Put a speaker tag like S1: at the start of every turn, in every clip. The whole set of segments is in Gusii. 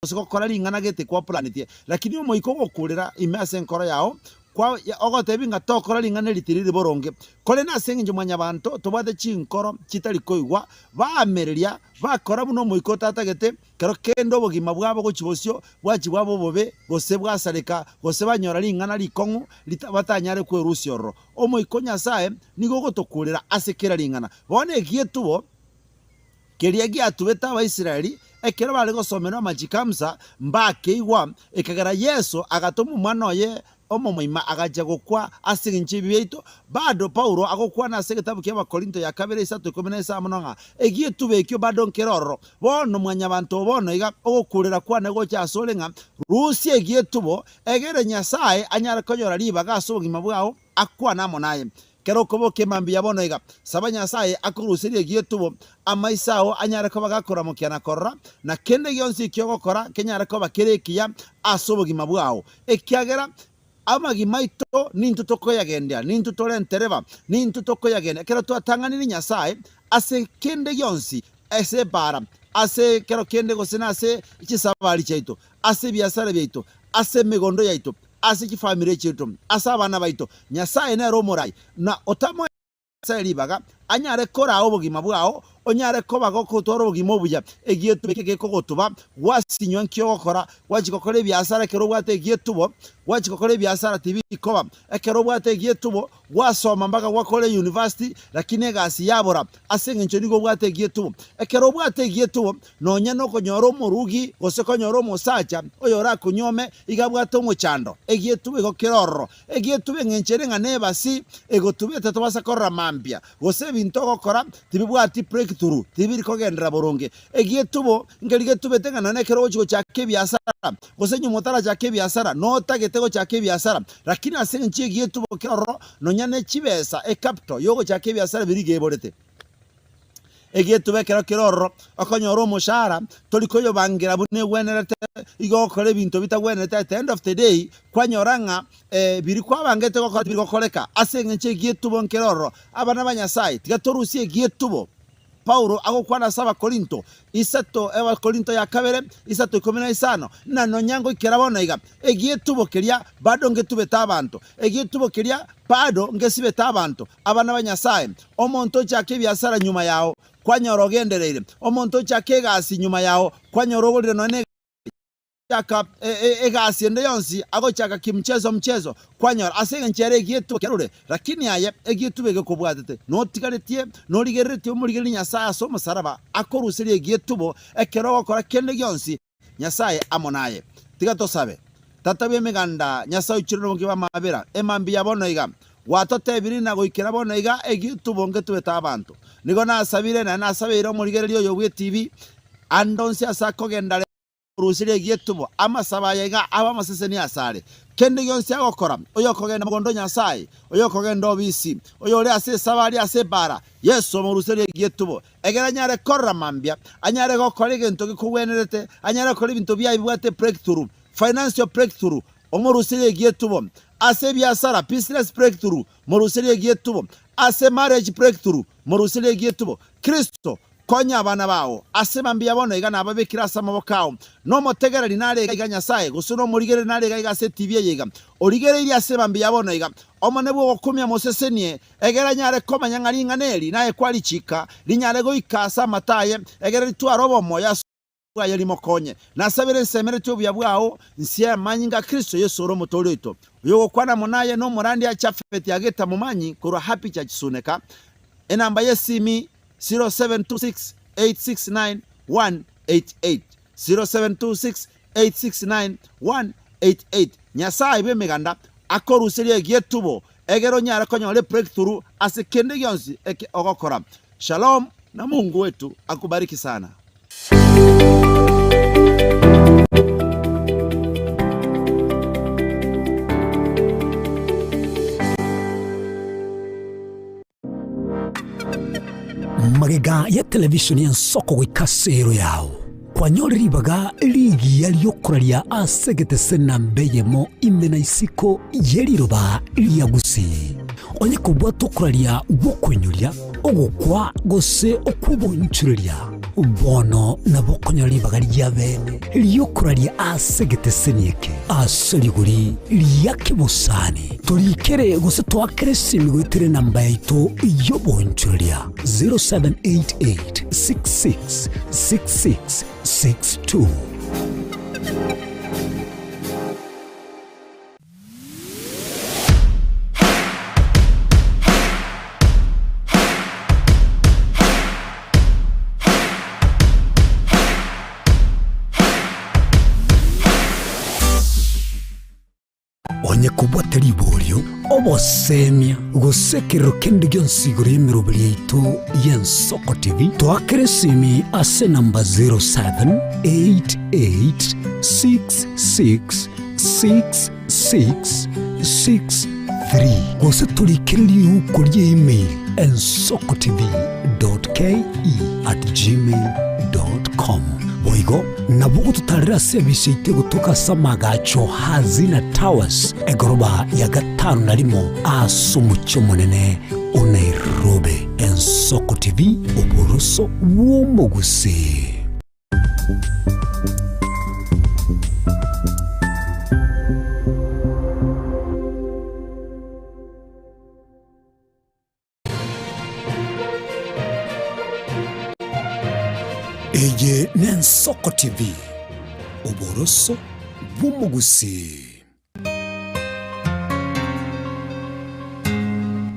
S1: Gose gokora ring'ana gete kwapuranetie, lakini Omoika ogokurera ime ase enkoro yao, kwa ogotebi ng'a tokora ring'ana eri tiriri boronge. Korende ase engencho mwanyabanto tobwate chinkoro chitari koigwa, baamereria, bakora buna Omoika otatagete, kero kende obogima bwabo gochia bosio bwachia bwaba obobe, gose bwasareka, gose banyora ring'ana rikong'u rita batanyare kwerusia ororo. Omoika o Nyasae nigo ogotokurera ase kera ring'ana. Bono egietubo. Keria giatubete Abaisraeli ekero bare gosomerwa amachiko a Musa, mbakeigwa, ekagera Yeso agatoma Omwana oye omomoima agachia gokwa ase engencho y'ebibe biaito. Bado Paulo agokwana ase egetabu kia Abakorinto ya kabere isato 15 ng'a egietuba ekio bado nkere ororo. Bono mwanyabanto o bono iga ogokurera kwane gocha asore ng'a rusia egietubo, egere Nyasae anyare konyora ribaga ase obogima bwao akwane amo naye. Kera okoboka emambia bono iga, saba Nyasae akoruserie egietubo, amaiso ao anyare koba gakoramokia na korora, na kende gionsi eki ogokora kenyare koba kere ekiya ase obogima bwao, ekiagera amagima aito nintwe tokoyagendia, nintwe tore entereba, nintwe tokoyagendia. Ekero twatang'anire Nyasae ase kende gionsi, ase ebaara, ase ekero kende gose nase chisabari chiaito, ase ebiasara biaito, ase emegondo yaito, ase chifamiri chiaito, ase abana baito. Nyasae nere omorai, na otamoe Nyasae ribaga anyare koraa obogima bwao, onyare koba gokotwara obogima obuya. Egietubo eke gekogotuba, gwasinywa nki ogokora? Gwachia gokora ebiasara ekero obwate egietubo, gwachia gokora ebiasara tibikoba. Ekero obwate egietubo, gwasoma mpaka gwakora eyunivasiti, lakini egasi yabora ase eng'encho nigo obwate egietubo. Ekero obwate egietubo, nonya nokonyora omorugi gose konyora omosacha oyorakonyuome iga abwate omochando. Egietubo igo kere ororo. Egietubo eng'encho ere ng'a nebasi egotubete tobasa korora mambia, gose ebinto ogokora tibibwati breakthrough, tibiri kogenderera boronge. Egietubo nkeri getubete ng'a nonya ekero ogochia gochaka ebiasara, gose nyuma otarachaka ebiasara, notagete gochaka ebiasara, lakini ase eng'encho y'egietubo kere ororo, nonya ne chibesa, ecapital, yogochaka ebiasara biria iga eborete. Egietubo ekero kere ororo, okonyora omoshahara, tori koyobangera buna egwenerete, igo ogokora ebinto bitagwenerete, at the end of the day, kwanyora ng'a biria kwabangete gokora tibiri gokoreka ase eng'encho y'egietubo nkere ororo. Abana ba Nyasaye, tiga torusie egietubo. Paulo agokwana ase Abakorinto isato, Abakorinto ya kabere isato 15, na nonya ngoikera bono iga, egietubo keria bado ngetubete abanto, egietubo keria bado ngesibete abanto, abana ba Nyasae. Omonto ochake ebiasara nyuma yao, kwanyora ogendereire. Omonto ochake egasi nyuma yao, kwanyora ogorire nonya ne Gochaka egasi ende yonsi agochaka kimchezo mchezo, kwanyora ase engencho ere egietubo kiarure, lakini aye egietubo egekobwatete, notigaretie, norigereretie omorigererie Nyasae ase omosaraba akoruserie egietubo ekero ogokora kende gionsi, Nyasae amo naye. Tiga tosabe. Tata bw'Emeganda, Nyasae oichire nobonge bw'amabera, emambia bono iga, gwatotebirie na goikera bono iga egietubo ngetubete abanto. Nigo nasabire naende nasabeire omorigereria oyo bw'etibi ande onsi ase akogenda. Orusirie egietubo, amasabo aya iga abe amaseseni asare. Kende gionsi agokora, oyokogenda mogondo o Nyasae, oyokogenda obisi, oyore ase esabari ase ebaara, Yeso omoruserie egietubo, egere anyare korora mambia, anyare gokora egento gekogwenerete, anyare gokora ebinto biaye bibwate breakthrough, financial breakthrough, omoruserie egietubo, ase ebiasara, business breakthrough, moruserie egietubo, ase marriage breakthrough, moruserie egietubo. Kristo Konya abana bao ase mambia bono iga nababekire ase amaboko ao. Nomotegereri nare iga Nyasae, gose nomorigereria nare iga iga ase etibi eye iga, origereirie ase mambia bono iga. Omonene bw'ogokumia mosesenie, egere anyare komanya ng'a ring'ana eri naye kwarichika, rinyare goika ase amato aye, egere ritware obomoyo ase bwaye rimokonye. Nasabire nsemeretie obuya bwao nse y'amanyinga a Kristo Yeso ore Omotoori oito. Oyogokwana amo naye nomorandia Jafeti Ageta Momanyi korwa Happy Church Suneka. Enamba y'esimi 0726 869 188, 0726 869 188. Nyasae bw'emeganda akoruserie egietubo egere onyare konyora ebreakthrough ase kende gionsi eke ogokora. Shalom na Mungu wetu akubariki sana.
S2: Magega ya televisheni y'ensoko goika ase ero yao, kwanyore ribaga rigiya ri'okoraria ase egetese namba eyemo ime na isiko ye riroba ria Gusii. Onye kobwate okoraria gw'okoinyoria, ogokwa gose okw'obonchoreria. Bono nabo okonyora ribaga ria bene ri'okoraria ase egeteseni eke ase rigori ria kebosani. Torikere gose toakere esimi goetera enamba yaito y'oboonchoreria 0788 66 66 62. Onye kobwate riborio, obosemia, gose ekerero kende gionsi igoro y'emeroberi yaito y'Ensoko TV, toakere esimi ase enamba 078866 6663 gose torikere riuko rie email ensokotv.ke@gmail.com. Boigo nabo ogototarera ase ebisi yaito egotoka ase amagacho Hazina Towers egoroba ya gatano na rimo ase omochie omonene o Nairobi. Ensoko TV, oboroso bw'omogusii. Eye n'Ensoko TV, oboroso bw'omogusii.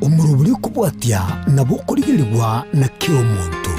S2: Omorobori okobwatia nabo okorigerigwa na kera omonto.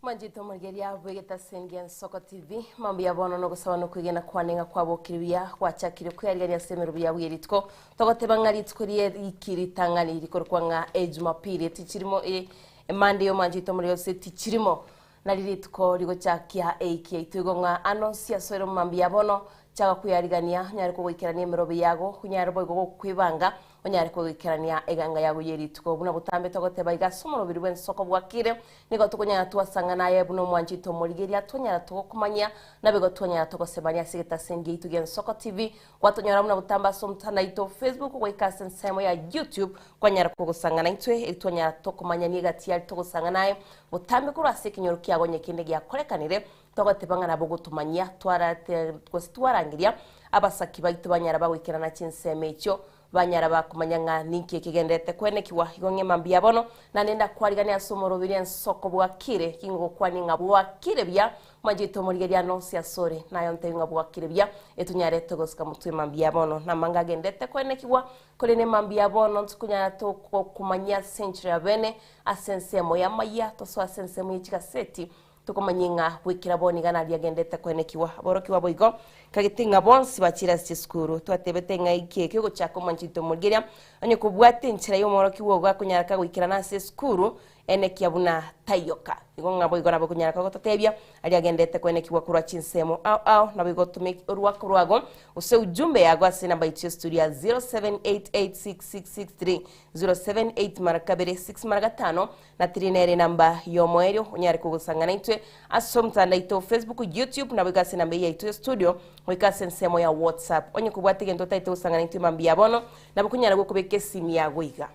S3: Mwanchete omorigereria bw'egetaseni gia Nsoko TV, mambia bono nogosaba nokwegena kwane ng'a kwabokire buya, gwachakire kwearigania ase emerobo yago ye rituko. Togoteba ng'a rituko rie riki ritang'ani rikorokwa ng'a Ejumapili, tichirimo e Emonday omwanchete omorigereria gose tichirimo. Nari rituko rigochakia eiki yaito igo ng'a anonsi asoire omomambia bono, chaka kwearigania, onyare kogoikerania emerobo yago, onyare boigo gokwebanga, onyare kogoikerania eganga yago ye rituko. Buna botambe togoteba iga ase omoroberi bw'ensoko bwakire, nigo tokonyara twasang'ana aye buna omwanchete omorigeria, twanyara togokomanyia, naboigo twanyara togosemania ase egetaseni giaito gi'Ensoko TV, Gwatonyora buna botambe ase omotandao oito o Facebook goika ase ensemo ya YouTube kwanyara kogosang'ana intwe eri twanyara tokomanyania egati yari togosang'ana aye botambe korwa ase ekenyoro kiago onye kende giakorekanire togoteba ng'a nabo ogotomanyia twarate gose twarangeria abasaki baito banyara bagoikerana chinsemo echio banyara bakomanya ng'a ninki ekegenderete kwenekigwa igo ng'ema mbuya bono naende ndakwariganie ase omoroberi ensoko bwakire kingogokwania ng'a bwakire buya Mwanchete omorigereria ane onsi asore, naye ontebie ng'a bwakire buya, etonyarete gosika motwe mambia bono. Namanga agendete koenekigwa, korende mambia bono ntokonyara togokomanyia ase enchera ya bene, ase ensemo y'amayia, tosoe ase ensemo ye chigaseti, tokomanyie ng'a goikera bono iga naria agendete koenekigwa. Aborokigwa boigo kagete ng'a bonsi bachire ase chisukuru. Twatebete ng'a eki ekio gochaka omwanchete omorigereria, onye kobwate enchera y'omworokigwa ogo akonyara kagoikerana ase esukuru, Enekia buna taiyoka. Igo ng'a boigo nabo okonyara kogototebia aria agendete koenekigwa korwa chinsemo ao ao, nabo igo otome orwako rwago gose ujumbe yago ase enamba yaito ya studio ya 07886663 078 mara kabere 6 mara gatano na 3 nere enamba y'omoerio onyare kogosang'ana intwe ase omotandao oito o Facebook, YouTube nabo igo ase enamba eye yaito ya studio goika ase ensemo ya WhatsApp. Onye kobwate egento otaete gosang'ana intwe mambia bono nabo okonyara gokobeka esimi yago iga.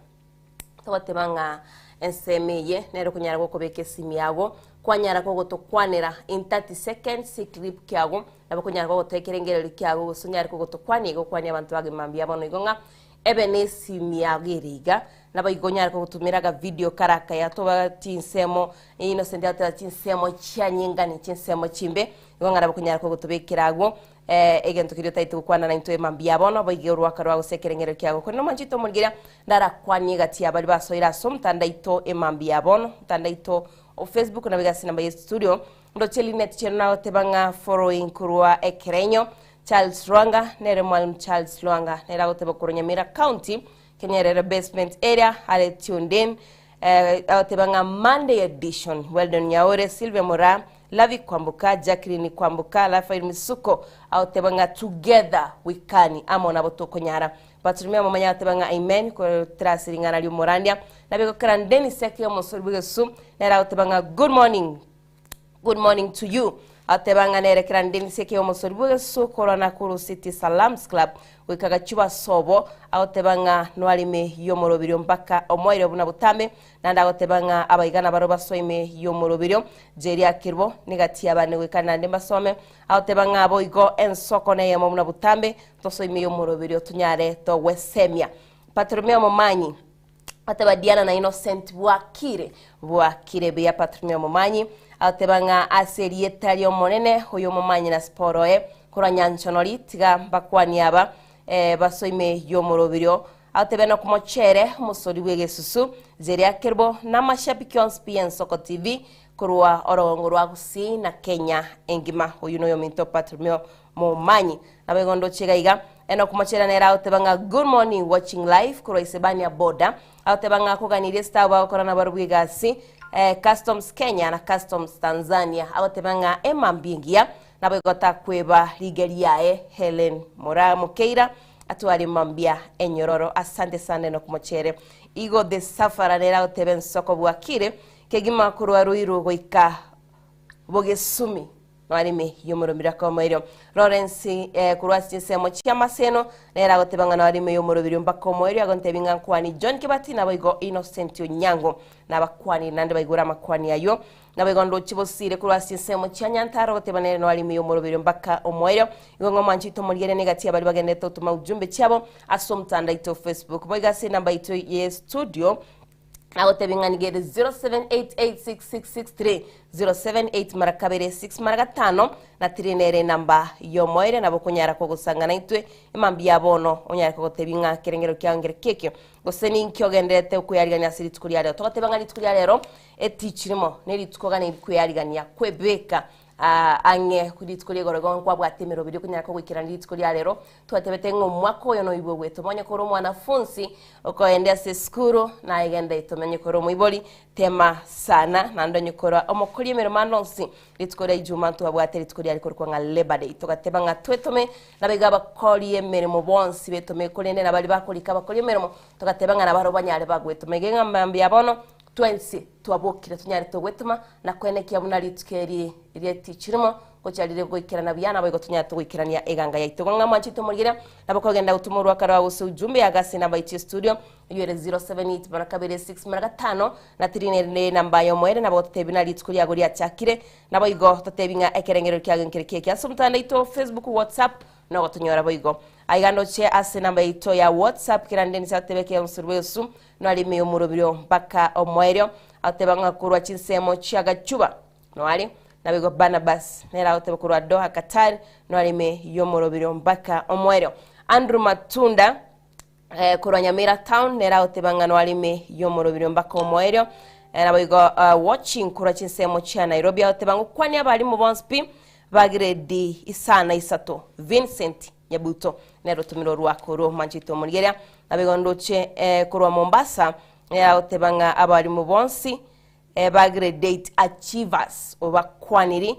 S3: Togoteba ng'a ensemo eye nere okonyara gokobeka esimi yago, kwanyara kogotokwanera in 30 seconds eclip kiago, nabo okonyara kogotoa ekerengererio kiago gose onyare kogotokwania iga okwanie abanto bagima mbuya mono igo ng'a ebe na esimi yago ere iga, nabo igo onyare kogotumera akavideo kare akaya toba chinsemo Innocent agoteba chinsemo chianyengani chinsemo chimbe, igo ng'a nabo okonyara kogotobekera agwo. Egento keria otaete gokwana naintwe mambia bono, boigo orwaka rwao gose ekerengererio kiago. Korende omwanchete omorigereria, ndarakwanie egati ya baria basoire ase omotandaito emambia bono, omotandaito o Facebook naboigo ase enamba ye studio. Ndoche Linet Cheno nagoteba ng'a following korwa ekerenyo. Charles Lwanga nere Mwalimu Charles Lwanga nere agoteba korwa Nyamira County, Kenyerere Basement area are tuned in. Agoteba ng'a Monday edition. Weldon Nyaore, Sylvia Moraa, Lavi Kwamboka, Jacqueline Kwamboka, Raphael Misuko agoteba ng'a together we can, amo nabo tokonyara. Bartolomeo Momanya agoteba ng'a amen goetera ase ring'ana ri'omorandia. Nabegokera Dennis Eke omosori bw'egesusu nere agoteba ng'a good morning. Good morning to you. Agoteba ng'a nere kera Dennis Eke omosori bw'egesusu korwa Nakuru City Salams Club goika Gachuba sobo. Agoteba ng'a noarime y'omoroberio mpaka omoerio buna botambe. Naende agoteba ng'a abaiga nabaro basoe ime y'omoroberio, Jeria Kirbo, negati y'abane goika naende mbasome. Agoteba ng'a boigo ensoko neyemo buna botambe, tosoe ime y'omoroberio tonyare togwesemia. Bartolomeo Momanyi agoteba Diana na Innocent bwakire, bwakire buya Bartolomeo Momanyi agoteba ng'a ase erieta ri'Omonene oyo Omomanyi na Siporo oye korwa Nyanchonori tiga mbakwanie aba basoe ime y'omoroberio. Agotebia nokomochere omosori bw'egesusu, Zeria Kerubo, na amashabiki onsi pi y'Ensoko TV korwa orogongo rwa Gusii na Kenya engima. Oyio noyominto Bartolomeo Momanyi. Naboigo ndoche iga iga. Enock Mochera nere agoteba ng'a good morning watching live korwa Isebania border. Agoteba ng'a akoganirie esitabu agokora nabarobwo egasi eh, Customs Kenya na Customs Tanzania. Agoteba ng'a emambia engiya naboigo takweba rigia riaye Hellen Moraa Mokeira Atware mambia enyororo. Asante sana Enock Mochere. Igo the safara nere agoteba ensoko bwakire kegima korwa Ruiru goika Bogesumi noarime yomoromiro akomoerio. Lawrence eh, korwa ase chinsemo chia Maseno nere agoteba ng'a noarime yomorobirio mpaka omoerio agontebi ng'a nkwani John Kibati naboigo Innocent Onyango nabakwani naende baigure amakwani ayio. Naboigo ndoche bosire korwa ase chinsemo chia Nyantaro goteba nere noarime y'omoroberio mpaka omoerio. Igo ng'a omwancho oito omorigereria negati y'abaria bagenderete gotoma ujumbe chiabo ase omotandao oito o Facebook. Boigo ase enamba yaito ye studio nagotebi ng'a nigo ere 07886663 078 mara kabere 6 mara gatano na tiri nere enamba y'omoerio nabo okonyara kogosanga naintwe emambia ya bono onyare kogotebi ng'a kerengero kiao nkere kekio gose ninki ogenderete okoyarigania ase rituko ria rero. Togoteba ng'a rituko ria rero Etichi rimo nerituko gane rikwearigania kwebeka ang'e rituko ria igoro igo nkwabwate emeroberi okonyara kogoikerania rituko ria rero. Twatebete ng'a omwaka oyo noibwe gwetoma onye kore omwanafunsi okoenda ase esukuru naye genda etome onye kore omoibori tema sana naende onye kore omokori emeremo ande onsi rituko ria ijuma ntwabwate rituko riare korokwa ng'a Labour Day togateba ng'a twetome nabaiga abakori emeremo bonsi betome korende nabari bakorika abakori emeremo togateba ng'a nabarobwo banyare bagwetoma iga ng'a mambia bono Twensi twabokire tonyarete ogwetoma na koenekia buna rituko eri ri'etichi rimo gochia rire goikerana buya, naboigo tonyarete goikerania eganga yaito. Igo ng'a mwanchete omorigereria, nabo kogenda gotoma orwaka rwao gose ujumbe ya gasi enamba yaito ya studio, eyio ere 078 mara kabere 6 mara gatano na tiri nere enamba y'omoerio, nabo gototebi buna rituko riago riachakire, naboigo totebi ng'a ekerengererio kiago nkere kieke ase omotandao oito Facebook, WhatsApp, nogotonyora boigo. Aiga ndoche ase enamba yaito ya WhatsApp, kera nde nise gotebia ekeonsi rwesu, Narime omoroberio mpaka omoerio, agoteba ng'a korwa chinsemo chia Gachuba noare, naboigo Barnabas nere agoteba korwa Doha Qatar noarime y'omoroberio mpaka omoerio. Andrew Matunda eh, korwa Nyamira town nere agoteba ng'a noarime y'omoroberio mpaka omoerio. Eh, naboigo uh, watching korwa chinsemo chia Nairobi agoteba ngokwania abarimu bonsi pi ba grade isana isato Vincent Nyabuto nere otomire orwako orwo manchete omorigereria. Naboigo ndoche korwa Mombasa agoteba ng'a abalimu bonsi ba grade 8 achievers obakwaniri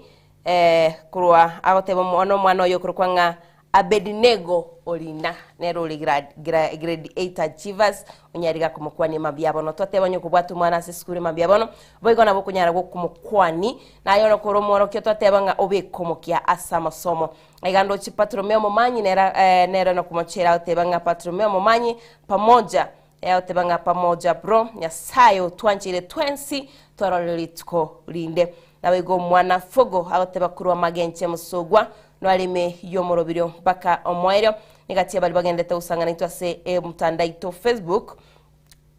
S3: korwa agoteba omwana omwana oyo okorokwa ng'a Abednego Orina nere ore grade 8 achievers onyare iga komokwania mambia bono. Twateba onye okobwata omwana ase esukuru mambia bono boigo nabo okonyara gokomokwani naye ore kore omworokia twateba ng'a obeke omokia ase amasomo. Aiga ndoche Bartolomeo omomanyi nere eh, nere nokomochera agoteba ng'a Bartolomeo omomanyi pamoja eh, agoteba ng'a pamoja bro Nyasaye otwancheire twensi twarorire rituko rinde. Naboigo omwana Fogo agoteba korwa magenche mosogwa noareme y'omorobirio mpaka omoerio. Negati abari bagenderete gosang'ana intwe ase omotandao aito Facebook.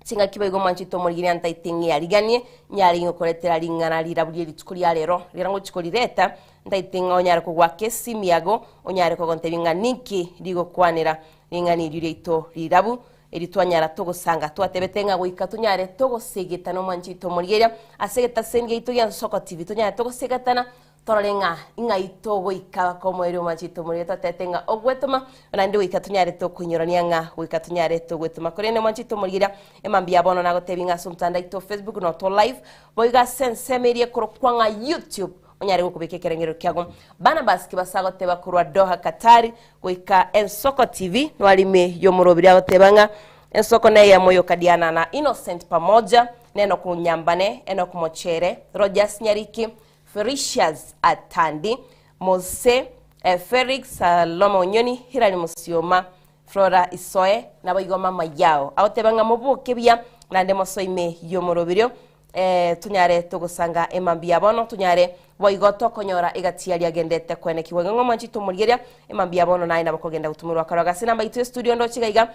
S3: Chingaki boigo mwanchete omorigini antaete ng'eariganie, nyare ing'okoretera ring'ana rirabu rie rituko ria rero, riria ngochia korireta, Ntaete ng'a onyare kogoaka esimi yago, onyare kogontebia ng'a ninki rigokwanera ring'ana erio riaito rirabu, erio twanyara togosanga. Twatebete ng'a goika tonyare togosegetana omwanchi oito omorigereria, ase egetaseni giaito gia Nsoko TV, tonyare togosegetana torore ng'a ing'ai togoika baka omoerio omwanchi oito omorigereria. Twatebete ng'a ogwetoma, naende goika tonyare tokoinyorania ng'a goika tonyare togwetoma. Korende omwanchi oito omorigereria, emambia ya bono nagotebia ng'a ase omotandao oito o Facebook noto live, boigo ase ensemo eria ekorokwa ng'a YouTube, Onyare gokobeka ekerengerero kiago. Barnabas kibasa agoteba korwa Doha Qatar goika Ensoko TV nwari ime yomorobiri agoteba ng'a Ensoko neyemo yoka Diana na Innocent pamoja na Enock Nyambane, Enock Mochere, Rogers Nyariki, Felicius Atandi, Mose eh, Felix Salome Onyoni, Hilary Musioma, Flora Isoe naboigo mama yao. Agoteba ng'a moboke buya naende mosoe ime yomoroberio Eh, tonyare togosanga emambia bono, tonyare boigo tokonyora egati aria agendete koenekigwa. Iga ng'a omwanchi tomorigeria emambia bono naye nabo kogenda gotumerwa akarogo ase enamba yaito y'estudio ndoche iga iga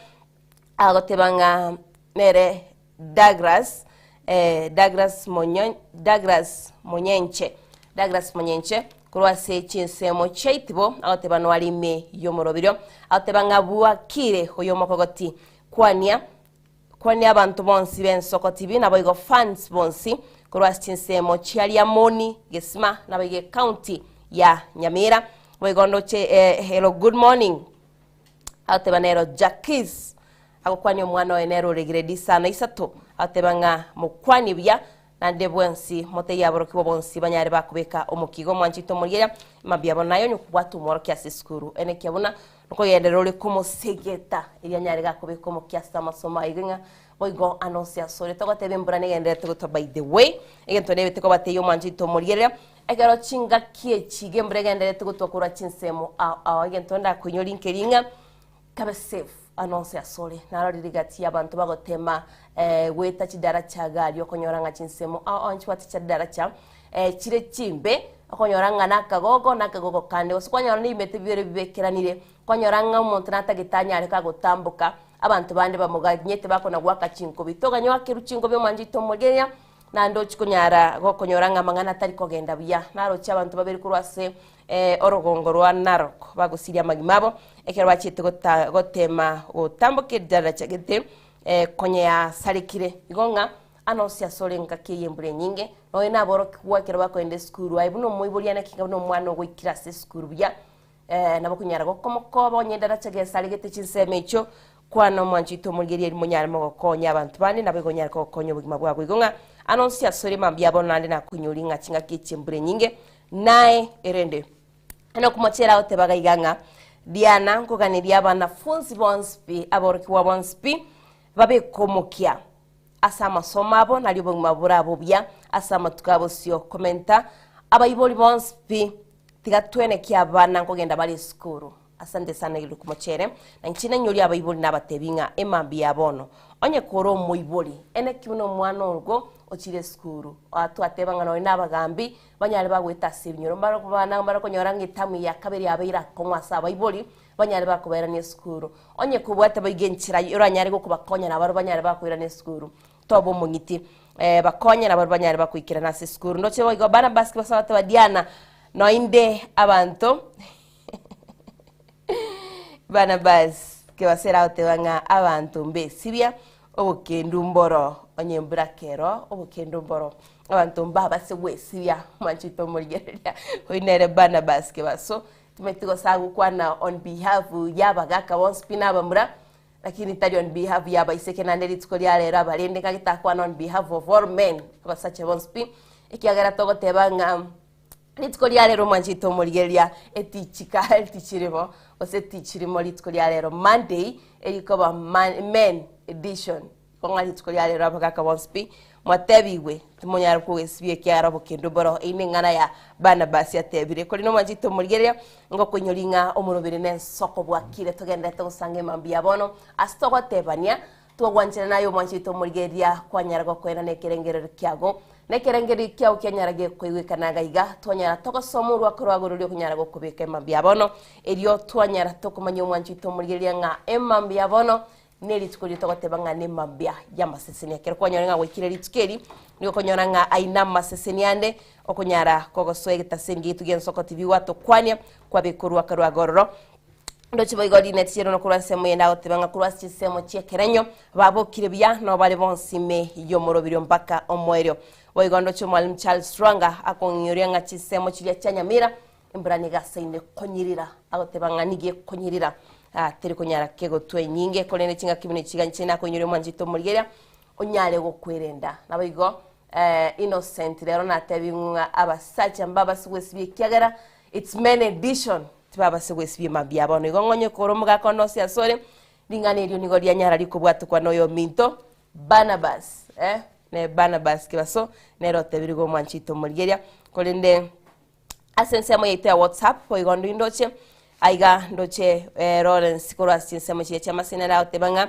S3: agoteba ng'a nere Douglas eh, Douglas Monyo, Douglas Monyenche, Douglas Monyenche korwa ase chinsemo chiaitibo agoteba noare ime y'omoroberio agoteba ng'a bwakire oyo omokogoti kwania Kwania abanto bonsi b'ensoko TV naboigo fans bonsi korwa ase chinsemo chia Riamoni, Gesima naboigo ecounty ya Nyamira. Boigo ndoche eh, hello good morning. Agoteba nero Jacques agokwania omwana oye nero ore grade isano isato agoteba ng'a mokwanie buya naende bwensi motebie aborokigwa bonsi banyare bakobeka omokigo omwanchete omorigereria mambia bono naye onye okobwata omworokia ase esukuru enekia buna Nkogenderera ore komosegeta, erio anyare gakobeka omokia ase amasomo aigo ng'a boigo anonsi asore. Togoteba embura negendererete gotwa by the way, egento nebete kobatebia omwancho oito omorigereria, ekero chingaki echi iga embura egendererete gotwa korwa chinsemo ao ao, egento ndakoinyori nkeri ng'a kabe safe anonsi asore. Narorire egati y'abanto bagotema goeta chidaracha iga aria okonyora ng'a chinsemo ao ao nchibwate chidaracha chire chimbe, okonyora ng'a nakagogo nakagogo kande, gose kwanyora nebimete bibere bibekeranire, kwanyora ng'a omonto natagete anyare kagotamboka, abanto bande bamoganyete bakona goaka chinkobi. Toganye oakerwe chinkobi omwancho oito omorigereria, naende ochia konyara gokonyora ng'a amang'ana atari kogenda buya. Naroche abanto babere korwa ase orogongo rwa Narok bagosiria amagima abo, ekero bachiete gota gotema gotamboka edaracha gete, konya yasarekire. Igo ng'a Ande onsi asore engaki eye embura enyinge, nonya naborokigwa ekero bakoenda esukuru. Aye buna omoibori ane ekiagera buna omwana ogoikire ase esukuru buya, nabo okonyara gokomokoba onye edaracha gesaregete chinsemo echio, kwana omwancho oito omorigereria erio monyare mogokonya abanto bande, naboigo onyare kogokonya obogima bwabo. Igo ng'a ande onsi asore mambia bono naende nakonyoria ng'a chingaki echi embura enyinge naye erende. Nokomochera agotebaga iga ng'a, Diana nkoganeria abanafunsi bonsi pi, aborokigwa bonsi pi, babeke omokia. Ase amasomo abo nario obogima borabe obuya ase amatuko a bosio. Komenta, Abaibori bonsi pi, tiga twenekie abana nkogenda bare esukuru. Asante sana Luke Mochere. Na inche nainyorie abaibori nabatebi ng'a emambia ya bono, onye kore omoibori, eneki buna omwana ogo ochire esukuru. Twateba ng'a nonye na abagambi banyare bagoeta ase ebinyoro, mbare abana mbare okonyora ng'a etamu ya kabere yabeire akong'u ase abaibori, banyare bakobairania esukuru. Onye kobwate boigo enchera oranyare gokobakonya nabarabwo banyare bakoirana esukuru, toba omong'iti bakonye nabarabwo banyare bakoikerana ase esukuru. Ndoche boigo Barnabas kibasa goteba Diana, noinde abanto Barnabas kibasa ere agoteba ng'a abanto mbesibia obokendu mboro, onye embura kero obokendu mboro, abanto mbabase gwesibia mwanchete omorigereria, oyio nere Barnabas Kebaso. Timanyeti gose agokwana on behalf y'abagaka bonsi pi na abamura, lakini tari on behalf y'abaiseke naende rituko ria rero abarende ng'a getakwana on behalf of all men, abasacha bonsi pi, ekiagera togoteba ng'a rituko ria rero omwanchete omorigereria etichika tichirimo gose tichirimo rituko ria rero Monday erikoba man men edition. Igo ng'a rituko ria rero abagaka bonsi pi mwatebigwe, timonyara kogesibia ekiagera obokendu mboro. Eyio neng'ana ya Barnabas atebire. Korende omwanchete omorigereria, ngokoinyoria ng'a omorobere nensoko bwakire togenderete gosanga emambia ya bono ase togotebania, twagwancherana aye omwanchete omorigereria kwanyara gokoenana ekerengererio kiago, na ekerengererio kiao kianyara gekoigwekana iga iga, twanyara togosoma orwako rwago roria okonyara gokobeka emambia ya bono, erio twanyara tokomanya omwanchete omorigereria ng'a emambia ya bono. Nerituko riria togoteba ng'a nemambia y'amaseseni. Ekero kwanyora ng'a gwaikire rituko eri, nigo okonyora ng'a aye namaseseni ande okonyara kogosoa egetaseni giaito gi'ensoko TV gwatokwania, kwabeka orwaka rwago ororo. Ndoche boigo rineti chiaino korwa ensemo eye ndagoteba ng'a korwa ase chinsemo chi'ekerenyo babokire buya, nabo bare bonsi ime y'omoroberio mpaka omoerio. Boigo ndoche Omwalimu Charles Lwanga akong'inyoria ng'a chinsemo chiria chia Nyamira Embura nigo asaine konyirira, agoteba ng'a nigo ekonyirira, ah, teri konyara kegotwa enyinge, korende chingaki buna echi inche nakoinyoria omwanchete omorigereria, onyare gokwerenda. Naboigo eh, Innocent rero natebiwu ng'a abasacha mbabase gwesibia ekiagera it's men edition, tibabase gwesibia mambia bono. Igo ng'onye kore omogaka onde onsi asore, ring'ana erio nigo rianyara rikobwatokwa na oyominto Barnabas, eh, ne Barnabas Kebaso, nere otebire igo omwanchete omorigereria, korende. Ase ensemo yaito ya WhatsApp boigo ndui ndoche aiga ndoche eh, Lawrence korwa ase chinsemo chiria chia Masina ere agoteba ng'a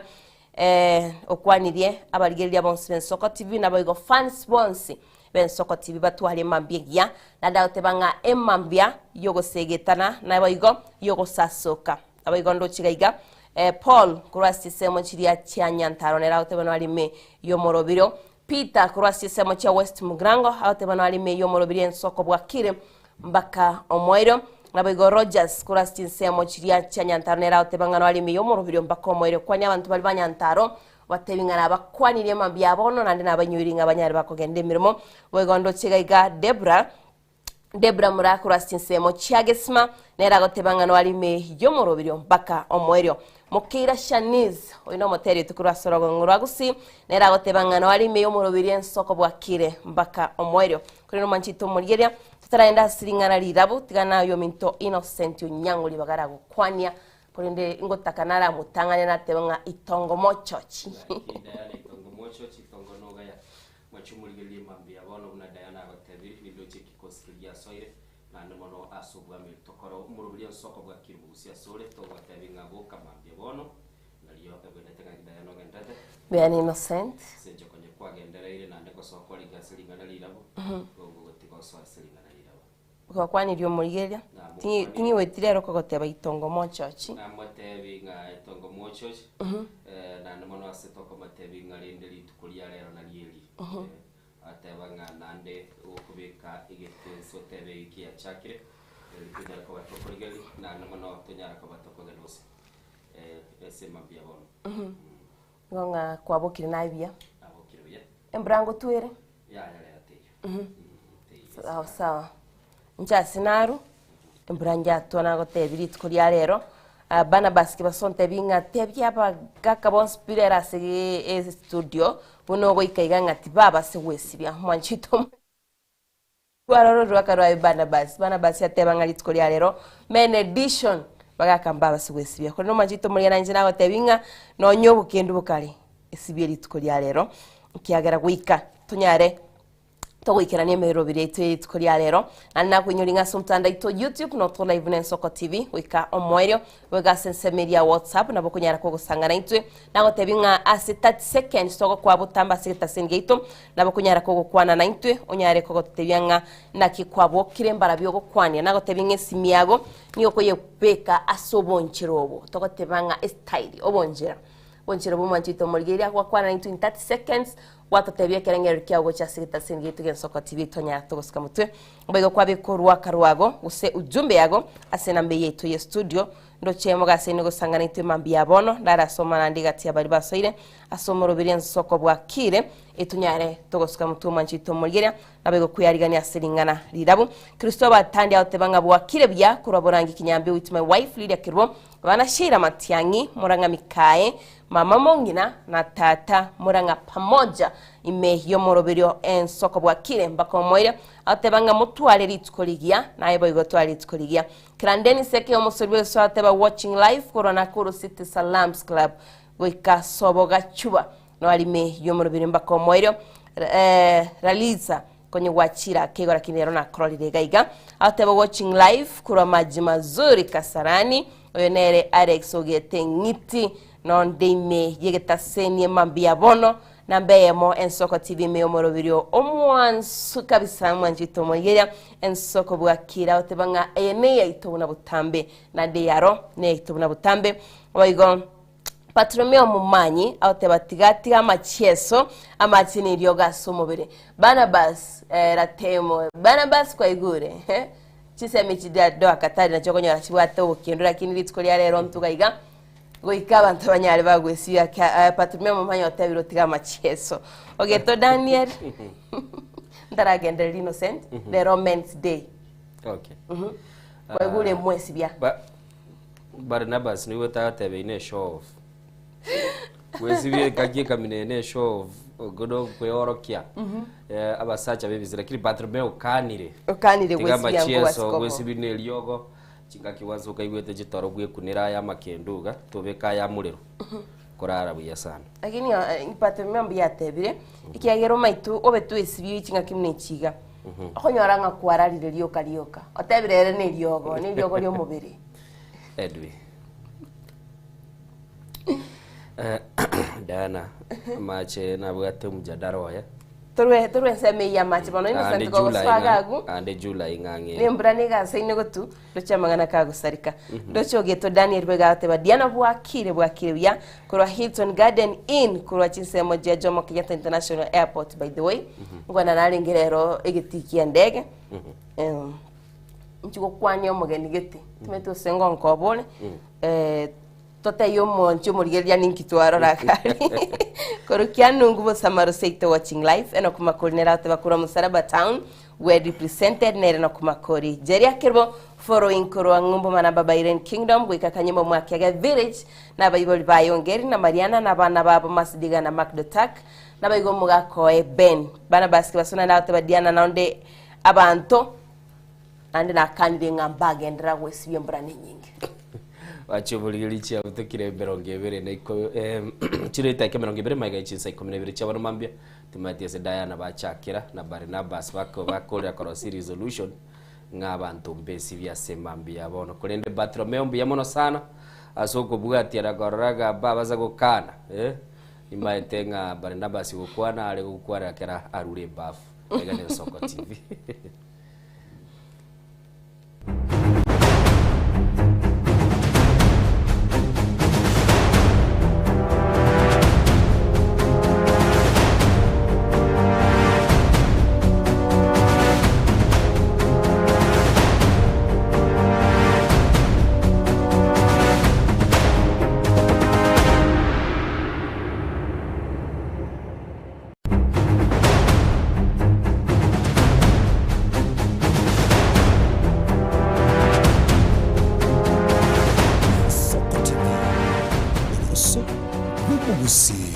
S3: eh, okwanirie abarigereria bonsi b'Ensoko TV naboigo fans bonsi b'Ensoko TV batware emambia egiya naende agoteba ng'a emambia yogosegetana naboigo yogosasoka naboigo ndoche iga iga eh, Paul korwa ase chinsemo chiria chia Nyantaro nere agoteba nare ime y'omorobirio Peter korwa ase chinsemo chia West Mugirango agoteba narime y'omorobiri ensoko bwakire mbaka omoerio. Naboigo Rogers korwa ase chinsemo chiria chia Nyantaro nere agoteba ng'a narime y'omorobirio mbaka omoerio. Kwania abanto baria ba Nyantaro batebi ng'a nabakwanirie mambia bono naende nabanyoirie ng'a banyare bakogenda emeremo. Boigo ndoche iga iga Debra Debra Mura korwa ase chinsemo chia Gesima nere agoteba ng'a noare ime y'omoroberio mpaka omoerio. Mokeira Shanice, oyo nomoteri oito korwa ase orogongo rwa Gusii, nere agoteba ng'a noare ime y'omoroberio ensoko bwakire mpaka omoerio. Korende omwanchete omorigereria, totaragenda ase ring'ana rirabu, tiga naye ominto Innocent Onyango ribaga aragokwania, korende ngotaka naramotang'ane natebe ng'a itongo mochochi.
S4: Gaki Diana itongo mochochi itongo nogaya Mwanche omorigererie mambia bono buna Diana agotebirie, nindoche ekikosi keria giasoire, naende mono ase obwameri tokore omoroberio ensoko bwa Kirubugusi asore, togotebi ng'a boka mambia bono, nario ebwenerete ng'a Diana ogenderete.
S3: Diana Innocent.
S4: Ase inche konya kwagendereire naende gosoa kwarigia ase ring'ana rirabo, gogotiga osoe ase ring'ana rirabo.
S3: Gwakwanirie omorigereria, ting'igweti rero kogoteba itongo mochochi.
S4: Namotebi ng'a itongo mochochi, naende mono ase tokomotebi ng'a rende rituko ria rero nario eri. Ateba ng'a naende gokobeka egetenso otebe eki kiachakire, erio tonyare koba tokorigereria, naende mono tonyare koba tokogenda gose ase mambia bono.
S3: Igo ng'a kwabokire naye buya.
S4: Nabokire buya.
S3: Embura ngotwere.
S4: Yaya rero teiyo. Teiyo.
S3: Sawa sawa. Inche ase naru, embura njatwa nagotebi rituko ria rero, ah, Barnabas Kibaso ontebi ng'a tebia abagaka bonsi pi rero ase estudio, buna ogoika iga ng'a tibabase gwesibia mwanchete omo. Rwaroro rwaka rwaye Barnabas. Barnabas ateba ng'a rituko ria rero, men edition, bagaka mbabase gwesibia. Korende omwanchete omoria nainche nagotebi ng'a nonye obokendu bokare, esibie rituko ria rero, ekiagera goika tonyare togoikerania emeroberi yaito ye rituko ria rero. Naende nakoinyori ng'a ase omotandao oito YouTube noto live buna Ensoko TV goika omoerio, goika ase ensemo eria ya WhatsApp nabo okonyara kogosanga naintwe. Nagotebi ng'a ase 30 seconds togokoa botambe ase egetaseni giaito, nabo okonyara kogokwana naintwe, onyare kogototebia ng'a naki kwabokire mbarabio ogokwania. Nagotebi ng'a esimi yago nigo okoyebeka ase obonchera obo, togoteba ng'a estyle, obonchera. Obonchera bwa omwancho oito omorigereria agokwana naintwe in 30 seconds, gwatotebia ekerengererio kiago gocha ase egetaseni giaito gi'ensoko TV tonyara togosika motwe. Boigo kwabeka orwaka rwago gose ujumbe yago ase enamba eye yaito ye studio, Ndoche mogasaine gosangana intwe mambia ya bono, ndare ase omarandi gati ya baria basoire ase omoroberi ensoko bwakire, etonyare togosuka motwe omwancho oito omorigereria, naboigo kweyarigania ase ring'ana rirabu. Kristo abatandi agoteba ng'a bwakire buya korwa borangi kinyambe with my wife Lydia Kerubo, abana Sheila Matiang'i, Murang'a Mikae, mama mong'ina na tata Murang'a pamoja ime y'omoroberio ensoko bwakire mbaka omoerio, agoteba ng'a motware rituko rigiya, naye boigo tware rituko rigiya. Kirandeni Seke omosori bw'egesusu agateba watching live korwa Nakuru City Salams Club goika sobo Gachuba noarime y'omorobiri mbaka omoerio eh, Raliza konye gwachira ake igo lakini rero nakororire iga iga agateba watching live korwa Maji Mazuri Kasarani oyo nere Alex ogete ng'iti nonde ime y'egetaseni emambia bono Namba eyemo, Ensoko TV ime y'omoroberio omwansu kabisa mwanchete omoigeria ensoko bwakire agoteba ng'a eye neyaito buna botambe naende eyaro neyaito buna botambe boigo. Bartolomeo omomanyi agoteba tiga tiga amachieso amache neriogo ase omobere. Barnabas eh, ratemo Barnabas kwaigure eh, chisemi echi dia doa katari nachio okonyora chibwate obokendu lakini rituko ria rero ntuga iga goika abanto banyare bagwesibia kia eh, Bartolomeo omomanyi otebire otige amachieso. Ogeto Daniel ntaragendereria Innocent rero men's day.
S4: Okay.
S3: Kwaigure mwesibia.
S4: Ba Barnabas nigo tagatebe ine show off. Gwesibia ekaki ekamina ene show off okwo nokweorokia. Eh, abasacha b'ebisira lakini Bartolomeo okanire.
S3: Okanire
S4: Tiga
S3: gwesibia nko
S4: amachieso
S3: basikobo.
S4: gwesibia na eriogo chingaki gwansa okaigwete chitoro bwekunera aya amakendu iga tobeka aya morero korara buya sana.
S3: Lakini eh, Bartolomeo mbuya atebire ekiagera omaitu obe twesibie chingaki buna echi iga okonyora ng'a kwararire rioka rioka otebire ere neriogo neriogo ria omobere.
S4: Edwi. Eh, Diana, amache nabwate omjadara oye.
S3: Torwe torwe ensemo eyio amache bono
S4: Ande
S3: Innocent
S4: July
S3: kogosoa
S4: ng'a-
S3: agagu
S4: ande July ng'ang'e.
S3: nembura negasaine gotu ndoche amang'ana kagosareka ndoche ogetwa Daniel bwega agoteba Diana bwakire bwakire buya korwa Hilton Garden Inn korwa chinsemo chia Jomo Kenyatta International Airport by the way nkwana narenge rero egetii kia endege Em, Inche gokwania omogeni gete, timanyeti gose ngonkoba ore, totebie omonche omorigereria ninki twarora iga aria. Korwa Kianungu Bosamaro Seito watching live, Enock Makori nere agoteba korwa Musaraba town, well represented nere Enock Makori. Jerry Akerbo following korwa Ng'umbu Manamba Bahrain Kingdom goika Kanyimba Mwakiage village, na abaibori baye Ongeri na Mariana na abana babo Masidiga na Macdotak, nabaigo omogaka oye Ben. Barnabas Kibaso naende agoteba Diana naonde abanto Naende nakanire ng'a mbagenderera gwesibia embura nenyinge.
S4: Bachia oborigereria chiabutokire emerongo ebere na iko eh, chire edaika emerongo ebere magega ye chinsa ikomi na ibere chia bono mambia, timanyeti ase Diana bachakera na Barnabas bako bakorera korosia resolution ng'a abanto mbesibie ase mambia ya bono. Korende Bartolomeo mbuya mono sana ase okobwatia na korora ng'a mbabasa gokana eh, nimaete ng'a Barnabas gokwana are gokwanera kera arure ebafu. Iga ne Nsoko TV.
S2: Soko TV, oboroso bw'omogusii.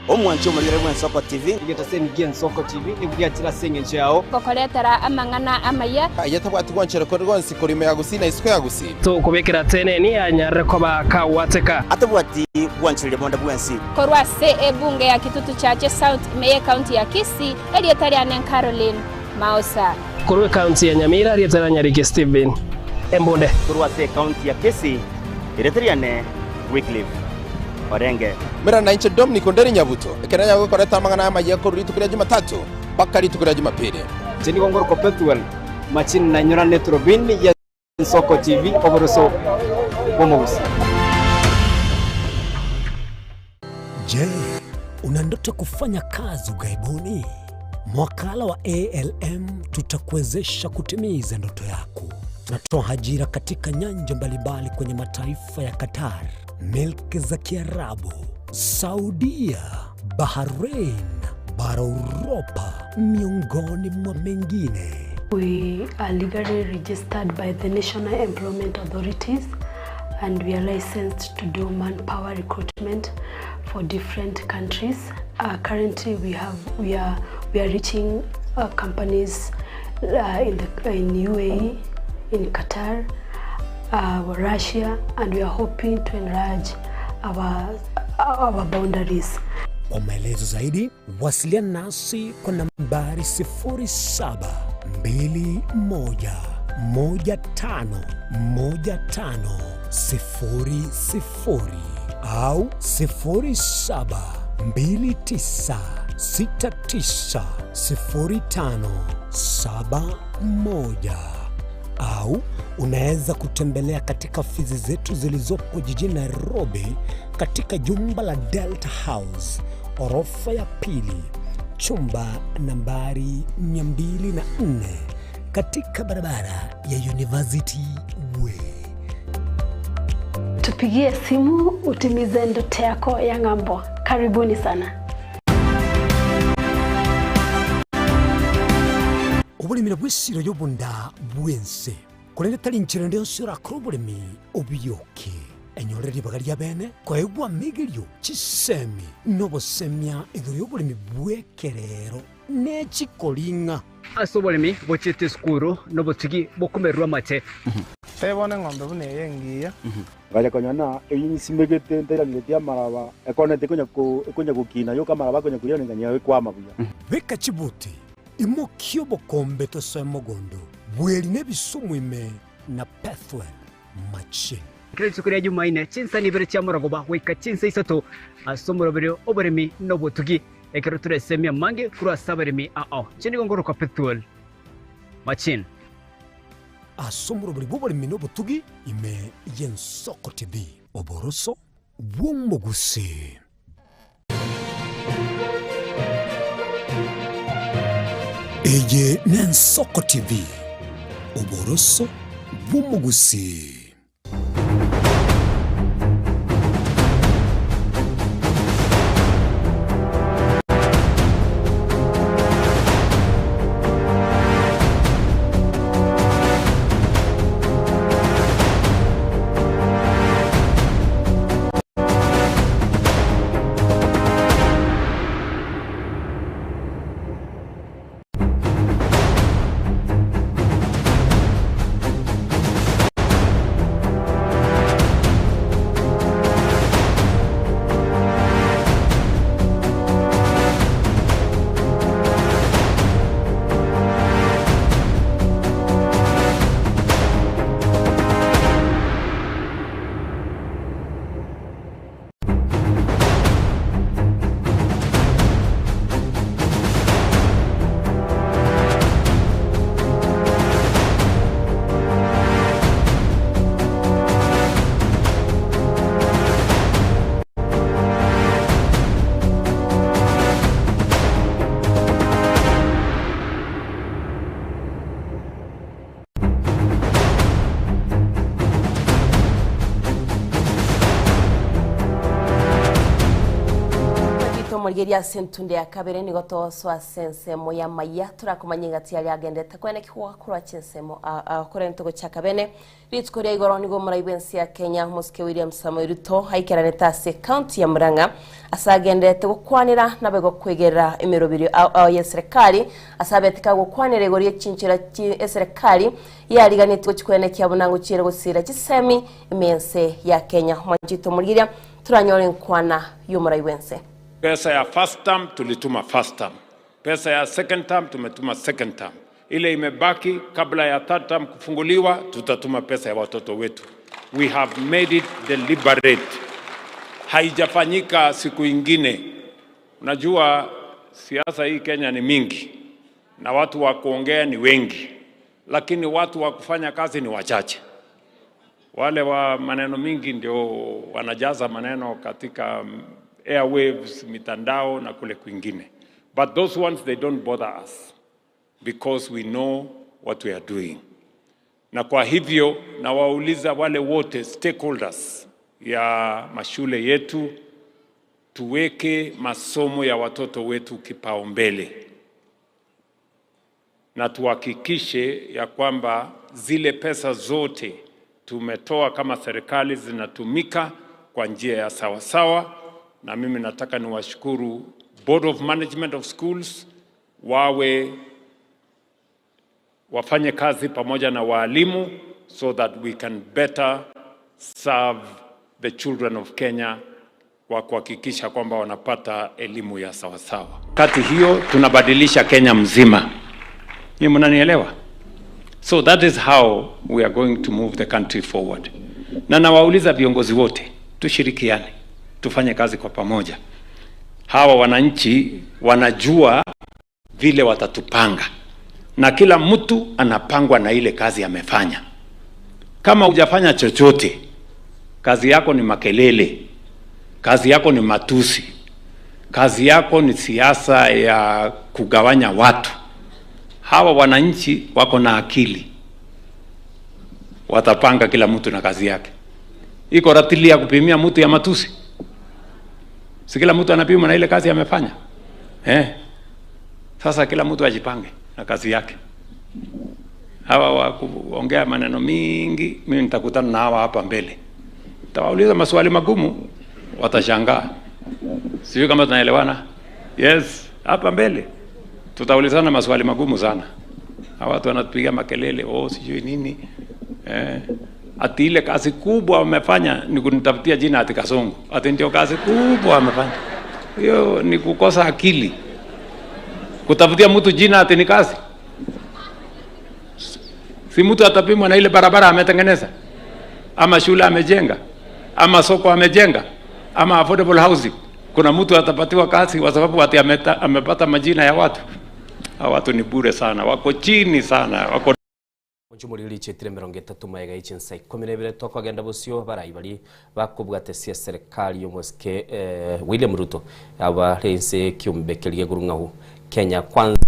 S5: Omwanchi omorigere bw'Ensoko TV.
S6: Egetaseni gi'Ensoko TV nigo giachire ase engencho yao.
S7: Gokoretera amang'ana amaya.
S8: Aye tabwati gwanchera konde gwonsi korwa ime ya Gusii na isiko ya Gusii.
S9: Tokobekera teneni anyarire koba kagwateka.
S5: Atabwati gwanchereria bonde bwensi.
S7: Korwa ase ebunge ya Kitutu Chache South ime y'ecounty ya Kisii, erieta riane Caroline Maosa.
S9: Korwa ecounty ya Nyamira, erieta ria Nyariki Stephen Embunde.
S5: Korwa ase ecounty ya Kisii, erieta riane Wycliffe Orenge.
S8: Mera nainche Dominic Onderi Nyabuto, ekero nyagokoreta amang'ana amayia korwa rituko ria Jumatatu mpaka rituko ria Jumapili.
S6: Inche nigo ngorokwa Pethuel Machini nainyorane eturubini ya Ensoko TV oboroso bw'omogusii.
S2: Je, una ndoto kufanya kazi ughaibuni? Mwakala wa ALM tutakuwezesha kutimiza ndoto yako. Tunatoa ajira katika nyanja mbalimbali kwenye mataifa ya Qatar, milki za Kiarabu, Saudia, Bahrain, bara Uropa, miongoni mwa mengine.
S10: We are legally registered by the National Employment Authorities and we are licensed to do manpower recruitment for different countries. Uh, currently we have we are we are reaching uh, companies uh, in the in UAE, in Qatar, uh, Russia and we are hoping to enlarge our our boundaries.
S2: Kwa maelezo zaidi wasiliana nasi kwa nambari 0721151500 au 0729690571 au unaweza kutembelea katika ofisi zetu zilizopo jijini Nairobi katika jumba la Delta House orofa ya pili chumba nambari 204 katika barabara ya University Way.
S10: Tupigie simu utimize ndoto yako ya ng'ambo. Karibuni sana.
S2: Oboremi nabwo esiro y'obonda bw'ense, korende tari nchera ende yonsi orakore oboremi obioke. Enyorere ribaga ria bene koegwa amegerio, chisemi, na obosemia igoro y'oboremi bw'ekerero ne chikoring'a.
S6: Ase oboremi bochiete esukuru nobotugi bokomererwa amache.
S11: Tebia bono eng'ombe buna eye engiya.
S12: Ngacha konyora ng'a eyio nsimegete ntairangeretie amaraba, ekonete ekonya ko ekonya gokina yoka amaraba akonya koiranerania ekwama buya.
S2: Beka chibuti, imokia obokombe tosoe mogondo, bweri na ebisumu ime na Pethuel machine.
S6: Kera rituko ria Jumaine, chinsa ibere chia morogoba goika chinsa isato ase omoroberio oboremi na obotugi, ekero toresemie amange korwa ase abaremi ao. Inche nigo nkorokwa Pethuel Machine.
S2: Ase omoroberi bw'oboremi na obotugi ime y'Ensoko TV, oboroso bw'omogusii. Eye n'Ensoko TV, oboroso bw'omogusii.
S3: Omorigereria ase entunde ya kabere nigo togosoa ase ensemo y'amaiya torakomanya egati aria agendete koenekigwa korwa chinsemo korende togochaka bene Rituko ria igoro nigo omorai bw'ense ya Kenya, Omosike William Samoei Ruto, aikeranete ase ekaunti ya Murang'a ase agenderete gokwanera naboigo kwegerera emeroberio ao ao y'eserekari ase abete kagokwanera igoro ye chinchera chi eserekari yariganetie gochia koenekia buna ngochiere gosiira chisemi ime y'ense ya Kenya. Omwanchito omorigereria toranyore enkwana y'omorai bw'ense.
S13: Pesa ya first term tulituma first term, pesa ya second term tumetuma second term, ile imebaki kabla ya third term kufunguliwa tutatuma pesa ya watoto wetu. We have made it deliberate, haijafanyika siku ingine. Unajua siasa hii Kenya ni mingi na watu wa kuongea ni wengi, lakini watu wa kufanya kazi ni wachache. Wale wa maneno mingi ndio wanajaza maneno katika airwaves, mitandao na kule kwingine. But those ones they don't bother us because we know what we are doing. Na kwa hivyo nawauliza wale wote stakeholders ya mashule yetu tuweke masomo ya watoto wetu kipaumbele na tuhakikishe ya kwamba zile pesa zote tumetoa kama serikali zinatumika kwa njia ya sawasawa. Na mimi nataka niwashukuru Board of Management of Schools wawe wafanye kazi pamoja na waalimu so that we can better serve the children of Kenya wa kuhakikisha kwamba wanapata elimu ya sawasawa. Kati hiyo tunabadilisha Kenya mzima. Ni mnanielewa? So that is how we are going to move the country forward. Na nawauliza viongozi wote tushirikiane, tufanye kazi kwa pamoja. Hawa wananchi wanajua vile watatupanga, na kila mtu anapangwa na ile kazi amefanya. Kama hujafanya chochote, kazi yako ni makelele, kazi yako ni matusi, kazi yako ni siasa ya kugawanya watu. Hawa wananchi wako na akili, watapanga kila mtu na kazi yake. Iko ratili ya kupimia mtu ya matusi, si kila mtu anapimwa na ile kazi amefanya eh? Sasa kila mtu ajipange na kazi yake. Hawa wa kuongea maneno mingi, mimi nitakutana na hawa hapa mbele, nitawauliza maswali magumu, watashangaa. Sijui kama tunaelewana. Yes, hapa mbele tutaulizana maswali magumu sana. Hawa watu wanatupiga makelele, oh, sijui nini eh. Ati ile kazi kubwa wamefanya ni kunitafutia jina ati Kasongo, ati ndio kazi kubwa wamefanya. Hiyo ni kukosa akili, kutafutia mtu jina ati ni kazi. Si mtu atapimwa na ile barabara ametengeneza, ama shule amejenga, ama soko amejenga, ama affordable housing. Kuna mtu atapatiwa kazi kwa sababu ati ameta, amepata majina ya watu. Hawa watu ni bure sana, wako chini sana, wako
S4: Onchumoriri richetire 30 maega ye chinsa 12 tokogenda bosio barai bari bakobwatesia serikali y'omosike eh, William Ruto aba rense kiumbe keria gurung'au Kenya Kwanza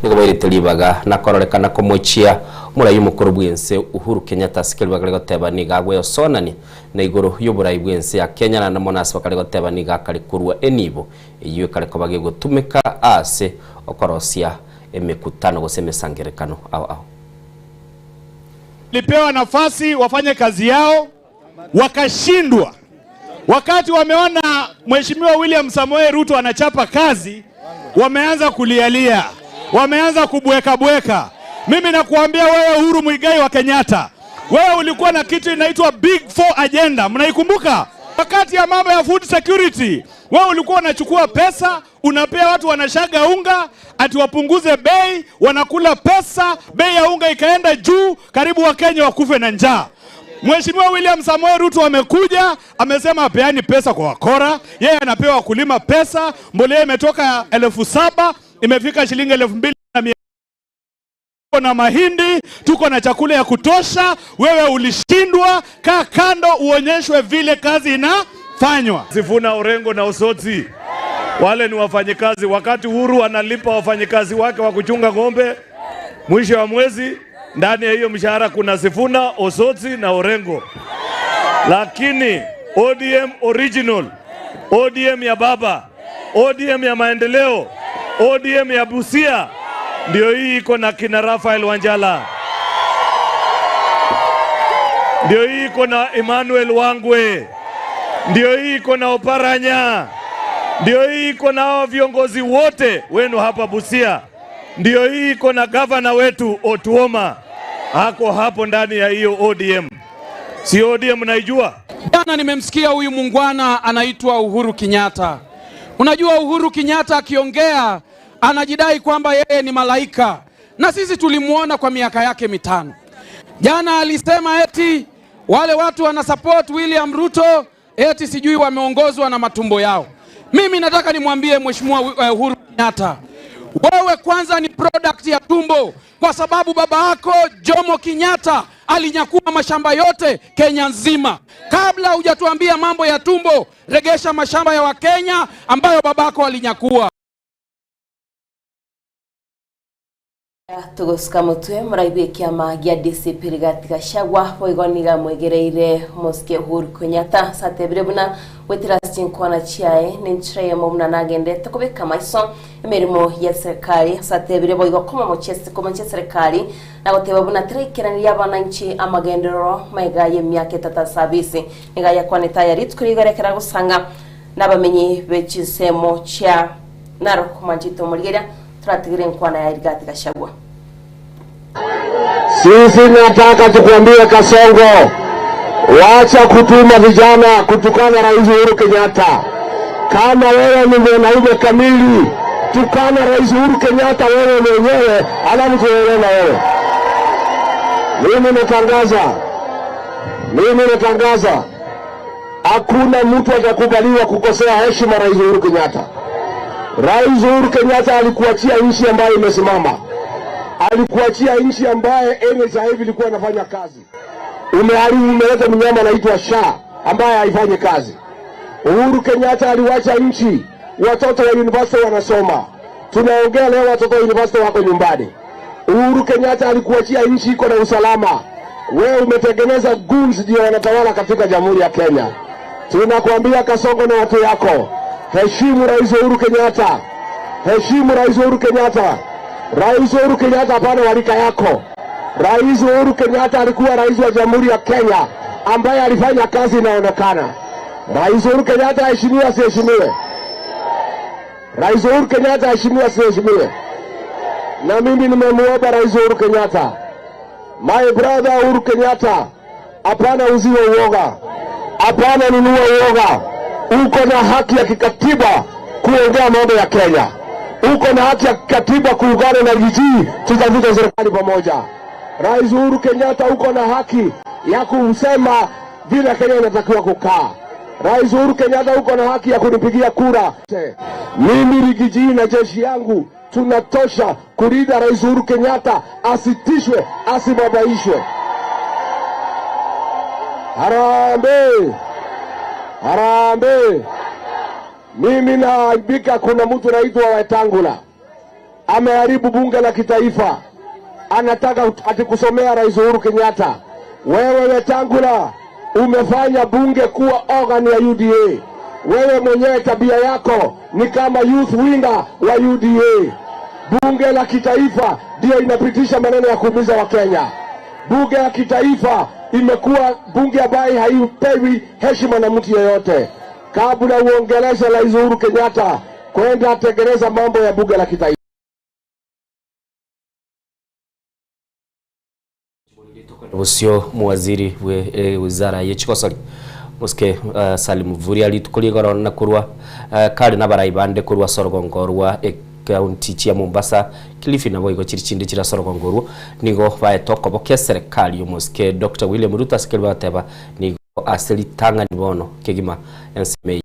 S4: nigo bairete ribaga nakororekana komochia omorai omokoro bwense Uhuru Kenyatta ase keri bakare goteba nigo agweyosonania na igoro y'oborai bwense ya Kenya naende mono ase bakare goteba nigo akare korwa enibo eyio ekare koba gegotumeka ase okorosia emekutano gose emesangerekano ao ao.
S14: Walipewa nafasi wafanye kazi yao wakashindwa. Wakati wameona Mheshimiwa William Samoei Ruto anachapa kazi, wameanza kulialia, wameanza kubweka bweka. Mimi nakuambia wewe Uhuru Muigai wa Kenyatta, wewe ulikuwa na kitu inaitwa Big Four Agenda, mnaikumbuka? Wakati ya mambo ya food security, wewe ulikuwa unachukua pesa unapea watu wanashaga unga ati wapunguze bei, wanakula pesa, bei ya unga ikaenda juu, karibu Wakenya wakufe na njaa. Mheshimiwa William Samoei Ruto amekuja amesema apeani pesa kwa wakora, yeye anapewa wakulima pesa. Mbolea imetoka 7,000 imefika shilingi 2,100 na mahindi, tuko na chakula ya kutosha. Wewe ulishindwa, kaa kando uonyeshwe vile kazi inafanywa.
S15: Sifuna, Orengo na Osotsi wale ni wafanyikazi. Wakati Uhuru analipa wafanyikazi wake wa kuchunga ng'ombe mwisho wa mwezi, ndani ya hiyo mshahara kuna Sifuna, Osotsi na Orengo. Lakini ODM original, ODM ya baba, ODM ya maendeleo, ODM ya Busia ndio hii iko na kina Rafael Wanjala, ndio hii iko na Emmanuel Wangwe, ndio hii iko na Oparanya, ndio hii iko na hao viongozi wote wenu hapa Busia, ndio hii iko na gavana wetu Otuoma, ako hapo ndani ya hiyo ODM. Si ODM naijua?
S16: Jana nimemsikia huyu muungwana anaitwa Uhuru Kenyatta. Unajua Uhuru Kenyatta akiongea anajidai kwamba yeye ni malaika, na sisi tulimwona kwa miaka yake mitano. Jana alisema eti wale watu wana support William Ruto eti sijui wameongozwa na matumbo yao. Mimi nataka nimwambie Mheshimiwa Uhuru Kenyatta, wewe kwanza ni product ya tumbo, kwa sababu baba yako Jomo Kenyatta alinyakua mashamba yote Kenya nzima. Kabla hujatuambia mambo ya tumbo, regesha mashamba ya Wakenya ambayo babako alinyakua.
S3: Togosuka motwe morai bw'ekiama gia DCP Rigathi Gachagua boigo nigo amwegereire omosike Uhuru Kenyatta ase atebire buna goetera ase chinkwana chiaye nenchera eyemo buna nagendete kobeka amaiso emeremo ya serikali ase atebire boigo komomochia komochia serikali na goteba buna teraikeranirie abananchi amagenderero maiga y'emiaka etato ase abisi nigo ayakwanete aya rituko rigo rekera gosanga nabamenyi be chinsemo chia Narok Manchito Omorigeria Toratigere enkwana ya Rigathi Gachagua.
S17: Sisi nataka tukwambie Kasongo, Wacha kutuma vijana kutukana Rais Uhuru Kenyatta. Kama wewe ni mwanaume kamili, tukana Rais Uhuru Kenyatta wewe mwenyewe, alafu tuelewe na wewe. Mimi natangaza, mimi natangaza, hakuna mtu atakubaliwa kukosea heshima Rais Uhuru Kenyatta. Rais Uhuru Kenyatta alikuachia nchi ambayo imesimama, alikuachia nchi ambaye NHIF ilikuwa inafanya kazi. Umeharibu, umeleta mnyama anaitwa SHA ambaye haifanyi kazi. Uhuru Kenyatta aliwacha nchi, watoto wa university wanasoma. Tunaongea leo, watoto wa university wako nyumbani. Uhuru Kenyatta alikuachia nchi iko na usalama. Wewe umetengeneza goons ndio wanatawala katika Jamhuri ya Kenya. Tunakuambia Kasongo na watu yako, heshimu Rais Uhuru Kenyatta, heshimu Rais Uhuru Kenyatta. Rais Uhuru Kenyatta hapana warika yako. Rais Uhuru Kenyatta alikuwa rais wa Jamhuri ya Kenya ambaye alifanya kazi inaonekana. Rais Uhuru Kenyatta aheshimiwe asiheshimiwe? Rais Uhuru Kenyatta aheshimiwe asiheshimiwe? Na mimi nimemuomba Rais Uhuru Kenyatta, my brother Uhuru Kenyatta, hapana uziwe uoga, hapana nunua uoga. Uko na haki ya kikatiba kuongea mambo ya Kenya, uko na haki ya kikatiba kuungana na GG, tutavuta serikali pamoja. Rais Uhuru Kenyatta, uko na haki ya kusema vile Kenya inatakiwa kukaa. Rais Uhuru Kenyatta, uko na haki ya kunipigia kura. Mimi Rigiji na jeshi yangu tunatosha kulinda Rais Uhuru Kenyatta, asitishwe, asibabaishwe. Harambee! Harambee! Mimi naaibika, kuna mtu anaitwa Wetangula ameharibu bunge la kitaifa, anataka ati kusomea Rais Uhuru Kenyatta. Wewe Wetangula umefanya bunge kuwa organ ya UDA. Wewe mwenyewe tabia yako ni kama youth winger wa UDA. Bunge la kitaifa ndio inapitisha maneno ya kuumiza Wakenya. Bunge la kitaifa imekuwa bunge ambayo haipewi heshima na mtu yeyote. Kabla uongeleshe Rais Uhuru Kenyatta, kwenda atengeneza mambo ya bunge la kitaifa.
S4: Bosio Mowaziri bwe ewizara ye chigosori Mosike Salim Mvurya rituko rigoro na korwa kare nabarai bande korwa ase orogongo rwa ecounty chia Mombasa, Kilifi naboigo chiri chinde chire ase orogongo orwo nigo baete okobokia eserekari y'Omosike Doctor William Ruto ase keria bagoteba nigo ase ritang'ani bono kegima ensemo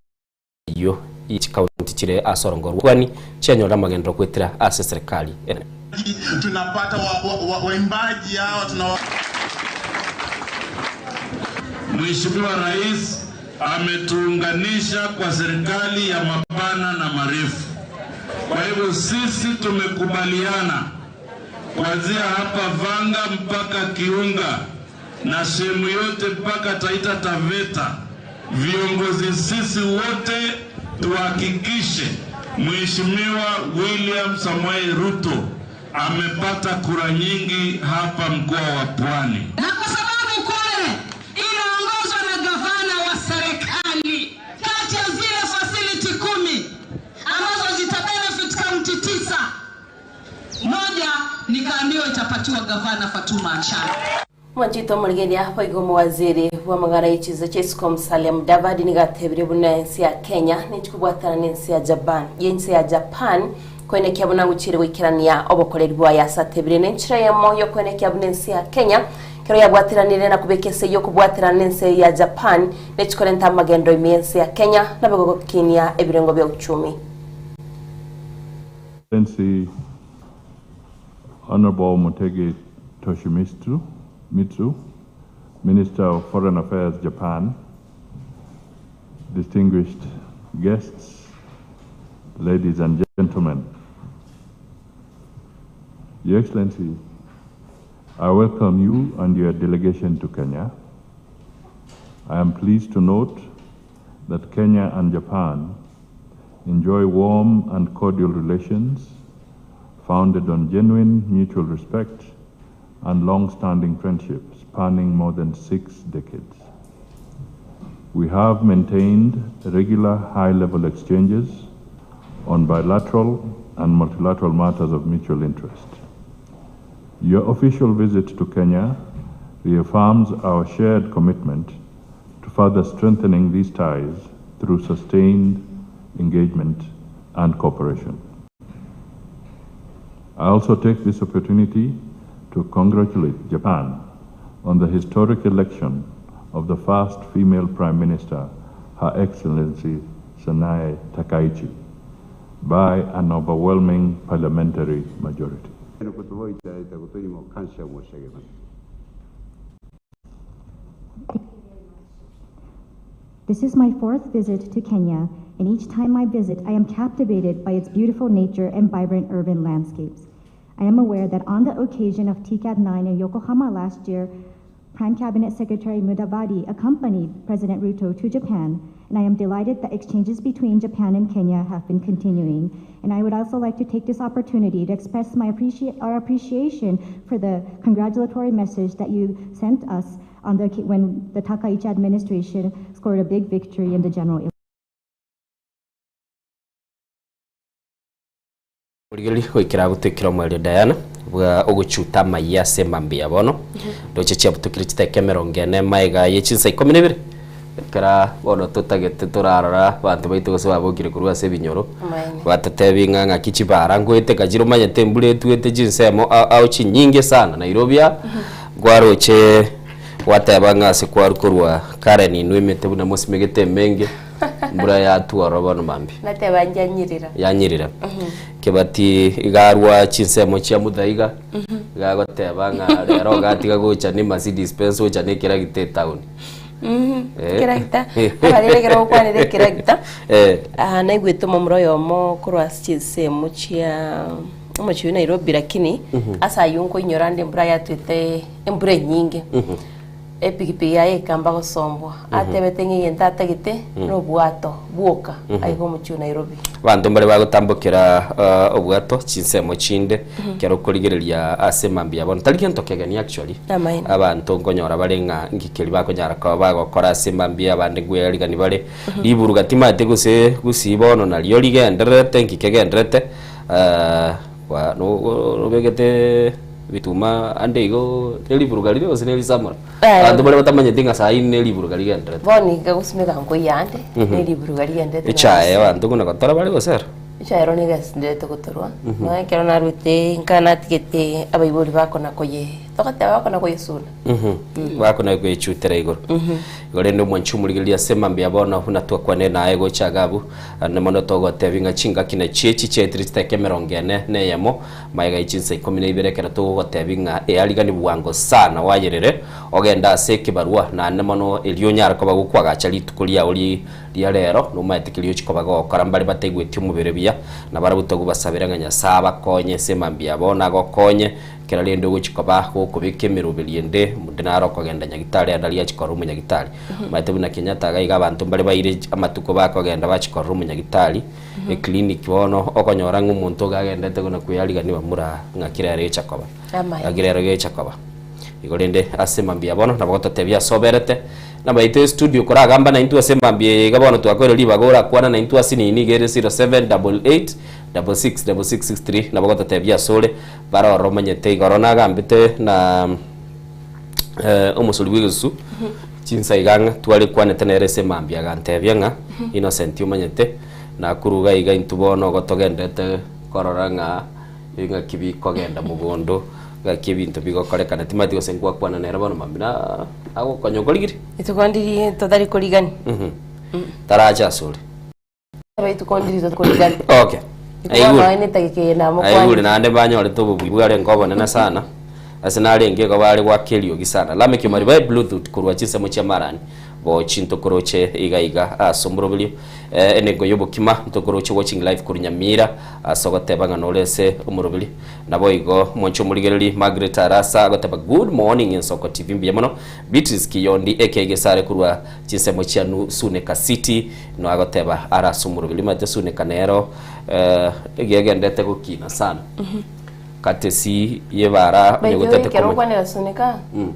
S4: eyio ye chicounty chire ase orongo rwa Pwani chianyore amagenderero goetera ase eserekari enene.
S18: Tunapata waimbaji wa, wa, hawa tunawa... Mheshimiwa Rais ametuunganisha kwa serikali ya mapana na marefu. Kwa hivyo sisi tumekubaliana kuanzia hapa Vanga mpaka Kiunga na sehemu yote mpaka Taita Taveta, viongozi sisi wote tuhakikishe Mheshimiwa William Samoei Ruto amepata kura nyingi hapa mkoa wa Pwani.
S19: Na kwa sababu Kwale inaongozwa na gavana wa serikali, kati ya zile facility 10 ambazo zita benefit county 9, moja nikaambiwa itapatiwa gavana Fatuma Achani.
S3: Mwanchito omorigeria boigo omowaziri bw'amang'ana y'echiza chia isiko Musalia Mudavadi nigo atebirie buna ense ya Kenya ninchi kobwatana n'ense ya Japan y'ense ya Japan koenekia buna ngochiire goikerania obokoreri bwaye ase atebirie nenchera eyemo y'okoenekia buna ense ya Kenya kero yabwateranire na kobeka ase ey'okobwaterana n'ense ya Japan nechikorenta amagendo ime y'ense ya Kenya naboigo gokinia ebirengo bia uchumi.
S20: Excellency Honorable Motegi Toshimitsu, Mitsu, Minister of Foreign Affairs, Japan, distinguished guests, ladies and gentlemen. Your Excellency, I welcome you and your delegation to Kenya. I am pleased to note that Kenya and Japan enjoy warm and cordial relations founded on genuine mutual respect and long-standing friendship spanning more than 6 decades. We have maintained regular high-level exchanges on bilateral and multilateral matters of mutual interest. Your official visit to Kenya reaffirms our shared commitment further strengthening these ties through sustained engagement and cooperation. I also take this opportunity to congratulate Japan on the historic election of the first female Prime Minister, Her Excellency Sanae Takaichi, by an overwhelming parliamentary majority.
S21: の言葉をいただいたことにも感謝を申し上げます。
S22: This is my fourth visit to Kenya, and each time I visit, I am captivated by its beautiful nature and vibrant urban landscapes. I am aware that on the occasion of TCAT 9 in Yokohama last year, Prime Cabinet Secretary Mudavadi accompanied President Ruto to Japan, and I am delighted that exchanges between Japan and Kenya have been continuing. And I would also like to take this opportunity to express my appreci- our appreciation for the congratulatory message that you sent us on the, when the Takaichi administration scored a big victory in the general election.
S4: Origereria goikera gotwekera omwerio Diana bwa ogochuta amaiya ase emambia bono ndoche chiabutokire chiteka emerongo ene maega ye chinsa ikomi na ibere ekera bono totagete torarora abanto baito gose babokire korwa ase ebinyoro
S3: Amaene.
S4: batotebi ng'a ng'aki chibara ngoeteka chire omanyete embura etwete chinsemo ao ao chinyinge sana Nairobi aa nkwaroche gwateba ng'a ase kwarwa korwa Karen inwe emete buna mosimegete emenge Mbura yatwora bono mambia.
S3: Nateba njanyirira.
S4: Yanyirira. Kebati iga arwa chinsemo chia Muthaiga, iga agoteba ng'a rero iga atiga gocha ne Mercedes Benz ocha ne ekeragita etown. Eh.
S3: Ekeragita, abarere ekero gokwanera ekeragita,
S4: Eh.
S3: ah, naigwete omomura oyomo korwa ase chinsemo chia omochie o Nairobi lakini, ase aywo nkoinyora ande embura yatwete embura enyinge. Epigipigi yaye ekamba gosombwa. Atebete ng'a egento atagete nobwato bwoka aiga omochie o Nairobi.
S4: Abanto mbare bagotambokera obwato chinsemo chinde ekero okorigereria ase mambia bono tari gento kegeni actually.
S3: Amaene.
S4: Abanto nkonyora bare ng'a nki keria bakonyara koba bagokora ase mambia abande nkwearigani bare. Riburuga timanyeti gose gusii bono nario rigendererete nki kegendererete Kwa nobegete ebituma ande igo neriburuga rire gose nerisamora?
S3: Eh.
S4: Abanto baria batamanyeti ng'a saii neriburuga rigenderete.
S3: Bono iga gosimeka nkoiyo ande,
S4: Mhm.
S3: neriburuga rigenderete
S4: Echae abanto buna gotora bare gose ero?
S3: Echae ero nigo egenderete gotorwa,
S4: Mhm.
S3: nonya ekero narwete nka natigete abaibori bakona koye togoteba bakona koyesuna.
S4: Mhm. Bakona koyechutera igoro.
S3: Mhm.
S4: Igo rende omwanchi omorigereria ase mambia bono buna twakwanire naye gocha iga abwo, Naende mono togotebia ng'a chingaki nachio echi chiaetire chidakika emerongo ene na eyemo, magega ye chinsa ikomi na ibere ekero togogotebia ng'a earigani bwango sana wayerere, ogende ase ekebarua, naende mono erio onyare koba gokwagacha rituko riao ri ria rero, nomaete keria ochia koba gogokora mbare bataigweti omobere buya, na barabwo togobasabera ng'a Nyasae abakonye ase mambia abo nagokonye, Ekero rende ogochia koba gokobeka emeroberi ende, omonto nare okogenda nyagitari aria nario achia korora omonyagitari. Omanyete buna Kenyatta iga iga abanto mbare baire amatuko bakogenda bachia korora omonyagitari, eclinic bono okonyora ng'a omonto iga agendete buna kweyarigania bamura ng'aki rero egocha koba,
S3: Amaene.
S4: ng'aki rero gecha koba. Igo rende ase mambia bono nabo gototebia ase oberete, nabaito estudio koragamba naintwe ase mambia eye iga bono twakoire ribaga orakwana naintwe ase nini iga ere 0788 66 66 63 nabo gototebia asore. Barore omanyete igoro nagambete na omosori bw'egesusu chinsa iga ng'a tware kwanete nere ase mambia agantebia ng'a Innocent omanyete nakuru iga iga intwe bono igo togenderete korora ng'a ng'aki bikogenda mogondo ng'aki ebinto bigokorekana timanyeti gose ngwakwana nere bono mambia na agokonya okorigiri.
S3: Rituko ndiri totari korigani.
S4: Tarache asore.
S3: Rituko ndiri tokorigani.
S4: Okay.
S3: Rituko nonya netageka eye namokwanire.
S4: Aigure naende banyorete obobui bwarenge obonene sana ase narenge igo bare goaka eriogi sana. Lameck Omariba Bluetooth korwa chinsemo chia Marani bochi ntokoroche iga iga ase omoroberio eh, enengo y'obokima ntokoroche watching live korwa Nyamira ase ogoteba ng'a nore ase omoroberio. Naboigo mwanche omorigereri Margaret Arasa agoteba good morning Ensoko TV mbuya mono. Beatrice Kiyondi aka Gesare korwa Chinsemo chia Suneka City no agoteba are ase omoroberi omanyete Suneka nero egegendete gokina sana katesi yebara
S3: By
S4: onye
S3: the way,
S4: gotete
S3: ekero
S4: komanya
S3: okwanera Suneka,
S4: Mm.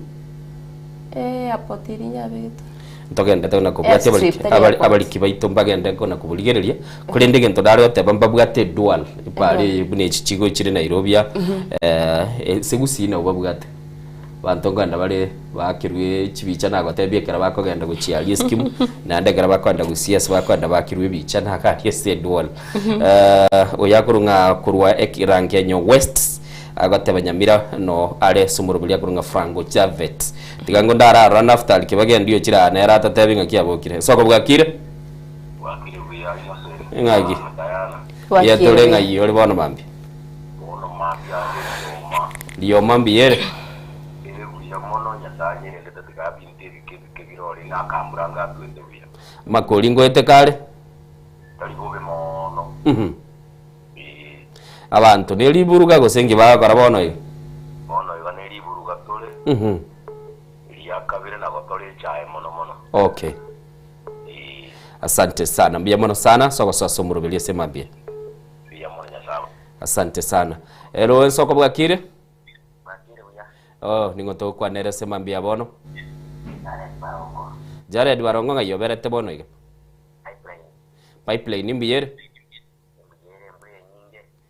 S3: eh, airport eria nyabegete.
S4: Ntogendete na kobwatia
S3: Airstrip,
S4: abariki
S3: tari
S4: abari
S3: airport.
S4: abariki baito mbagende kona koborigereria korende egento nare goteba mbabwate edual ebare eye buna echi chigochire Nairobi aa ase gusii nabo babwate. Abanto nkogenda bare baakirwe chibicha nagotebia ekero bakogenda gochia aria eskimu, naende ekero bakogenda gusii ase bakogenda baakirwe ebicha na iga aria ase eduala. Oyo akorwa ng'a korwa Ekirangenyo West, agoteba Nyamira no are ase omoroberi akorwa ng'a Franco Javet. Tiga ngo ndararora Naftali Kibagendi ochire aa nere atotebi ng'aki abokire. Soko bwakire?
S1: Bwakire buya Jose.
S4: Ng'aki?
S1: Diana.
S4: Buya tore ng'ai ore bono mambia?
S1: Bono mambia ande rioma.
S4: Rioma mbuya ere?
S1: Ere buya mono Nyasae anyerendete tiga binto ebike ebike bire orenge akambura ngatwete buya.
S4: Makori ngoete kare?
S1: Tari bobe mono.
S4: Mhm.
S1: Ee.
S4: Abanto ne riburuga gose nki bagokora bono iga?
S1: Bono iga ne riburuga tore.
S4: Mhm.
S1: Eria kabere nabo tore echae mono mono.
S4: Okay. Asante sana. Mbuya mono sana ase ogosoa ase omoroberi ase mambia.
S1: Mbuya mono Nyasae.
S4: Asante sana. Ero ensoko bwakire? Oh, ning'o togokwanera ase mambia bono? Jared Barongo ng'ai oberete bono iga? Pipeline mbuya ere?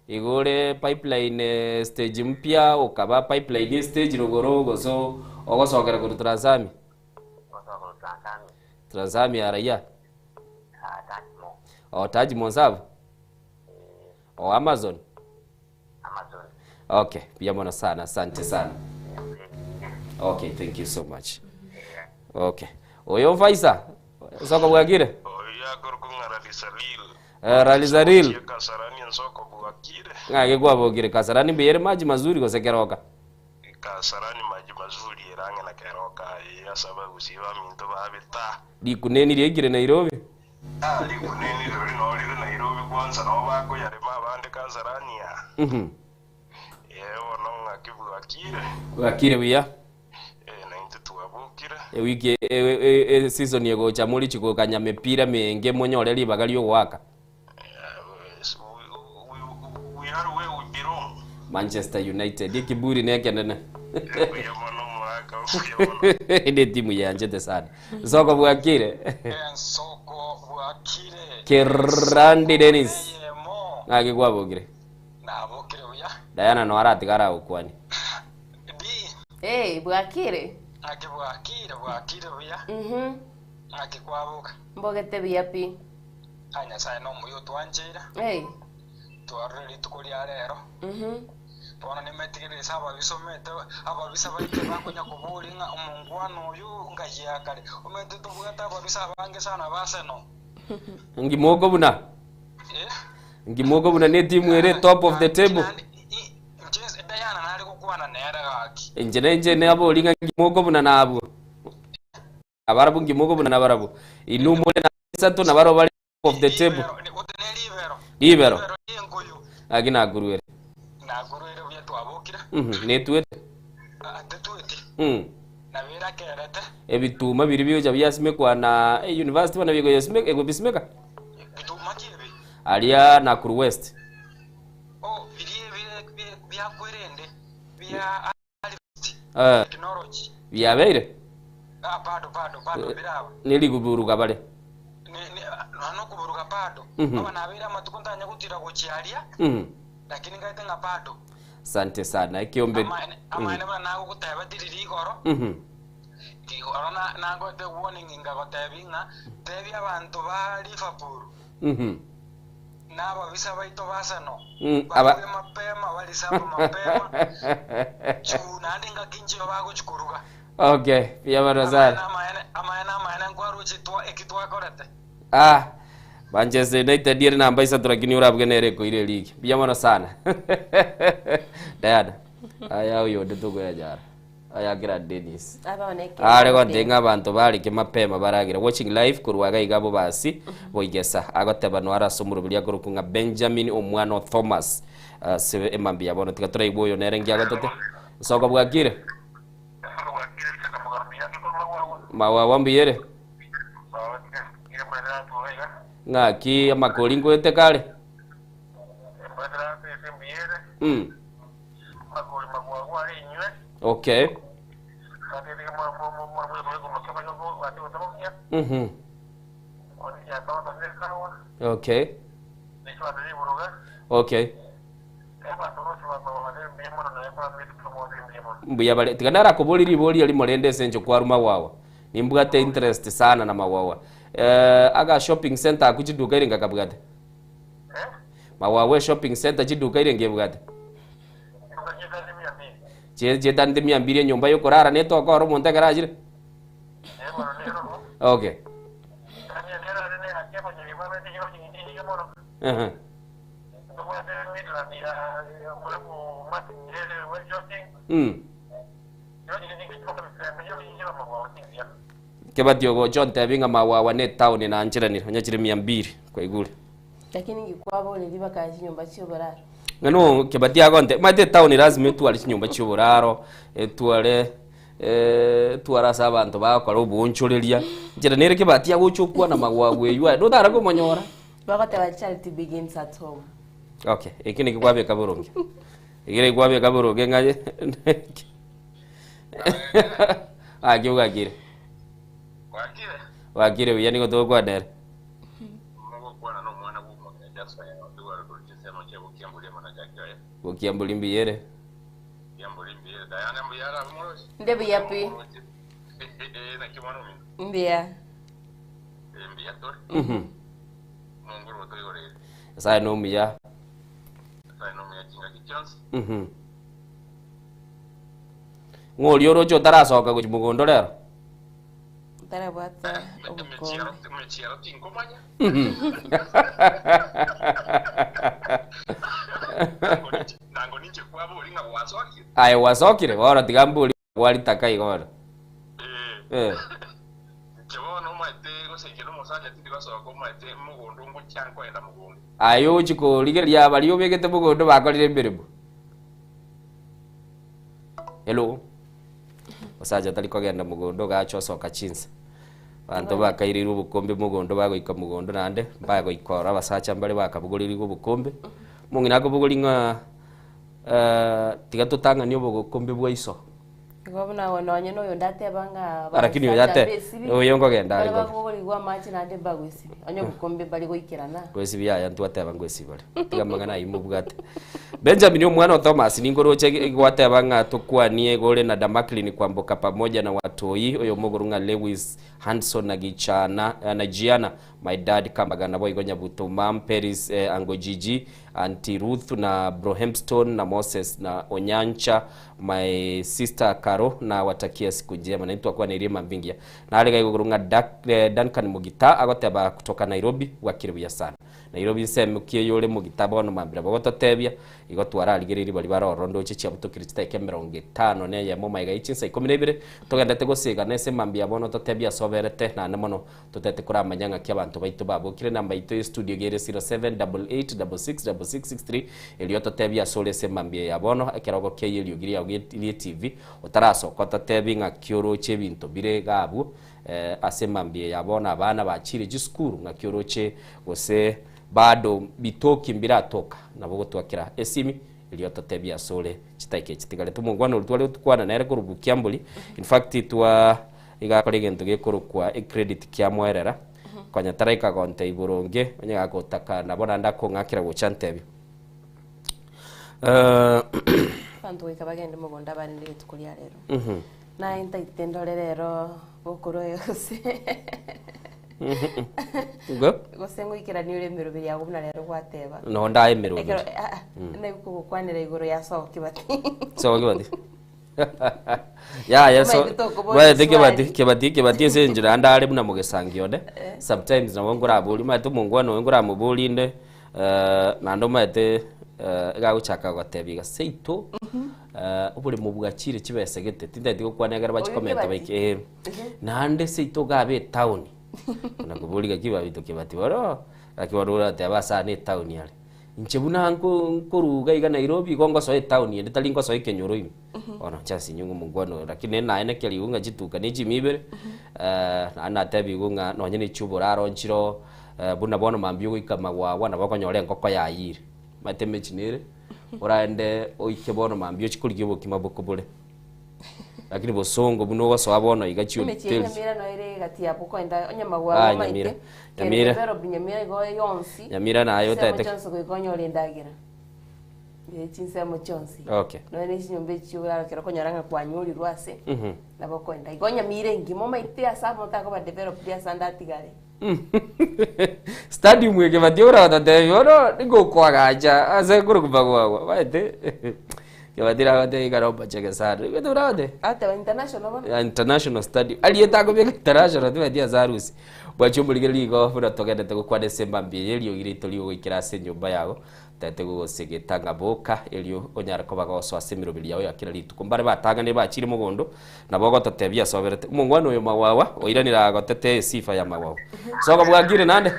S4: Igo ore pipeline stage mpya okaba pipeline stage rogoro gose ogosokera korwa Transamia? Transamia raia? Oh, Taj Monsabu? Oh, Amazon? Okay, mbuya mono sana, asante sana. Okay, thank you so much. Okay. Oyo Faisa, soko bwakire? Eh, Ralizaril. Ng'ake kwabokire Kasarani mbuya ere maji mazuri gose keroka?
S1: Kasarani maji mazuri ere ang'e na keroka eye ase abagusii baminto babeta.
S4: Rikuneni riaikire Nairobi.
S1: Ah, rikuneni rirorio noo rire Nairobi kwanza noo bakoyarema abande Kasarani aa. Ee bono ng'aki bwakire.
S4: Bwakire buya.
S1: Ee naintwe twabokire.
S4: Ewiki e season egocha morichi gokanya mepira menge monyore ribaga riogoaka.
S1: We are where we belong.
S4: Manchester United ekiburi nekenene. Ne timu yanchete sana. Soko bwakire. Kerandi Dennis. Ng'aki kwabokire? Diana no aratiga aragokwania.
S3: Hey, bwakire?
S7: Ng'aki bwakire, bwakire buya.
S3: Mhm.
S7: Ng'aki kwaboka.
S3: Mbogete buya pi.
S7: Ah, Nyasae nomuya otwancheire.
S3: Hey.
S7: Twarorire rituko ria rero.
S3: Mhm.
S7: Bono nimetigerere ase ababisa omanyete ababisa baito bakonya koboria ng'a omongwana oyo ngai akare. Omanyete tobwate ababisa abange sana ba Arsenal.
S4: Ngimoko buna. Ngimoko buna ne timu ere top of the table.
S7: Inche Diana nare gokwana nere gaki.
S4: Inche nenche nabori ng'a ngimoko buna nabwo. Abarabwo ngimoko buna nabarabwo. Inwe more na isato na barabwo bare top of the table. Ribero. Gaki nakuruere.
S7: Nakuruere buya twabokire.
S4: Mhm, netuete.
S7: Ah, tetueti. Nabere akerete.
S4: Ebituma biria biocha biasimekwa na eh, university bana bigoyasimeka egobisimeka.
S7: Bituma ki ebi?
S4: Aria Nakuru West.
S7: Oh, biria ebire biakwerende bia
S4: Eh.
S7: Technology.
S4: Biabeire?
S7: Ah, bado bado bado
S4: Eh,
S7: biraba.
S4: Neriguburuga bare.
S7: Ne ne nonya nokoburuga bado. Aba nabeire amatuko ntanya gotira gochia aria. Lakini ngaete ng'a bado.
S4: Asante sana. Ekiombe.
S7: Amaene amaene buna nagogoteba tiri rigoro. Rigoro na nagoete warning ngagotebi ng'a tebia abanto ba Liverpool. Na ababisa baito b'Arsenal
S4: Aba-
S7: bakure mapema, barisabe mapema, juu naende engaki inchio bagochia koruga.
S4: Okay, mbuya mono sana.
S7: Amaene, amaene, amaene nkwaroche twa eki twakorete.
S4: Ah, Manchester United ere namba isato lakini orabuge nere ekoira eligi. Mbuya mono sana. Diana, aya oyonde tokoyanyara. Ayakera Dennis. Are gontebia ng'a abanto bareke mapema baragere. Watching live korwa iga iga bobasi boigesa. Agoteba noare ase omoroberi akorokwa ng'a Benjamin omwana o Thomas ase emambia ya bono. Tiga toraigwe oyo nere nki agotete. Soko bwakire? Mawawa mbuya ere? Ng'aki amakori nkoete kare? Okay. Okay. Okay. Mbuya bare. Tiga narakoborie riborio erimo rende ase encho kwarwa Magwagwa. Nimbwate interest sana na Magwagwa. Eh, aga shopping center akwo chiduka ere ngakabwate? Magwagwa eshopping center chiduka ere ngebwate? Chie chietanete mia mbiri enyomba yokorara netoka oro omonto ekero achire? Okay. Ehe. Mm. Kebati ogocha ontebi ng'a Magwagwa ne etown nancheranire onye chire mia mbiri kwaigure.
S3: Lakini ngikwaboreri bakaya chinyomba chioboraro.
S4: Ng'a no Kebati agonte omanyete etown lazima etware chinyomba chioboraro etware etware ase abanto bagokora oboonchoreria nchera nere Kebati agocha okwana Magwagwa eywo aye notara komonyora.
S3: Bagoteba charity begins at home.
S4: Okay, eki naki kwabeka boronge. Eki naki kwabeka boronge ng'a Gaki ogakire. Gwakire buya nigo togokwana ere. Bokiambori mbuya ere.
S3: Nde buya pi. Mbuya.
S4: Mhm. Nyasaye nomuya. Mhm. Ng'o oria oroche otarasoka gochia mogondo rero?
S3: Ntarabwata obokombe.
S4: Mhm. Aye gwasokire bono tiga mbori gwaritaka igo bono. Eh. Aye ogochia korigereria baria obegete mogondo bakorire emeremo. Hello. Omosacha tari kogenda mogondo ogacha osoka chinsa. Abanto bakaireirwe obokombe mogondo bagoika mogondo naende mbagoika oro abasacha mbare bakabogoreirwe obokombe. Omong'ina akobogori ng'a tiga totang'anie obokombe bwa iso.
S3: Igo buna nonye na oyonde ateba ng'a
S4: Lakini oyo
S3: abasacha
S4: ate-
S3: mbesibi,
S4: oyo nkogenda are
S3: baria
S4: kobe.
S3: bakobogorigwa amache naende mbagwesibi, onye obokombe mbari goikerana.
S4: Gwesibi yaya ntwateba ngwesibi bare. Tiga amang'ana ayio mobwate. Benjamin omwana o Thomas ninkoroche gwateba ng'a tokwanie igore na Damaklin Kwamboka pamoja na Watoi oyo omogoro ng'a Lewis Hanson na Gichana na Giana my dad Kambaga naboigo Nyabuto Mam Peris eh, Ango Gigi Auntie Ruth na Bro Hempstone na Moses na Onyancha My sister Caro nawatakia siku njema naintwe twakwaneirie mambia engiya. Nare iga igoro ng'a Dak, eh, Duncan Mugita agoteba kutoka Nairobi bwakire buya sana. Nairobi nsemo ki eyore Mugita bono mambia bogototebia igo twararigereirie baria bare ororo ndoche chiabutokire chidakika emerongo etano na eyemo magega ye chinsa ikomi na ibere togendete gosegana ase mambia bono totebie ase oberete naende mono totete koramanya ng'aki abanto baito babokire. Enamba yaito ye studio iga ere 0788666663 erio ototebie ase ore ase emambia ya bono ekerogo kia y'eriogi riao rie TV otarasoka ototebie ng'aki oroche ebinto bire iga abwo ase emambia ya bono abana bachire chisukuru ng'aki oroche gose bado bitoki mbiratoka nabo ogotwakera esimi erio ototebie ase ore chidakika echi chitigarete. Omongwana oria tware gokwana nere korwa Bukiambori in fact twa Iga akore egento gekorokwa ecredit kiamoerera, konya taraika gontebia boronge, onye gagotaka nabo naende akong'akera gocha antebie.
S3: Abanto goika bagende mogondo abarende rituko ria rero. Naye ntaite ndore rero bokorwa oyo gose
S4: Igo?
S3: gose ngoikeranie ore emeroberi yago buna rero gwateba.
S4: Noo ndae emeroberi.
S3: Ekero ah ah naigwa kogokwanera igoro ya sogo kibati.
S4: Sogo kibati. Yaya so
S3: Omanyete tokoboria
S4: omanyete kebati
S3: swali.
S4: kebati kebati ase enchera ande are buna mogesangi one sometimes nabo nkoraborie omanyete omongwana oyo nkoramoborie inde eh, naende omanyete eh, iga agochaka gotebia iga seito eh, oboremo bwachire chibesa gete tintageti gokwana ekero
S3: Oyo
S4: bachikomenta
S3: Kebati?
S4: baike eh. Naende seito iga abe etown nakoboria gaki babito kebati bono gaki bono orateba ase aa na etown are. Inche buna nko nkoruga iga Nairobi igo ngosoa etown ende tari ngosoa ekenyoro ime. Bono inche ase inwe ng'omongwana oyo lakini naye nekerigwe ng'a chituka ne chimi ibere naende natebigwe ng'a nonye ne chioboraro nchiroo buna bono mambia ogoika magwagwa nabo okonyora engoko yayire. Omanyete emechi nere oraende oike bono mambia ochie korigia obokima bokobore. Lakini bosongo buna ogosoa bono iga
S3: Emechie ya
S4: chihoteli.
S3: Nyamira noyo ere egati yapo koenda onye
S4: Ah,
S3: magwagwa
S4: Nyamira.
S3: omaete
S4: Nyamira.
S3: kende develop Nyamira igo yonsi
S4: Nyamira naye
S3: ensemo
S4: otagete
S3: chionsi goika onyore endagera. Ee, chinsemo chionsi.
S4: Okay.
S3: Nonya ne chinyomba echi chi'oboraro ekero okonyora ng'a kwanyorirwe ase,
S4: Mhm.
S3: nabo okoenda. Igo nyamira engima omaete ase amonto akoba developed ase ande atigare.
S4: Stadium eke batia oragototebi bono nigo okoagacha ase korokwa magwagwa omanyete Kebati nagotebi ikara omochege sana oigwete buna agotebi?
S3: Agoteba international bono.
S4: Ya international stadium ariete akobeka international tibati ase arusi bwachia omorigereria igo buna togendete gokwana ase emambia eye eriogi riaito rigogoikera ase enyomba yago Tete gogosegeta ng'a boka, erio onyare koba gosoa ase emeroberi yao ya kera rituko. Mbare batang'anire bachiire mogondo, nabo ogototebia ase oberete, Omongwana oyo magwagwa oiranire agotetee esifa y'amagwagwa. Soka bwakire naende?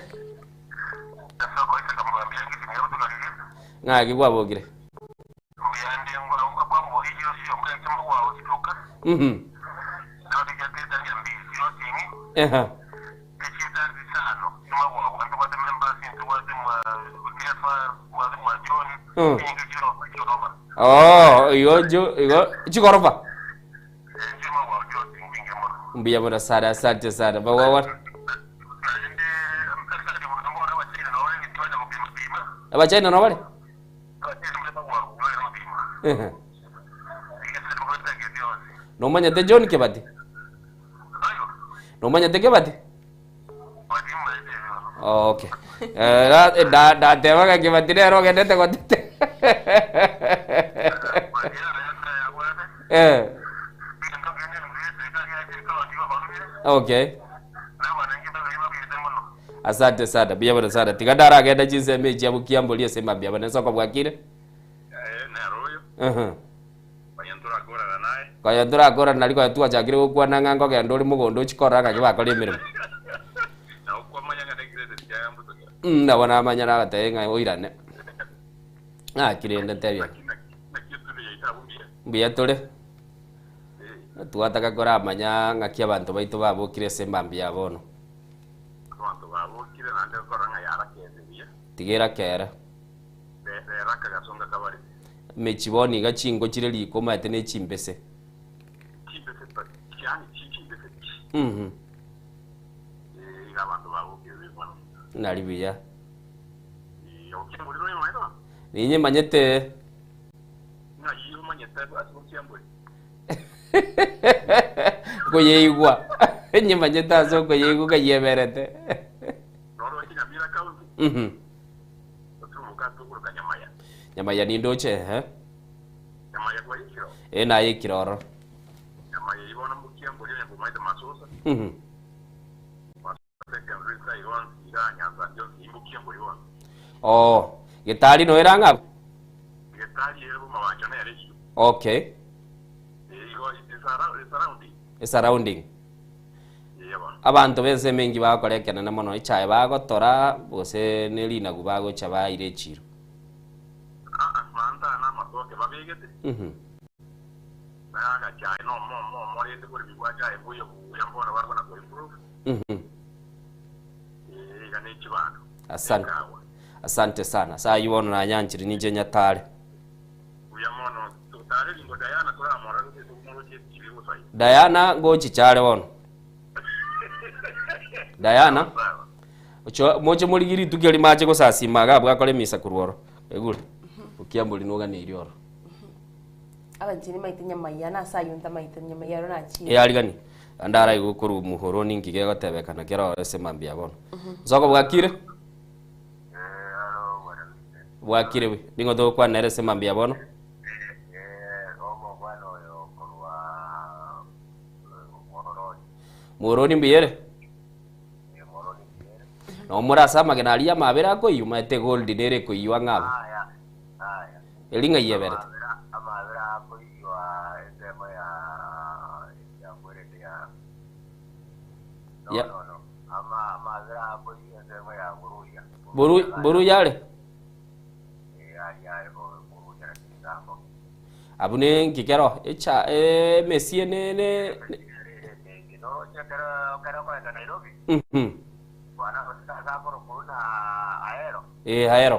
S4: Ng'aki kwabokire? Mhm. Ehe. Mm. Oh, igo jo igo chigorofa. Mbuya mono sana, asante sana. Bagwagwa. Abachaina no bare? Ehe. Nomanyete John Kebati? Nomanyete Kebati? Oh, okay. Eh, ra- eh, da- datebaga Kebati nere ogendete gotete. Eh. Okay. Asante sana, mbuya mono sana. Tiga ndaragenda chinsemo echi abwo kiamboria ase mambia aba nensoko bwakire. Ehe. Konya torakorana nari konya twachakire gokwana ng'a nkogenda ore mogondo ochie korora ng'aki bakora emeremo. Mm, nabo namanya nagatebia ng'a oirane. Ng'aki rende ntebia. Mbuya tore. Twataka koramanya ng'aki abanto baito babokire ase emambia ya bono. Tiga erakere. Emechie bono iga chinko chire riko omanyete ne chimbese. Mhm. Nari buya. Ninyemanyete. Nkoyeigwa. Nyemanyete ase okoyeigwa nkayeberete. Mhm. Nyamaya nindoche ehe. Eh naye ororo. Mhm. Oh, getari noyo ere ang'e abwo? Okay. Esurrounding. Abanto b'ensemo engi bagokora ekenene mono, echae bagotora gose ne rinagu bagocha baira echiro. Mhm. Mhm. Asante. Asante sana. Saa ayio bono nanyanchire ninche nyatare. Diana ngochicha are bono. Diana ocho moche morigie rituko eri mache gosasima iga abwo akore emisa korwa oro. Oigure? Okiambori noganeirie oro.
S3: Abanchani maite nyamaiya nase ayio ntamaete nyamaiya aro nachire.
S4: Eyarigani ande araigwe korwa muhoro ninki gegotebekana kero oro ase mambia bono. Nsoko bwakire? Bwakire buya. Ning'o togokwana nere ase mambia bono? Moroni mbuya ere? Nabo more ase amagena aria amabere akoiywa, omanyete egold nere ekoiywa ang'e abwo. Eri ng'ai eberete? Ya. Boru boruya are? Abwo ne nki kero echa emesie ne ne Mhm. Eh, Ahero.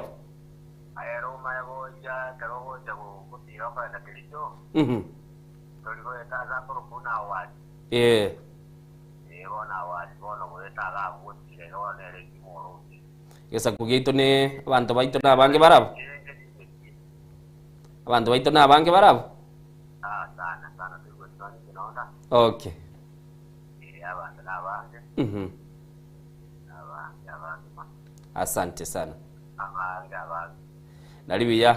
S4: Mhm. Eh. Egesaku giaito ne abanto baito nabange barabwo. Abanto baito nabange barabwo? Okay. Asante sana. Nari buya.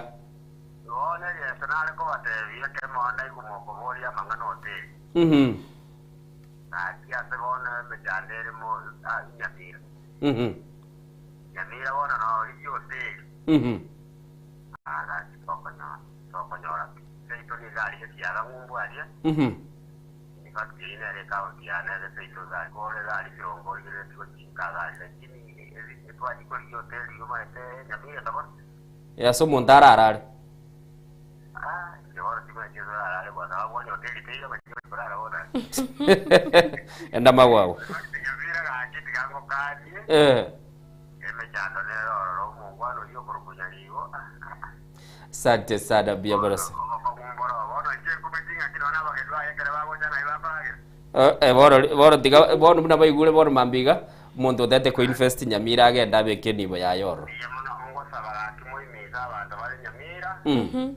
S4: Ase omonto ararare. Enda magwago. Eh. Asante sana mbuya mono sana. Eh, eh, bono bono tiga bono buna baigure bono mambia iga omonto otete koinvest Nyamira agende abeke enibo yaye ororo. Mm.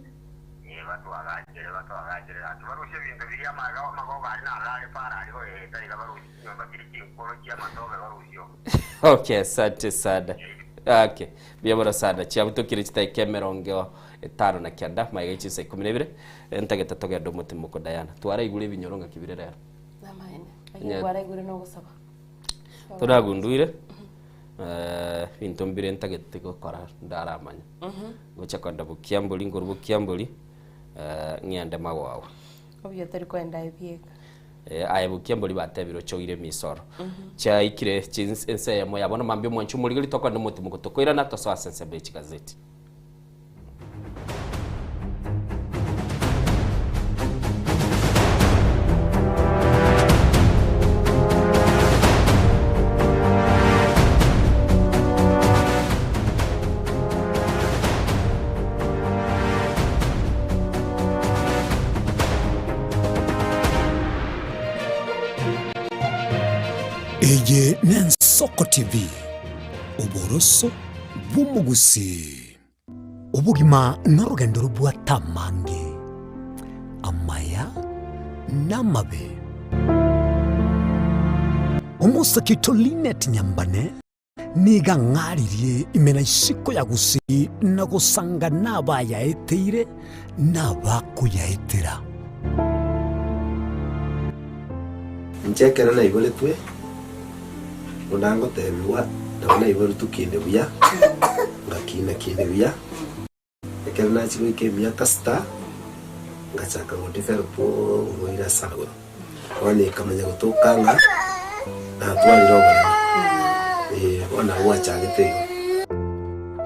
S4: Okay, asante sana. Okay, mbuya mono sana. Chiabutokire chidakika emerongo etano na kianda, magega chinsa ikomi na ibere, ntagete togende omotimoko Diana. Twaraigure ebinyoro ng'aki bire rero.
S3: Namaene.
S4: Onye-
S3: Lakini kwaraigure nogosaba.
S4: Toragunduire, eh, ebinto mbire ntagete gokora ndaramanya. Ngocha kogenda Bokiambori, nkorwa Bokiambori, eh, ng'ende Magwagwa.
S3: Obuya tori koenda aye bieka.
S4: Eh, aye Bokiambori batebire ochoire emisoro. Chiaikire chins ense eyemo ya bono mambia omwanchi omorigeri tokogenda omotimoko tokoirana tosoe ase ensemo ye chigazeti.
S2: Eye n'Ensoko TV, oboroso bw'omogusii. Obogima norogendo robwate amange, amaya na amabe. Omosake oito Linet Nyambane nigo ang'aririe ime na isiko ya Gusii na gosanga nabayaeteire na abakoyaetera.
S5: Inche ekero naiboretwe, buna ngotebigwa, nabo naiboretwe kinde buya, ngakina kinde buya. Ekero nachia goika emiaka sita, ngachaka go develop oborwaire ase amagoro. Bono ekamanya gotoka ng'a natwarire oboremo, eh, bono nabo gwachagete igo.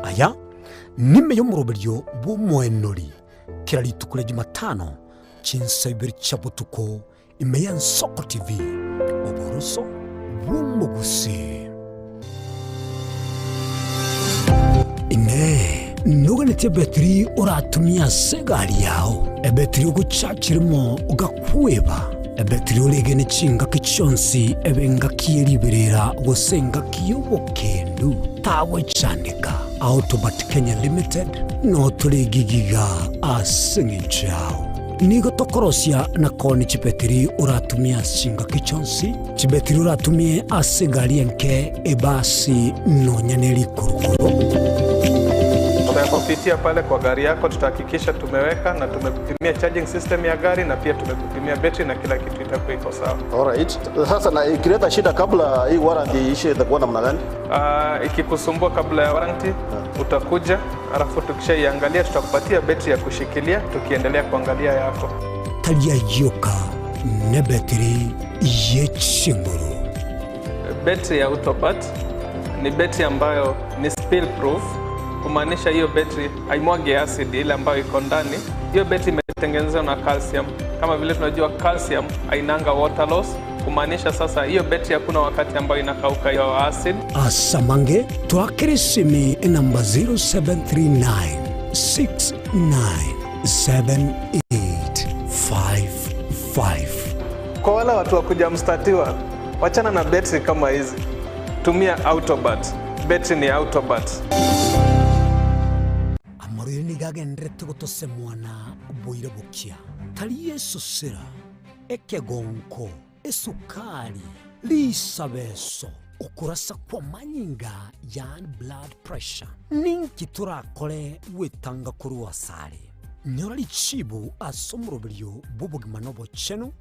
S2: Aya nime y'omoroberio bw'omoenori kera rituko ria Jumatano chinsa ibere chia botuko Ime y'Ensoko TV, oboroso bw'omogusii. Inee! Noganetie ebetiri oratumie ase egari yao? Ebetiri ogochachia rimo ogakweba? Ebetiri oregene chingaki chionsi ebe engaki ye riberera gose engaki y'obokendu? Tagwechandeka. Autobat Kenya Limited notore gigiga ase eng'encho yao. Nigo tokorosia na koonia chibetiri oratumie ase chingaki chionsi, chibetiri oratumie ase egari enke, ebasi, nonya ne rikurukuru.
S11: Tutakupitia pale kwa gari yako, tutahakikisha tumeweka na tumekupimia charging system ya gari na pia tumekupimia betri na kila kitu itakuwa iko sawa.
S9: Alright. Sasa na ikileta shida kabla hii warranty iishe itakuwa namna gani?
S11: Ikikusumbua kabla ya warranty utakuja, alafu tukishaiangalia tutakupatia betri ya kushikilia tukiendelea kuangalia yako.
S2: Tari ayioka nebetiri ye chinguru.
S11: Betri ya Autobat ni betri ambayo ni spill proof, kumaanisha hiyo betri haimwagi acid ile ambayo iko ndani. Hiyo betri imetengenezwa na calcium. Kama vile tunajua calcium hainanga water loss, kumaanisha sasa hiyo betri hakuna wakati ambayo inakauka hiyo acid.
S2: Ase amange twakere esimi enamba 0739 697855.
S11: Kwa wale watu wa kuja mstatiwa, wachana na betri kama hizi, tumia Autobat. Betri ni Autobat.
S2: Amarwaire nigo agendererete gotosemwana boira bokia, tari esosera, ekegonko, esukari, risabeso, okorasa kw'amanyinga yaani blood pressure. Ninki torakore gwetanga korwa asare? Nyora richibu ase omoroberio bw'obogima na obochenu,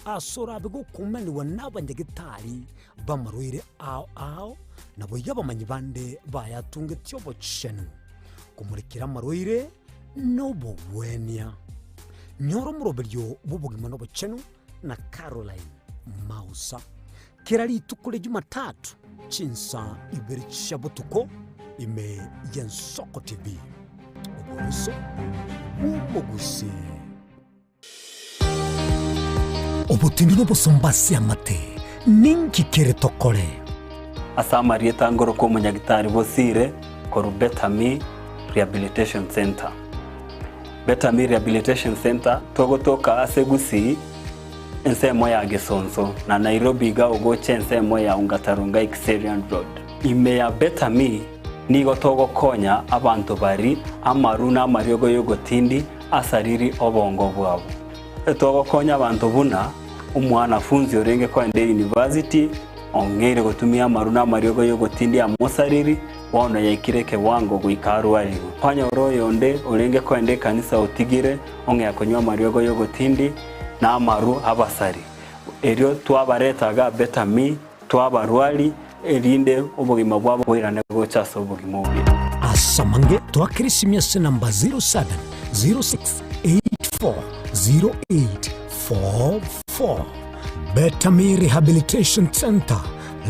S2: ase orabe gokumanigwa n'abanyagetari b'amarwaire ao ao, naboigo abamanyi bande bayatungetie obochenu, komorekera amarwaire nobogwenia. Nyora omoroberio bw'obogima na obochenu na Caroline Mausa kera rituko ria Jumatatu chinsa ibere chia botuko ime y'Ensoko TV. Oboroso bw'omogusii. Obotindi nobosomba ase amate, ninki kere tokore?
S8: Ase amarieta ngorokwa omonyagitari Bosire korwa Betami Rehabilitation Centre. Betami Rehabilitation Centre togotoka ase Gusii ensemo ya Gesonso na Nairobi iga ogocha ensemo ya Ongata Rongai Kiserian Road. Ime ya Betami nigo togokonya abanto bari amaru na amariogo yogotindi asariri obongo bwabo. Togokonya abanto buna omwanafunzi orenge koenda eyunivasiti ong'eire gotumia amaru na amariogo y'ogotindia amosariri, bono yaikire ekewango goika arwarigwe. Kwanyora oyonde orenge koenda ekanisa otigire ong'ea konywa amariogo y'ogotindi na amaru abasari. Erio twabareta iga Betami, twabarwari, erinde obogima bwabo boirane gocha ase obogima obuya.
S2: Ase amange twakera esimi ase namba 0706840844. Betami Rehabilitation Centre,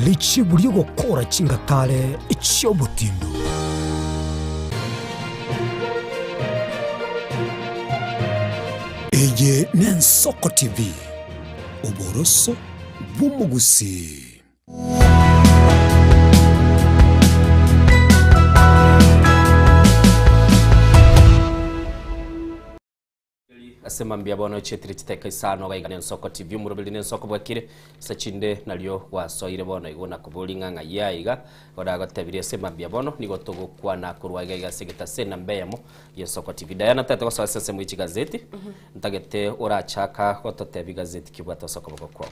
S2: richibu ri'ogokora chingatare chi'obotindu. Eye n'Ensoko TV, oboroso bw'omogusii.
S4: Ase mambia bono chietire chiteka isano gaiga nensoko TV omoroberi nensoko bwakire ase chinde nario gwasoire bono igo nakobori ng'a ng'ai aiga goragotebirie ase mambia bono nigo togokwana korwa iga iga ase egetase enamba eyemo y'ensoko TV Diana tete gosoa ase ensemo ye chigazeti ntagete orachaka gototebia gazeti ki obwate ase okoboko kwao.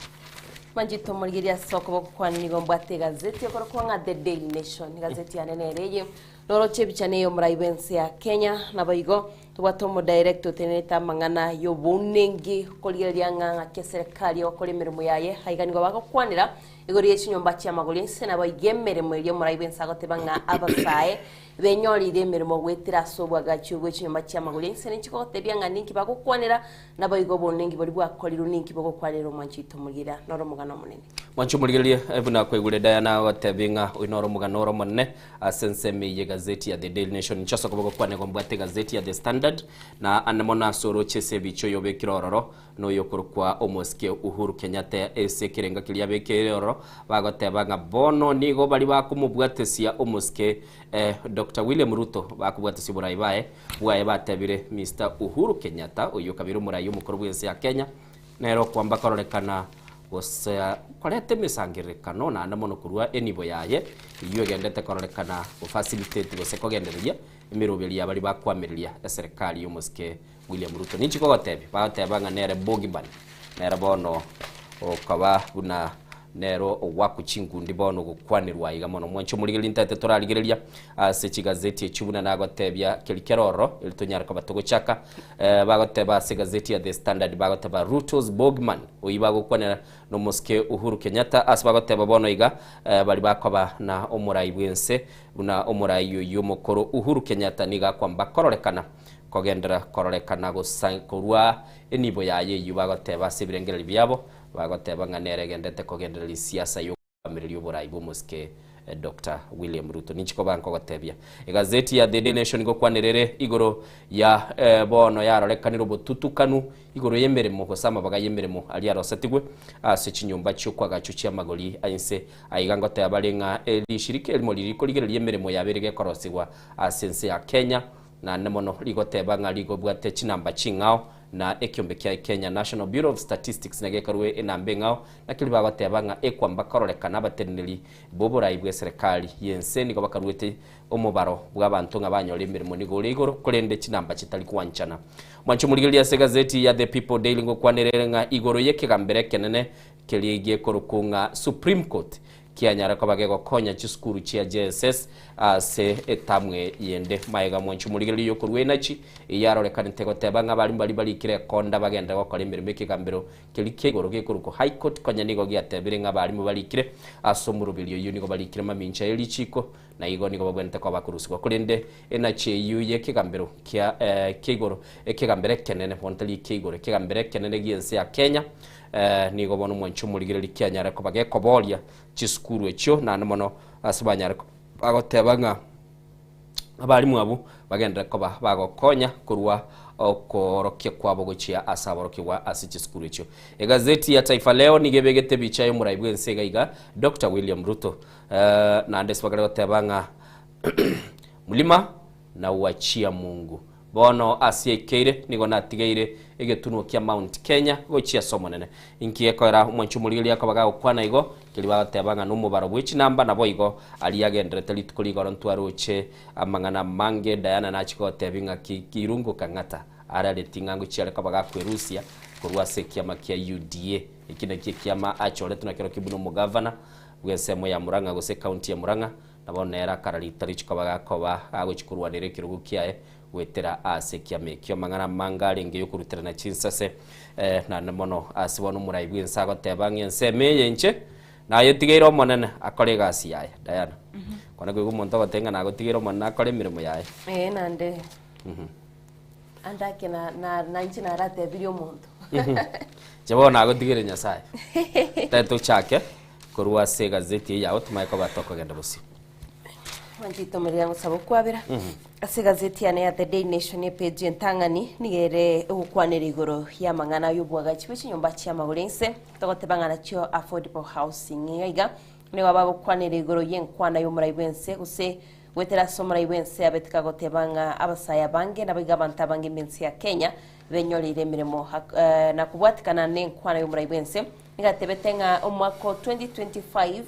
S3: Manchete omorigereria ase okoboko kwane nigo mbwate egazeti ekorokwa ng'a The Daily Nation. Egazeti yane nere eye. Noroche ebicha neye omorai bw'ense ya Kenya. Naboigo tobwate omodirector otenenerete amang'ana y'obounengi korigereria ng'a ng'aki eserekari egokora emeremo yaye. Aiga nigo bagokwanera igoro ye chinyomba chi'amagori ense naboigo emeremo eria omorai bw'ense agoteba ng'a abasae benyorire emeremo goetera ase obwagachi obwe chinyomba chi'amagori ense ninchi gogotebia ng'a ninki bagokwanera Naboigo obonengi boria bwakorirwe ninki bogokwanera omwanchi oito omorigereria noro omogano omonene.
S4: Mwanche omorigereria, buna kwaigure Diana agotebia ng'a oyo noro omogano ore omonene ase ensemo eye y'egazeti ya The Daily Nation. Inche ase okoboko kwane nigo mbwate egazeti ya The Standard, na ande mono ase oroche ase ebicha oyo obekire ororo noyo okorokwa omosike Uhuru Kenyatta ase ekerenga keria abekeire ororo, bagoteba ng'a bono nigo baria bakomobwatesia omosike Doctor William Ruto bakobwatesia oborai baye Bwaye batebire, Mister Uhuru Kenyatta, oyio okabeire omorai omokoro bw'ense ya Kenya, nere okwamba kororekana gose koreta emesangererekano naende mono korwa enibo yaye eyio egendete kororekana gofacilitate gose kogendereria emeroberi ya baria bakoamereria eserekari y'omosike William Ruto. Ninchi kogotebia? Bagoteba ng'a nere bogeyman, nere bono okoba buna Nero ogwakwa chinkundi bono gokwanerwa aiga mono. Mwanche omorigereria ntaete torarigereria ase chigazeti echio buna nagotebia keri kere ororo eri tonyare koba togochaka. Eh, bagoteba ase egazeti ya The Standard bagoteba Ruto's Bogeyman oyio bagokwanera nomosike Uhuru Kenyatta ase bagoteba bono iga eh, bari bakoba na omorai bwense buna omorai oyio omokoro Uhuru Kenyatta nigo akwamba kororekana kogendera kororekana gosa korwa enibo yaye eyio bagoteba ase ebirengererio biabo Bagoteba ng'a nere egenderete kogendereria siasa y'okoamireria oborai bw'omosike Doctor William Ruto. Ninchi koba nkogotebia. Egazeti ya The Daily Nation ngokwanera ere igoro ya bono yarorekanire obotutukanu igoro y'emeremo gose amabaga y'emeremo aria arosetigwe ase chinyomba chi'okwagachwa chi'amagori a inse. Aiga ngoteba bare ng'a rishirika erimo riri korigereria emeremo yabeire gekorosigwa ase ense ya Kenya naende mono rigoteba ng'a rigobwate chinamba ching'ao. na ekiombe kia Kenya National Bureau of Statistics na gekarue enamba eng'ao Nakio bagoteba ng'a ekwamba kororekana abateneneri b'oborai bw'eserekari y'ense nigo bakaruete omobaro bw'abanto ng'a banyore emeremo nigo ore igoro, korende chinamba chitari gwanchana. Mwanche omorigereria ase egazeti ya The People Daily ngokwanera ere ng'a igoro y'ekegambero ekenene keria gekorokwa ng'a Supreme Court kianyare koba gegokonya chisukuru chia JSS ase etamu eyende. Magega mwanche omorigereria oyokorua enachi eyarorekanete goteba ng'a abarimu baria barikire ekonda bagende gokora emeremo ekegambero Keria kia igoro gekorokwa High Court konya nigo giatebire ng'a abarimu barikire ase omoroberi oyio nigo barikire mamincha ye richiko na igo nigo babwenerete koba bakorusigwa. Korende enachi eyio y'ekegambero kia kia igoro ekegambero ekenene bono tari ekia igoro ekegambero ekenene gi'ense ya Kenya nigo bono omwanchi omorigereria kianyare koba gekoboria chisukuru echio naende mono ase banyare bagoteba ng'a Abalimu abwo bagenderere koba bagokonya korwa okoorokia kwabo gochia ase aborokigwa ase chisukuru echio. Egazeti ya Taifa Leo nigo ebegete ebicha y'omorai bw'ense iga iga Doctor William Ruto naende ase bakare goteba ng'a Mlima na uachia Mungu. Bono ase yaikeire nigo natigeire egetunwa kia Mount Kenya gochia ase Omonene. Inki gekoera omwanchi omorigereria akoba gagokwana igo? Keria bagoteba ng'a nomobaro bwe chinamba naboigo aria agenderete rituko rigoro ntwaroche amang'ana amange Diana nachia gotebia ng'a ki Irungu Kang'ata arareti ng'a ngochia are koba gakwerusia korwa ase ekiama kia UDA. Eki nakio ekiama achoretwe nakerokio buna omogavana bw'ensemo ya Murang'a gose ecounty ya Murang'a Na bono nere akararita richiko bagakoba agochia korwanera ekerogo kiaye goetera ase ekiama ekio. Amang'ana amange arenge y'okoruterana chinsase, naende mono ase bono omorai bw'ense agoteba ng'a ensemo eye inche nayetigeire Omonene akore egasi yaye. Diana, kwana koigwa omonto ogoteba ng'a nagotigeire Omonene akore emeremo yaye.
S3: Ee, naende ande ake na- na- nainche naratebirie omonto.
S4: Inche bono nagotigeire Nyasaye. Tari tochake. Korwa ase egazeti eye yao tomanye koba tokogenda bosio.
S3: Mwanchete omoria gosaba okwabera. Ase egazeti yane ya The Daily Nation epeji entang'ani nigo ere egokwanera igoro y'amang'ana y'obwagachi bwe chinyomba chi'amagoro ense togoteba ng'a nachio affordable housing iga iga nigo bagokwanera igoro y'enkwana y'omorai bw'ense gose goetera ase omorai bw'ense abete kagoteba ng'a abasae abange naboigo abanto abange b'ense ya Kenya benyoreire emeremo na kobwatikana n'enkwana y'omorai bw'ense Nigo atebete ng'a omwaka o 2025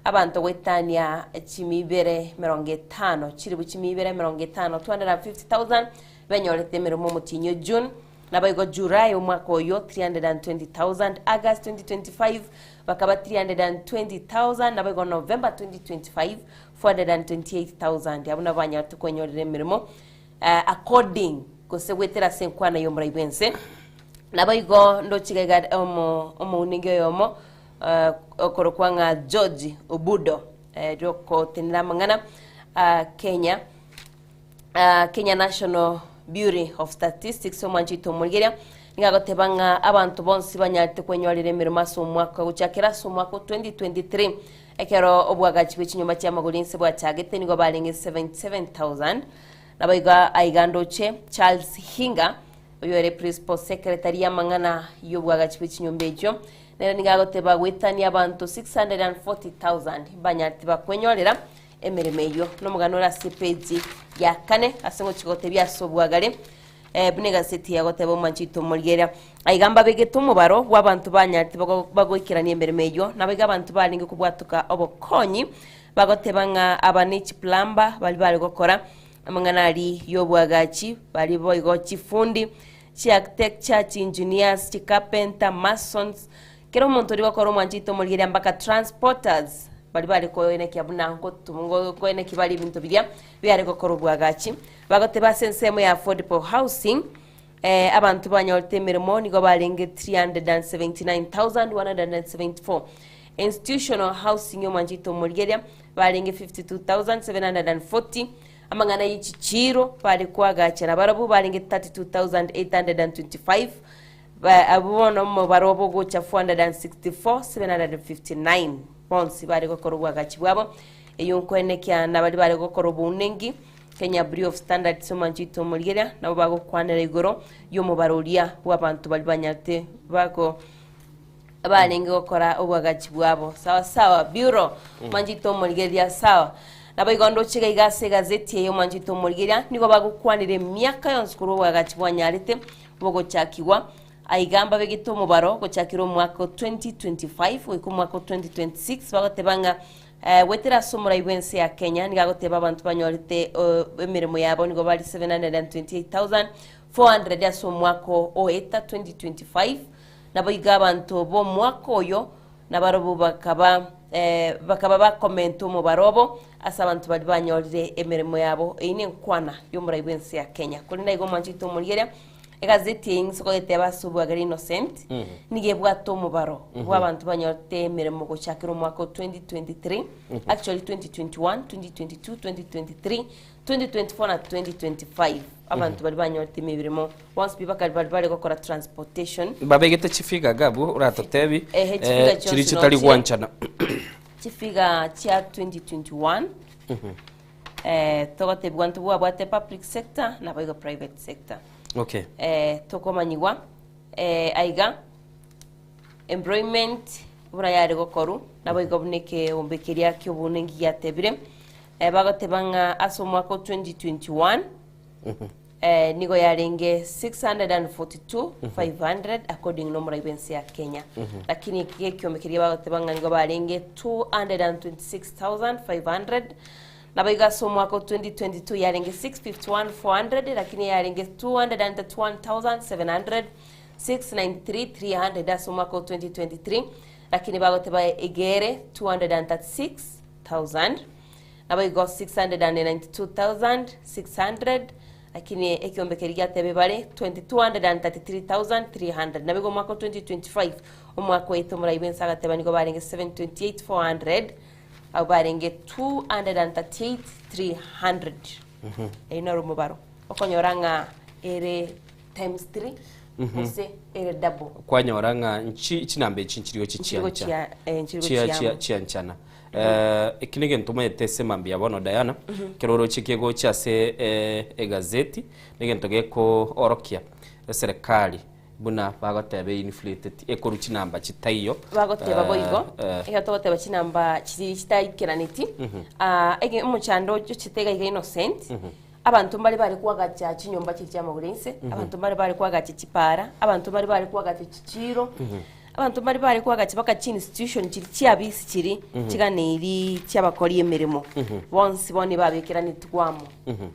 S3: abanto goetania chimi ibere emerongo etano, chilifu chimi ibere emerongo etano, 250,000, benyorete emeremo omotienyi o June, naboigo July omwaka oyo 320,000, August 2025 bakaba 320,000, naboigo November 2025 428,000. Abwo nabo banyarete kwenyorera emeremo according gose goetera ase enkwana y'omorai bw'ense. Naboigo ndoche iga iga omo omounengi oyomo eh, okorokwa ng'a George Obudo eh, erio okotenera amang'ana ah, Kenya ah, Kenya National Bureau of Statistics omwancho oito omorigeria nigo agoteba ng'a abanto bonsi banyarete kwenyorera emeremo ase omwaka gochakera ase omwaka o 2023 ekero obwagachi bwe chinyomba chi'amagoro ense bwachagete nigo barenge 77,000 Naboigo aiga ndoche Charles Hinga, oyore Principal Secretary y'amang'ana y'obwagachi bwe chinyomba echio, nere nigo agoteba goetania abanto 640,000 mbanyarete bakwenyorera emeremo eyio. Nomogano ore ase epeji ya kane ase ngochia gotebia ase obwagare eh, buna egaseti egoteba omwanchi oito omorigereria. Aiga mbabegete omobaro bw'abanto banyarete bago- bagoikerania emeremo eyio, naboigo abanto barenge kobwatoka obokonyi Bagoteba ng'a aba ne chiplumber baria bare gokora amang'ana aria y'oboagachi, baria boigo chifundi, chiarchitecture, chiengineers, chicarpenter, masons, kera omonto oria gokora omwanchete omorigereria mpaka transporters baria bare koenekia buna ngotu koenekia bare ebinto biria biare gokora oboagachi. Bagoteba ase ensemo ya affordable housing, abanto banyorete emeremo nigo barenge 379,174. Institutional housing y'omwanchete omorigeria barenge 52,740. Amang'ana ye chichiiro bare koagacha nabarabwo barenge 32,825. Ba- Abwo bono omobaro obo gocha 464,759 bonsi bare gokora obwagachi bwabo. Eyio nkoenekia nabari bare gokora obounengi Kenya Bureau of Standards omwancho oito omorigeria nabo bagokwanera igoro y'omobaro oria bw'abanto baria banyarete bako barenge gokora obwagachi bwabo sawa sawa bureau omwancho oito omorigereria sawa. Naboigo ndoche iga iga ase egazeti eye omwanchete omorigereria, nigo bagokwanera emiaka yonsi korwa obwagachi bwanyarete bogochakigwa. Aiga mbabegete omobaro gochakera omwaka o 2025 goika omwaka o 2026 bagoteba ng'a eh, goetera ase omorai bw'ense ya Kenya nigo agoteba abanto banyorete eh, emeremo yabo nigo bari 728,400 ase omwaka oeta 2025 Naboigo abanto b'omwaka oyo nabarobwo bakaba bakaba bakomenta omobaro obo ase abanto baria banyorire emeremo yabo. Eyio nenkwana y'omorai bw'ense ya Kenya. Korende aiga omwancho oito omorigereria, egazeti eye inse kogeteba ase obwagare Innocent, nigo ebwate omobaro bw'abanto banyorete emeremo gochakera omwaka o 2023, actually 2021, 2022, 2023, 2024 na 2025. Abanto baria banyorete emeremo Bonsi pi bakari bari bare gokora transportation.
S4: Babegete chifiga iga abwo oratotebi
S3: Ehe, chifiga
S4: eh, chiri
S3: chionsi
S4: chitari
S3: nochire.
S4: gwanchana.
S3: Chifiga chia 2021 eh, togotebigwa ntobwabwate public sector naboigo private sector.
S4: Okay.
S3: Eh, tokomanyigwa eh, aiga employment buna yare gokoru naboigo buna ekeombe keria ki'obonengi giatebire eh, bagoteba ng'a ase omwaka o 2021 Eh, nigo yarenge 642,500 according nomorai bw'ense ya Kenya. Lakini eki gekiombe keria bagoteba ng'a nigo barenge 226,500 nabo igo ase omwaka o 2022 yarenge 651,400 lakini yarenge 231,700 693,300 ase omwaka o 2023 lakini bagoteba egere 236,000 Naboigo 692,600, lakini ekiombe keria giatebe bare 233,300. Naboigo omwaka o 2025, omwaka oete omorai bw'ense agateba nigo barenge 728,400, abwo barenge 238,300. Eyio noro omobaro okonyora ng'a ere times 3 gose ere double.
S4: Kwanyora ng'a nchi chinamba echi nchirigo
S3: Nchirigo
S4: chichiancha
S3: chia eh, nchirigo
S4: chia
S3: chiamo.
S4: chia chianchana Eh, eki negento omanyete ase mambia bono Diana, ekero oroche kegocha ase eh, egazeti, negento gekoorokia eserekari buna bagoteba einflated, ekorwa chinamba chitaiyo.
S3: Bagoteba boigo,
S4: Eh, eh.
S3: ekero togoteba chinamba chiri chitaikeraneti, ah, ege omochando ochochete iga iga Innocent, abanto mbare bare koagacha chinyomba chiria chiamagoro inse, abanto mbare bare koagacha chipara, abanto mbare bare koagacha chichiro, Abanto mbaria bare koagacha baka chiinstitution chiria chiabisi chiri chiganeiri chiabakori emeremo bonsi bono ebabekeranetwe amo.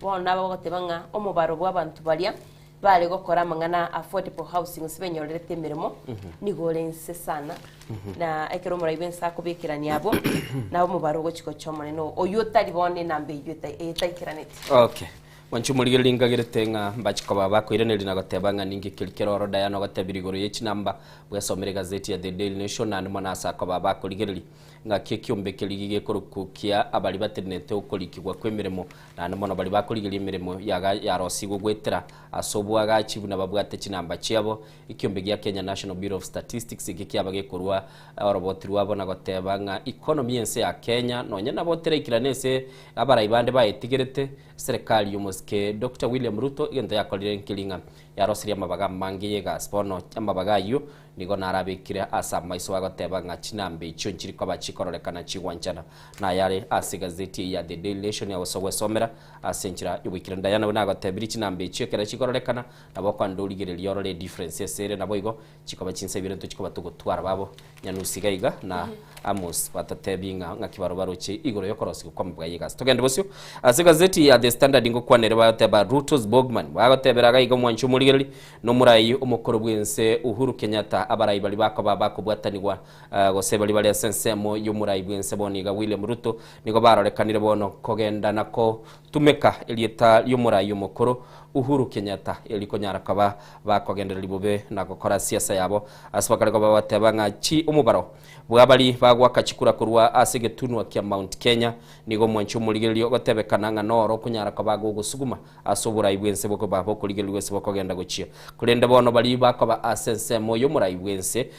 S3: Bono nabo bagoteba ng'a omobaro bwa abanto baria bare gokora amang'ana affordable housing gose benyorerete emeremo nigo ore inse sana na ekero omorai bwense akobekerania abwo nabo omobaro ogochi gocha omonene oywo otari bono enamba eywo etaikeraneti.
S4: Okay. Mwanche omorigereria nkagerete ng'a mbache koba bakoiraneria na goteba ng'a ninki keria kere oro Diana ogotebirie igoro ye chinamba bwesomere egazeti ya The Daily Nation naende mono ase akoba bakorigereria ng'aki ekiombe keria gekorokwa kia abaria batenenete okorikigwa kw'emeremo naende mono baria bakorigeria emeremo yaga yarosigwe goetera ase oboagachi buna babwate chinamba chiabo Ekiombe gia Kenya National Bureau of Statistics eke kiaba gekorwa oroboti rwabo na goteba ng'a economy y'ense ya Kenya nonye nabo teraikirana ase abarai bande baetigerete Serikali y'omosike Doctor William Ruto egento yakorire nkeri ng'a yarosirie amabaga amange y'egasi bono amabaga ayio nigo narabekire ase amaiso agoteba ng'a chinamba echio nchiri koba chikororekana chigwanchana nayare ase egazeti eye ya The Daily Nation agose gwesomera ase enchera y'oboikeranu. Diana buna agotebirie chinamba echio ekero chikororekana nabo okoenda origereria orore edifference ase ere naboigo Chikoba chinsa ibere ntochikoba togotwara babo Nyanusi iga iga na Amos batotebi ng'a ng'aki barobwo baroche igoro y'okorosigwa kw'amabega y'egasi. Togende bosio ase egazeti ya The Standard ngokwanere bagoteba Ruto's Bogman bagotebera iga iga omwanchi omorigereri na omorai omokoro bw'ense Uhuru Kenyatta abarai baria bakoba bakobwatanigwa gose baria bare ase ensemo y'omorai bw'ense bono iga William Ruto nigo barorekanire bono kogenda na kotumeka erieta ri'omorai omokoro Uhuru Kenyatta eri konyara koba bakogendereria bobe na gokora siasa yabo ase bakare koba bagoteba ng'a chi omobaro bw'abari bagoaka chikura korwa ase egetunwa kia Mount Kenya nigo omwanchi omorigereria ogotebekana ng'a noro okonyara koba gogosuguma ase oborai bw'ense bokoba bokorigererigwa ase bokogenda gochia. Korende bono baria bakoba ase ensemo y'omorai bw'ense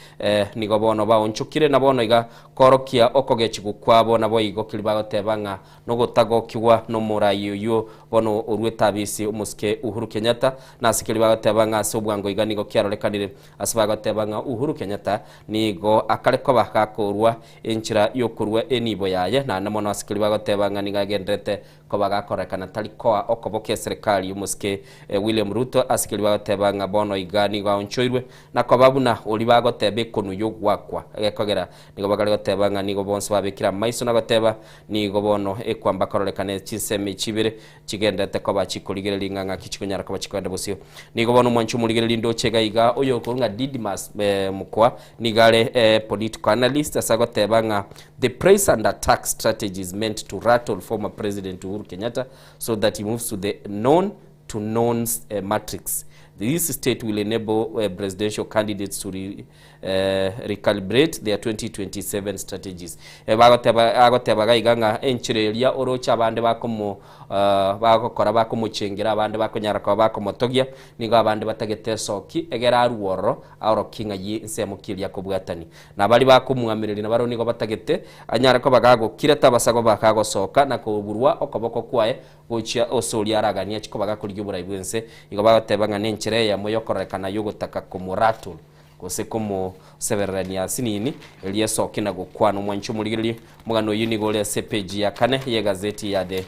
S4: nigo bono baonchokire na bono iga koorokia okogechigwa kwabo naboigo keria bagoteba ng'a nogotagokigwa nomorai oyio. Bono oruete abisi omosike Uhuru Kenyatta na ase keria bagoteba ng'a ase obwango iga nigo kiarorekanire ase bagoteba ng'a Uhuru Kenyatta nigo akare koba gakorua enchera yokorua enibo yaye naende mono ase keria bagoteba ng'a nigo agendererete koba gakorekana tari koa okobokia eserekari y'omosike William Ruto ase keria bagoteba ng'a bono iga nigo aonchoirwe na koba buna oria bagoteba ekonu y'ogwakwa gekogera nigo bakare goteba ng'a nigo bonsi babekire amaiso na goteba Nigo bono ekwamba kororekana chinsemo echi ibere chigenderete koba chikorigereria ng'a ng'aki chikonyara koba chikoenda bosio. Nigo bono omwanchi omorigereria ndoche iga iga oyokorwa ng'a Didmus Mukwa nigo are political analyst ase agoteba ng'a the praise and attack strategy is meant to rattle former President Uhuru Kenyatta so that he moves to the known to knowns matrix. This state will enable presidential candidates to re recalibrate their 2027 strategies. Bagoteba agoteba iga iga ng'a enchera eria oroche abande bakomo bagokora bakomochengera abande bakonyara koba bakomotogia, nigo abande batagete esoki egere arue ororo aorokie ng'a ye ensemo ki eria akobwatania. Na baria bakomoamereria nabarabwo nigo batagete anyare koba gagokira tabasa koba kagosoka na koburwa okoboko kwaye gochia ase oria araganie achie koba gakorigia oborai bw'ense. Igo bagoteba ng'a nenchera eyemo y'okororekana y'ogotaka komorattle gose komosebererania asinini, erio esoke na gokwana. Omwanchi omorigererie, omogano oyio nigo ore ase epeji ya kane y'egazeti ya The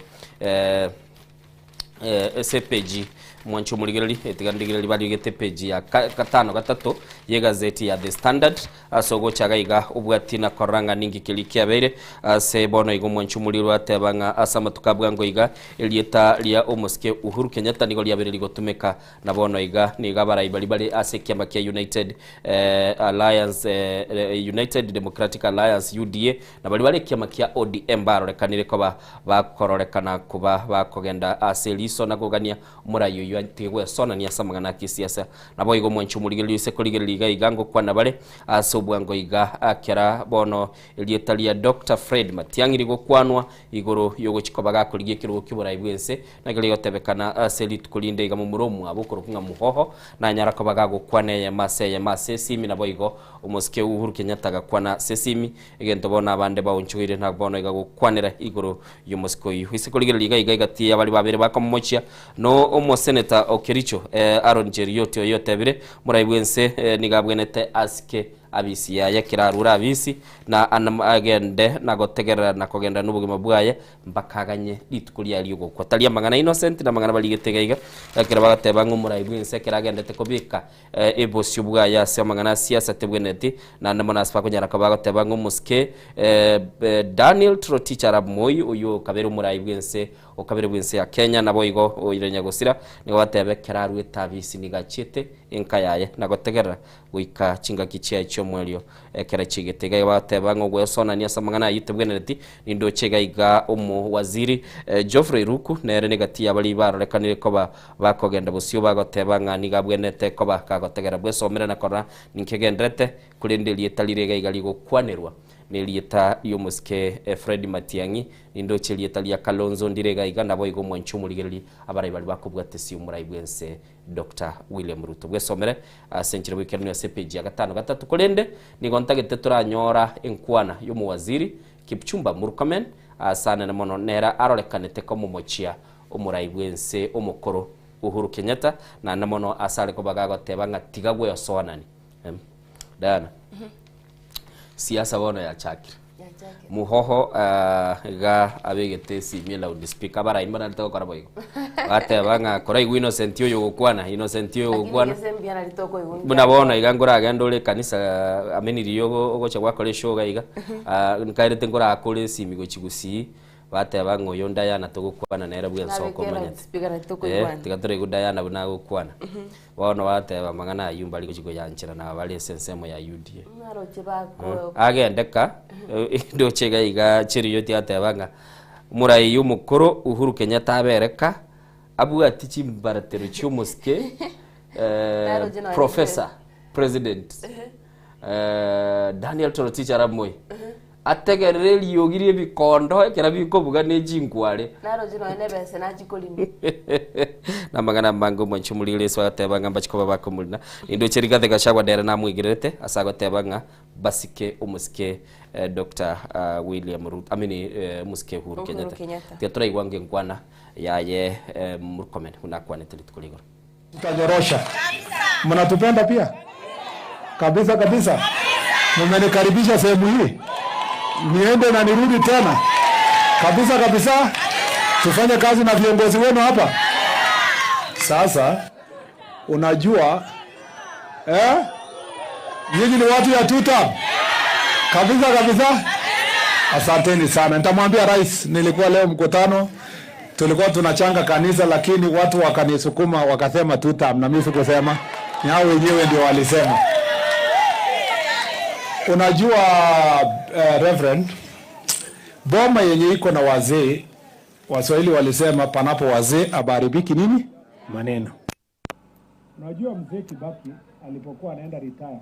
S4: ase epeji omwanchi omorigererie, etiga ndigererie barigete epeji ya gatano gatato y'egazeti ya The Standard. Ase ogocha iga iga obwati na korora ng'a ninki keria kiabeire ase bono iga omwanchi omoriri ateba ng'a ase amatuko a bwango iga erieta ria omosike Uhuru Kenyatta nigo riabeire rigotumeka na bono iga nigo abarai baria bare ase ekiama kia United Alliance United Democratic Alliance UDA na baria bare ekiama kia ODM barorekanire koba bakororekana koba bakogenda ase eriso na kogania Omorai oyio atige gwesonania ase amang'ana a kisiasa. Naboigo omwanchi omorigereria oise korigereria iga iga ngokwana bare ase obwango iga kera bono erieta ria Doctor Fred Matiang'i rigokwanwa igoro yogochia koba gakorigia ekerogo ki'oborai bw'ense nakio rigotebekana ase rituko rinde iga momura omwabo okorokwa ng'a Muhoho nanyara koba gagokwana eyemo ase eyemo ase esimi naboigo omosike Uhuru Kenyatta agakwana ase esimi Egento bono abande baonchoire na bono iga gokwanera igoro y'omosike oyio. Ase korigereria iga iga egati y'abaria babere bakomomochia no omoseneta o Kericho Aaron Cheruiyot oyo otebire morai bw'ense nigo abwenete asike abisi yaye ekero arure abisi na agende na gotegerera na kogenda nobogima bwaye mpaka aganye rituko riaye ri'ogokwa. Tari amang'ana Innocent na amang'ana barigete iga iga ekero bagateba ng'a omorai bw'ense ekero agendete kobeka Ebosio bwaye ase amang'ana a siasa tebwenereti, naende mono ase bakonyara koba bagoteba ng'a omosike Daniel Toroitich arap Moi oyio okabere omorai bw'ense okabere bw'ense ya Kenya naboigo oire nyagosira nigo bateba ekero aruete abisi nigo achiete enka yaye na gotegerera goika chingaki chiaye chi'omoerio ekero chiigete. Iga bagoteba ng'a ogwesonania ase amang'ana ayio tebwenereti nindoche iga iga omowaziri Geoffrey Ruku nere negati y'abaria barorekanire koba Bakogenda bosio bagoteba ng'a nigo abwenerete koba kagotegera bwesomere na korora ninki egendererete, korende erieta rire iga iga rigokwanerwa nerieta ri'omosike Fred Matiang'i, nindoche erieta ria Kalonzo ndire iga iga, naboigo omwanchi omorigereria abarai baria bakobwatesia omorai bw'ense Doctor William Ruto. Bwesomere ase enchera bw'ekeranio ase epeji ya gatano gatato. Korende nigo ntagete toranyora enkwana y'omowaziri Kipchumba Murkomen ase anene mono nere arorekanete komomochia Omorai bw'ense omokoro Uhuru Kenyatta naende mono ase are koba gagoteba ng'a tiga gweosoanani. Em, Diana, siasa bono yachakire. Muhoho ah, iga abegete esimi eloud speaker abarai mbanarete gokora boigo. Bateba ng'a koraigwe Innocent oyo ogokwana, Innocent oyo ogokwana. Buna bono iga nkoragende ore ekanisa ameni riria ogocha gwakora eshow iga iga, ah, nkaerete nkorakore esimi gochia gusii. Bateba ng'a oyo Diana togokwana nere bw'ensoko
S3: Nabeke
S4: omanyete.
S3: loudspeaker nari
S4: Eh,
S3: tokoigwana.
S4: tiga toraigwe Diana buna agokwana. Bono bateba amang'ana ayio mbari gochia koyanchera nabo bare ase ensemo ya UDA.
S3: Naroche bako
S4: Agende ka, ndoche iga iga Cheruiyot ateba ng'a omorai omokoro Uhuru Kenyatta abere ka, abwati chimbaratero chi'omosike
S3: Naroche nonye
S4: Professor, President Daniel Toroitich arap Moi. Ategerere eriogi ri'ebikondo ekero bikobuga ne chinkware.
S3: Naroche nonya nebese nachia korima.
S4: Namang'ana amange omwanchi omoriri Yeso agateba ng'a mbache koba bakomorina. Nindoche Rigathi Gachagua nere namwegererete ase agoteba ng'a basike omosike Doctor William Ruto, I mean omosike Uhuru
S3: Uhuru
S4: Kenyatta.
S3: Kenyatta.
S4: Tiga toraigwa ng'a enkwana yaye Murkomen buna akwanete rituko ria igoro.
S10: Tutanyorosha. Mnatupenda pia? Kabisa kabisa. Mumenikaribisha sehemu hii. Niende na nirudi tena. Kabisa kabisa. Tufanye kazi na viongozi wenu hapa. Sasa unajua eh? Nyinyi ni watu ya tuta. Kabisa kabisa. Asanteni sana. Nitamwambia rais, nilikuwa leo mkutano tulikuwa tunachanga kanisa, lakini watu wakanisukuma wakasema tutam, na mimi sikusema, ni hao wenyewe ndio walisema. Unajua Reverend, boma yenye iko na wazee, Waswahili walisema panapo wazee hapaharibiki nini maneno. Unajua mzee Kibaki alipokuwa anaenda retire,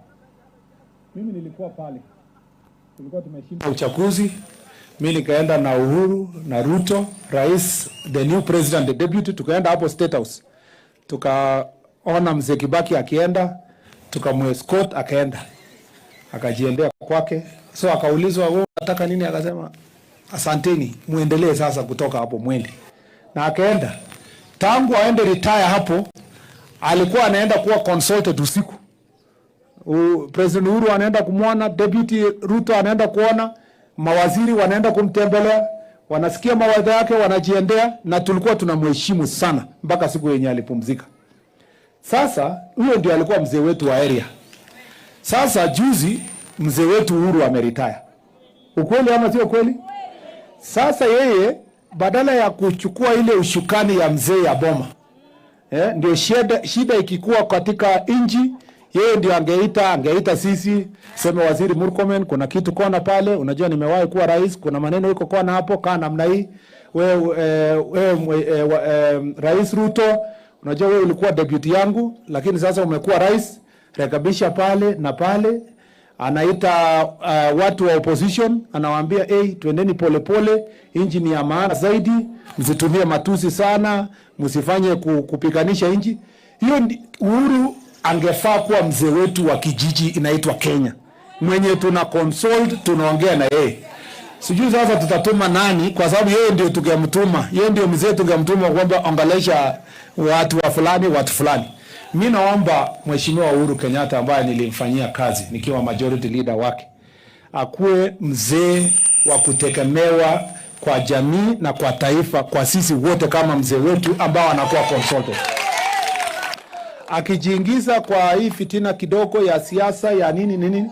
S10: mimi nilikuwa pale, tulikuwa tumeshinda uchaguzi, mi nikaenda na Uhuru na Ruto, rais, the new president, the deputy, tukaenda hapo State House, tukaona mzee Kibaki akienda, tukamuescort akaenda, akajiendea kwake. So akaulizwa wewe unataka nini? Akasema asanteni, muendelee sasa kutoka hapo mwende, na akaenda. Tangu aende retire hapo, alikuwa anaenda kuwa consulted usiku. President Uhuru anaenda kumwona, Deputy Ruto anaenda kuona, mawaziri wanaenda kumtembelea, wanasikia mawaidha yake, wanajiendea, na tulikuwa tunamheshimu sana mpaka siku yenye alipumzika. Sasa huyo ndio alikuwa mzee wetu wa area. Sasa juzi mzee wetu Uhuru ameretire. Ukweli ama sio kweli? Sasa yeye badala ya kuchukua ile ushukani ya mzee ya boma ndio shida ikikuwa katika nchi, yeye ndio angeita sisi, sema Waziri Murkomen, kuna kitu kona pale, unajua nimewahi kuwa rais, kuna maneno iko kona hapo, kaa namna hii. Wewe Rais Ruto, unajua wewe ulikuwa deputy yangu, lakini sasa umekuwa rais, rekebisha pale na pale. Anaita watu wa opposition, anawaambia hey, twendeni polepole, nchi ni ya maana zaidi, msitumie matusi sana, msifanye kupiganisha nchi. Hiyo Uhuru angefaa kuwa mzee wetu wa kijiji inaitwa Kenya, mwenye tuna consult, tunaongea na yeye. Sijui sasa tutatuma nani, kwa sababu yeye ndio tungemtuma, yeye ndio mzee tungemtuma kwamba ongelesha watu wa fulani, watu fulani. Mi naomba Mheshimiwa Uhuru Kenyatta ambaye nilimfanyia kazi nikiwa majority leader wake, akuwe mzee wa kutegemewa kwa jamii na kwa taifa, kwa sisi wote kama mzee wetu ambao anakuwa consulted. Akijiingiza kwa hii fitina kidogo ya siasa ya nini nini,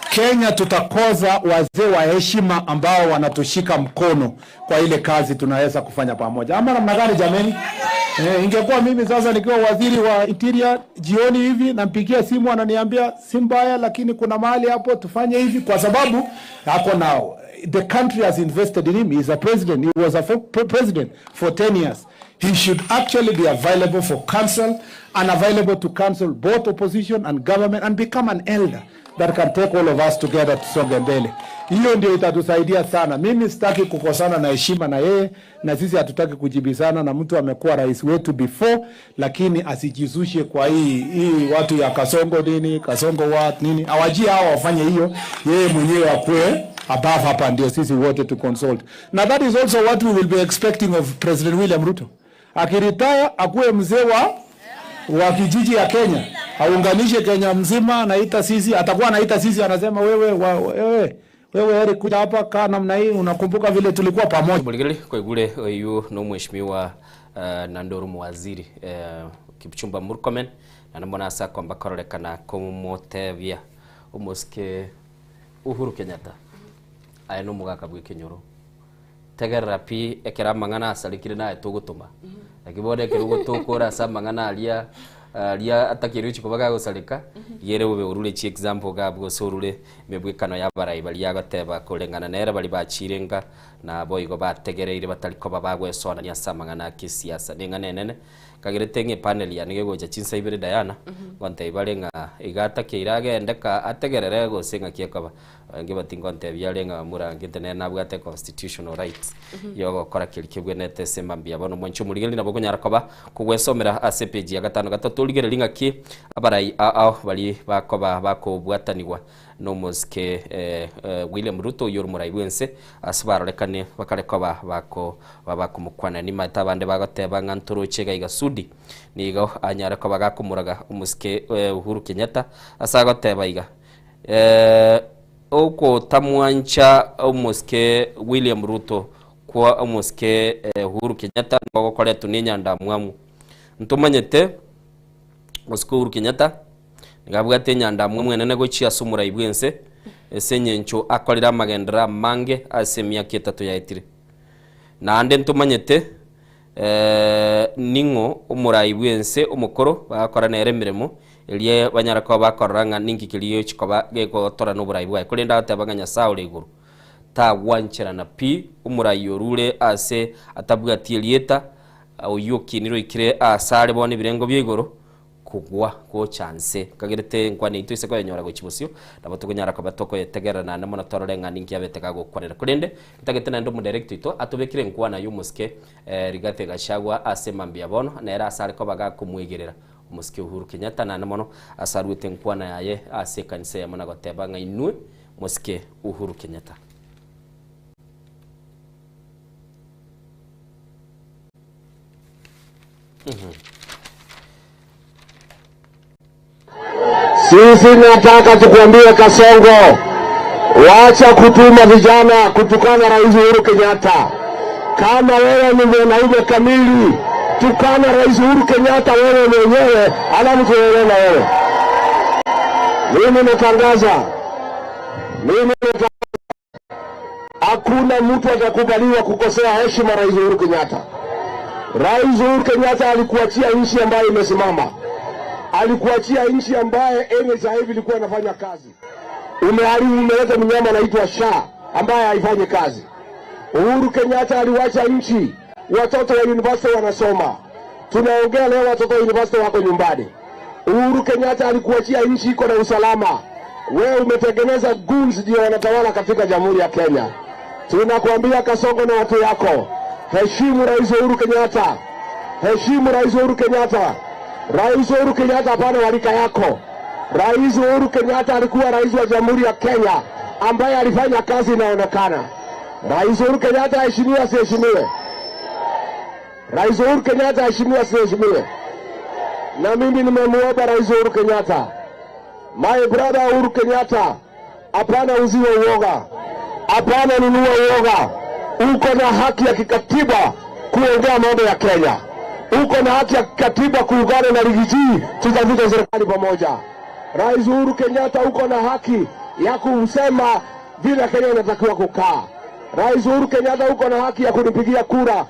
S10: Kenya tutakosa wazee wa heshima ambao wanatushika mkono kwa ile kazi tunaweza kufanya pamoja. Ama namna gani jameni? Ingekuwa mimi sasa nikiwa waziri wa interior jioni hivi nampigia simu ananiambia si mbaya, lakini kuna mahali hapo tufanye hivi, kwa sababu ako nao. The country has invested in him. He is a president. He was a president for 10 years. He should actually be available for counsel and available to counsel both opposition and government and become an elder that can take all of us together tusonge mbele. Hiyo ndio itatusaidia sana. Mimi sitaki kukosana na heshima na yeye, na sisi hatutaki kujibizana na mtu amekuwa rais wetu before, lakini asijizushe kwa hii watu ya Kasongo nini, Kasongo what nini. Awajie hao wafanye hiyo, yeye mwenyewe akue above hapa, ndio sisi wote to consult. Na that is also what we will be expecting of President William Ruto. Akiretire akuwe mzee wa kijiji ya Kenya, aunganishe Kenya mzima, anaita sisi, atakuwa anaita sisi, anasema wewe wa, wewe wewe Eric kuja hapa, kaa namna hii, unakumbuka vile tulikuwa pamoja.
S4: Muligeli kwaigure oyu no mheshimiwa Nandoru muwaziri Kipchumba Murkomen na namona asa kwamba kororekana kumutebia omosike Uhuru Kenyatta aya no mugaka bwe kenyoro tegerera pi ekera mang'ana asarikire naye tugutuma lakini bone ekero gotukora ase amang'ana aria Aria atakeire gochia koba gagosareka, iga ere bobe orure chiexample iga abwo gose orure emebwekano y'abarai baria agoteba koreng'ana nere baria bachiire nka, naboigo bategereire batari koba bagwesoanania ase amang'ana a kesiasa. Neng'ana enene, nkagerete ng'a epanel yane gegocha chinsa ibere Diana, ngontebia bare ng'a iga atakeire agende ka ategerere gose ng'aki ekoba. Ngebati ngontebia are ng'a Murangete nere nabwate constitutional rights yogokora keria kebwenerete ase mambia bono mwanche omorigereria nabo okonyara koba kogwesomera ase epage ya gatano gatato origererie ng'aki abarai ao baria bakoba bakobwatanigwa nomosike William Ruto oyio ore omorai bwense ase barorekane bakare koba bako bakomokwanera nimanyete abande bagoteba ng'a ntoroche iga iga Sudi nigo anyare koba gakomoraga omosike Uhuru Kenyatta ase agoteba iga Ogotamwancha omosike William Ruto kwa omosike Uhuru Kenyatta nigo gokoretwa ne enyandamwamu. Ntomanyete omosike Uhuru Kenyatta nigo abwate enyandamwamu enene gochia ase omorai bwense ase eng'encho akorire amagenderero amange ase emiaka etato yaetire. Naende ntomanyete Ning'o omorai bw'ense omokoro bagakora nere emeremo, erio banyare koba bakorora ng'a ninki keria gegochia koba gegotora noborai bwaye. Korende agateba ng'a Nyasae ore igoro tagwancherana pi omorai orure aase atabwati erieta, oyio okinire oikire aase are bono ebirengo bia igoro, Kogwa gocha nse. Nkagerete enkwana eyio toise koyenyora gochia bosio, nabo tokonyara koba tokoyetegerera naende mono torore ng'a ninki abete gagokwanera. Korende, ntagete naende omodirector oito atobekere enkwana y'omosike Rigathi Gachagua ase mambia bono, nere ase are koba gakomwegerera omosike Uhuru Kenyatta naende mono ase aruete enkwana yaye ase ekanisa eyemo na goteba ng'a inwe mosike Uhuru Kenyatta.
S17: Sisi nataka tukuambie Kasongo, wacha kutuma vijana kutukana Rais Uhuru Kenyatta. Kama wewe ni mwanaume kamili, tukana Rais Uhuru Kenyatta wewe mwenyewe, alafu tuelewe na wewe. Mimi natangaza, mimi natangaza, hakuna mtu atakubaliwa kukosea heshima Rais Uhuru Kenyatta. Rais Uhuru Kenyatta alikuachia nchi ambayo imesimama, alikuachia nchi ambaye NHIF ilikuwa inafanya kazi. Umeharibu, umeleta mnyama anaitwa SHA ambaye haifanyi kazi. Uhuru Kenyatta aliwacha nchi, watoto wa university wanasoma. Tunaongea leo, watoto wa university wako nyumbani. Uhuru Kenyatta alikuachia nchi iko na usalama. Wewe umetengeneza goons ndio wanatawala katika Jamhuri ya Kenya. Tunakuambia Kasongo na watu yako, heshimu Rais Uhuru Kenyatta, heshimu Rais Uhuru Kenyatta. Rais Uhuru Kenyatta hapana warika yako. Rais Uhuru Kenyatta alikuwa rais wa Jamhuri ya Kenya ambaye alifanya kazi inaonekana. Rais Uhuru Kenyatta aheshimiwe asiheshimiwe? Rais Uhuru Kenyatta aheshimiwe asiheshimiwe? Na mimi nimemuomba Rais Uhuru Kenyatta, my brother Uhuru Kenyatta, hapana uziwe uoga, hapana nunua uoga. Uko na haki ya kikatiba kuongea mambo ya Kenya, uko na haki ya kikatiba kuungana na Riggy G, tutafute serikali pamoja. Rais Uhuru Kenyatta, uko na haki ya kusema vile Kenya inatakiwa kukaa. Rais Uhuru Kenyatta, uko na haki ya kunipigia kura.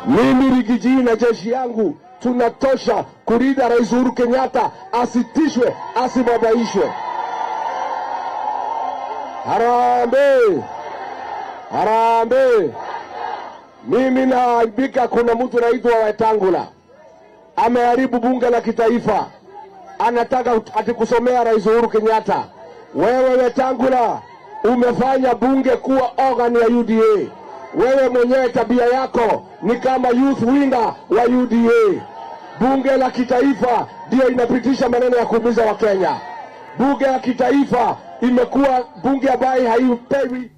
S17: Mimi Riggy G na jeshi yangu tunatosha kulinda Rais Uhuru Kenyatta, asitishwe, asibabaishwe. Harambee! Harambee! Mimi naaibika, kuna mtu anaitwa Wetangula ameharibu bunge la kitaifa, anataka ati kusomea Rais Uhuru Kenyatta. Wewe Wetangula umefanya bunge kuwa organ ya UDA. Wewe mwenyewe tabia yako ni kama youth winger wa UDA. Bunge la kitaifa ndio inapitisha maneno ya kuumiza Wakenya. Bunge la kitaifa imekuwa bunge ambayo haipewi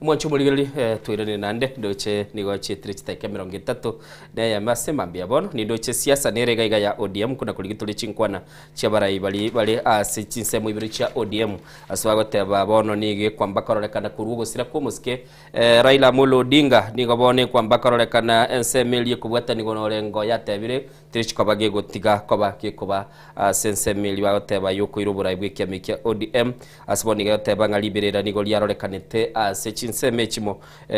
S4: Omwancho omorigereria eh, toirane naende ndoche nigo chietire chidakika emerongo etato na eyemo ase mambia bono nindoche siasa nere iga iga ya ODM kuna korigia tore chinkwana chiabarai bari bare ase chinsemo ibere chia ODM ase bagoteba bono nigo ekwamba kororekana korwa ogosira kwa omosike eh, Raila Amolo Odinga nigo bono ekwamba kororekana ensemo eria ekobwatanigwa na Orengo yatebire Tirichi koba gegotiga koba gekoba ase ensemo eria bagoteba y'okoira oborai bw'ekiama ekia ODM. Ase bono nigo egoteba ng'a riberera nigo riarorekanete ase chinsemo. chinsemo echimo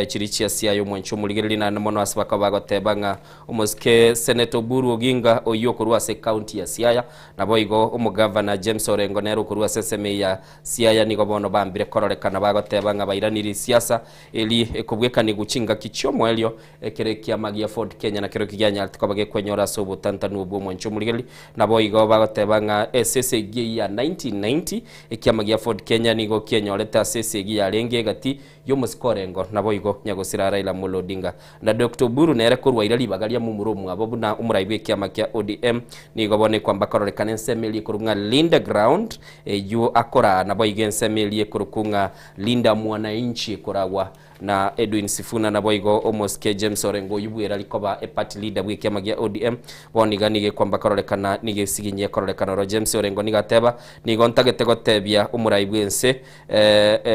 S4: chiria chia Siaya omwanchi omorigereria naende mono ase bakaba bagoteba ng'a omosike Senator Oburu Oginga oyio okorwa ase ekaunti ya Siaya naboigo omogavana James Orengo nere okorwa ase ensemo eye ya Siaya nigo bono bambire kororekana bagoteba ng'a bairanirie siasa eri ekobwekanigwa chingaki chi'omoerio ekero ekiama gia Ford Kenya nakerokio kianyarete koba gekwenyora ase obotantanu obwo omwanchi omorigereria. Naboigo bagoteba ng'a ase esegi eyio ya 1990 ekiama gia Ford Kenya nigo kienyorete ase esegi yarenge egati y'omosike Orengo naboigo nyagosira Raila Amolo Odinga. Na Doctor Oburu nere korwa ira ribaga ria momura omwabo buna omorai bw'ekiama kia ODM nigo bono ekwamba kororekana ensemo eria ekorokwa ng'a Linda Ground eyio akoraa naboigo ensemo eria ekorokwa ng'a Linda Mwananchi ekoragwa na Edwin Sifuna naboigo omosike James Orengo oyio bwerari koba eparty leader bw'ekiama gia ODM bono iga nigo ekwamba kororekana nigo esiginyi ekororekana oro James Orengo nigo ateba nigo ntagete gotebia omorai bwense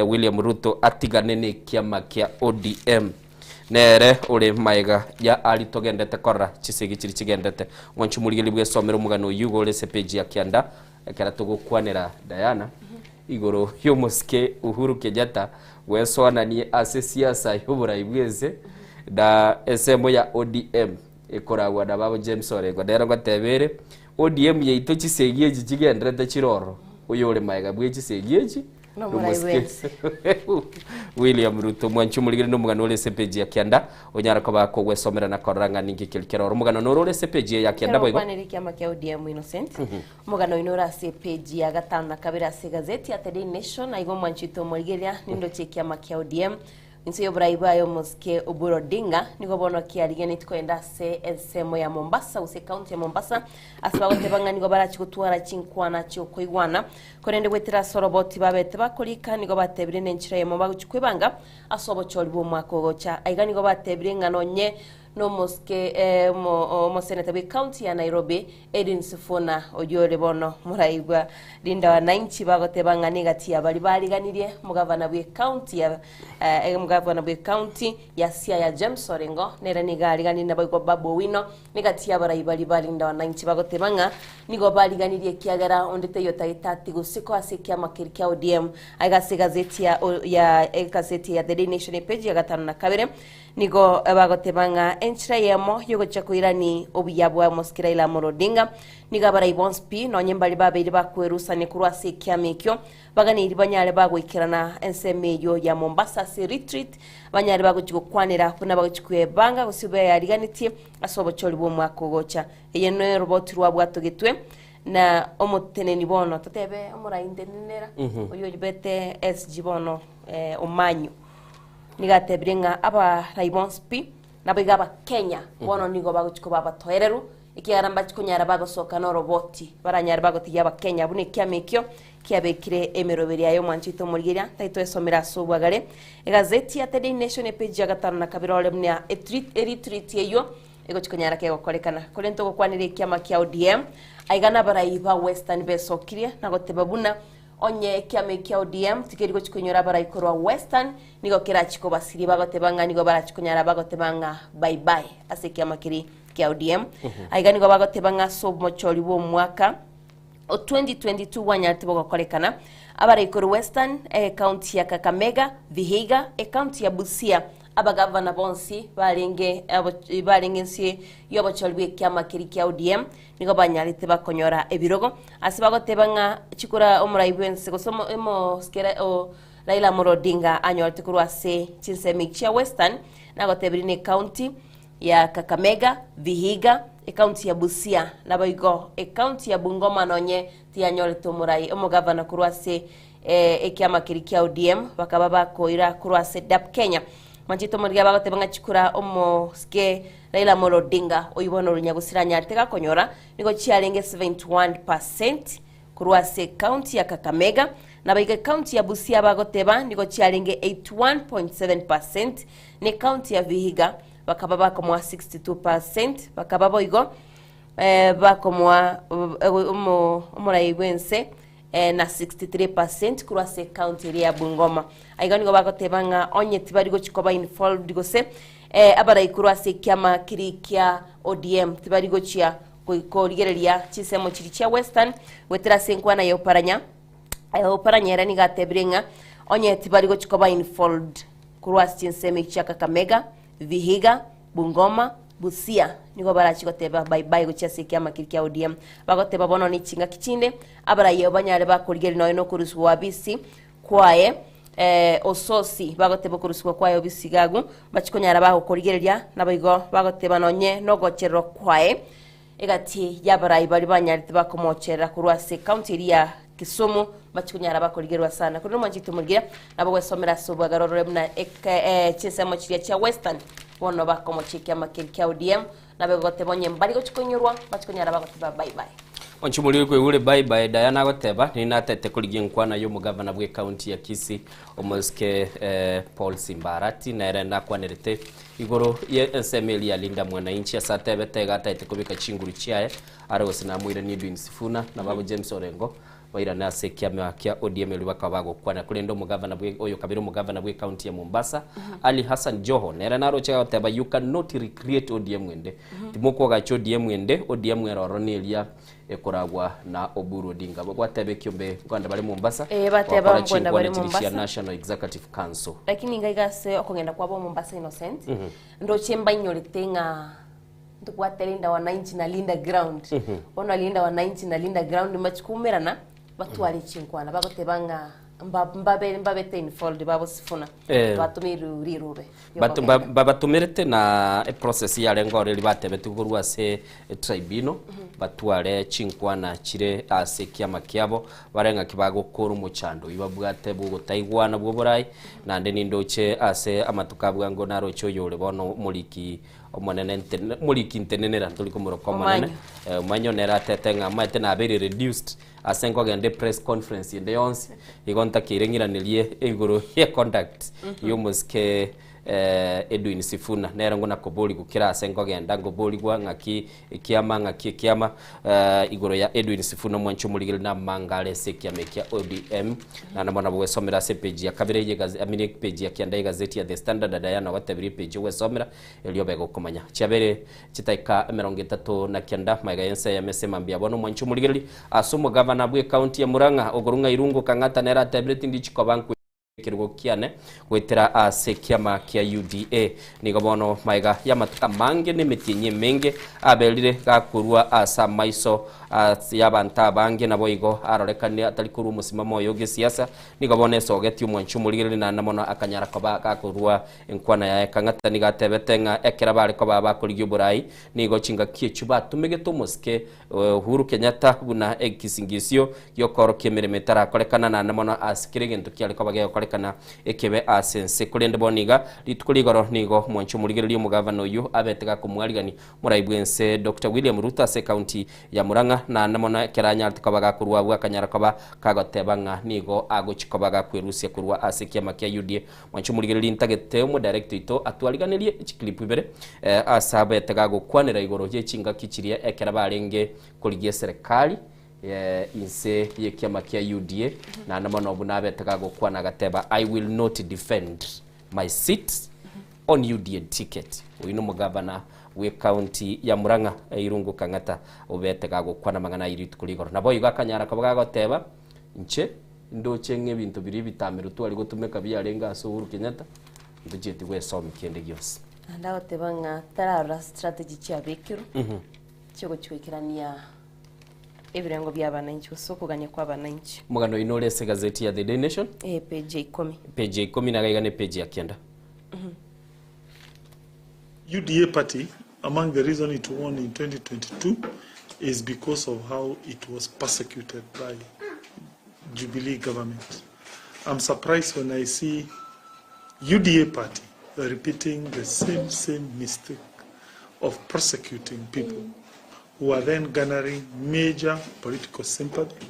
S4: William Ruto atigane nekiama kia ODM. Nere ore maega ya aria togendete korora chisegi chiria chigendete. Mwanche omorigereria bwesomere omogano oyio igo ore ase page ya kianda ekero togokwanera Diana igoro y'omosike Uhuru Kenyatta gwesoananie ase siasa y'oborai bwense na ensemo ya ODM ekoragwa na babo James Orengo. Nere ngoteba ere ODM yaito chisegi echi chigenderete chire ororo oyore maega bwe chisegi echi
S3: Nomorai bwense.
S4: William Ruto mwanchi omorigeri nomogano ore ase epeji ya kianda onyare koba kogwesomera na korora ng'a ninki keri kere oro omogano noro ore ase epeji eye ya kianda boigo
S3: Ekero ekiama kia ODM Innocent omogano oino ore ase epeji ya gatano na kabere ase egazeti ya The Daily Nation aiga omwanchi oito omorigeria nindoche ekiama kia ODM Inse y'oborai bwaye omosike Oburu Odinga nigo bono kiarigenetie kogenda ase ensemo ya Mombasa gose ekaunti ya Mombasa ase bagoteba ng'a nigo barachi gotwara chinkwana chi'okoigwana korende goetera ase oroboti babete bakorika nigo batebire nenchera eyemo bagochi kwebanga ase obochori bw'omwaka ogocha. Aiga nigo batebire ng'a nonye nomosike omoseneta bw'ecounty ya Nairobi Edwin Sifuna oyio ore bono moraigwa Linda Wananchi bagoteba ng'a negati ya baria bariganirie omogavana bw'ecounty ya omogavana bw'ecounty ya Siaya James Orengo nere nigo ariganirie naboigo Babu Owino negati y'abarai baria ba Linda Wananchi bagoteba ng'a nigo bariganirie ekiagera onde taiyo otagete ati gose ko ase ekiama keria kia ODM aiga ase egazeti ya ya egazeti ya The Daily Nation epage ya gatano na kabere Nigo bagoteba ng'a enchera eyemo y'ogochia koirani obuya bwa omosike Raila Amolo Odinga nigo abarai bonsi pi nonye mbaria babeire bakwerusania korwa ase ekiama ekio baganeiri banyare bagoikerana ensemo eyio ya Mombasa ase retreat banyare bagochia gokwanera buna bagochia kwebanga gose beyariganetie ase obochori bw'omwaka ogocha. Eye neroboti rwabwatogetwe na omoteneni bono totebe omorai ntenenera oyio obete SG bono Omanyo. Nigo atebire ng'a abarai bonsi pi, naboigo Abakenya bono nigo bagochia koba abatoereru, ekiagera mbachi konyara bagosoka noroboti, baranyare bagotigia Abakenya buna ekiama ekio kiabekire emeroberi yaye omwancho oito omorigeria, tari twesomera ase obwagare. Egazeti ya The Daily Nation epage ya gatano na kabere ore buna eretreat eyio egochia konyara kegokorekana. Korende togokwanera ekiama kia ODM, aiga nabarai ba Western besokirie na goteba buna Onye ekiama kia ODM tikeri gochia koinyora abarai korwa Western, nigo kerachie kobasiria bagoteba ng'a nigo barachie konyara bagoteba ng'a bye bye ase ekiama keria kia ODM. Aiga nigo bagoteba ng'a ase omochori bw'omwaka o 2022 bwanyarete bogokorekana, abarai korwa Western, ecounty ya Kakamega, Vihiga, ecounty ya Busia, Abagavana bonsi barenge barenge inse y'obochori bw'ekiama keria kia ODM nigo banyarete bakonyora ebirogo ase bagoteba ng'a chikura omorai bwense gose omosikera o Raila Amolo Odinga anyorete korwa ase chinsemo echi chia Western nagotebirie na ecounty ya Kakamega, Vihiga, ecounty ya Busia naboigo ecounty ya Bungoma nonye tiyanyorete omorai omogavana korwa ase Ekiama keria kia ODM bakaba bakoira korwa ase DAP Kenya. Mwanchete omorigia bagoteba ng'a chikura omosike Raila Amolo Odinga oyio bono ore nyagusira anyarete gakonyora nigo chiarenge 71% korwa ase county ya Kakamega nabaiga county ya Busia bagoteba nigo chiarenge 81.7% ne county ya Vihiga bakaba bakomoa 62% bakaba boigo bakomoa omorai bwense na 63 percent korwa ase ecounty eria ya Bungoma. Aiga nigo bagoteba ng'a onye tibari gochi koba involved gose eh, abarai korwa ase ekiama keri kia ODM tibari gochia korigereria chinsemo chiri chia Western goetera ase enkwana ya Oparanya. Eh, Oparanya ere nigo atebire ng'a onye tibari gochi koba involved. Korwa ase chinsemo echi chia Kakamega, Vihiga, Bungoma, Busia nigo barachi goteba bye bye gochia ase ekiama keria kia ODM. Bagoteba bono ne chingaki chinde abaraiyo banyare bakorigereria nonya nokorusigwa wabisi kwaye eh, Ososi bagoteba okorusigwa kwaye obisi igagu bachi konyara bagokorigereria naboigo bagoteba nonye nogochererwa kwaye Egati y'abarai baria banyarete bakomocherera korwa ase ekaunti eria ya Kisumu mbachi konyara bakorigerwa sana. Korende omwanchete omorigereria nabo gwesomera ase obwagare orore buna eke eh, chinsemo chiria chia Western bono bakomochia ekiama keria kia ODM nabo egoteba onye mbari gochi koinyorwa mbachi konyara bagoteba bye bye.
S4: Onche omoriri koigure bye bye Diana agoteba, Nigo natete korigia enkwana y'omogavana bw'ekaunti ya Kisii omosike eh, Paul Simba Arati nere nakwanerete Igoro ye ensemo eria ya Linda Mwananchi ase atebete iga ataete kobeka chinguru chiaye are gose namoiranie Edwin Sifuna na babo James Orengo bairane ase ekiama kia ODM erio bakaba bagokwana korende omogavana bwe oyo kabere omogavana bwe county ya Mombasa Ali Hassan Joho nere naroche agoteba you cannot recreate ODM ende timokogacha ODM ende ODM ere ororo neria ekoragwa na Oburu Odinga. Gwateba ekiombe nkoenda bare Mombasa
S3: Eh, bateba
S4: gokora
S3: nkoenda bare
S4: chinkwana chiri chia
S3: Mombasa.
S4: National Executive Council.
S3: Lakini iga iga ase okogenda kwabo Mombasa Innocent,
S4: Mhm.
S3: ndoche mbainyorete ng'a ntobwate Linda Wananchi na Linda Ground. Bono Linda Wananchi na Linda Ground mbachi koumerana batware chinkwana bagoteba ng'a mba- mbabe mbabete involved babo Sifuna.
S4: Eh.
S3: Batomeirwe rirube.
S4: Bat- ba- babatomerete na eprocess yarenge oreri batebetigwe korwa ase etribunal batware chinkwana chire ase ekiama kiabo bare ng'aki bagokora omochando oyio babwate bwogotaigwana bw'oborai naende nindoche ase amatuko a bwango naroche oyore bono omoriki omonene ntene omoriki ntenenera ntori komoroka omonene
S3: Omanyo.
S4: Eh, omanyo nere atete ng'a amaete nabeire reduced Ase nkogenda epress conference ende yonsi, igo ntakeire ng'iranerie igoro ye conduct y'omosike Edwin Sifuna. Nere nguna koborigwa kera ase nkogenda nkoborigwa ng'aki ekiama ng'aki ekiama igoro ya Edwin Sifuna omwanchi omorigereria na amanga are ase ekiama ekia ODM. Naende bono nabo gwesomera ase epage ya kabere ye I mean epage ya kianda y'egazeti ya The Standard Diana ogotebirie epage ogwesomera erio obe gokomanya. Chiabere Chitaika emerongo etato na kianda magega y'ense eyemo ase mambia bono omwanchi omorigereria ase omogavana bw'ecounty ya Murang'a okorung'a Irungu Kang'ata nere atebire tindi chikoba nkwe ekerogo kiane goetera ase ekiama kia UDA. Nigo bono magega y'amatuko amange na emetienyi emenge aberire gakorua ase amaiso y'abanto abange naboigo arorekane atari korua omosimamo oye o gesiasa nigo bono esogetie omwanchi omorigereria naende mono akanyara koba gakorua Enkwana yaye Kang'ata nigo atebete ng'a ekero bare koba abakorigia oborai, nigo chingaki echio batumegete omosike Uhuru Kenyatta buna ekisingisio gi'okoorokia emeremo etarakorekana naende mono ase kera egento kiare koba gegokorekana ekebe ase ense. Korende bono iga, rituko rigoro nigo mwanche omorigereria omogavana oyio abete gakomwarigania Morai bw'ense Doctor William Ruto ase ekaunti ya Murang'a naende mono ekero anyarete koba gakorwa abwo akanyara koba kagoteba ng'a nigo agochi koba gakwerusia korwa ase ekiama kia UDA. Mwanche omorigereria ntagete omodirector oito atwariganerie chiclip ibere ase abete gagokwanera igoro ye chingaki chiria ekero barenge korigia eserekari inse y'ekiama kia UDA naende mono buna abete gagokwana agateba I will not defend my seat on UDA ticket. Oyio nomogavana bw'ecounty ya Murang'a Irungu Kang'ata obete gagokwana amang'ana ayio rituko rigoro. Naboigo akanyara koba gagoteba inche Ndoche ng'a ebinto biria ebitamero tware gotumeka biarenge ase Uhuru Kenyatta, ntochieti gwesomia kende gionsi.
S3: Naende agoteba ng'a tararora strategy chiabekirwe chiogochia goikerania ebirengo bia abananchi gose okogania kwa abananchi.
S4: Omogano oyio nore ase egazeti ya The Daily Nation,
S3: Eh, page ya ikomi.
S4: page ya ikomi na gaiga ne page ya kianda.
S6: UDA party, among the reason it won in 2022 is because of how it was persecuted by Jubilee government. I'm surprised when I see UDA party repeating the same, same mistake of prosecuting people who are then garnering major political sympathy,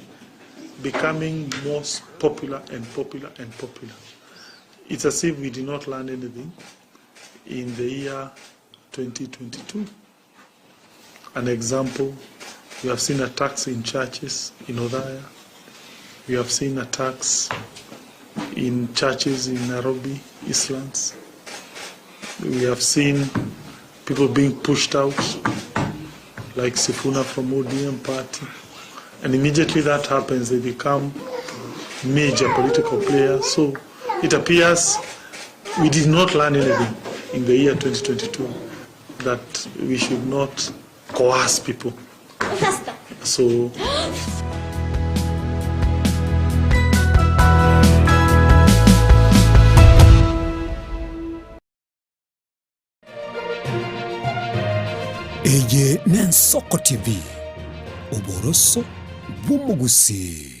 S6: becoming most popular and popular and popular. It's as if we did not learn anything in the year 2022. An example, we have seen attacks in churches in Othaya. We have seen attacks in churches in Nairobi, Eastlands. We have seen people being pushed out, like Sifuna from ODM party. And immediately that happens, they become major political players. So it appears We did not learn anything in the year 2022 that we should not coerce people. So
S2: Eye n'Ensoko TV, oboroso bw'omogusii.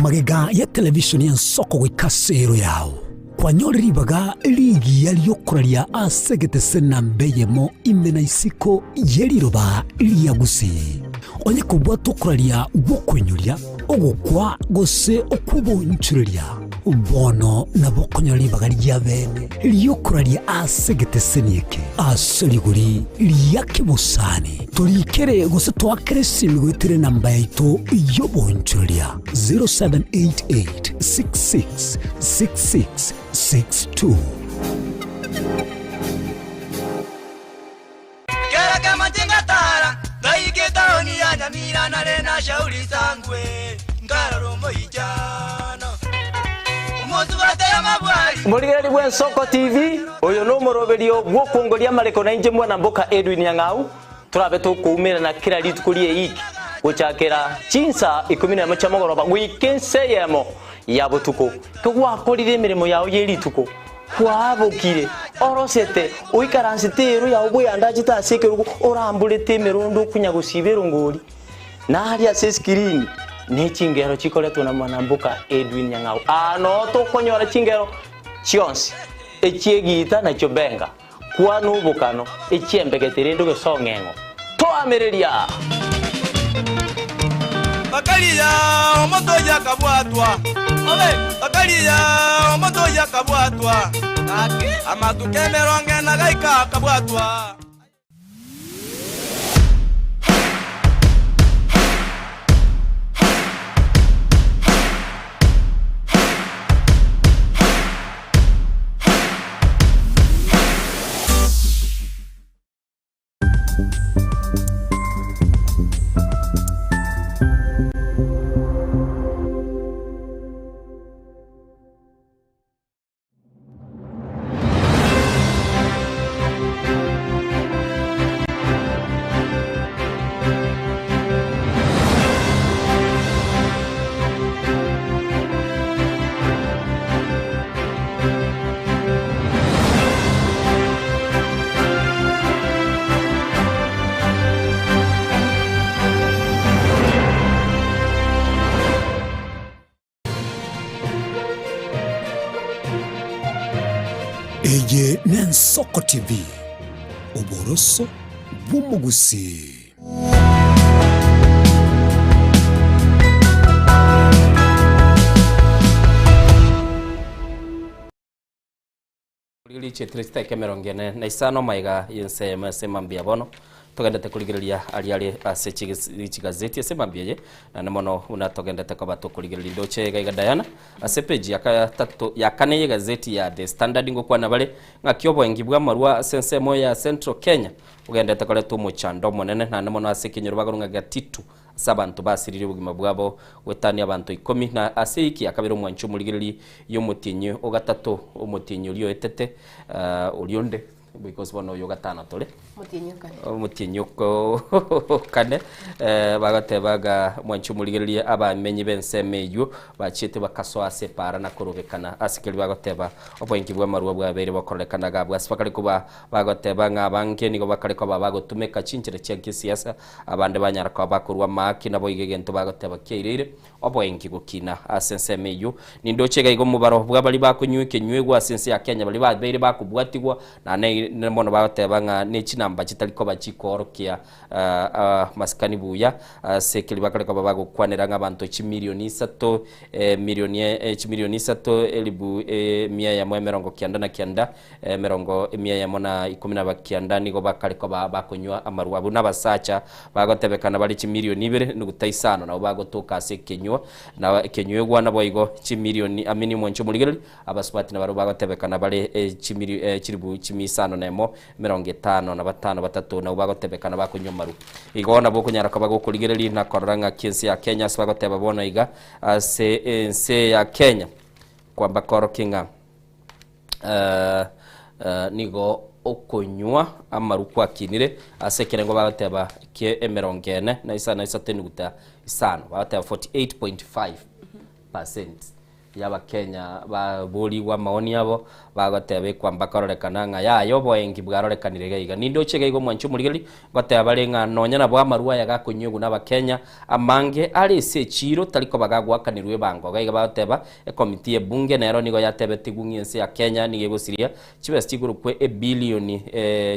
S2: Magega ya television y'Ensoko goika ase ero yao, kwanyore ribaga rigiya ri'okoraria ase egetese namba eyemo ime na isiko ye riroba ria Gusii. Onye kobwata okoraria gw'okoinyoria, ogokwa gose okw'oboonchoreria, bono nabo okonyora ribaga ria bene ri'okoraria ase egeteseni eke ase rigori ria kebosani. Torikere gose toakere esimi goetera enamba yaito y'oboonchoreria 0788 66 66 62.
S12: Kera kemo chingatara, ngaika etaoni ya Nyamira nare na Shauri Sangwe, nkarora omoichano. Omosubati amabwari.
S13: Omorigereria bw'Ensoko TV, oyo nomoroberio bw'okwongoria amareko na inche mwana mboka Edwin Nyang'au, torabe tokoumerana kera rituko ri'eiki gochakera chinsa ikomi nemo chia mogoroba goika ensa eyemo ya botuko. Kegwakorire emeremo yao ye rituko, Kwabokire, orosete, oikaransete eero yao bweyandachete ase ekerogo, oramborete emerondo okunya gosiba erongori, na aria ase esikirini ne chingero chikoretwa na mwanamboka Edwin Nyang'au. Aa noo tokonyora chingero chionsi, echi'egiita na chiobenga, kwana obokano, echi'embegete rende ogesong'eng'o. Toamereria!
S12: Bakaria omonto oyio akabwatwa, bakaria omonto oyio akabwatwa, amatuko emerongo ena gaika akabwatwa.
S2: Eye n'Ensoko TV, oboroso bw'omogusii.
S4: Riria chietire chitaika emerongo ene na isano maiga y'ense eyemo ase mambia bono togendete korigereria aria are ase chigazeti ase mambia eye naende mono buna togendete koba tokorigereria ndoche iga iga Diana ase page ya katato ya kane y'egazeti ya The Standard ngokwana bare ng'aki oboengi bw'amarwa ase ensemo ya Central Kenya bogendete koreta omochando omonene naende mono ase ekenyoro bakorwa ng'a Gatitu Ase abanto basiririe obogima bwabo goetania abanto ikomi, na ase eiki ya kabere omwanchi omorigereria y'omotienyi o gatato, omotienyi oria oetete, oria onde, because bono oyo ogatano tore.
S3: Omotienyi o kane.
S4: Omotienyi o kane, bagoteba ng'a omwanchi omorigereria abamenyi b'ensemo eyio bachiete bakasoa ase epaara na korobekana ase keria bagoteba oboengi bw'amarwa bwabeire bokororekana iga abwo ase bakare koba bagoteba ng'a abange nigo bakare koba bagotumeka chinchera chia gesiasa Abande banyara koba bakorua amaaki, naboigo egento bagoteba kiaireire oboengi gokina ase ensemo eyio. Nindoche iga iga omobaro bwa baria bakonywa ekenywegwa ase ense ya Kenya baria babeire bakobwatigwa, na ne mono bagoteba ng'a ne chinamba chitari koba chikoorokia amasikani buya ase keria bakare koba bagokwanera ng'a abanto chimilioni isato, emilioni chimilioni isato elibu emia eyemo emerongo kianda na kianda Emerongo emia eyemo na ikomi na kianda nigo bakare koba bakonywa amarwa. Abwo nabasacha bagotebekana bare chimilioni ibere nuguta isano nabo bagotoka ase ekenywa na ekenywegwa naboigo chimilioni amini omwancho omorigereria abasubati nabarabwo bagotebekana bare chimili chilifu chimia isano na emo emerongo etano na batano batato nabwo bagotebekana bakonywa amarwa. Igo nabo okonyara koba gokorigereria na korora ng'aki ense ya Kenya ase bagoteba bono iga ase ense ya Kenya. Kwamba korokia ng'a nigo okonywa amaru kwakinire ase ekerengo bagoteba kie emerongo ene na isano na isato enuguta isano, bagoteba 48.5 percent y'Abakenya baborigwe amaoni abo, bagoteba ekwamba kororekana ng'a yaya oboengi bwarorekanire iga iga. Nindoche iga iga omwanchi omorigereria, ngoteba bare ng'a nonya nabo amarwa aya gakonywegwa n'Abakenya amange are ase echiiro tari koba gagoakanerwa ebango. Iga iga bagoteba ekomiti y'ebunge nero nigo yatebetigwe ng'a ense ya Kenya nigo egosiria chibesa chigurukwe ebilioni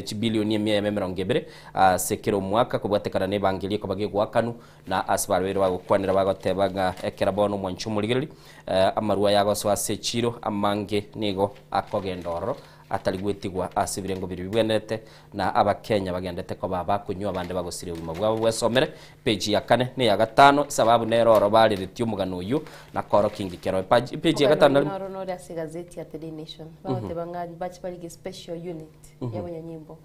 S4: chibilioni emia eyemo emerongo ebere ase kera omwaka kobwatekana nebango eria ekoba gegoakanwa Na ase barabwo bagokwanera bagoteba ng'a ekero bono omwanchi omorigereria, amarwa aya agosoa ase echiiro amange nigo akogenda ororo atari gwetigwa ase ebirengo biria bibwenerete, na Abakenya bagendete koba abakonywa abande bagosiria obogima bwabo bwesomere. Page ya kane na eya gatano, esababu nere oro bareretie omogano oyio na korokia inki kero. Page ya gatano na
S3: Omogano oyio noro nore ase egazeti ya The Daily Nation, bagoteba ng'a bache barige special unit y'abanyanyimbo.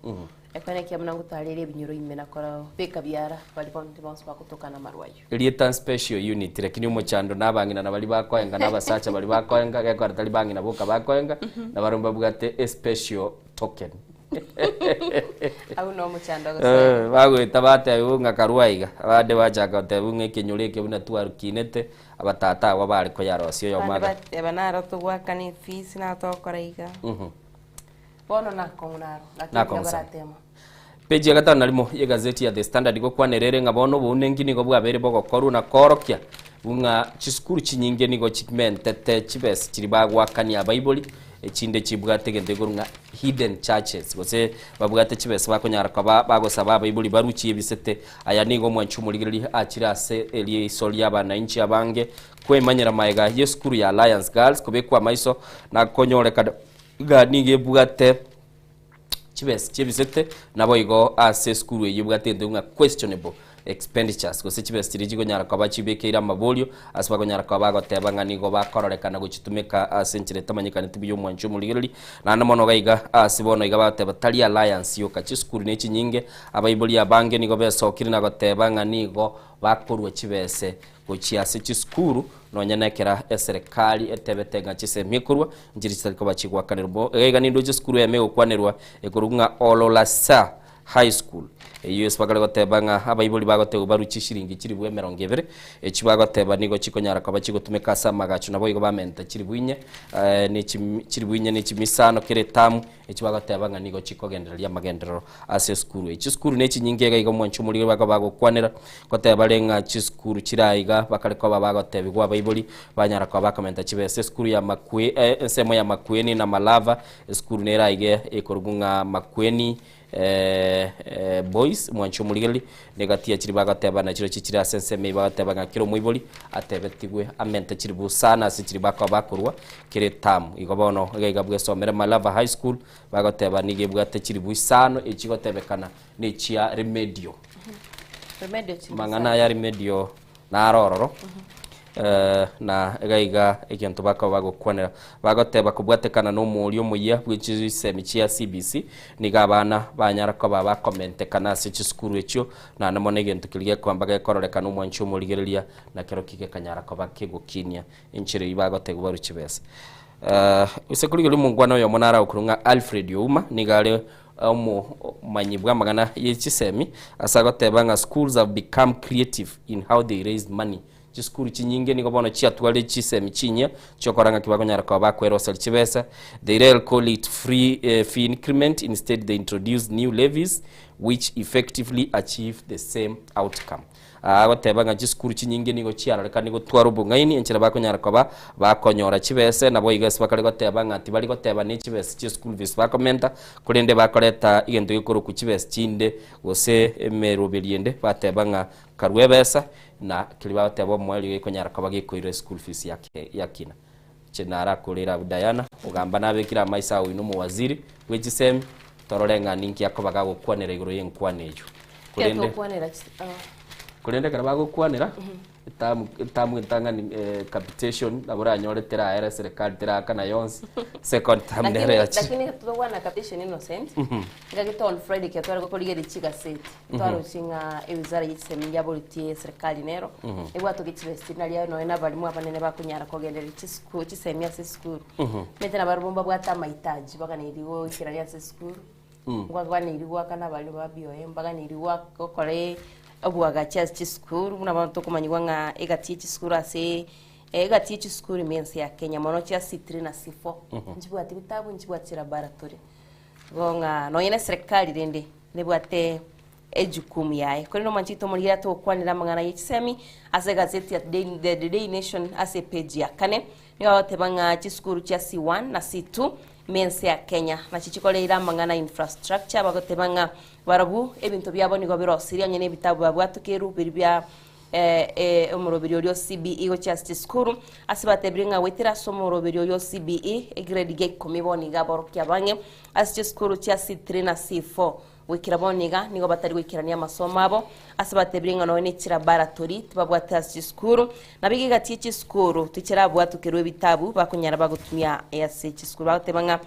S3: Ekero ekiya buna ngotareire ebinyoro ime na korobeka biara baria bonde bonsi bagotokana amarwa ayio.
S4: Erieta special unit lakini omochando na abang'ina na baria bakoenga na abasacha baria bakoenga gekogera tari bang'ina boka bakoenga na barabwo mbabwate especial token.
S3: Abwo no omochando gose.
S4: Eh, bagoeta batebiwa ng'a karwa aiga abande bachaka gotebiwa ng'a ekenyoro eke buna twakinete abatata abwo bare koyarosia oyomo
S14: Abande
S4: aga
S14: bateba naro togoakana efees naro togokora iga.
S3: Bono nakong'u naro, lakini
S4: Nakong'u
S3: tiga
S4: sana.
S3: baratema.
S4: Peji ya gatano na rimo y'egazeti ya The Standard gokwanera ere ng'a bono obounenki nigo bwabeire bogokorwa na koorokia bung'a chisukuru chinyinge nigo chimentete chibesa chiria bagoakania abaibori echinde chibwate egento gekorwa ng'a hidden charges gose babwate chibesa bakonyara koba bagosaba abaibori barwe chiebisete. Aya nigo omwanchi omorigereria achire ase eriiso ri'abanainchi abange kwemanyera maega y'esukuru ya Alliance Girls kobekwa amaiso na konyorekana Iga nigo ebwate chibesa chiebisete, naboigo ase esukuru eyio ebwate egento ng'a questionable expenditures, gose chibesa chiria chikonyara koba chibekeire amaborio ase bakonyara koba bagoteba ng'a nigo bakororekana gochitumeka ase enchera etamanyekaneti buya omwanchi omorigereria. Naende mono iga iga ase bono iga bagoteba tari alliance yoka, chisukuru ne chinyinge, abaibori abange nigo besokire na goteba ng'a nigo bakorua chibese Gochia ase chisukuru, nonya nekera eserekari etebete ng'a chisemi ekorwa nchiri chitari koba chigoakanerwa. Bo iga iga nindoche esukuru eyemo egokwanerwa ekorwa ng'a Ololasa High School. Eyio ase bakare goteba ng'a abaibori bagotebiwa barue chishiringi chilifu emerongo ebere, echi bagoteba nigo chikonyara koba chigotumeka ase amagacho naboigo bamenta chilifu inye ne chimi chilifu inye ne chimisano kera etamu echi bagoteba ng'a nigo chikogendereria amagenderero ase esukuru eye. Chisukuru nechinyinge iga iga omwancho omorige bakoba bagokwanera, goteba bare ng'a chisukuru chire aiga bakare koba bagotebigwa abaibori banyara koba bakomenta chibesa. Esukuru ya Makwe ensemo ya Makueni na Malava, esukuru nere aiga ekorokwa ng'a Makueni Boys, omwancho omorigereria, negati ya chiria bagoteba na chirochio chire ase ensemo eyio bagoteba ng'a kera omoibori atebetigwe amente chiribu sana ase chiria bakoba bakorwa kera etamu. Igo bono iga iga bwesomere Malava High School Bagoteba nigo ebwate chiribu isano echigotebekana nechia remedio.
S3: Remedio chiri
S4: Amang'ana
S3: isano.
S4: aya remedio naro ororo eh, na iga iga egento bakoba bagokwanera bagoteba kobwatekana na omoori omoyia bwe chisemi chia CBC nigo abana banyara koba bakomentekana ase chisukuru echio naende mono egento keria gekoamba gekororekana omwanchi omorigereria nakerokio gekanyara koba kegokinia enchera eyio bagotegwa barwe chibesa. Ase korigereria omongwana oyomo nare agokorwa ng'a Alfred Ouma, nigo are omomanyi bw'amang'ana ye chisemi, ase agoteba ng'a schools have become creative in how they raise money. Chisukuru chinyinge nigo bono chiatwarire chisemi chinyia chiokora ng'aki bakonyara koba bakweroseria chibesa. They rarely call it free fee increment, instead they introduce new levies which effectively achieve the same outcome. Agoteba ng'a chisukuru chinyinge nigo chiarorekane gotwara obong'aini enchera bakonyara koba bakonyora chibese, naboigo ase bakare goteba ng'a tibari goteba ne chibese chie school fees bakomenta, korende bakoreta egento gekorokwa chibese chinde gose emeroberi ende bateba ng'a karue ebesa na keria bagoteba omoerio gekonyara koba gekoira eschool fees yake yakina. Inche narakorere abwo Diana, ogamba nabekire amaiso ao inwe omowaziri bwe chisemi, torore ng'a ninki akoba gagokwanera igoro y'enkwana eyio. Korende.
S3: Tokwanera ah.
S4: Korende ekero bagokwanera, etamu etamu entang'ani eh, capitation nabo oranyore teraera eserekari terakana yonsi, second term nere
S3: Lakini
S4: yachire.
S3: lakini totokwana capitation innocent. Ngagete on Friday kia tware korigereria chigaseti. Twaroche ng'a ewizara ye chisemi yaboretie eserekari nero. Ebwatoke chibesa naria nonya na abalimu abanene bakonyara kogendereria chisukuru chisemi ase esukuru. Omanyete nabarabwo mbabwate amahitaji baganeiri goikerania ase esukuru. Mbaganeiri goakana abalimu ba BOM, mbaganeiri goa gokora oboagachi ase chisukuru buna bono tokomanyigwa ng'a egati ye chisukuru ase egati ye chisukuru ime ense ya Kenya mono chia C3 na C4 nchibwati bitabu nchibwati chilaboratory. Igo ng'a nonye na eserekari rende nebwate ejukumu yaye. Korende omwanchi oito omorigeri atogokwanera amang'ana ye chisemi ase egazeti ya Daily, The Daily Nation ase epeji ya kane, nigo agoteba ng'a chisukuru chia C1 na C2 ime ense ya Kenya nachi chikoreire amang'ana infrastructure bagoteba ng'a barabwo ebinto biabo nigo birosirie onye na ebitabu babwatokerwe biria bia omoroberi oria o CBE gochia ase chisukuru, ase batebirie ng'a goetera ase omoroberi oyo o CBE, egrade gia ikomi bono iga aborokia abang'e ase chisukuru chia C3 na C4 goikera bono iga nigo batari goikerania amasomo abo, ase batebirie ng'a nonya ne chilaboratory tibabwate ase chisukuru, nabo iga egati ye chisukuru tichirabwatokerwe ebitabu bakonyara bagotumia ase chisukuru. Bagoteba ng'a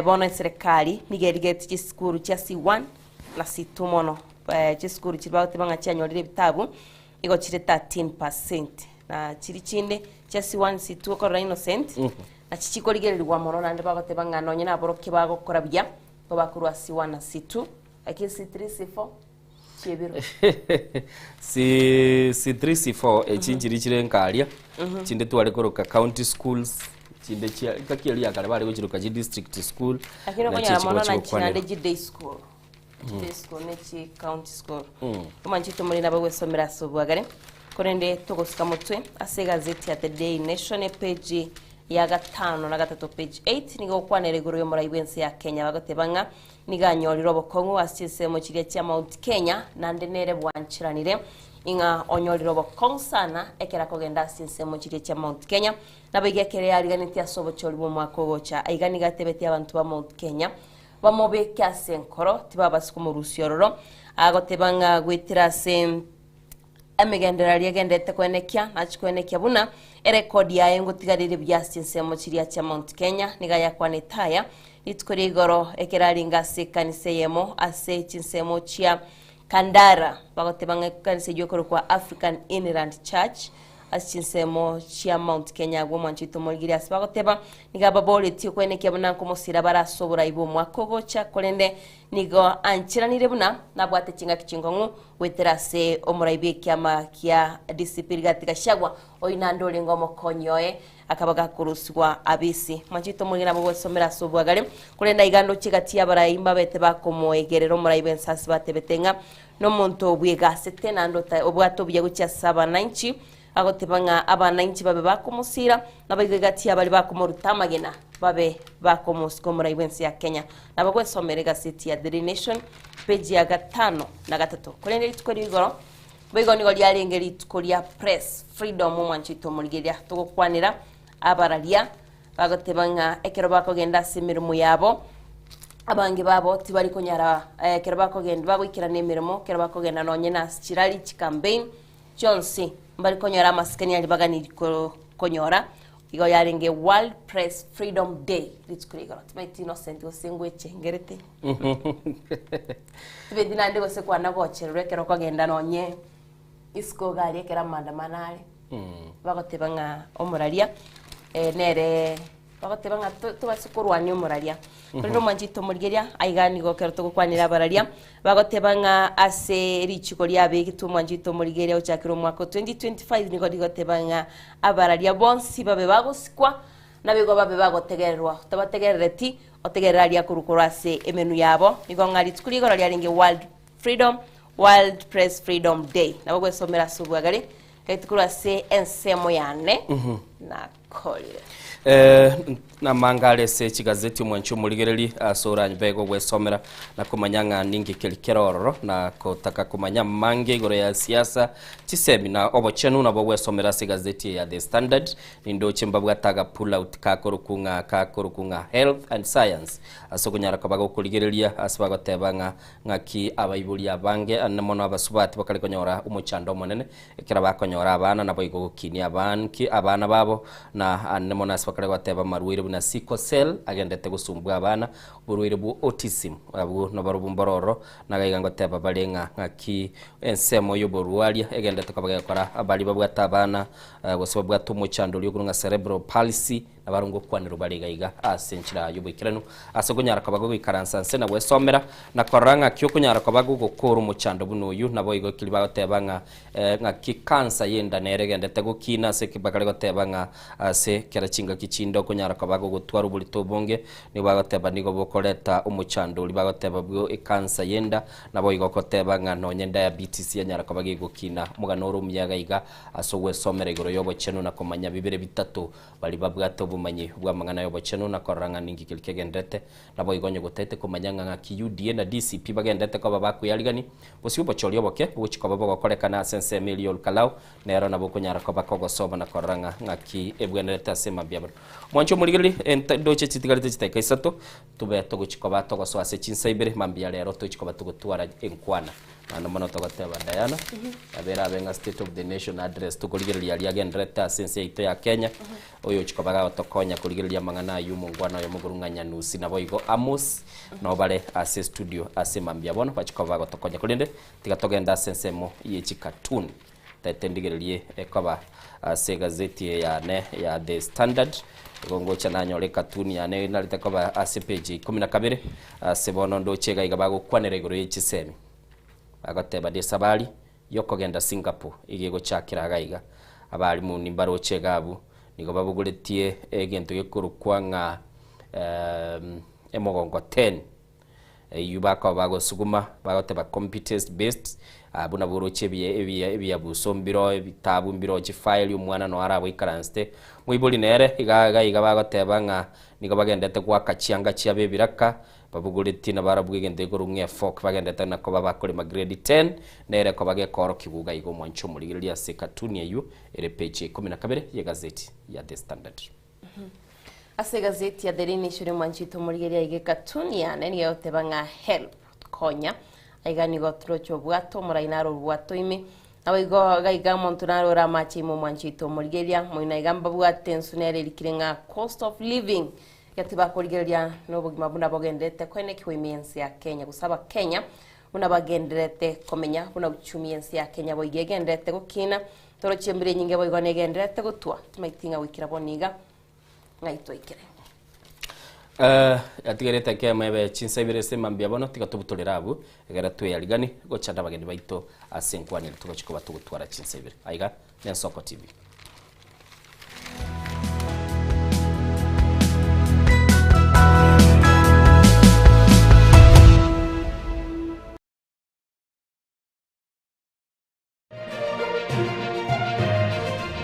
S3: bono eserekari nigo erigetie chisukuru chia C1 na C2 mono. Chisukuru chiria bagoteba ng'a chianyorire ebitabu igo chire 13%, na chiria chinde chia C1, C2 okorora Innocent, nachi chikorigererigwa mono naende bagoteba ng'a nonye naborokia bagokora buya, igo bakorwa C1 na C2, lakini C3, C4 chiebirwe.
S4: C, C3, C4 echi nchiria chire nkaria, chinde tware koroka county schools, chinde chia ngaki eria ya kare bare gochiroka chi district school,
S3: Lakini
S4: nachi
S3: okonyora
S4: echi
S3: mono
S4: koba
S3: nachi naende
S4: chigokwanera.
S3: chi day school. Day school ne chi county school. Omanchete omorende nabo gwesomera ase obwagare. Korende togosuka motwe ase egazeti ya The Daily Nation epeji ya gatano na gatato page 8 nigo gokwanera igoro y'omorai bw'ense ya Kenya bagoteba ng'a nigo anyorire obokong'u ase chinsemo chiria chia Mount Kenya naende nere bwancheranire ing'a onyorire obokong'u sana ekero akogenda ase chinsemo chiria chia Mount Kenya nabo iga ekero yariganetie ase obochori bw'omwaka ogocha aiga nigo atebetie abanto ba Mount Kenya Bamobeke ase enkoro, tibabasa komorusia ororo. Agoteba ng'a goetera ase emegenderero aria agenderete koenekia, nachie koenekia buna erekodi yaye ngotigara ere buya ase chinsemo chiria chia Mount Kenya. Nigo ayakwanete aya rituko ria igoro ekero arenge ase ekanisa eyemo ase chinsemo chia Kandara. Bagoteba ng'a ekanisa eyio ekorokwa African Inland Church Ase chinsemo chia Mount Kenya agwo omwancho oito omorigiri ase bagoteba, nigo ababoretie okwenekia buna nkomosira bare ase oborai bw'omwaka ogocha, korende nigo ancheranire buna nabwate chingaki chinkong'u goetera ase omorai bw'ekiama kia DCP Rigathi Gachagua, oyio naende orenge omokonyi oye akaba gakorusigwa abisi. Omwancho oito omorigiri nabo gwesomera ase obwagare, korende aiga ndoche gati y'abarai mbabete bakomoegerera omorai bw'ense ase batebete ng'a Nomonto bwegasete naende obwate obuya gochia ase abanainchi, agoteba ng'a abanainchi babe bakomosiira, naboigo egati y'abaria bakomoruta amagena babe bakomosika omorai bw'ense ya Kenya. Nabo gwesomera egaseti ya The Daily Nation, page ya gatano na gatato. Korende rituko ria igoro, boigo nigo riarenge rituko ria Press Freedom omwancho oito omorigereria togokwanera abararia Bagoteba ng'a ekero bakogenda ase emeremo yabo, abange babo tibari konyara ekero bakogenda bagoikerana emeremo, ekero bakogenda nonye na ase chirally, chicampaign, chionsi mbari konyora amasikani aria baganiri ko- konyora. Igo yarenge World Press Freedom Day rituko ria igoro. Timaeti Innocent gose ngwechengerete. Timaeti naende gose kwana gochererwa ekero okogenda nonye isiko iga aria ekero amaandamano are. Bagoteba ng'a omoraria eh, nere bagoteba ng'a to- tobase korwania omoraria. Korende omwanchete omorigeria, aiga nigo ekero togokwanera abararia, bagoteba ng'a ase richiko riabegetwe omwanchete omorigeria gochakera omwaka o 2025 nigo rigoteba ng'a abararia bonsi babe bagosikwa, naboigo babe bagotegererwa. Otabategerereti, otegerere aria akorwa korwa ase emenwa yabo. Nigo ng'a rituko rigoro riarenge World Freedom, World Press Freedom Day. Nabo gwesomera ase obwagare, Gaitu korwa ase ensemo yane. Nakorire.
S4: Eh, namanga are ase chigazeti omwanchi omorigereri ase oranybe gogwesomera na komanya ng'a ninki keri kere ororo na kotaka komanya amange igoro ya siasa chisemi na obochenu nabo ogwesomera ase egazeti eye ya The Standard nindoche mbabwate aga pull out kakorokwa ng'a kakorokwa ng'a health and science ase okonyara koba gokorigereria ase bagoteba ng'a ng'aki abaibori abange ane mono abasubati bakare konyora omochando omonene Ekero bakonyora abana naboigo gokinia abanki abana babo, na ande mono ase bakare goteba amarwaire buna sickle cell agendete gosumbua abana, oborwaire bwa autism abwo nabarobwo mbororo, nagaiga ngoteba bare ng'a ng'aki ensemo y'oborwaria egendete koba gegokora baria babwate abana gose babwate omochando oria okorwa ng'a cerebral palsy, Nabarabwo ngokwanerwa bare iga iga ase enchera y'oboikeranu, ase okonyara koba gogoikaransa nse na gwesomera, na korora ng'aki okonyara koba gogokora omochando buna oyio. Naboigo ekeri bagoteba ng'a ng'aki kansa y'enda nere egendete gokina ase bakare goteba ng'a ase kera chingaki chinde okonyara koba gogotwara oborito obonge, nigo bagoteba nigo bokoreta omochando oria bagoteba bwo ekansa y'enda, naboigo goteba ng'a nonye diabetes yanyara koba gegokina. Omogano ore omuya iga iga ase ogwesomera igoro y'obochenu na komanya bibere bitato Baria babwate obomanyi bw'amang'ana y'obochenu na korora ng'a ninki keria kegenderete, naboigo onye gotaete komanya ng'a ng'aki UDA na DCP bagenderete koba bakweyarigani, bosio obochori oboke bogochia koba bogokorekana ase ensemo eria y'Olkalau, nero nabo okonyara koba kogosoma na korora ng'a ng'aki ebwenerete ase mambia abana. Mwanche omorigereria, enta ndoche chitigarete chidakika isato, tobe togochia koba togosoa ase chinsa ibere, mambia rero tochia koba togotwara enkwana. Naende mono togoteba Diana, nabo erabe ng'a state of the nation address tokorigereria aria agendererete ase ense yaito ya Kenya, oyochia koba gagotokonya korigereria amang'ana ayio omongwana oyomo korwa ng'a Nyanusi naboigo Amos, nabo bare ase estudio ase mambia bono bachia koba bagotokonya. Korende tiga togende ase ensemo ye chicartoon, taete ndigererie ekoba ase egazeti eye yane ya The Standard, igo ngocha nanyora ecartoon yane narete koba ase page ya ikomi na kabere, ase bono ndoche iga iga bagokwanera igoro ye chisemi. Bagoteba nesabari yokogenda Singapore iga egochakera iga iga. Abalimu nimbaroche iga abwo, nigo babogoretie egento gekorokwa ng'a emogongo ten, eywo bakoba bagosuguma bagoteba competence based, buna boroche ebiabuso mbiroo, ebitabu mbiroo, chifaili omwana noo araboikaransete. Moibori nere iga iga iga bagoteba ng'a nigo bagendete goaka chianga chiabo ebiraka, Babogoretie nabarabwo egento igoro ng'a efork bagendete na koba bakorema grade ten, nere koba gekoorokigwa iga iga omwanche omorigereria ase ekatuni eywo ere page ya ikomi na kabere y'egazeti ya The Standard.
S3: Ase egazeti ya The Daily Nation omwanche oito omorigereria iga ekatuni yane nigo egoteba ng'a help, konya. Aiga nigo toroche obwato omorai naro obwato ime, naboigo iga iga omonto naro ore amache ime omwanche oito omorigereria, moino iga mbabwate ensu nere erikire ng'a cost of living Gati bakorigereria nobogima buna bogenderete koenekigwa ime y'ense ya Kenya, gose Abakenya buna bagendererete komenya, buna uchumi y'ense ya Kenya boigo egendererete gokina, toroche embura enyinge boigo negendererete gotwa, timaeti ng'a goikera bono iga ng'ai twaikire.
S4: Eh, yatigerete ekemo ebe chinsa ibere ase mambia bono, tiga tobutorere abwo, egere tweyarigani gochanda abageni baito ase enkwana eria togochia koba togotwara chinsa ibere. Aiga n'Ensoko TV.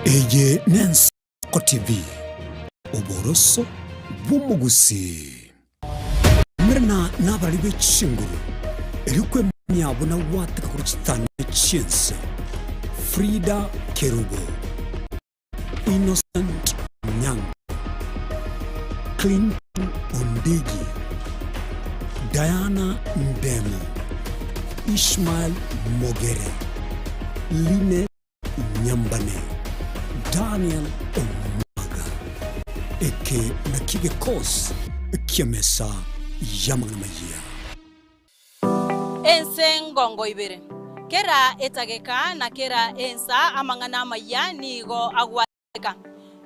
S2: Eye n'Ensoko TV, oboroso bw'omogusii. Merana nabari be chinguru, erio kwemanyia buna gwateka korwa chitanda chi'ense. Frida Kerubo, Innocent Onyango, Clinton Ondigi, Diana Ndemo, Ishmael Mogere, Linet Nyambane, Daniel Omwaga. Eke nakio gekosi ki'emesa y'amang'ana amayia.
S15: Ense ngongo ibere, kera etageka na kera ensa amang'ana amayia nigo agwateka.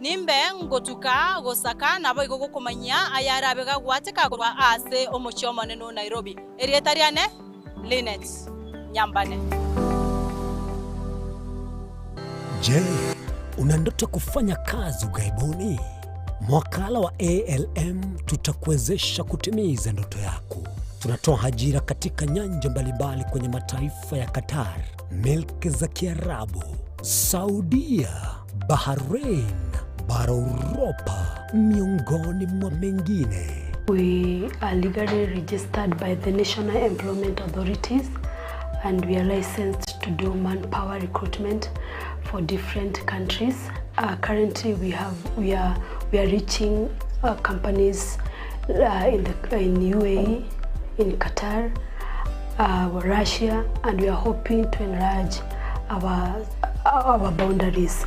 S15: Nimbe ngotuka gosaka naboigo gokomanyia ayarabe gagwateka korwa ase omochie omonene o Nairobi. Erieta riane Linet Nyambane.
S2: Je, una ndoto ya kufanya kazi ughaibuni? Mwakala wa ALM tutakuwezesha kutimiza ndoto yako. Tunatoa ajira katika nyanja mbalimbali kwenye mataifa ya Qatar, milki za Kiarabu, Saudia, Bahrain, Bara Uropa miongoni mwa mengine.
S16: We are legally registered by the National Employment Authorities and we are licensed to do manpower recruitment for different countries. Uh, currently we have we are we are reaching uh, companies uh, in the in UAE, in Qatar, uh, Russia and we are hoping to enlarge our our boundaries.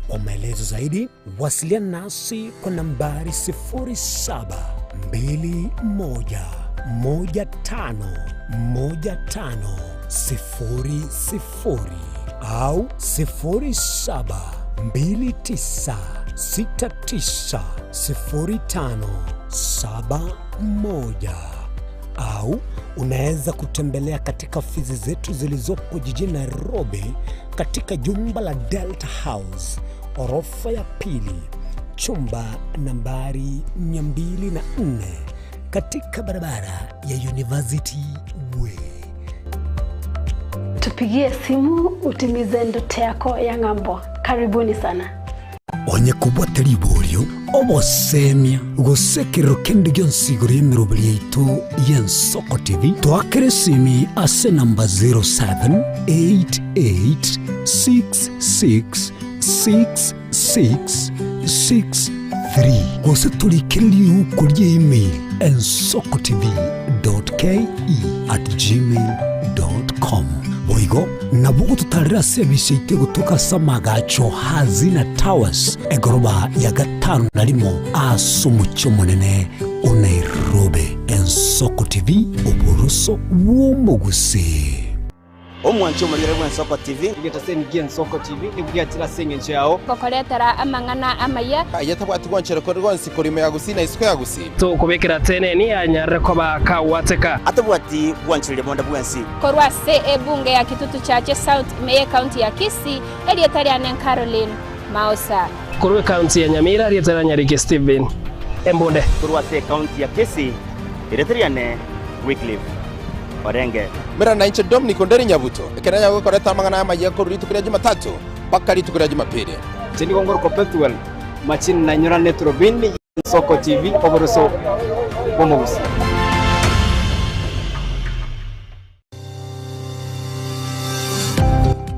S2: Kwa maelezo zaidi wasiliana nasi kwa nambari 0721151500 au 0729690571 au unaweza kutembelea katika ofisi zetu zilizopo jijini Nairobi katika jumba la Delta House orofa ya pili chumba nambari 204 katika barabara ya University Way.
S16: Tupigie simu utimize ndoto yako ya ng'ambo. Karibuni sana.
S2: Onye kobwate riborio, obosemia, gose ekerero kende gionsi igoro y'emeroberi yaito y'Ensoko TV, toakere esimi ase enamba 0788666663 gose torikere riuko rie email ensokotv.ke@gmail.com. Boigo nabo ogototarera ase ebisa yaito egotoka ase amagacho Hazina Towers, egoroba ya gatano na rimo ase omochie omonene o Nairobi. Ensoko TV, oboroso bw'omogusii.
S18: Omwanchi omorigere bw'Ensoko TV.
S23: Egetaseni gi'Ensoko TV nigo giachire ase engencho yao.
S24: Gokoretera amang'ana amaya.
S25: Aye tabwati gwanchera kore gwonsi korwa ime ya Gusii na isiko ya Gusii.
S26: Tokobekera teneni anyarire koba kagwateka.
S18: Atabwati gwanchereria bonde bwensi.
S24: Korwa ase ebunge ya Kitutu Chache South ime y'ecounty ya Kisii, erieta riane Caroline Maosa.
S26: Korwa ecounty ya Nyamira, erieta ria Nyariki Stephen Embunde.
S18: Korwa ase ecounty ya Kisii, erieta riane Wycliffe Orenge.
S25: Mera nainche Dominic Onderi Nyabuto, ekero nanyare gokoreta amang'ana aya amayia korwa rituko ria Jumatatu mpaka rituko ria Jumapili.
S23: Inche nigo ngorokwa Pethuel Machini nanyorane Turubini y'Ensoko TV oboroso bw'omogusii.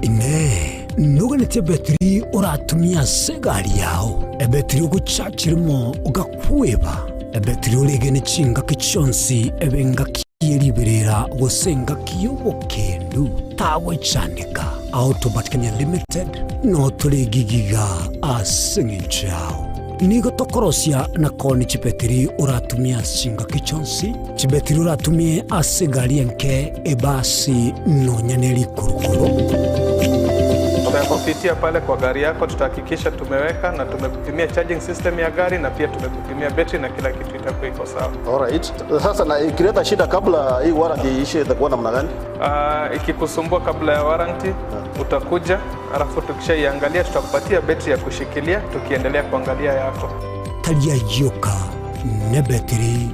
S2: Inee! Noganetie ebetiri oratumie ase egari yao, ebetiri ogochachera rimo ogakweba, ebetiri oregene chingaki chionsi ebe engaki ye riberera gose engaki y'obokendu? Tagwechandeka. Autobat Kenya Limited notore gigiga ase engencho yao. Nigo tokorosia na koonia chibetiri oratumie ase chingaki chionsi, chibetiri oratumie ase egari enke, ebasi, nonya ne rikurukuru.
S11: Tutakupitia pale kwa gari yako, tutahakikisha tumeweka na tumekupimia charging system ya gari na pia tumekupimia betri na kila kitu itakuwa iko sawa.
S9: Alright. Sasa na ikileta shida kabla hii warranty iishe itakuwa namna gani?
S11: Ikikusumbua kabla ya warranty utakuja, alafu tukishaiangalia tutakupatia betri ya kushikilia tukiendelea kuangalia yako.
S2: Tari ayio ka nebetiri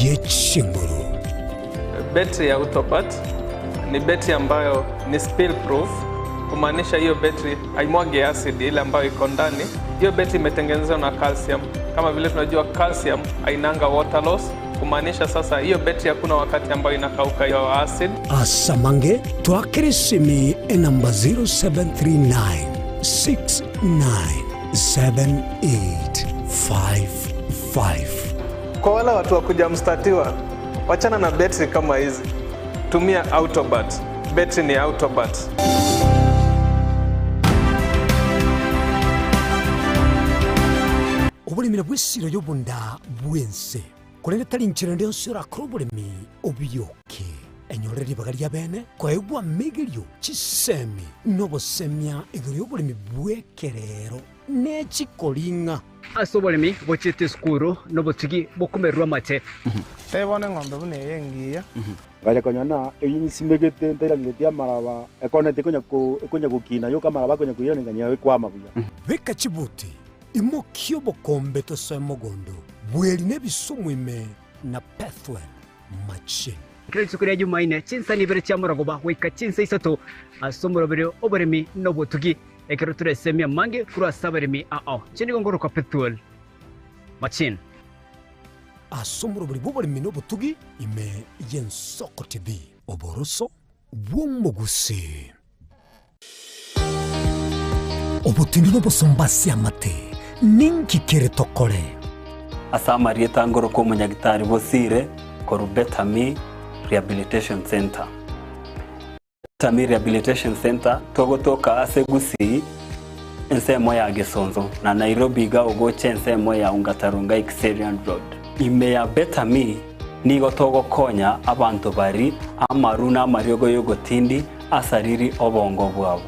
S2: ye chinguru.
S11: Betri ya Autopat ni betri ambayo ni spill proof, kumaanisha hiyo betri haimwagi acid ile ambayo iko ndani. Hiyo betri imetengenezwa na calcium. Kama vile tunajua calcium hainanga water loss, kumaanisha sasa hiyo betri hakuna wakati ambayo inakauka hiyo acid.
S2: Asamange twakere esimi enamba 0739 697855.
S11: Kwa wale watu wa kujamstatiwa, wachana na betri kama hizi, tumia Autobat. Betri ni Autobat.
S2: Oboremi nabwo esiro y'obonda bw'ense, korende tari nchera ende yonsi orakore oboremi obiyoke. Enyorere ribaga ri'abeene koegwa amegerio, chisemi, na obosemia igoro y'oboremi bw'ekerero ne chikoring'a.
S23: Ase oboremi bochiete esukuru nobotugi bokomererwa amache.
S27: Tebia bono eng'ombe buna eye engiya.
S21: Ngacha konyora ng'a eyio nsimegete ntairangeretie amaraba, ekoneti ekonya ko ekonya gokina yoka amaraba akonya koiranekania ekwama buya.
S2: Beka chibuti, imokia obokombe tosoe mogondo, bweri nebisumu ime na Pethuel machine.
S23: Kera rituko ria Jumaine, chinsa nibere chia morogoba goika chinsa isato, ase omoroberi oboremi na obotugi.
S1: Ekero toresemie amange korwa ase abaremi ao. Inche nigo ngorokwa Pethuel Machin.
S2: Ase omoroberi bw'oboremi na obotugi ime y'Ensoko TV. Oboroso bw'omogusii. Obotindu na obosomba ase amate, ninki kere tokore?
S5: Ase amarieta ngorokwa omonyagitari Bosire korwa Betami Rehabilitation Centre. Betami Rehabilitation Centre togotoka ase Gusii ensemo ya Gesonso na Nairobi iga ogocha ensemo ya Ongata Rongai Kiserian Road. Ime ya Betami nigo togokonya abanto bari amaru na amariogo y'ogotindi asariri obongo bwabo.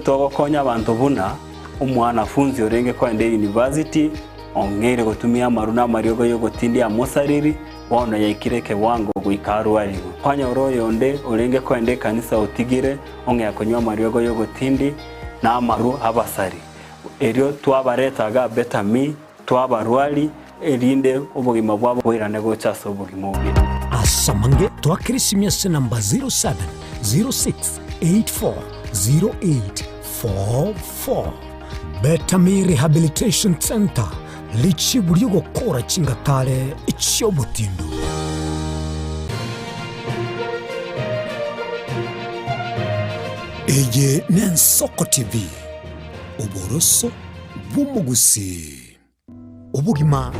S5: Togokonya abanto buna omwanafunzi orenge koenda eyunivasiti ong'eire gotumia amaru na amariogo y'ogotindi amosariri bono yaikire ekewango goika arwarigwe. Kwanyora oyonde orenge koenda ekanisa otigire ong'ea konywa amariogo y'ogotindi na amaru abasari. Erio twabareta iga Betami, twabarwari, erinde obogima bwabo boirane gocha ase obogima obuya.
S2: Ase amange twakere esimi ase namba 0706840844. Betami Rehabilitation Centre, richibu ri'ogokora chingatare chi'obotindu. Eye n'Ensoko TV, oboroso bw'omogusii. Obogima.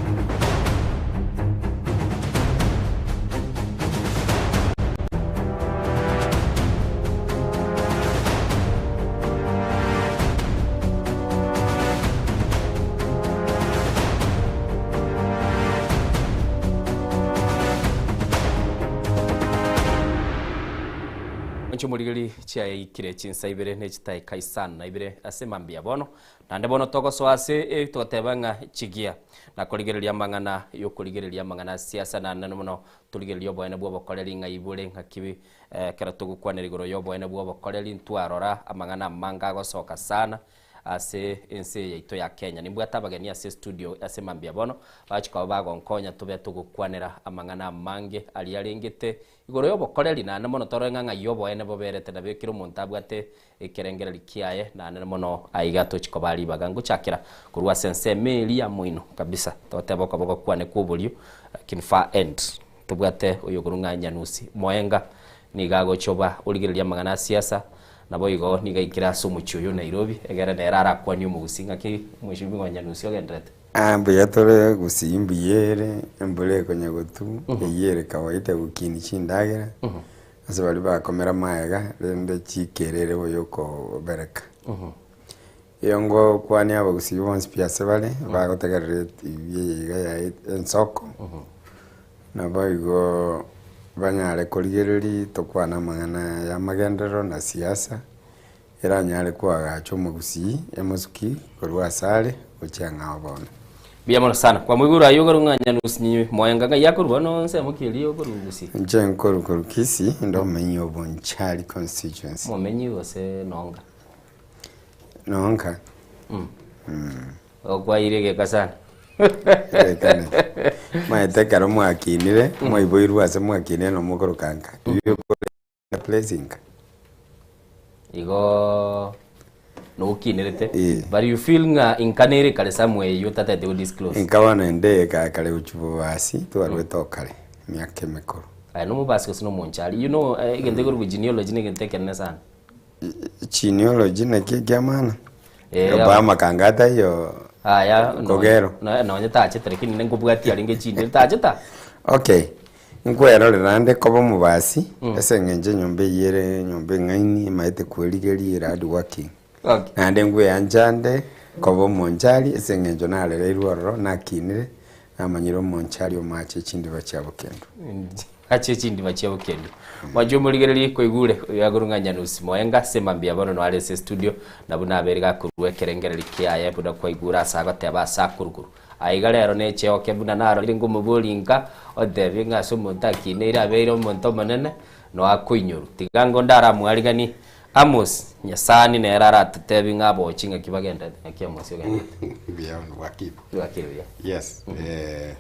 S4: Inche omorigeri chiaikire chinsa ibere ne chitaika isano na ibere ase mambia bono, Naende bono togosoa ase eri togoteba ng'a chigia, na korigereria amang'ana y'okorigereria amang'ana a siasa, naende mono torigererie oboene bw'obokoreri ng'a ibore ng'aki ekero togokwanera igoro y'oboene bw'obokoreri ntwarora amang'ana amange agosoka sana ase ense eye yaito ya Kenya. Nimbwate abageni ase estudio ase mambia bono, bagochia koba bagonkonya tobe togokwanera amang'ana amange aria arengete igoro y'obokoreri, naende mono torore ng'a ng'ai oboene boberete nabo ekero omonto abwate Ekerengererio kiaye nanene mono aiga tochi kobaa ribaga ngochakera korwa ase ensemo eria ya moino kabisa togoteba okoboko kwane kw'oborio lakini far end tobwate oyokorwa ng'a Nyanusi Moenga nigo agocha oba origereria amang'ana a siasa naboigo nigo aikire ase omochie oyo o Nairobi egere nere arakwanie omogusii ng'aki mweshimiwa Nyanusi ogendererete.
S7: Aa mbuya tore gusii mbuya ere, embura ekonya gotu, eyio ere kawaida gokinia chindagera. Ase baria bakomera magega, rende chikerere boyo okobereka. Eyo ngokwania abagusii bonsi pi ase bare, bagotegerera etibi eye iga ya ensoko, naboigo banyare korigereria tokwane amang'ana ya amagenderero na siasa, Eranyare koagacha omogusii emosuki korwa asare gochia ng'ao bono.
S4: Mbuya mono sana. Kwamoigure ayio okorwa ng'a Nyanusi nyinywe moenga ng'ai akorwa bono nsemo ki eria okorwa Gusii?
S7: Inche nkorwa korwa Kisii inde omomenyi o Bonchari constituency.
S4: Omomenyi gose nonga?
S7: Nonka.
S4: Okwaire egeka sana.
S7: Egeka naki. Maete ekero mwakinire, mwaiboirwe ase mwakinire na mokoroka nka. Place nka.
S4: Igo nokinerete but you feel ng'a inka nere kare somewhere eywo otatete go disclose.
S7: Inka bono ende kare gochia bobasi twarwete oo kare emiaka emekoro.
S4: Aye nomobasi gose nomonchari you know egento ekorokwa genealogy na egento ekenene sana.
S7: Genealogy naki ekia maana? Obama kanga taiyo
S4: Aya
S7: kogero.
S4: nonye tachete lakini nkobwatia arenge chinde tacheta.
S7: Okay. Nkwerorera ande koba omobasi, ase eng'encho enyomba eyio ere enyomba eng'aini, emaete kwerigeria ere hard working. Naende nkweancha ande koba omonchari ase eng'encho narereirwe ororo, nakinire, namanyire omonchari omoache chindiba chia bokendu.
S4: Ache chindiba chia bokendu. Mwanche omorigererie koigure oyo akorwa ng'a Nyanusi Moenga ase mambia bono noare ase estudio, na buna abeire gakorua ekerengererio kiaye buna kwaigure ase agoteba ase akorwa korwa. Aiga rero necheoke buna narorire nkomoboria inka, ontebie ng'a ase omonto akineire abeire omonto omonene, noa akoinyorwa. Tiga ango ndaramwariganie Amos, Nyasani nere aratotebie ng'a abochie ng'aki bagenderete, ng'aki Amos ogenderete.
S8: Mbuya bono bwakire.
S4: Bwakire buya.
S8: Yes, eh,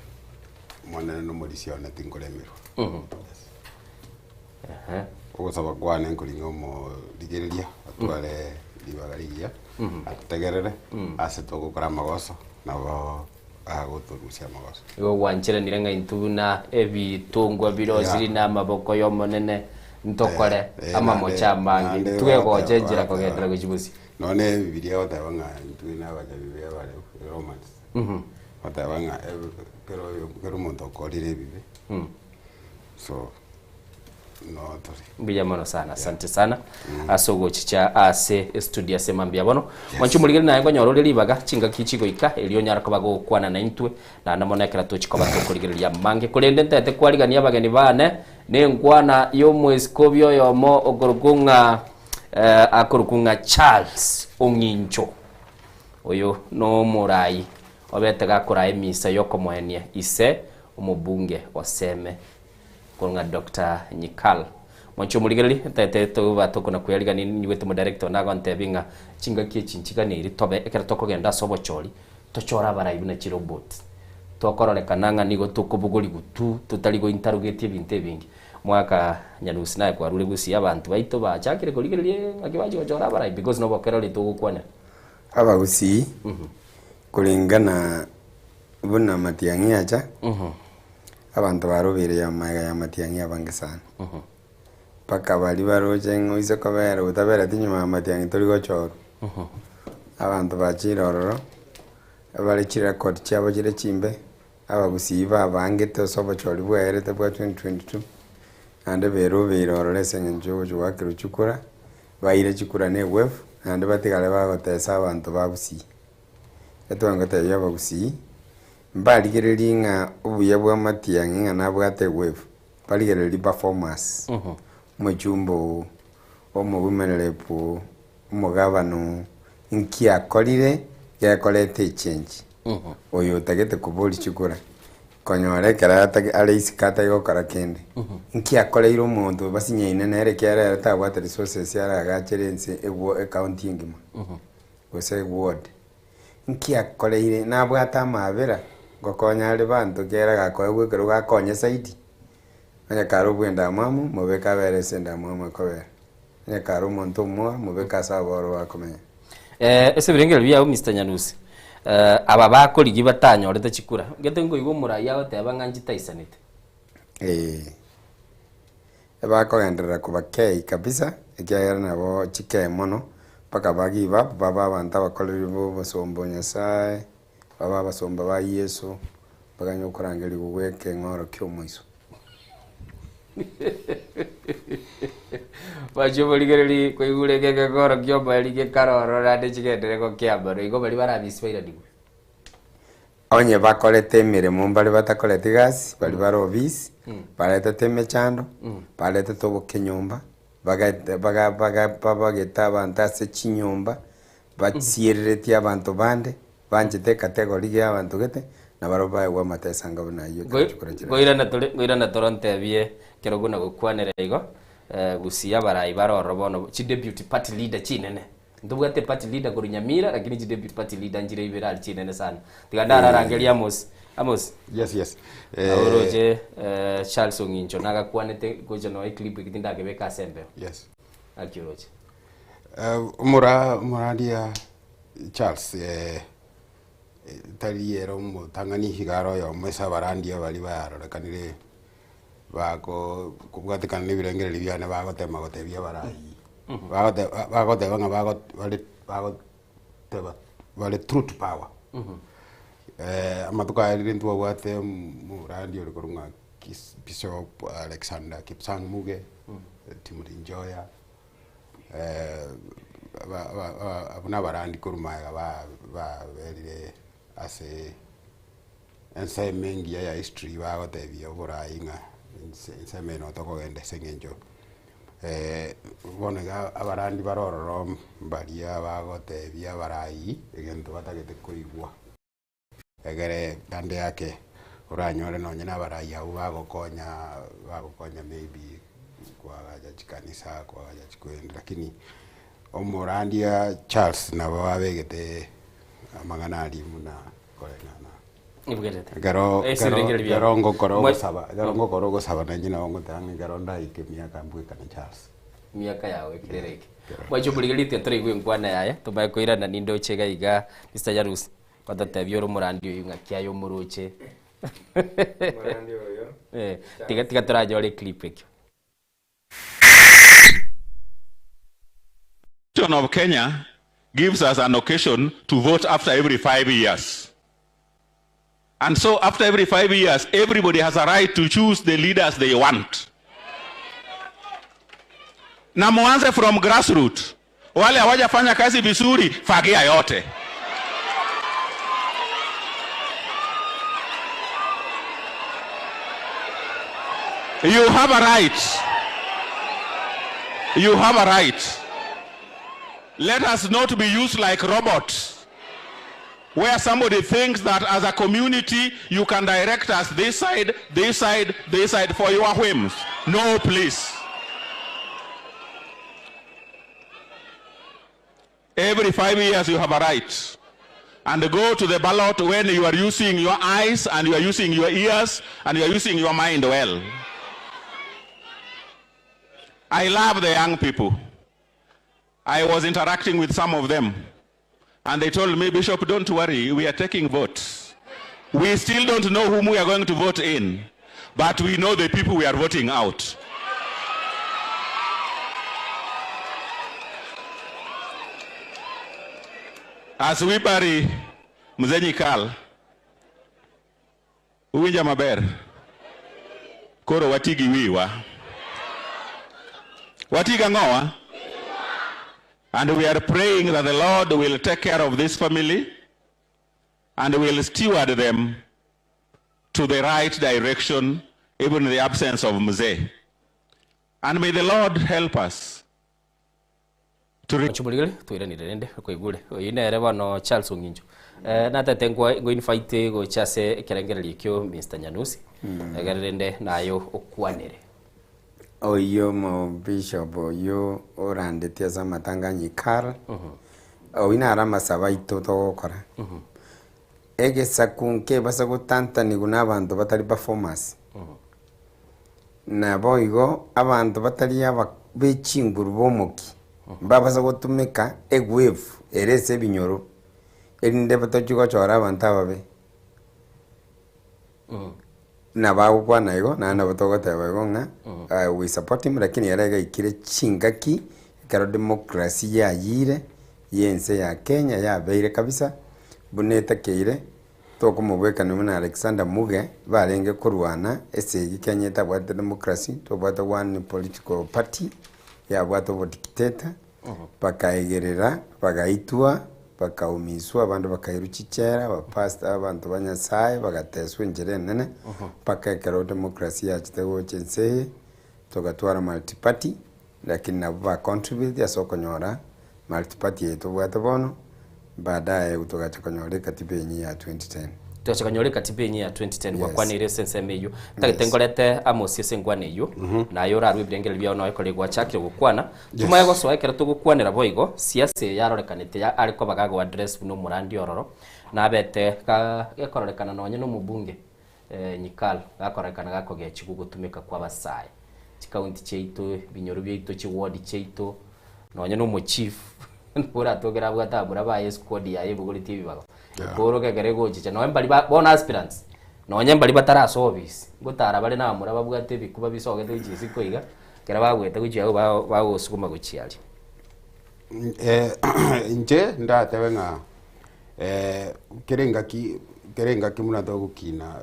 S8: Omonene nomorisia one tinkoremerwa. Ogosaba kwane nkoringa omorigereria atware ribaga rigiya. Atotegerere ase togokora amagoso nabo agotorusia amagoso.
S4: Igo gwancheranire ng'a intwe buna ebitongwa birosiri na amaboko y'Omonene ntokore amamocho amange, twegoche enchera kogenderera gochia bosio.
S8: Nonya na Ebibilia egoteba ng'a intwe nabanyabibe abare Romans, egoteba ng'a kera oyo kera omonto okorire ebibe, so noo tore.
S4: Mbuya mono sana, asante sana ase ogochicha ase estudio ase mambia bono. Mwanche omorigereria naye nkonyora ore ribaga chingaki chigoika erio onyare koba gokwana naintwe naende mono ekero tochi koba tokorigereria amange. Korende ntete kwarigania abageni bane nenkwana y'omweskobi oyomo okorokwa ng'a eh, akorokwa ng'a Charles Ong'incho. Oyo nomorai obete gakoraa emisa yokomoenia ise omobunge oseme Korwa ng'a Doctor Nyikal. Mwanche omorigereria, ntaete toba tokona kweyarigania ninyigwete omodirector one agontebia ng'a chingaki echi nchiganeiri tobe ekero tokogenda ase obochori, tochore abarai buna chirobot. Tokororekana ng'a nigo tokobogorigwa tu, totari gointerrogate ebinto ebinge. Mwaka Nyarusi naye kwarure gusii abanto baito bachakire korigereria ng'aki bachia gochora abarai because nobokerori togokwanera.
S7: Abagusii, kulingana buna Matiang'i acha, Abanto barobeire amaiga y'amatiang'i abange sana, mpaka baria baroche ng'a oise kobera otabereti nyuma y'amatiang'i tori gochorwa. Abanto bachire ororo, bare chirecord chiabo chire chimbe, abagusii babangete ase obochori bwaerete bwa 2022, naende berobeire ororo ase eng'encho yogochia goakerwa chikura, baire chikura na ewave, naende batigare bagotesa abanto ba gusii. Ekero ngotebia abagusii, Mbarigererie ng'a obuya bw'amatiang'i ng'a nabwate egwefu, barigererie performance, omochumba oo, omo women rep oo, omogavana oo, inki akorire gekoreta echange. Oyo otagete koboria chikura, konyora ekero atage are isiko atari gokora kende, inki akoreire omonto basinyaine nere ekiagera ere tabwate resources aragachere ense egwo ecounty engima, gose eward. Nki akoreire? Nabwate amaabera, ngokonya are banto kera gakoegwa ekerogo akonye zaidi. Onye kare obw'endamwamu, mobeke abere ase endamwamu ekobera. Onye kare omonto omworo, mobeke ase aboro bakomenya.
S4: Ase ebirengererio biao Mister Nyanusi, aba bakorigia batanyorete chikura, gete nkoigwa omorai agoteba ng'a nchitaisanete.
S7: Eeh, Ebakogenderera kobakei kabisa, ekiagera nabo chikee mono, mpaka ba give up, babe abanto abakoreri b'obosomba o Nyasae, babe abasomba ba Yeso, mpaka onye okorangerigwa gw'ekeng'oro ki'omoiso.
S4: Bachia oborigereri koigure ekeng'oro ki'omoerio gekare ororo naende chigenderere gokea mono, igo baria barabisi bairanigwe.
S7: Onye bakorete emeremo mbare batakoreti gasi, baria bare obisi, baretete emechando, baretete obokenyomba, bagete baga baga babagete abanto ase chinyomba, basiereretie abanto bande, banchete ecategory ya abanto gete, nabarabwo baegwe amatesa anga buna ayio ekero chikura chire.
S4: Ngoirana tore ngoirana tore ontebie ekero buna gokwanera igo, gusii abarai bare ororo bono chideputy party leader chinene. Ntobwate party leader korwa Nyamira lakini chi deputy party leader nchire ibere aria chinene sana. Tiga ndararangerie Amos. Amos.
S8: Yes, yes.
S4: Nabo oroche eh, Charles Ong'incho nagakwanete gocha noe eclip eki tindakebeka ase embeo.
S8: Yes.
S4: Naki oroche?
S8: Eh, omora omorandia Charles eh, eh, tari ere omotang'ani iga are oyomo ase abarandia baria barorekanire bako kobwatekana na ebirengererio biane bagotema gotebia abarai Bagote bagoteba ng'a bago bare bagoteba bare true to power. Amatuko aya rende ntwabwate omorandi ore korwa ng'a kis Bishop Alexander Kipsang Muge, Timothy Njoya, aba aba aba abwo nabarandi korwa magega ba baberire ase ensemo engiya ya history bagotebia oborai ng'a ense ensemo eye notokogenda ase eng'encho Bono iga abarandi bare ororo mbaria bagotebia abarai egento batagete koigwa, egere kando yake oranyore nonye na abarai abwo bagokonya bagokonya maybe koagacha chikanisa, koagacha chikoendi lakini omorandia Charles nabo abegete amang'ana aria buna koreng'ana. Ekero ekero ngokora ogosaba, ekero ngokora ogosaba nainche nabo ngoteba ng'a ekero ndaike emiaka mbwekane Charles.
S4: Emiaka yago ekerere eke. Mwanche omorigereria tiga toraigwe enkwana yaye, tomaye koirana nindoche iga iga Mister Jarusi, gototebia ore omorandi oyio ng'aki aye omoroche.
S7: Omorandi oyo.
S4: Eh, tiga tiga toranyore eclip ekio.
S6: Constitution of Kenya gives us an occasion to vote after every 5 years. And so after every 5 years, everybody has a right to choose the leaders they want. Na muanze from grassroots. Wale hawajafanya kazi vizuri, fagia yote. You have a right. You have a right. Let us not be used like robots, where somebody thinks that as a community you can direct us this side, this side, this side for your whims. No, please. Every 5 years you have a right. And go to the ballot when you are using your eyes and you are using your ears and you are using your mind well. I love the young people. I was interacting with some of them. And they told me, Bishop, don't worry, we are taking votes. We still don't know whom we are going to vote in, but we know the people we are voting out. As we bury Mzee Nyikal, uwinja maber, koro watigi wiwa. Watiga ng'owa? And we are praying that the Lord will take care of this family and will steward them to the right direction, even in the absence of Mzee. And may the Lord help us. To
S4: Chimorigere toiranire rende koigure oyi nere bono Charles Ong'incho eh, natete nkwa ngoinvite gocha ase ekerengererio ekio Mr Nyanusi egere rende naye okwanere.
S7: Oyio omobishop oyio orandetie ase amatanga a Nyikal, oyio naro amasabo aito togokora. Egesaku nkebasa gotantanigwa na abanto batari performers. Naboigo abanto batari aba be chinguru b'omokia mbabasa gotumeka egwave ere ase ebinyoro, erinde batochie gochora abanto ababe. Nabo agokwana igo, naende nabo togoteba igo ng'a we support him lakini ere gaikire chingaki ekero democracy yayire ya ense ya Kenya yabeire kabisa, buna etakeire, tokomobwekania buna Alexander Muge barenge korwana esegi Kenya etabwate democracy, tobwate one political party yabwate obodictator, Bakaegerera, bagaitwa, bakaumiswa, abande bakairwa chichela, abapastor, abanto ba Nyasae bagateswa enchera enene, mpaka ekero democracy yachete gocha ense eye, togatwara multiparty, lakini nabwo ba contribute ase okonyora multiparty eye tobwate bono, baadaye togacha konyora ekatiba enyia ya 2010.
S4: Togacha konyora ekatiba enyia ya 2010
S7: Yes.
S4: gwakwaneire ase ensemo eyio. Ntagete
S7: Yes.
S4: nkorete Amos ase enkwana eyio, naye orarue ebirengererio biao noe kore gwachakire gokwana. Tomaye gosoa ekero togokwanera boigo, siasa eye yarorekanete ya are koba gago address buna omorandi ororo, nabete ga gekororekana nonye na omobunge Nyikal, gakororekana gakogechigwa ogotumeka kwa abasae. Chikaunti chiaito, ebinyoro biaito, chiward chiaito, nonye na omochief nabo oratogere abwate abamura baye esquad yaye ebogoretie ebibago. Ekooroka ekero egochicha nonye mbari ba bono aspirants, nonye mbari batarasoa obisi, ngotara bare na abamura babwate ebikuba bisogete gochia isiko iga, Ekero bagwete gochia agwo bagosukuma gochia aria.
S8: Inche ndatebe ng'a kera engaki kera engaki buna togokina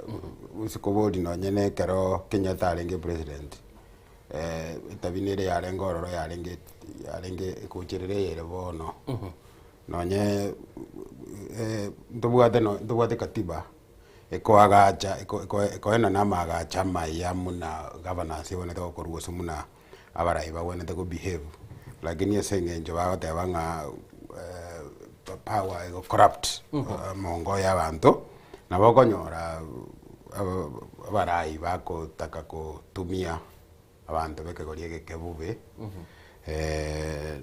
S8: gose kobori nonye na ekero Kenyatta arenge president, etabia nere yarenge ororo yarenge yarenge ekocherera eyere bono, nonye ntobwate no ntobwate katiba. Ekoagacha ekoenana amaagacho amaya muna governance ebwenerete gokorwa gose muna abarai bagwenerete go behave, lakini ase eng'encho bagoteba ng'a power ego corrupt omongo ya abanto, nabo okonyora abarai bagotaka kotumia abanto b'ekegori egeke bobe,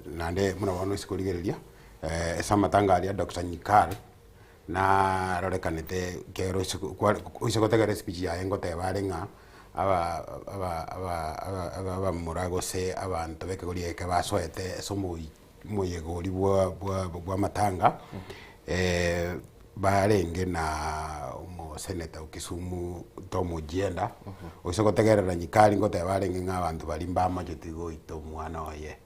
S8: naende buna bono ase korigereria, ase amatanga aria Doctor Nyikal. Narorekanete ekero ase kware oise gotegerera espeech yaye ngoteba are ng'a Aba aba aba aba aba abamura gose abanto b'ekegori eke basoete ase omoi omoyega oria bwa bwa bwa amatanga, barenge na omoseneta o Kisumu Tom Ojienda, gose gotegerera Nyikari ngoteba arenge ng'a abanto baria mbamacheti goita omwana oye.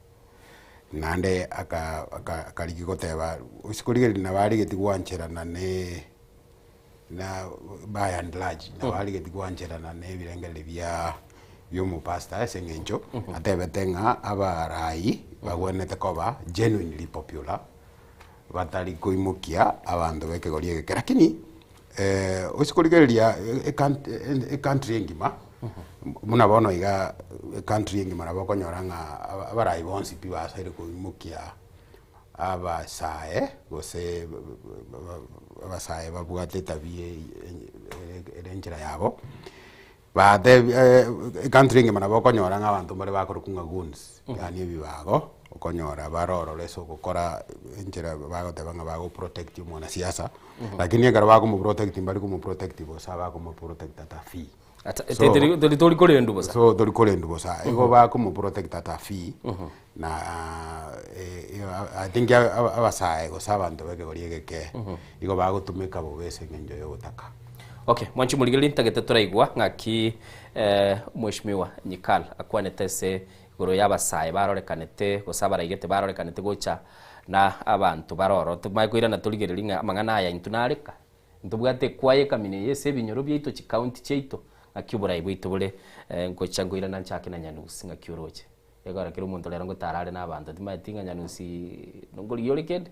S8: Naende aka aka akarigia goteba gose korigereria nabo aregeti gwancherana ne na by and large nabo arigeti gwancherana na ebirengererio bia bia omopastor ase eng'encho atebete ng'a abarai bagwenerete koba genuinely popular batari koimokia abanto ba ekegori egeke. Lakini ase korigereria ecoun ecountry engima buna bono iga ecountry engima nabo okonyora ng'a abarai bonsi pi basaire koimokia Abasae gose abasae babwate etabia ere enchera yabo, batebi ecountry engima nabo okonyora ng'a abanto mbare bakorokwa ng'a goons, yaani ebibago, okonyora bare ororo ase ogokora enchera bagoteba ng'a bagoprotect omwanasiasa, lakini ekero bakomoprotect mbari komoprotect bosa bakomoprotect at a fee.
S4: Ata- tori- tori- tori korendwa bosa.
S8: So tori korendwa bosa. Igo bakomoprotect at a fee na I think abasae gose abanto b'ekegori egeke igo bagotumeka bobe ase eng'encho ya ogotaka.
S4: Okay, mwanche morigereria ntagete toraigwa ng'aki Mheshimiwa Nyikal akwanete ase igoro y'abasae barorekanete gose abaraigete barorekanete gocha na abanto bare ororo. Tomanye koirana torigererie ng'a amang'ana aya intwe nareka. Ntobwate ekwaya ekamina eye ase ebinyoro biaito chikaunti chiaito, ng'aki oborai bwaito bore ngocha nkoirana nchake na Nyanusi ng'aki oroche. Ekero kera omonto rero ngotara are na abanto timanyeti ng'a Nyanusi nkorigia ore kende?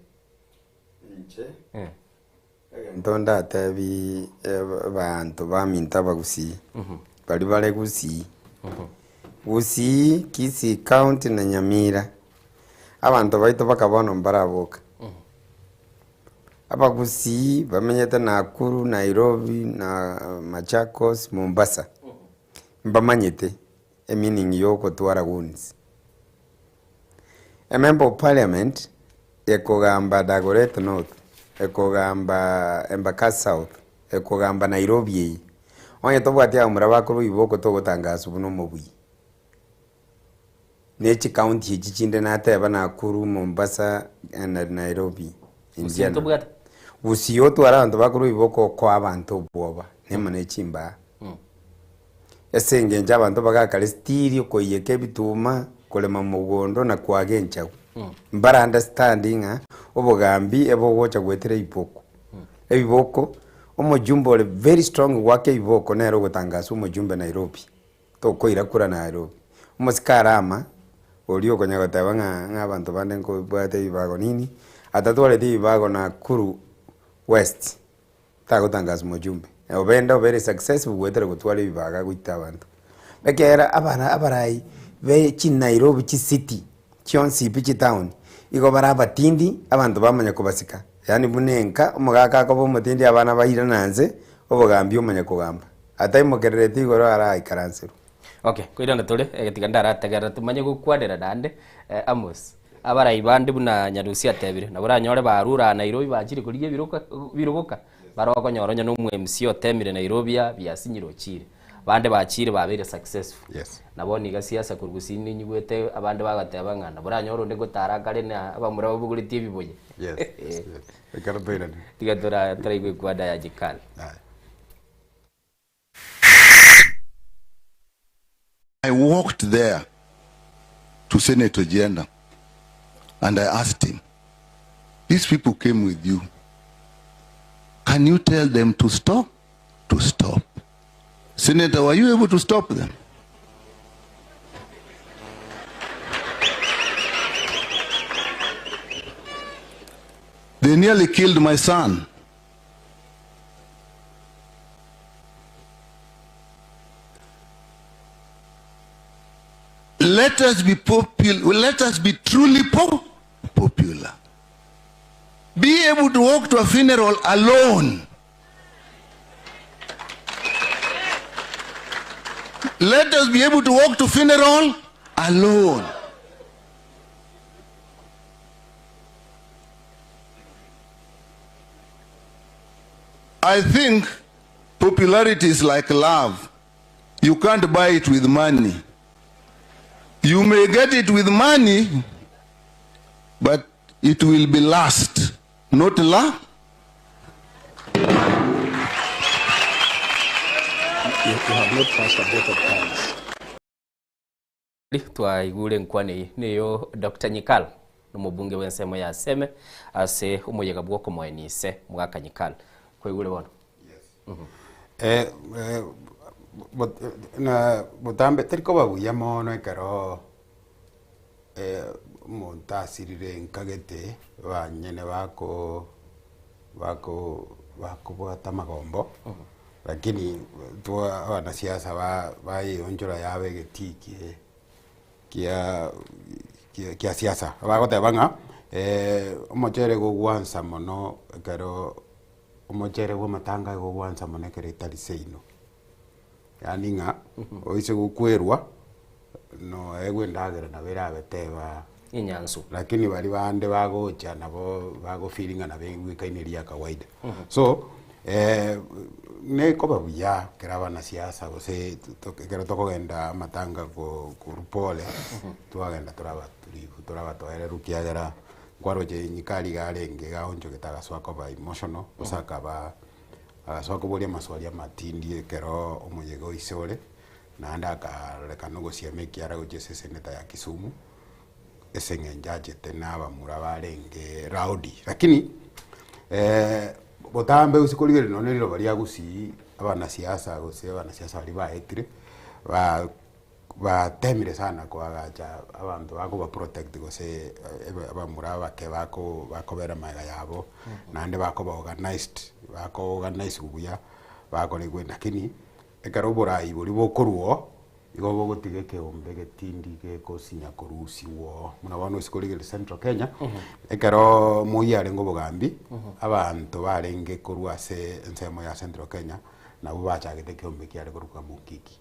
S7: Inche egento ndatebi abanto baminto abagusii, baria bare gusii, gusii, Kisii county na Nyamira, abanto baito baka bono mbaraboka. Abagusii bamenyete Nakuru, Nairobi na Machakos, Mombasa, mbamanyete emeaning ya ogotwara wounds. Emember of parliament ekogamba Dagoretti North, ekogamba Embakasi South, ekogamba Nairobi eye, onye tobwati abamura bakorwa iboko togotangaswa buna omobui. Ne chikaunti echi chinde nateba Nakuru, Mombasa na Nairobi in
S4: Gusii
S7: general.
S4: ntobwate?
S7: Gusii otware abanto bakorwa iboko okoa abanto obwoba nemo ne chimbaa. Ase engencho abanto bagakare stiri okoiyeka ebituma, korema mogondo na kwaga enchagu. Mbara understand ng'a obogambi ebogocha goetera ebiboko. Ebiboko, omojumbe ore very strong goaka ebiboko nere ogotangasa omojumbe Nairobi. Tokoira kura Nairobi. Omosike arama, oria okonya goteba ng'a ng'a abanto bande nkobwate ebibago nini, atatwareti ebibago Nakuru West, tagotangasa omojumbe. Obende obeire successful goetera gotwara ebibago agoita abanto. Ekero abana abarai be chinairobi chicity, chionsi pi chitown, igo bare abatindi, abanto bamanya kobasika, yaani buna enka, omogaka akoba omotindi abana bairana nse, obogambi omanya kogamba. Ataimokerereti igoro araikaranserwe.
S4: Okay, koirana tore, tiga ndarategerera tomanye gokwanera naende Amos. Abarai bande buna Nyarusi atebire, nabo oranyore barure aa Nairobi bachire korigia ebiroka birogoka, bare okonyora onye na omo MC otemire Nairobi aa biasinyire ochire. Bande bachire babeire successful.
S8: Yes.
S4: Na bono iga siasa korwa gusii ninyigwete abande bagoteba ng'a nabo oranyore onde gotara akare na abamura babogoretie ebibuya.
S8: Yes, yes, yes. Ekero toirane.
S4: Tiga tora toraigwe ekwada ya Jikal.
S8: Aye.
S10: I walked there to Senator Ojienda and I asked him, these people came with you. Can you tell them to stop? To stop. Senator, were you able to stop them? They nearly killed my son. Let us be popular. Let us be truly po popular. Be able to walk to a funeral alone. Let us be able to walk to funeral alone. I think popularity is like love. You can't buy it with money. You may get it with money, but it will be last, not la.
S8: You, you have not passed a vote of thanks.
S4: Twaigure enkwana eye neyo Doctor Nyikal nomobunge bw'ensemo ya Seme ase omoyega bw'okomoenia ise Mogaka Nyikal. Kwaigure bono?
S8: Eh, eh, bot- na botambe teri koba buya mono ekero eh, omonto asirire nkagete banyene bako bako bakobwata amagombo Lakini twa abanasiasa ba bayeonchora yaba egetii kie kia kia kia siasa. Bagoteba ng'a omochere gogwansa mono ekero omochere bwa amatanga gogwansa mono ekero etari seino. Yaani ng'a oise gokwerwa noegwe endagera nabo erabe teba
S4: Enyansu.
S8: Lakini baria bande bagocha nabo bagofeel ng'a nabo egwekaine ria kawaida. So nekoba buya ekero abanasiasa gose ekero tokogenda amatanga korwa pole, twagenda tore abatulivu tore abatoereru ekiagera nkwaroche nyikari iga arenge iga aonchogete agasoa koba emotional gose akaba agasoa koboria amaswali amatindi ekero omoyega oise ore, naende akarorekana ogosiema ekiara gochia ase eseneta ya Kisumu. ase eng'encho achete na abamura barenge rowdy. Lakini botambe gose korigereria nonye na riroba ria gusii, abanasiasa gose abanasiasa baria baetire, ba batemire sana koagacha abanto bakoba protect gose abamura abake bako bakobera magega yabo, naende bakoba organised, bako organisiwa buya, bakoregwe lakini, ekero oborai boria bokorwa oo. Igo bogotiga ekeombe getindi gegosinya korusigwa oo. Buna bono ase korigereria Central Kenya, ekero Moi arenge obogambi, abanto barenge korwa ase ensemo ya Central Kenya, nabwo bachagete ekeombe kiare korokwa Mungiki.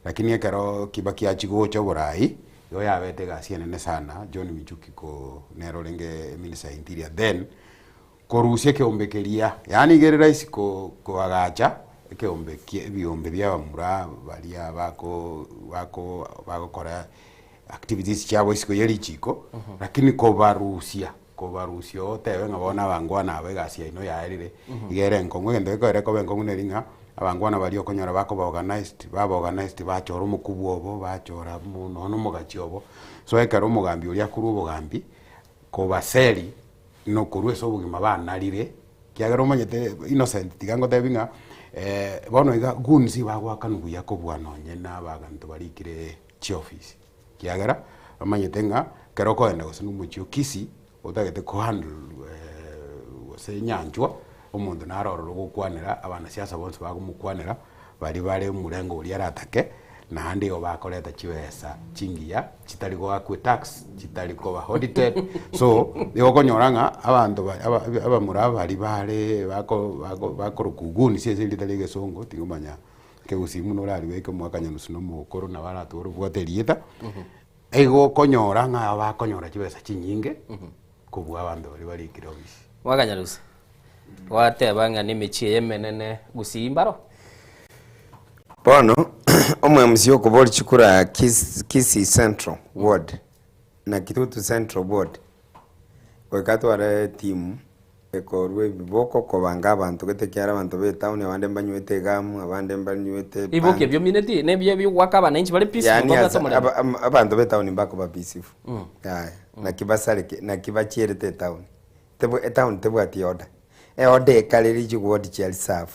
S8: Lakini ekero Kibaki achia gocha oborai, igo yabete egasi enene sana, John Michuki ko nere orenge minister ya interior then, Korusia ekeombe keria, yaani iga ere rahisi ko koagacha ekeombe kie ebiombe bia abamura baria bako bako bagokora activities chiabo isiko ye richiko, lakini kobarusia kobarusia otebe ng'a bono abangwana aba egasi yaino yaerire, iga ere enkong'u. Egento gekoera ekoba enkong'u neri ng'a, abangwana baria okonyora bakoba organised, baba organised bachora omokubwa obo, bachora mo nonya na omogachi obo, so ekero omogambi oria akorwa obogambi, kobaseri. nokorwa ase obogima banarire, ekiagera omanyete innocent tiga ngotebi ng'a bono iga goons bagoakanwa buya kobua nonye na abaganto barikire chiofisi, ekiagera bamanyete ng'a ekero okoenda gose na omochie o Kisii, otagete kohandle gose nyanchwa, omonto naro ororo ogokwanera, abanasiasa bonsi bagomokwanera, baria bare omorengo oria aratake, naende igo bakoreta chibesa chingiya chitari goakwa etax, chitari koba audited, so nigo okonyora ng'a abanto ba aba abamura baria bare bako bako bakorokwa goons ase erieta ria egesongo tingomanya ekegusii buna oraribeke omwaka nyanusu na omokoro nabo aratware obwate erieta, igo okonyora ng'a bakonyora chibesa chinyinge kobua abanto baria barikire ofisi.
S4: Mwaka Nyarusi, gwateba ng'a nemechie eye emenene gusii mbaro?
S7: Bono omo-MC okoboria chikura Kisii Central ward na Kitutu Central ward goika atware etimu ekorwa ebiboko kobanga abanto gete ekiagera abanto ba etown abande mbanywete egamu abande mbanywete
S4: Ebiboki
S7: bangi.
S4: ebio omineti nebia ebigoaka abananchi bare peaceful
S7: Yaani
S4: babwate
S7: ase
S4: omorembe.
S7: aba- am- abanto ba etown mbakoba peaceful yaya naki basareke naki bachierete etown tebwa etown tebwati order eorder ekareri chiward chia reserve.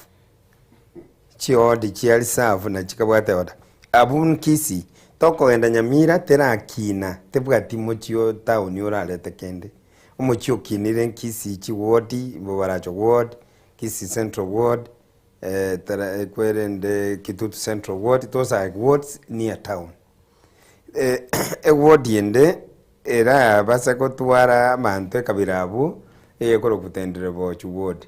S7: Chiodi chia risafu na chikabwata eoda. Abwo Kisii, tokogenda Nyamira terakina tebwati mochie o town orarete kende. Omochie okinire Kisii chiwodi, Bobaracho ward, Kisii Central ward, tara kwerende Kitutu Central ward, those are wards near town. Eward ende erabase gotwara abanto ekabira abwo, eyekorokwa Tenderebochu ward.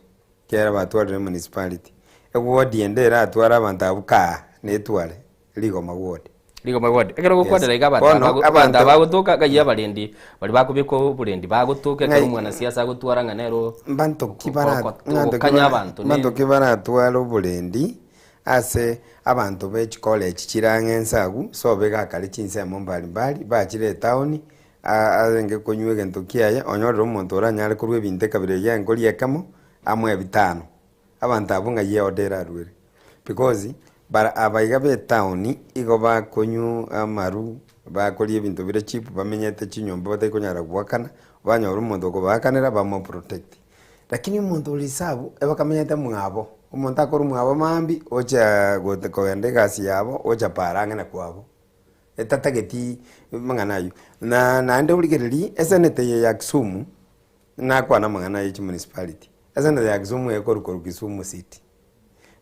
S7: Ekiagera batwarire municipality. Eward ende eratware abanto abwo kaa netware Rigoma ward.
S4: Rigoma ward. Ekero gokwanera
S7: Yes.
S4: iga abanto
S7: Bono,
S4: abago- abanto
S7: abanto-
S4: abagotoka ng'ai abarendi baria bakobekwa oborendi bagotoka ekero
S7: Ng'ai-
S4: omwanasiasa agotwara ng'a nero
S7: Mbanto ki bara-
S4: oko-
S7: ng'anto ki
S4: ogokanya
S7: bara-
S4: abanto ne-
S7: mbanto ki baratware oborendi, ase abanto be chicollege chire ang'e nse agwo, sobe iga akare chinsemo mbali mbali, bachire etown, arenge konywa egento kiaye, onyorire omonto oranyare korwa ebinto ekabira eyio enkoria ekemo, amoe bitano. Abanto abwo ng'ai eorder erarwere? Because bara aba iga be etown igo bakonywa amaru, bakoria ebinto bire cheap, bamenyete chinyomba batari konyara goakana, banyora omonto okobaakanera bamoprotect. Lakini omonto ore reserve ebakamenyete mwabo, omonto akorwa mwabo maambia ocha gote kogenda egasi yabo ocha paara ang'e na kwabo, etatageti mang'ana aywo. Na naende origereria esenate eye ya Kisumu, nakwana amang'ana ya chimunicipality, esenate ya Kisumu ekorwa korwa Kisumu city.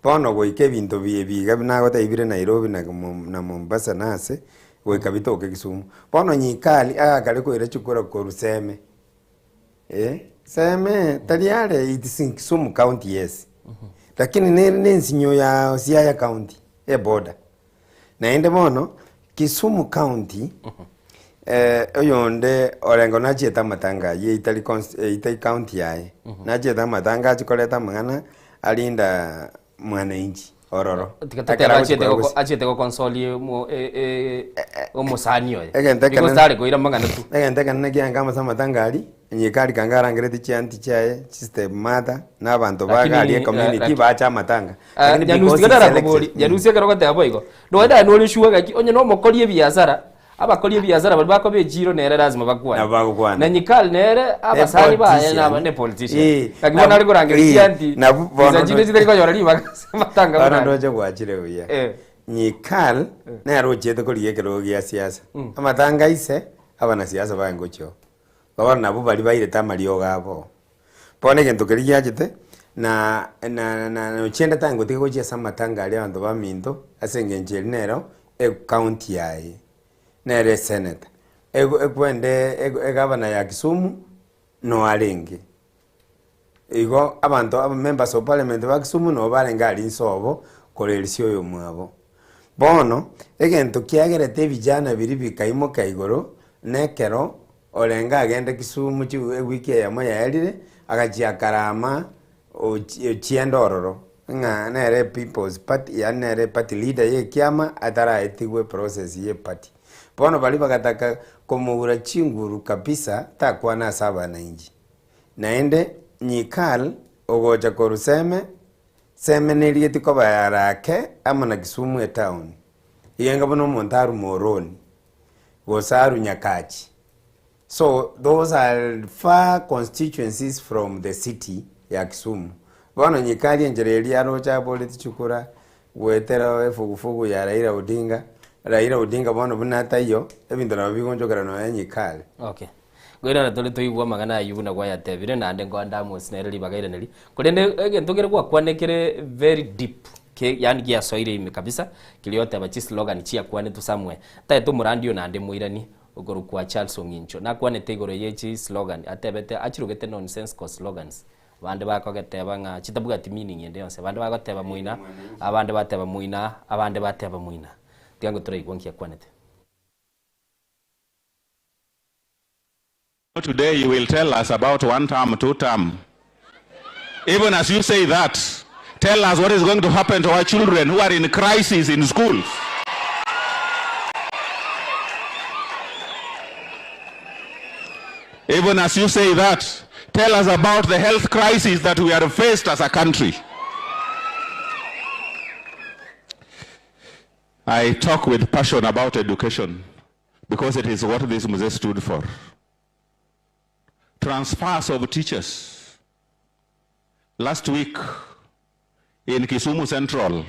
S7: Bono goika ebinto bi ebi iga nagotebia bire Nairobi na na Mombasa na ase, goika bitoke Kisumu. Bono Nyikari agakare koira chikura korwa Seme, eh, Seme tari are it is in Kisumu county yes, lakini nere na ensinyo ya Siaya county, eborder. Naende bono, Kisumu county, oyonde Orengo nachiete amatanga ayio eitari const eitari county yaye, nachiete amatanga achia koreta amang'ana arinda mwananchi ororo.
S4: Tiga totebe
S7: Ekero
S4: achiete
S7: agochia
S4: goko
S7: gose-
S4: achiete gokonsoli omo e- e- omosani oye.
S7: Egento
S4: Because
S7: ekenene
S4: tare koira amang'ana tu.
S7: Egento ekenene kiange ase amatanga aria, Nyikari kanga arangereti chianti chiaye, chistep mother, na abanto ba
S4: Lakini,
S7: gari ecommunity
S4: laki-
S7: bache amatanga.
S4: Ah,
S7: Lakini
S4: Nyanusi
S7: because
S4: tiga
S7: he's
S4: narakobori
S7: elected,
S4: Nyanusi ekero ogoteba boigo nonya naye nore sure gaki onye na omokori ebiasara abakori ebiasara baria bakoba echiro nere lazima bakwane
S7: Nabo bagokwana.
S4: na Nyikal nere abasani baye
S7: politician.
S4: naba ne politician
S7: Eh,
S4: gaki bono
S7: nabo-
S4: are korangeria
S7: eh,
S4: chianti
S7: nabo bono
S4: chinsa chinde
S7: ndo-
S4: chitari konyora ribaga ase amatanga
S7: Bono
S4: buna aya.
S7: ndoche gwachire buya.
S4: Eh.
S7: Nyikal nere ochiete korigia ekerogo gia siasa. Amatanga aise, abanasiasa baye ngochia oo. Bono nabwo baria bairete amariogo abo. Bono egento keria giachete, na na na nochiendete aye ngotiga gochia ase amatanga aria abanto baminto, ase eng'encho eria nero ecounty yaye, nere esenator, ego ekwende ego egavana ya Kisumu, no arenge. Igo abanto aba members of parliament ba Kisumu nabo barenge aria inse obo, korerisia oyomwabo. Bono, egento kiagerete ebijana biria bikaimoka igoro, nekero Orenge agende Kisumu chiu ewiki eyemo yaerire, agachia akarama ochi ochienda ororo, ng'a nere People's Party yaani nere eparty leader ya ekiama ataraetigwe eprocess ya eparty. Bono baria bagataka komoura chinguru kabisa takwana ase abanainchi. Naende Nyikal ogocha korwa Seme, Seme nerigetie koba yarake amo na Kisumu etown. Iga buna omonto arwe Moroni. gose arwe Nyakachi. So those are far constituencies from the city ya Kisumu. Bono Nyikari enchera eria aroche aboreti chikura goetera efugufugu ya Raila Odinga, Raila Odinga bono buna taiyo, ebinto nabo bigonchokera nonya Nyikari.
S4: Okay. Ngoirana tore toigwe amang'ana ayio buna gwayatebire, naende nkoa Amos nere ribaga airaneri. Korende egento kere gwakwane kere very deep, ke yaani giasoire ime kabisa, keria oteba chislogan chiakwanetwe somewhere. Ntaete omorandi oyo naende moiranie, okorokwa Charles Ong'incho. Nakwanete igoro ye chislogan, atebete achirogete nonsensical slogans. Abande bakogeteba ng'a chitabwati meaning ende yonsi, abande bagoteba moina, abande bateba moina, abande bateba moina. Tiga ngotoraigwa nki akwanete.
S6: Today you will tell us about one term, two term. Even as you say that, tell us what is going to happen to our children who are in crisis in schools. Even as you say that, tell us about the health crisis that we are faced as a country. I talk with passion about education because it is what this Mzee stood for. Transfers of teachers. Last week in Kisumu Central,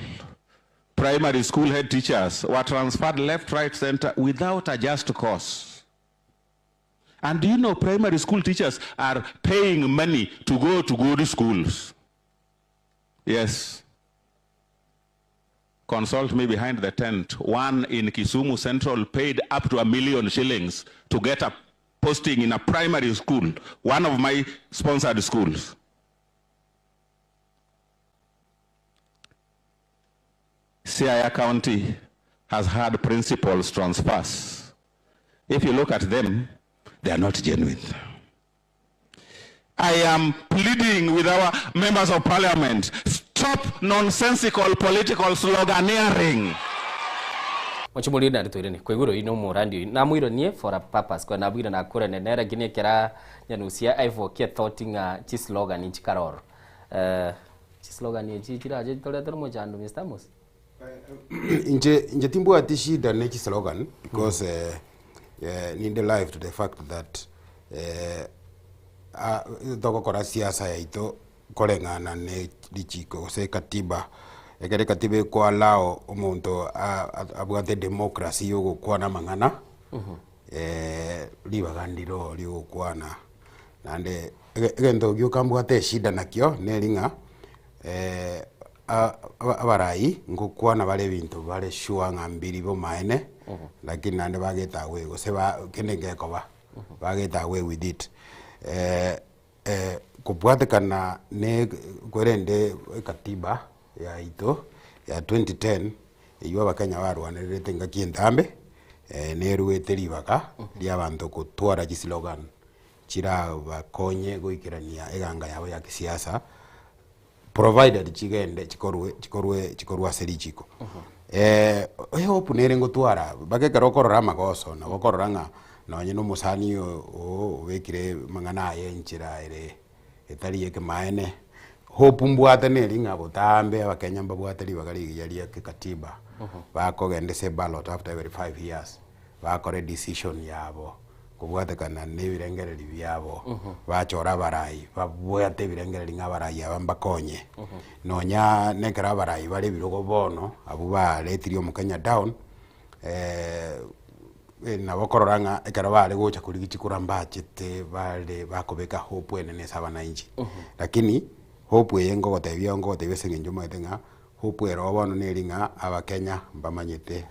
S6: primary school head teachers were transferred left, right, center without a just cause. And do you know primary school teachers are paying money to go to good schools? Yes. Consult me behind the tent. One in Kisumu Central paid up to 1,000,000 shillings to get a posting in a primary school, one of my sponsored schools. Siaya County has had principals transfers. If you look at them, they are not genuine. I am pleading with our members of parliament, Stop nonsensical political sloganeering.
S4: Moche morire naende toiranie. Kwaigure oyio nomorandi oyio. Namoiranie for a purpose. Kwani nabwire nakorane nere lakini ekera Nyanusia aivokie ethought ng'a chislogan nchikare ororo. Eh, chislogan echi chirache chitoretere omochando Mister Amos?
S8: Inche inche timbwati shida ne chislogan because eh, eh, ninde live to the fact that eh, ah, togokora siasa yaito koreng'ana ne richiko gose ekatiba, ekero ekatiba eko allow omonto abwate democracy ya ogokwana amang'ana, ribaga ndiro ria ogokwana. Naende egento gioka mbwate eshida nakio neri ng'a abarai ngokwana bare ebinto bare sure ng'a mbiri bomaene, lakini naende bagete away gose kende ngekoba, bagete away with it. Kobwatekana ne kwerende ekatiba yaito ya 2010 eywo abakenya barwanererete engaki entambe, neruete ribaga ria abanto gotwara chislogan chirabakonye goikerania eganga yabo ya kisiasa provided chigende chikorwe chikorwe chikorwe ase richiko. Ehope nere ngotwara mpaka ekero okorora amagoso nabo okorora ng'a nonye na omosani oo obekire amang'ana aye enchera ere etari ya ekemaene, hope mbwate neri ng'a botambe abakenya mbabwate ribaga rigiya ria kikatiba, bakogenda ase eballot after every 5 years, bakore edecision yabo kobwatekana na ebirengererio biabo, bachore abarai babwate ebirengererio ng'a abarai aba mbakonye. Nonya nekero abarai bare ebirogo bono, abwo baretirie omokenya down, nabo okorora ng'a ekero bare gocha korigia chikura mbachete bare bakobeka hope enene ase abananchi. Lakini hope eye nkogotebia nkogotebia ase eng'encho omanyete ng'a hope ero bono neri ng'a abakenya mbamanyete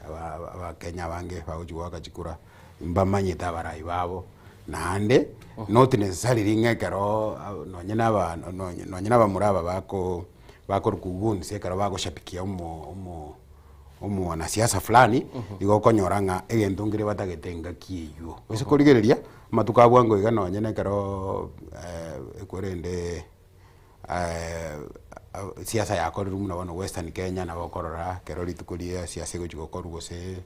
S8: abakenya abange bagochi goaka chikura mbamanyete abarai babo, naende not necessarily ng'a ekero nonye na aba nonye na abamura aba bako bakorokwa goons ekero bagoshabikia omo omo omwanasiasa fulani, igo okonyora ng'a egento nkere batagete engaki eywo. Gose korigereria, amatuko a bwango iga nonye na ekeroo ekwerende siasa yakorirwe buna bono western Kenya nabo okorora ekero rituko ria siasa egochi gokorwa gose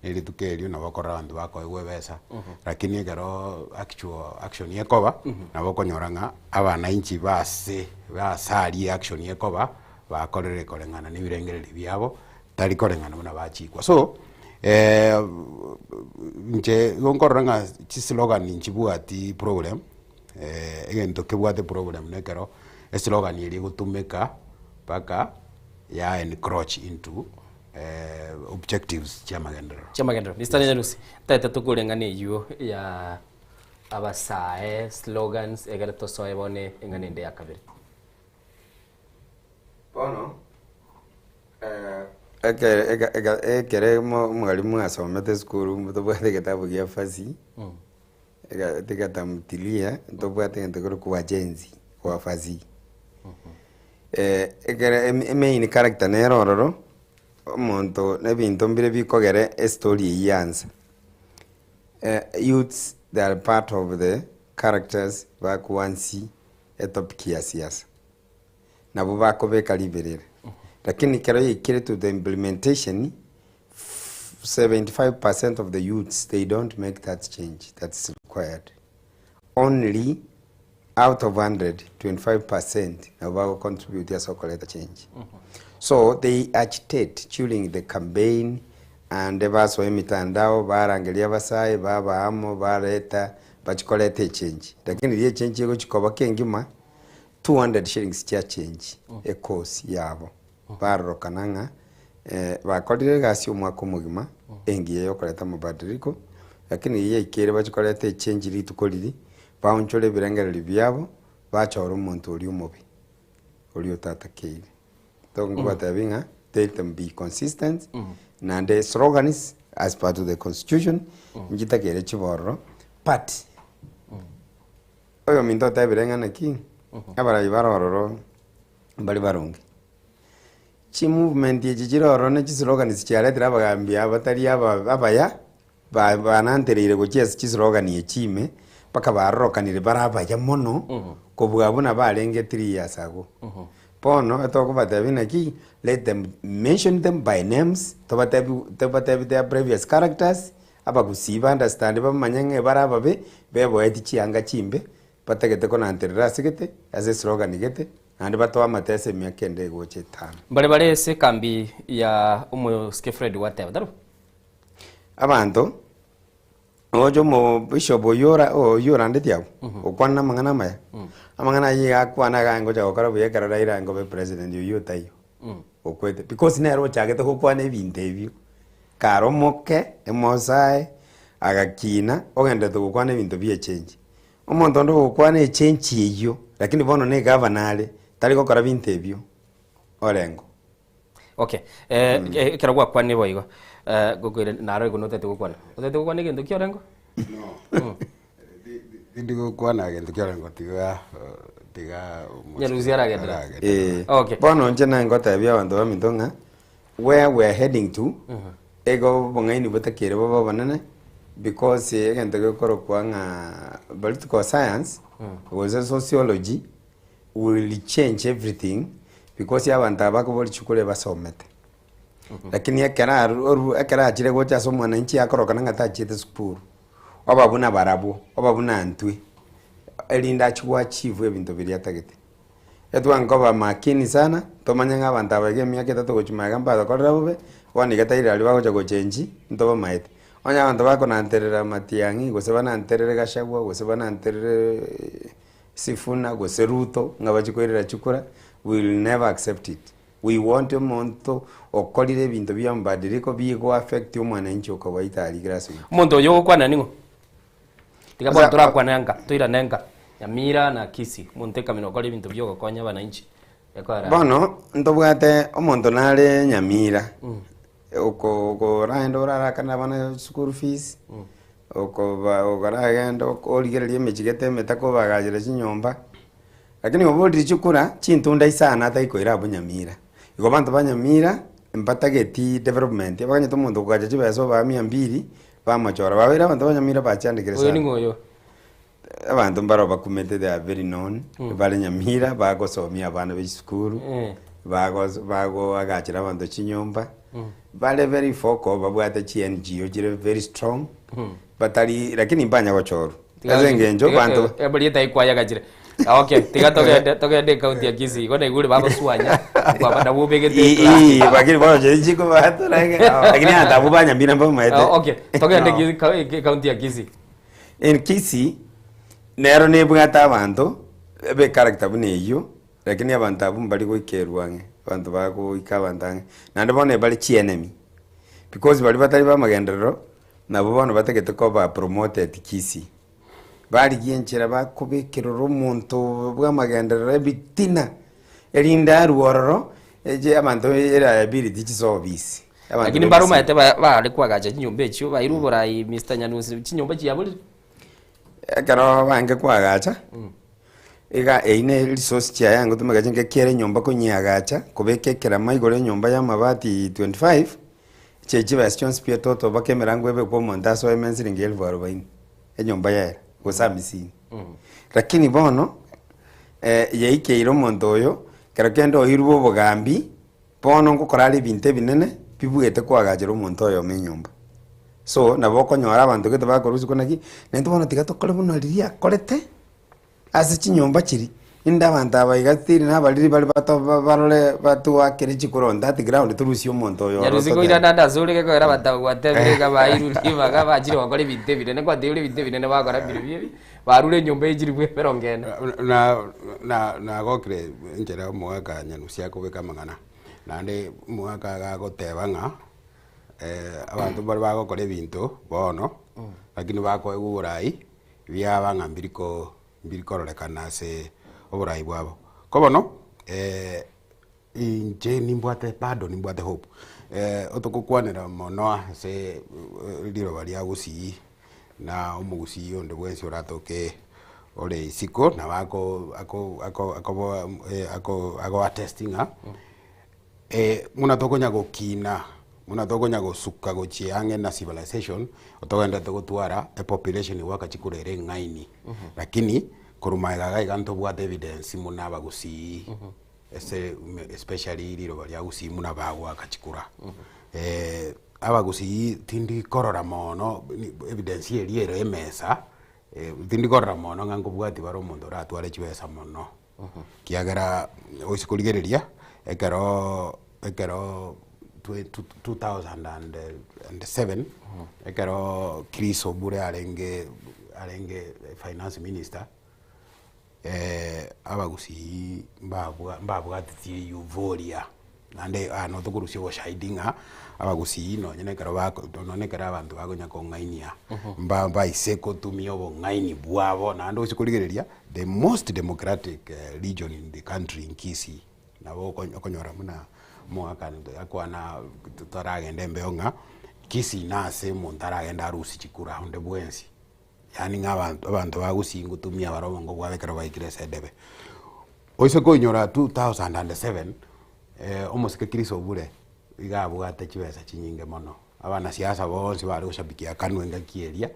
S8: na erituko erio nabo okorora abanto bakoegwa ebesa, lakini ekero actual action ekoba, nabo okonyora ng'a abananchi base base aria action ekoba, bakorire koreng'ana na ebirengererio biabo, tari koreng'ana buna bachikwa. So, inche igo nkorora ng'a chislogan nchibwati problem, egento kebwate problem na ekero eslogan eria egotumeka mpaka ya encroach into objectives chiamagenderero.
S4: Chiamagenderero. Mister Nyarusi, tete tokoreng'ana eywo ya abasae, slogans, egere tosoe bono eng'ana ende ya kabere.
S7: Bono, ekere omwalimu asomete esukuru tobwate egetabu gia fasihi, tigatamtilia, ntobwate egento kerokwa wajenzi wa fasihi. Ekere emain character nere ororo, omonto na ebinto mbire bikogera estory eywo yaansa. Youths they are part of the characters bakoansi etopic ya siasa. Nabo bakobeka riberera. Lakini ekero yaikire to the implementation, 75% of the youths they don't make that change that is required. Only out of 100, 25% nabo bago contribute ase okoreta change. So they agitate during the campaign and basoa emitandao barangeria abasae baba amo bareta bachi koreta echange. Lakini riria echange egochi koba kengima 200 shillings chia change ecourse yabo barorokana ng'a bakorire egasi omwaka omogima engiya yokoreta amabadiliko lakini riria yaikeire bachi koreta echange rituko riria baonchore ebirengererio biabo bachore omonto oria omobe oria otatakeire. Nkobatebia ng'a let them be consistent naende slogans as per to the constitution nchitakeire chibororo but oyominto otebire ng'a naki abarai bare ororo mbari baronge. Chimovement echi chire ororo ne chislogans chiaretire abagambi aba batari aba abaya Ba banantereire gochia ase chislogan echi ime, mpaka barorokanire bare abaya mono kobua buna barenge 3 years ago. Bono etokobatebia naki, let them mention them by names, tobatebi tobatebi their previous characters, abagusii ba understand bamanye ng'a ebare ababe, beboeti chianga chimbe, batagete konanterera ase gete, ase eslogan gete, naende batoe amateso emiaka ende egocha etano.
S4: Mbare bare ase ekambi ya omosike Fred gwateba, tari bo?
S7: Abanto, Oche omobishop oyio ora oyio orandetie abwo, okwane amang'ana amaya, amang'ana ayio iga akwane iga ngocha gokora buya ekero Raila ngobe president oyio otaiyo, okwete. Because nere ochagete gokwana ebinto ebio, kare omoke, emosae, agakina, ogenderete gokwana ebinto bia echange. Omonto onde ogokwana echange eyio, lakini bono na egavana are, tari gokora binto ebio, orengo.
S4: Okay, eh, eh, ekero gwakwanire boigo, eh, gokoira naro igo notagete gokwana. Otagete gokwana egento ki orengo?
S8: No. Tindi gokwana egento kia orengo tiga tiga
S4: Nyarusia aragenderera.
S7: Eh,
S4: Okay.
S7: Bono inche naye ngotebia abanto baminto ng'a where we are heading to, igo obong'aini botakere bobe obonene because egento gekorokwa ng'a political science gose sociology will change everything because abanto aba bakobori chikura ebasomete. Lakini ekero aru oru ekero achire gocha ase omwananchi akorokana ng'a tachiete sukuru, oba buna barabwo, oba buna intwe, erinde achie go achieve ebinto biria atagete. Etwankoba makini sana, tomanye ng'a abanto aba iga emiaka etato gochia magega mbatokorera bobe, bono iga tairi aria bagocha gochengi, ntobamaete. Onye abanto bakonanterera matiang'i, gose bananterere gachagua, gose bananterere Sifuna gose Ruto ng'a bachie koirera chikura, we will never accept it. We want omonto okorire ebinto bia mabadiliko bigo affect omwananchi o kawaida aria grassroot.
S4: Omonto oyo ogokwana ning'o? Tiga bono torakwane nka, toirane nka, Nyamira na Kisii, omonto ekamina okora ebinto bia ogokonya abananchi, ekoera.
S7: Bono ntobwate omonto nare Nyamira, oko okoraende orarakane abana school fees, Okoba okoragende origererie emechie gete emetaka obagachere chinyomba, lakini oborire chikura chintunda isano atari koira abwo Nyamira. Igo abanto ba Nyamira mbatageti development, abaganyete omonto okogacha chibesa obaa mia mbili, bamochora. Babeire abanto ba Nyamira bachandekire
S4: Oyo
S7: sana.
S4: ning'o oyo?
S7: Abanto mbaro bakumete they are very known, bare Nyamira bagosomia abana be chisukuru, bagos bagoagachera abanto chinyomba, bare very vocal babwate chi NGO chire very strong, batari lakini mbanya gochorwa, ase eng'encho banto
S4: Erieta ikwayagachire. Ah, okay, tiga togende togende ekaunti ya Kisii. Igo naigure bagoswanya kwaba nabwo obegete
S7: Ii-
S4: eclass.
S7: ii, lakini bono chiri chikobatora lakini abanto abwo ba Nyamira mbamaete.
S4: Ah, okay, togende Kisii- ka- ekaunti ya Kisii.
S7: In Kisii, nero nebwate abanto be character buna eyio, lakini abanto abwo mbari goikerwa ang'e, abanto bagoika abanto ang'e. Naende bono ebare chienemy, because baria batari ba amagenderero, nabo bono batagete koba promoted Kisii. Barigia enchera bakobekerera omonto bwa amagenderero ebitina, erinde arwe ororo, eche abanto eliability chisobisi. Abanto
S4: Lakini mbare
S7: b'Ekisii.
S4: omanyete ba- bare koagacha chinyomba echio, bairwe oborai Mister Nyanusi, chinyomba chiaborire.
S7: Ekero bange koagacha, iga eyio ne resource chiaye agotumeka chinka ekiagera enyomba konyeagacha, kobeka ekerama igoro enyomba ya amabati 25, eche chibesa chionsi pi etoto mpaka emerango ebekwe omonto asoe ime siringi elfu arobaini, enyomba yaera, gose amisini. Lakini bono, yaikeire omonto oyo, kero kende oirwe obogambi. Bono ngokora are ebinto ebinene bibuete koagachera omonto oyomo enyomba. So, nabo okonyora abanto gete bakorwa isiko naki, naintwe bono tiga tokore buna riria akorete, ase chinyomba chiria, inde abanto aba iga tiri na abariri bare bato barore batoakere chikura on that ground torusie omonto oyo ororo
S4: Nyarusi
S7: totebe.
S4: koirana ande ase ore gekogera abanto aba gwatebire iga bairwe ribaga bachire gokora ebinto ebinene, kwatebire ebinto ebinene bakora mbirobio ebi, barure enyomba eye chilifu emerongo ene.
S8: Na na nagokire enchera omogaka Nyanusi akobeka amang'ana, naende omogaka iga agoteba ng'a abanto mbare bagokora ebinto bono, lakini bakoegwa oborai, biaba ng'a mbiri ko mbiri kororekana ase oborai bwabo. Ko bono, inche nimbwate bado nimbwate hope, otogokwanera mono ase riroba ria gusii. Na omogusii onde bwensi oratoke ore isiko nabo ako ako ako akoboa ako ago attest ng'a buna tokonya gokina, buna tokonya gosuka gochia ang'e na civilization, togenderete gotwara epopulation goaka chikura ere eng'aini. Lakini korwa magega iga iga ntobwate evidence buna abagusii. Ase especially riroba ria Gusii buna bagoaka chikura. Abagusii tindi korora mono evidence eria ere emesa, tindi korora mono ng'a nkobwati bare omonto oratware chibesa mono. Ekiagera oise korigereria, ekero ekero 2007, ekero Chris Obure arenge arenge finance minister, Abagusii mbabwa mbabwateti euphoria, naende aa no tokorusia oboshahidi ng'a abagusii nonye na ekero bako nonye na ekero abanto bakonya kong'ainia, mba mbaise kotumia obong'aini bwabo naende oche korigereria the most democratic region in the country in Kisii, nabo oko okonyora buna omogaka akwana totaragenda embeo ng'a Kisii nase omonto aragende arusie chikura onde bwensi. Yaani ng'a abanto abanto ba gusii ngotumia bare obongo bwabo ekero baikire ase edebe. Oise koinyora 2007, omosike Chris Obure, iga abwate chibesa chinyinge mono. Abanasiasa bonsi bare goshabikia KANU engaki eria,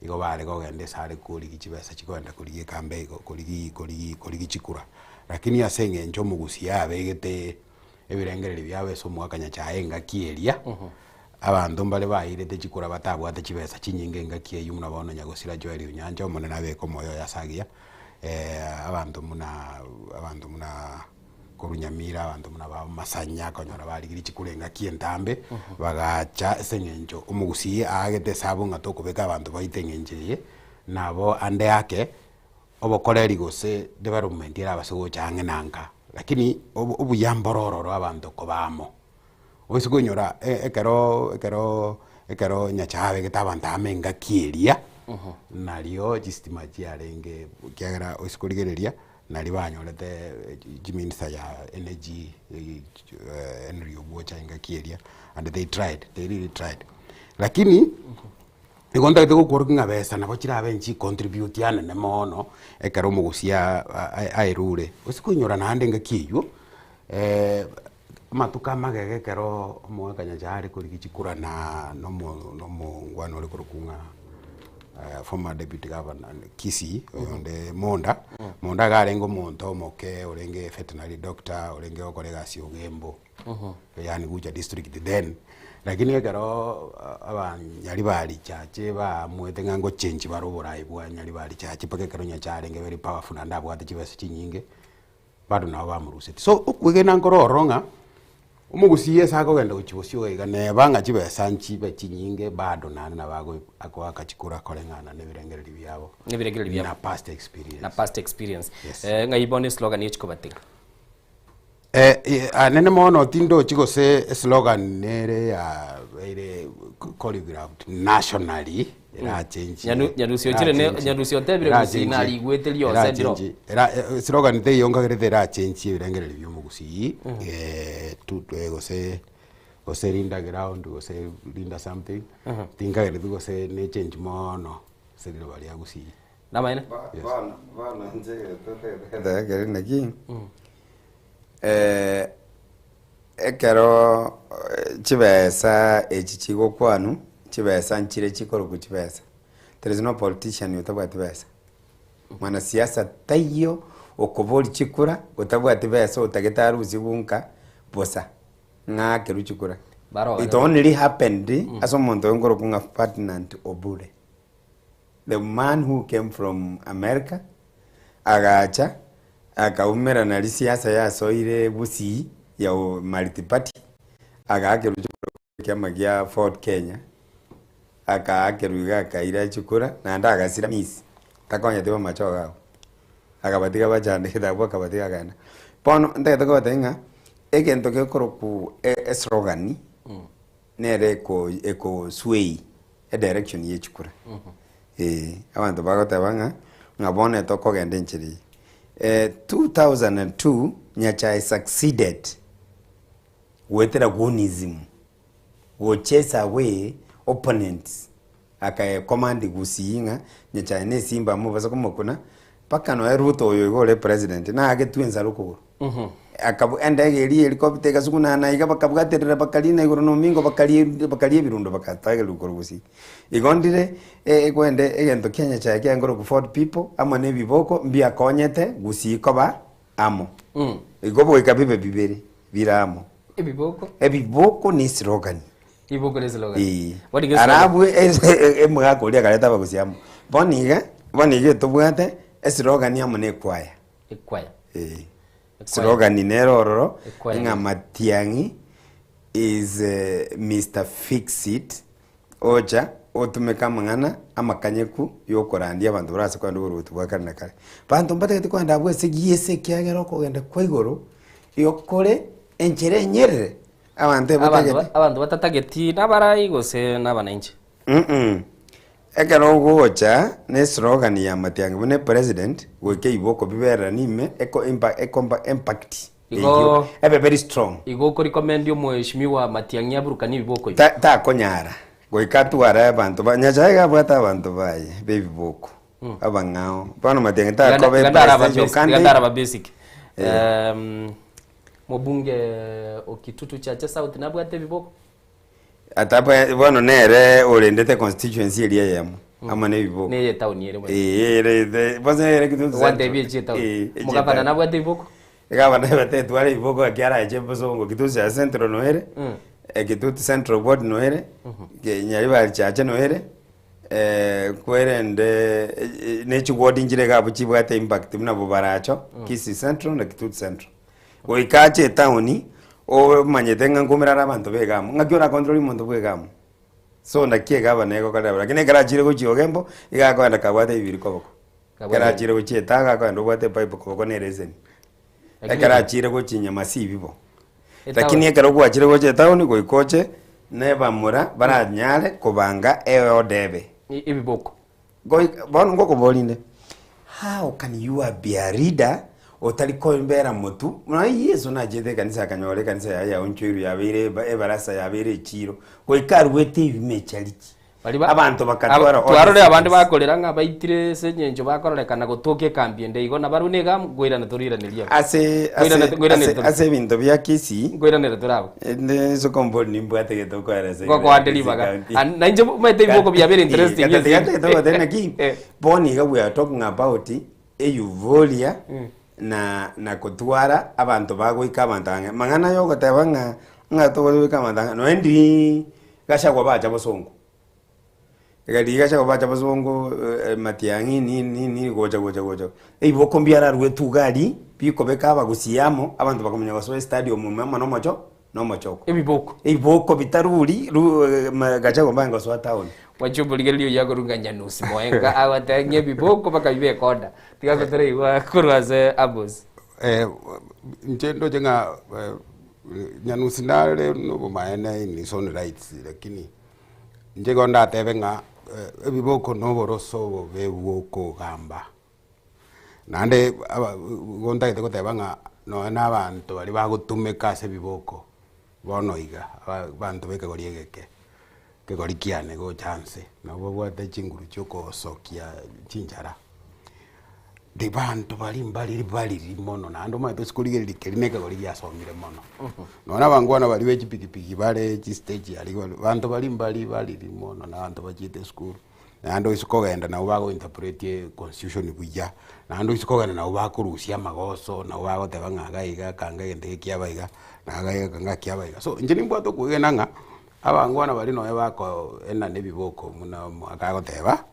S8: igo bare kogenda ase are korigia chibesa chikogenda korigia ekambe igo korigi korigi korigi chikura. Lakini ase eng'encho omogusii abegete ebirengererio biabo ase omwaka Nyachae engaki eria, abanto mbare bairete chikura batabwate chibesa chinyinge engaki eyio buna bono Nyagosira Joel Onyancha omonene abeke omoyo oye ase agiya, abanto buna abanto buna korwa Nyamira abanto buna ba Masanya okonyora barigirie chikura engaki entambe, bagacha ase eng'encho omogusii aagete esabu ng'a tokobeka abanto baito eng'encho eye, nabo ande ake. obokoreri gose development erabase gocha ang'e na nka, lakini obu obuya mboro ororo abanto koba amo. Oise koinyora ekeroo ekeroo ekero Nyachae abegete abanto amo engaki eria, nario chistima chiarenge ekiagera oise korigereria, nario banyorete chiminister ya energy Henry Obwocha engaki eria, and they tried, they really tried. Lakini. Nigo ntagete gokworokia ng'a besa nabo chirabe nchicontribute anene mono, ekero omogusia aerure. Gose koinyora naende engaki eywo, amatuko amagega ekero omogaka Nyachae are korigia chikura na na omo na omongwana ore korokwa ng'a former deputy governor Kisii, oyonde Monda, Monda iga arenge omonto omoke orenge veterinary doctor, orenge gokora egasi ya ogembo. Yaani Gucha district then, lakini ekero abanyaribari chache baamuete ng'a ngochengi bare oborai bwa nyaribari chache mpaka ekero Nyachae arenge very powerful naende abwate chibesa chinyinge, bado nabo bamoruseti. So okwegena nkoro ororo ng'a, omogusii ase akogenda gochia bosio iga iga neba ng'a chibesa nchibe chinyinge bado naende nabo ago agoaka chikura koreng'ana na ebirengererio biabo,
S4: Ebirengererio biabo.
S8: na past experience.
S4: Na past experience. Yes. Ng'ai bono eslogan echikobatiga?
S8: Anene mono tindochi gose eslogan nere yabeire choreographed nationally erachenchie
S4: Nyanu- Nyarusi ochire ne-
S8: erachenchie-
S4: Nyarusi otebire Gusii
S8: erachenchie-
S4: narigwete rionse ndiro.
S8: erachenchie- era- eslogan teiyo nkagerete erachenchie ebirengererio bia omogusii tu- gose gose linda ground gose linda something tinkagereti gose nechenchi mono ase riroba ria Gusii.
S4: Namaene?
S7: Bono bono inche gento ekere naki, ekero chibesa echi chigokwanwa, chibesa nchire chikorokwa chibesa. There is no politician otabwati besa. Mwanasiasa taiyo okoboria chikura otabwati besa otagete arusiwe nka bosa, ng'a akerwe chikura. It only happened ase omonto oyo nkorokwa ng'a Ferdinand Obure. The man who came from America agacha akaumerana risiasa yasoire Gusii ya multiparty agaakerwa chikura ekiama gia Ford Kenya akaakerwa iga akaira chikura naende agasira miss takonyeti bamachoge abwo akabatiga bachandegete abwo akabatiga akagenda. Bono ntagete kobatebia ng'a egento gekorokwa eslogan nere eko eko sway edirection ye chikura eh, abanto bagoteba ng'a ng'a bono etokogenda enchera eye. 2002 Nyachae succeeded goetera gunism, go chase away opponents, akae command Gusii ng'a Nyachae na esimba mobase komokuna mpaka noe Ruto oyo iga ore president naagetwe ensara okogoro. Akabu endege eria y'helicopter egasugunana iga bakabwaterera bakarina igoro na omingo bakaria bakaria ebirundo bakatagerwa korwa gusii. Igo ndire ekwende egento kia Nyasaye kiaye nkorokwa Ford people amo na ebiboko mbiakonyete gusii koba amo. Igo goika bibe bibere bire amo.
S4: Ebiboko.
S7: Ebiboko ne eslogan.
S4: Ebiboko ne eslogan.
S7: Ee.
S4: Bono iga eslogan.
S7: Arabwo emogaka oria akareta abagusi amo. Bono iga, bono iga etobwate eslogan amo na ekwaya.
S4: Ekwaya.
S7: Ee. Slogan nere ororo
S4: Ekwaya.
S7: ng'a Matiang'i is Mister Fix It Ocha otumeke amang'ana amakanyeku y'okorandia abanto barase kogenda oboruoti bwa kare na kare. Banto mbatagete kogenda abwo ase giese ekiagera okogenda kwa igoro igo kore enchera enyerere abanto
S4: Abanto
S7: ebatagete.
S4: ba- abanto batatageti nabarai gose nabananchi.
S7: Mm Ekero ogocha ne eslogan ya Matiang'i buna epresident goika eiboko bibereranie ime eko impa ekompa impact
S4: Igo
S7: eyio ebe very strong.
S4: Igo okorecommend omweshimiwa Matiang'i aburukanie ebiboko ibi?
S7: Ta takonyara goika atware abanto ba Nyasaye iga abwate abanto baye b'ebiboko abang'ao bono Matiang'i takoba
S4: Tiga ndaraba
S7: epresidential
S4: basic, tiga
S7: candidate.
S4: ndaraba basic. Mobunge o Kitutu Chache South nabwate ebiboko?
S7: Ataba bono nere orendete constituency eria eyemo amo na ebiboko.
S4: Neye etown ere bono.
S7: Ee, ere ere bono ere Kitutu Central.
S4: Gwantebia echie etown.
S7: Ee, echie
S4: Omogavana
S7: etown.
S4: nabwate ebiboko?
S7: Egavana ebate etware ebiboko ekio arache bosongo Kitutu cha Central noere, Kitutu Central ward noere, Nyaribari Chache noere, kwerende ne chiward nchire iga abwo chibwate impact buna Bobaracho, Kisii Central na Kitutu Central. Goika ache etown, omanyete ng'a nkoumera are abanto ba egamo, ng'aki oracontrol omonto bwa egamo? So naki egavana egokorera abwo, lakini ekero achire gochia ogembo, iga akoenda kabwate ebibiri koboko. Ekero achire gochia etaga akoenda obwate epipe koboko na ereseni. Ekero achire gochia nyamasibi bo. Lakini ekero gwachire gocha etown goika oche na ebamura baranyare kobanga eorder ebe.
S4: Ebiboko.
S7: Goika bono ngokoboria inde, how can you be a leader otari kombera motu? Nonya Yeso nachete ekanisa akanyora ekanisa yaye yaonchoirwe yabeire eba ebarasa yabeire echiro, goika aruete ebima echariki.
S4: Baria ba-
S7: Abanto bakatwara
S4: Aba- twarorire abande
S7: audiences.
S4: bakorera ng'a baitire ase eng'encho bakororekana gotoka ekambi ende igo nabarabwo niga nkoirana toriiraneria abwo.
S7: Ase
S4: Nkoirana
S7: ase
S4: nkoiranere
S7: ase
S4: tore.
S7: ase ebinto bia Kisii
S4: Nkoiranere tore abwo.
S7: inde inse kombori nimbwate egento nkoeresa igoro ya
S4: Ngokoande
S7: Kisii
S4: ribaga.
S7: County.
S4: And nainche omanyete ebiboko biabeire interesting
S7: Gata
S4: ase-
S7: tiga togote naki bono iga we are talking about euphoria na na kotwara abanto bagoika abanto ang'e. Mang'ana ya ogoteba ng'a ng'a togoika abanto ang'e nonya ndiiii Gachagua bacha bosongo. Rigacha Gachagua bacha bosongo Matiang'i nini nini nini gocha gocha gocha. Ebiboko mbiararwetwe iga aria bikobeka abagusii amo abanto bakamanya gosoa estadium ime amo na omocho na omochoko.
S4: Ebiboko.
S7: Ebiboko bitaruri ru Gachagua mbange gosoa town.
S4: Mwanche omorigereria oyio akorwa ng'a Nyanusi Moenga agoteba ng'a ebiboko mpaka bibe ekonda. Tiga toraigwa korwa ase Amos.
S8: Inche ndoche ng'a Nyanusi nare nobomaene in his own rights lakini inche igo ndatebe ng'a ebiboko na oboroso obobe bwa okogamba. Naende aba igo ntagete goteba ng'a nonye na abanto baria bagotumeka ase ebiboko bono iga, abanto ba ekegori egeke, ekegori kiane gocha nse, nabo babwate chinguru chia okosokia chinchara. Ribanto baria mbariri bariri mono naende omanyete ase korigereria keria na ekegori giasomire mono. Nonya na abangwana baria be chipikipiki bare chistage aria bare, banto baria mbari bariri mono na abanto bachiete esukuru, naende oise kogenda nabo bago interpret econstitution buya, naende oise kogenda nabo bakorusia amagoso, nabo bagoteba ng'a iga iga kanga egento eke kiaba iga, na iga iga kanga kiaba iga. So inche nimbwate okwegena ng'a, abangwana baria nonye bakoenana ebiboko buna omogaka agoteba.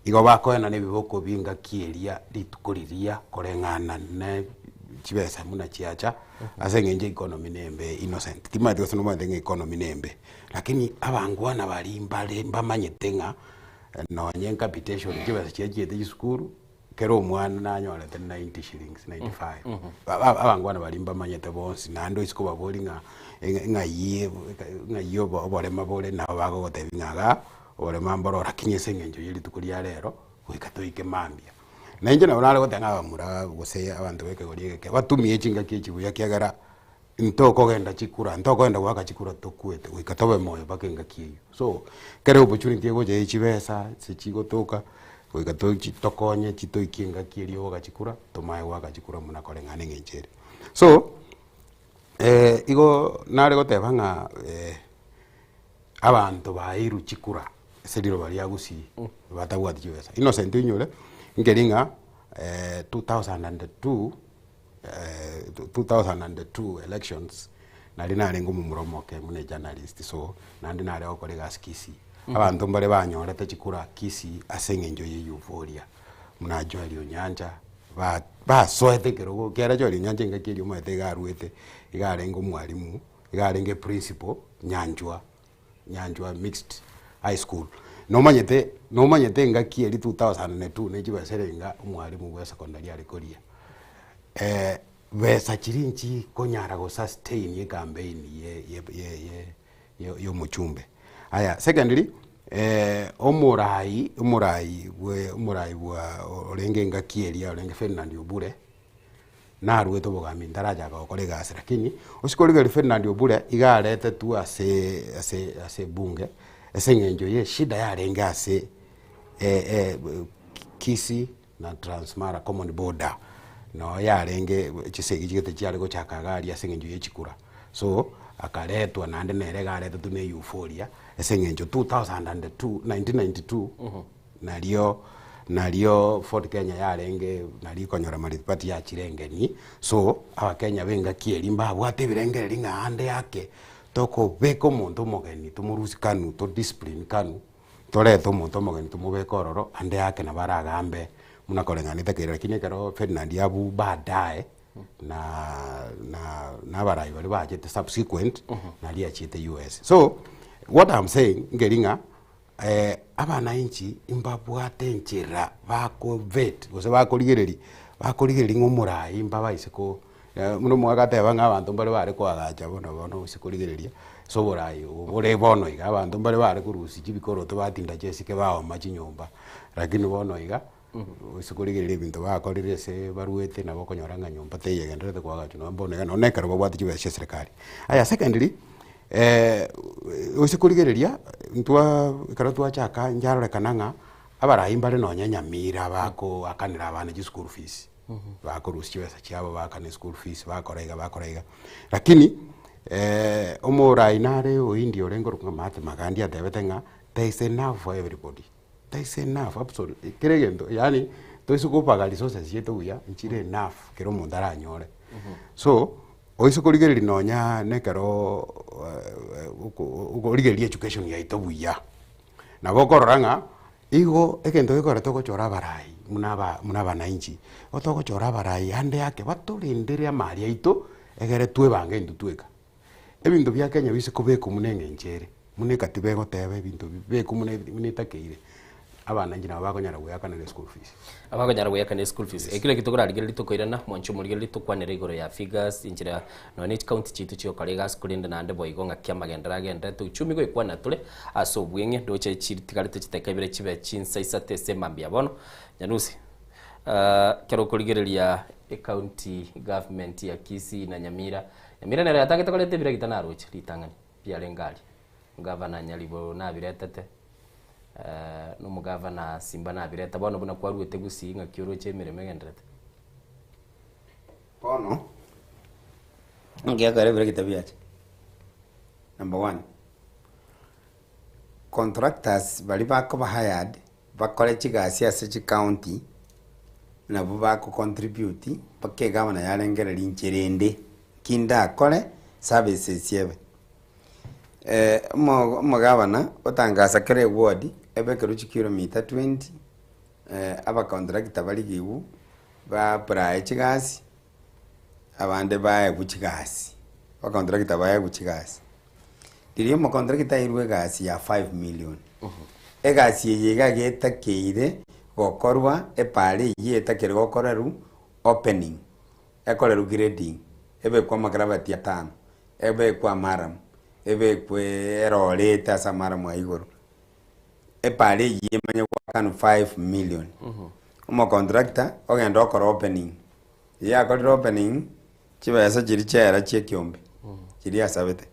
S8: Igo bakoenana ebiboko b'engaki eria rituko riria koreng'ana ne chibesa buna chiacha, ase eng'encho economy nembe innocent. Timanyeti gose nomanyete ng'a economy nembe, lakini abangwana baria mbare mbamanyete ng'a nonye capitation chibesa chiria chiaete chisukuru, kera omwana nanyorete 90 shillings, 95. Abangwana baria mbamanyete bonsi naende oise kobaboria ng'a ng'ai ng'ai oborema bore nabo bagogotebia ng'a igaa. Oborema mboro lakini ase eng'encho ye rituko ria rero, goika toike mambia. Na inche nabo nare goteba ng'a abamura gose abanto ba ekegori egeke, batumie chingaki echi buya ekiagera ntokogenda chikura, ntokogenda goaka chikura tokwete, goika tobe moyo mpaka engaki eywo. So, ekero opportunity egocha ya chibesa ase chigotoka, goika tochi tokonye chitoikie engaki eria ogoaka chikura, tomaye goaka chikura buna koreng'ana eng'encho ere. So, igo nare goteba ng'a. Abanto baeirwe chikura ase riroba ria Gusii batabwati chibesa. Innocent oinyore nkeri ng'a 2002. 2002 elections, nari narenge omomura omoke buna ejournalist so, naende nare gokora egasi Kisii. Abanto mbare banyorete chikura Kisii ase eng'encho ya euphoria, buna Joel Onyancha, ba basoete ekerogo ekiagera Joel Onyancha engaki eria omanyete iga arwete, iga arenge omwalimu, iga arenge principal Nyanchwa. Nyanchwa Mixed High School. Nomanyete nomanyete engaki eria 2002 ne chibesa erenga omwalimu bwa esecondary are koria. Besa chiria nchikonyara go sustain ecampaign ye ye ye ye ya omochumbe. Aya secondly, omorai omorai bwe omorai bwa orenge engaki eria orenge Ferdinand Obure, Naruete obogambi ntarachaka gokora egasi lakini ase korigereria Ferdinand Obure iga aretetwe ase ase ase ebunge ase eng'encho ya eshida yarenge ase Kisii na Transmara common border noo yarenge chisegi chigete chiare gochaka iga aria ase eng'encho ya chikura. So akaretwa naende nere iga aretetwe na euphoria ase eng'encho 2002 1992. Nario nario Ford Kenya yarenge nari konyora maritibati yachire engeni, so abakenya b'engaki eria mbabwate ebirengererio ng'a ande ake tokobeka omonto omogeni tomorusie kanu to discipline kanu, torete omonto omogeni tomobeke ororo ande ake nabo aragambe buna koreng'ana etakeire lakini ekero Ferdinand abwo baadaye na na na abarai baria bachete subsequent nari achiete US. So what I'm saying nkeri ng'a Abanainchi mbabwate enchera bakovet gose bakorigereria, bakorigereria ng'a omorai mbabaise ko buna omogaka ateba ng'a abanto mbare bare koagacha bono bono gose korigereria ase oborai obo bore bono iga, abanto mbare bare korusia chibikoroto batinda chisike baoma chinyomba, lakini bono iga, gose korigereria ebinto bakorire ase baruete nabo okonyora ng'a nyomba teiyo egendererete koagachwa nonye bono iga nonye na ekero babwate chibesa chia eserekari. Aya secondly, gose korigereria ntwa ekero twachaka ncharorekana ng'a abarai mbare nonye nyamira bakoakanera abana chischool fees, bakorusia chibesa chiabo baakana eschool fees bakora iga bakora iga. Lakini omorai nare o India orenge korokwa ng'a Mahatma Gandhi atebete ng'a there is enough for everybody. There is enough absolutely kera egento yaani toise kobaga resources chiaito buya nchire enough kera omonto aranyore. So, oise korigereria nonya na ekero okorigereria education yaito buya, nabo okorora ng'a igo egento gekogera togochora abarai buna aba buna abanainchi, igo togochora abarai ande ake batorendere amari aito egere twebange intwe tweka. Ebinto bia Kenya bise kobekwa buna eng'encho ere, buna ekatiba egoteba ebinto bibekwe buna buna etakeire, abananchi nabo bakonyara goeakanera eschool fees.
S4: Abakonyara goeakana eschool fees. Ekio nakio tokorarigereria tokoirana, mwanche omorigereria tokwanere igoro ya figures, enchera nonya ne chicounty chiaito chigokora egasi korende naende boigo ng'aki amagenderero agendererete uchumi goikwana tore ase obweng'e ndoche chitigarete chiteka ibere chibe chinsa isato ase emambia bono. Nyanusi, ekero okorigereria ecounty government ya Kisii na Nyamira, Nyamira nero yatagete koreta ebiragita naroche ritang'ani biarenge aria. Omogavana Nyaribo nabiretete, na omogavana Simba nabireta. Bono buna kwaruete Gusii ng'aki oroche emeremo egenderete?
S7: Bono, ngiakora ebiragita biacha, number one, contractors baria bakoba hired bakore chigasi ase chicounty, nabwo bako contribute mpaka egavana yarengereria inche rende ki ndakore services ebe. Omo omogavana otangasa kera eward ebekerwe chikilomita 20, abacontractor barigigwe ba apply chigasi, abande baegwe chigasi, abacontractor baegwe chigasi. Riria omocontractor airwe egasi ya 5 million, egasi eye iga getakeire gokorwa epara eyio etakeire gokorerwa opening, ekorerwe grading, ebekwe amagrabati atano, ebekwe amaramu, ebekwe erorete ase amaramu aya igoro, epara eyio emanye goakanwa 5 million. Omocontractor ogenda okora opening, riria akorire opening, Chibesa chiria chiaera chi'ekiombe chiria asabete,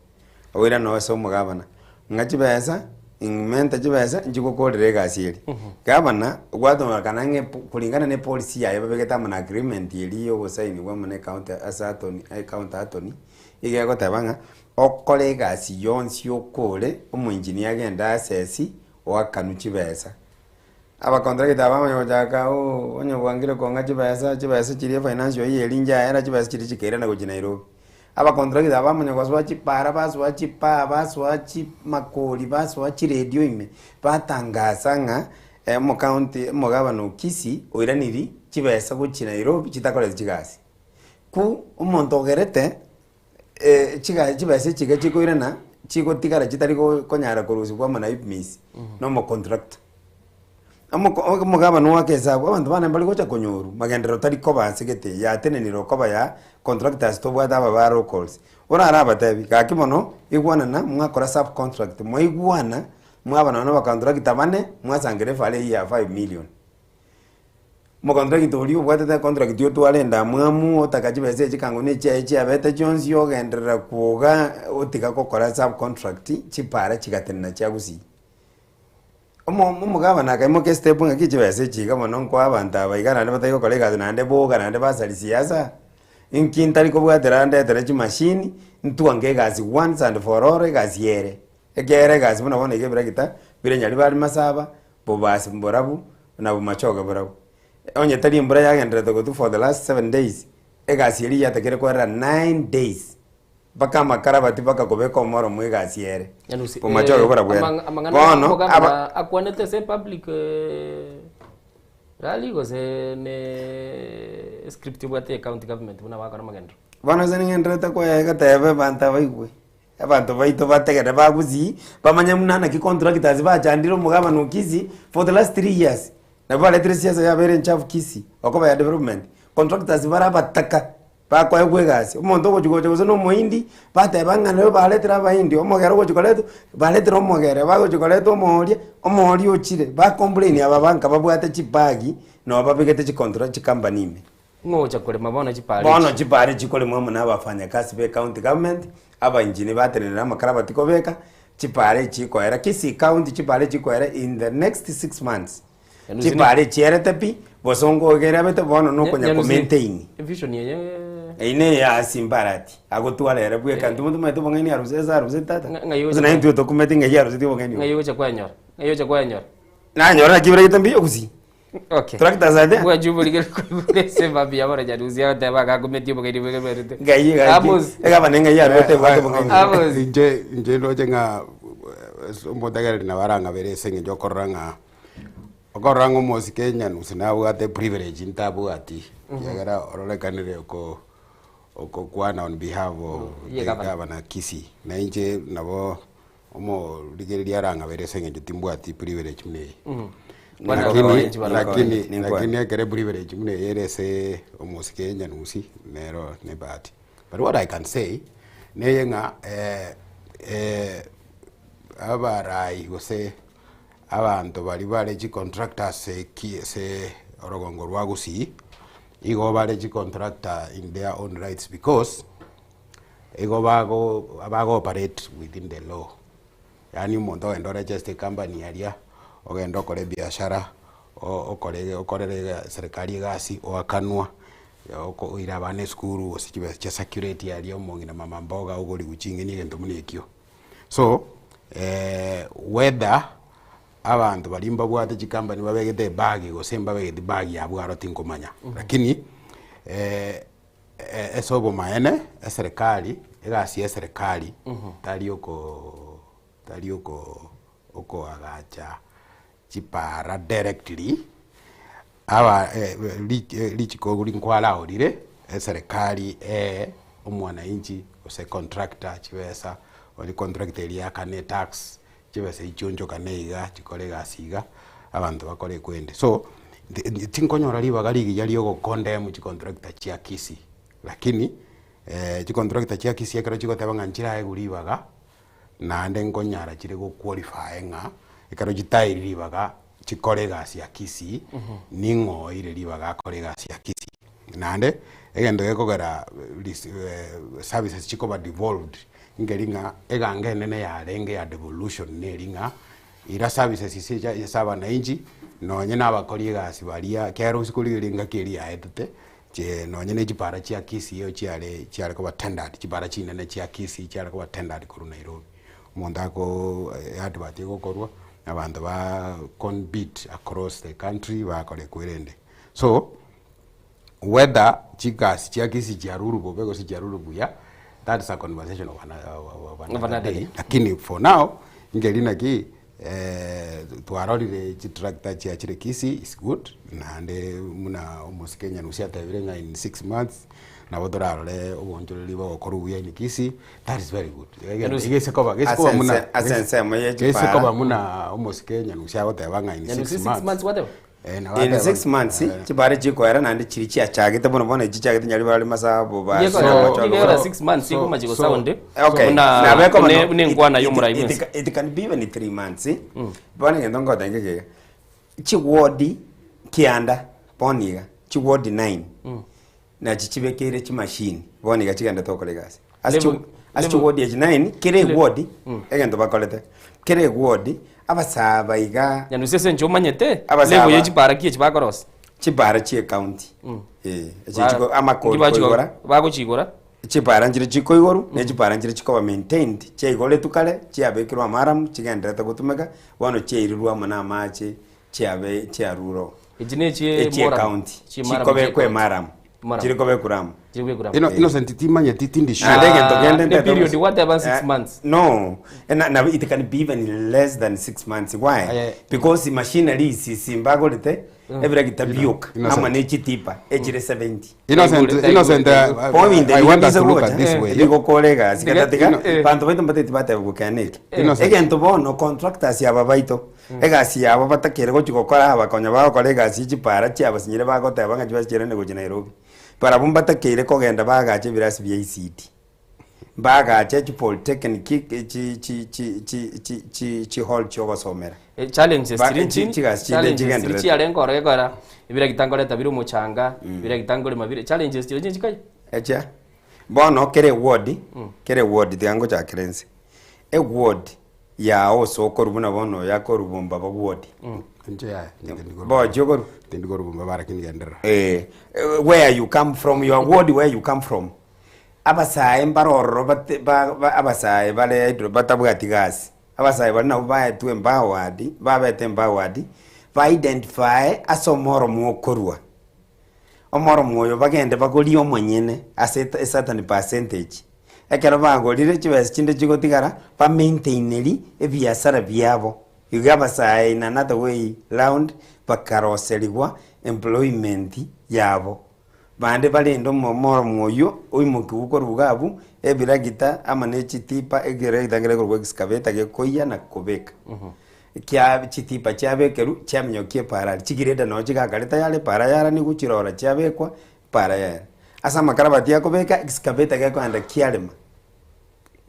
S7: oirane ase omogabana, ng'a chibesa ing'mente chibesa nchigokorera egasi eria. Gavana gwatomekana ng'a epo kulingana na epolicy yaye babegete amo na agreement eria ya ogosainiwa amo na ecounty ase attorney ecounty attorney, iga egoteba ng'a okore egasi yonsi okore, omoengineer agende assess, oakanwe chibesa. Abacontractor aba bamanya gochaka ooh onye bwangire kong'a chibesa, chibesa chiria efinancial year eria nchaera chibesa chiria chikairana gochia Nairobi. Abacontractor aba bamanya gosoa chipara basoa chipaa basoa chimakori basoa chiredio ime, batangasa ng'a omocounty omogabana o Kisii oiraniri chibesa gochia Nairobi chitakoreti chigasi. Ku omonto ogerete chiga chibesa echi iga chikoirana, chigotigara chitari go konyara korusiwa amo na IPMIS, na omocontractor. Omoko omogabana oake esabu, abanto bane mbari gocha konyorwa, magenderero tari koba ase gete, yatenenire okoba ya contractors tobwate aba ba locals. Orarabatebi, gaki bono, igwanana mwakora subcontract, mwaigwana, mwaba nonye na abacontractor bane, mwasangera efare eywo ya 5 million. Omocontractor oria obwatete econtract otware endamwamu, otaka chibesa echi kango na echiaye chiabete chionsi ogenderera kwoga otiga gokora subcontract, chipara chigatenena chia gusii. Omo omogabana akaimoka estep ng'aki chibesa echi iga mono nkoa abanto aba iga naende batari gokora egasi naende boga naende basaria siasa, inki ntari kobwatera ndetere chimashini, ntwange egasi once and for all egasi ere. Ekiagera egasi buna bono iga ebiragita, bire Nyaribari Masaba, Bobasi mborabu, na Bomachoge borabu. Onye tari embura yagendererete gotwa for the last 7 days, egasi eria yatakire koerera 9 days, mpaka amakarabati mpaka kobeka omoromo egasi ere.
S4: Nyanusi,
S7: Bomachoge
S4: eh,
S7: borabu ere.
S4: amang- amang'ana
S7: Bono,
S4: omogabana
S7: aba
S4: akwanete ase public eh, rally gose ne script obwate county government buna bagokora amagenderero?
S7: Bono ase ning'endererete koyega goteba abanto abaigwe. Abanto baito bategere ba Gusii bamanye buna naki contractors bachandire omogabana o Kisii for the last 3 years. Nabo baretire siasa yabeire enchafu Kisii okoba ya development. Contractors bare abataka bakoegwa egasi, omonto ogochi gocha gose na omohindi bateba ng'a nabo baretire abahindi, omogere ogochi koretwa baretire omogere, bagochi koreta omooria, omooria ochire, ba complain aba banka babwate chibagi nabo babegete chicontract chicompany ime.
S4: Ng'o ogocha korema bono chipara
S7: Bono
S4: echi?
S7: chipara chikoremwa amo na abafanyakasi be county government, abaengineer batenenera amakara batikobeka, chipara echi chikoera Kisii county chipara echi chikoera in the next 6 months.
S4: Nyanusi
S7: Chipara echierete pi, bosongo iga erabete bono nokonya
S4: Nyanusi,
S7: komaintain.
S4: Evision eye
S7: Eyio neye ya Simbarati, agotwara ere bweka intwe motomaete obong'aini aruse ase arusete tata.
S4: Ng'ai
S7: Gose
S4: ogocha
S7: naye intwe tokumeti ng'ai aruseti obong'aini
S4: ng'ai
S7: obo.
S4: ogocha kwanyora? Ng'ai ogocha kwanyora?
S7: Nanyora naki biregete mbuya gusii.
S4: Okay.
S7: Tractors are there.
S4: Bwachi oborigere koigure ase emabi ya bono Nyarusi agoteba agakumetie obogeni bwegemerete.
S7: Ngai gaki.
S4: Amos.
S7: Egabana ng'ai arwete ebwate obong'aini.
S4: Amos.
S8: Inche inche ndoche ng'a eh, omotegereri nabo arang'abere ase eng'encho okorora ng'a okorora ng'a omosike Nyanusi nabwate privilege ntabwati, ekiagera ororekanire oko okokwana on behalf of
S4: Ye
S8: the
S4: gavana.
S8: gavana Kisii. Na inche nabo Omorigereria arang'abere ase eng'encho timbwati privilege buna eye. Lakini lakini lakini ekero privilege buna eye ere ase omosike Nyanusi nero ne bahati. But what I can say neye ng'a abarai gose abanto baria bare chicontractor ase ki ase orogongo rwa Gusii, igo bare chicontractor in their own rights because. Igo bago bago operate within the law, yaani omonto ogende oregeste ecompany aria, ogende okore ebiashara, o- okore okorere ega serikali egasi oakanwa, oko oire abana esukuru gose chibesa chia circulate aria omong'ina mama mboga ogoriwu ching'eni egento buna ekio. So, whether abanto baria mbabwate chicompany babegete ebag gose mbabegeti bag abwo aro tinkomanya, lakini. Ase obomaene, eserekari, egasi y'eserekari tari oko tari oko okoagacha chipara directly, aba richiko nkwaraorire, eserekari ee omwananchi gose contractor chibesa, onye contractor eria eakane etax, chibesa echi chionchokane iga chikore egasi iga, abanto bakore ekwende. So, tinkonyora ribaga rigiya ria ogocondemn chicontractor chia Kisii, lakini chicontractor chia Kisii ekero chigoteba ng'a nchiraegwe ribaga, naende nkonyara chire goqualify ng'a ekero chitairi ribaga chikore egasi ya Kisii, ning'o oire ribaga akore egasi ya Kisii. Naende, egento gekogera services chikoba devolved. Nkeri ng'a eganga enene yarenge ya devolution neri ng'a ira services ase echa ase abanainchi nonye na abakori egasi baria ekiagera gose korigereria engaki eria yaetete che nonye na echipara chia Kisii eyo chiare chiare koba tendered chipara chinene chia Kisii chiare koba tendered korwa Nairobi. Omonto akoo advert egokorwa. Abanto ba compete across the country bakora ekwerende. So, whether chigasi chia Kisii chiarurwe bobe gose chiarurwe buya, that is a conversation of of another day. Lakini for now, nkeri naki twarorire chitractor chiachire Kisii is good, naende buna omosike Nyanusi atebire ng'a in 6 months nabo torarore oboonchoreria bogokorwa buya in Kisii, that is very good. Gese koba gese koba muna
S7: Ase ensemo ye
S8: gese
S7: chipara.
S8: koba muna omosike Nyanusi agoteba ng'a in
S4: Nyanusi
S8: 6
S4: 6
S8: months.
S4: months gwateba?
S8: Nabo
S7: In
S8: ateba
S7: 6 months chipara chikoera naende chiri chiachagete bono bono echi chiachagete nyari bare masabo ba
S4: Nigo 6 months ikomachi gosound.
S7: Okay.
S4: Buna
S7: Nabo ekoba
S4: bune enkwana ya omorai
S7: it-
S4: bwensi.
S7: it can be even 3 months. Bono egento ngoteba ngeke iga, chiwodi kianda bono iga, chiwodi 9 nachi chibekeire chimashini bono iga chigendete gokora egasi. Ase ase chiwodi echi 9 kera ewodi egento bakorete, kera ewodi abasaba iga
S4: Nyanusi ase enche omanyete
S7: Abasaba.
S4: level ye chipara ki echi bakorosia?
S7: Chipara chia ecounty. Echi amakori koigora.
S4: Bagochigora.
S7: Chipara nchire chikoigorwa, ne chipara nchire chikoba maintained, chiaigoretwe kare, chiabekirwe amaramu, chigenderete gotumeka, bono chiairirwe amo na amache, chiabe chiarure oo.
S4: Echi ne echie
S7: Echie
S4: moram.
S7: county.
S4: Chie maram,
S7: Chikobekwa
S4: chie
S7: emaramu.
S4: Maram.
S7: Chiri kobekwa ramu.
S4: Chiri kobekwa ramu.
S8: Innocent timanyeti tindi sure.
S7: Naende egento kende
S4: Ne
S7: ntete
S4: period
S7: gose-
S4: gwateba 6 months.
S7: No, na, it can be even less than 6 months. Why? Because machinery isi simbagorete ebiragita bioka
S8: Innocent.
S7: ama ne chitipa echire 70.
S8: Innocent, Innocent, I want us to look at this way.
S7: Bigokora egasi gatatika banto baito mbateti bateba gokena eke.
S8: Innocent.
S7: Egento bono contractors aba baito egasi yabo batakere gochi gokora aba konya bagokora egasi ye chipara chiabasinyire bagoteba ng'a chibasicherane gochia Nairobi. Barabwo mbatakeire kogenda bagacha ebirasi bia ECD. Mbagache chipolytechnic chi chi chi chi chi chi chihall chiogosomera.
S4: Challenges chiri nchini
S7: chigasi chinde
S4: challenges chiri
S7: chigenderete.
S4: chiarenge ororo gekogera ebiragita nkoreta bire omochanga, ebiragita nkorema bire challenges chiri chinchi kai?
S7: Echa bono kera eward kera eward tiga ngochakera ense eward yao ase okorwa buna bono oyo akorwa bombaba ward.
S8: Inche yaya
S7: Bochia okorwa
S8: tindi korwa bombaba lakini genderera.
S7: Where you come from, your ward where you come from, abasae mbare ororo bate ba ba abasae bare idle batabwati gasi, abasae baria nabo baetwe empowered, babete empowered, ba identify ase omoromo okorwa. Omoromo oyo bagende bagorie omonyene ase a certain percentage. Ekero bagorire chibesa chinde chigotigara, ba maintaineri ebiasara biabo. Iga abasae in another way round bakaroserigwa employment yabo. Bande barende omoromo oyio oimokiwu korwa iga abwo, ebiragita amo ne chitipa, ekeragita nkere korwa excavator gekoiyia na kobeka. Kia chitipa chiabekerwa, chiaminyokia epara aria, chigireda noo chigakare tayari epara yaranigwa chirora chiabekwa, epara yaera. Ase amakarabati akobeka, excavator gekoenda kiarema,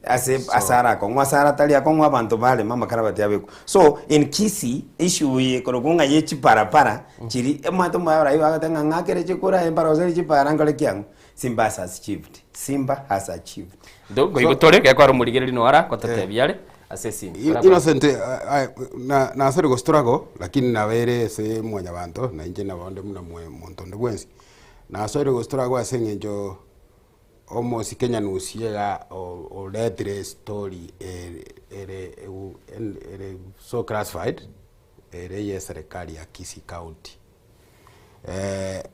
S7: ase ase arakong'u ase aratari akong'u abanto barema amakarabati abekwa. So, in Kisii, issue eye korokwa ng'a ye chiparapara, chiri omanyete omoraia bagoteba ng'a ng'akere chikura mbaroseri chipara nkore ki ang'o, Simba has achieved, Simba has achieved.
S4: Ntokoigwa tore gekora omorigereria noara gototebia are ase esimi.
S8: Innocent na nasore gostruggle lakini nabere ase mwanyabanto na inche nabo onde buna monto onde bwensi. Nasore gostruggle ase eng'encho omosike Nyanusi iga oretire estory ere ere ere so classified ere ya eserekari ya Kisii County.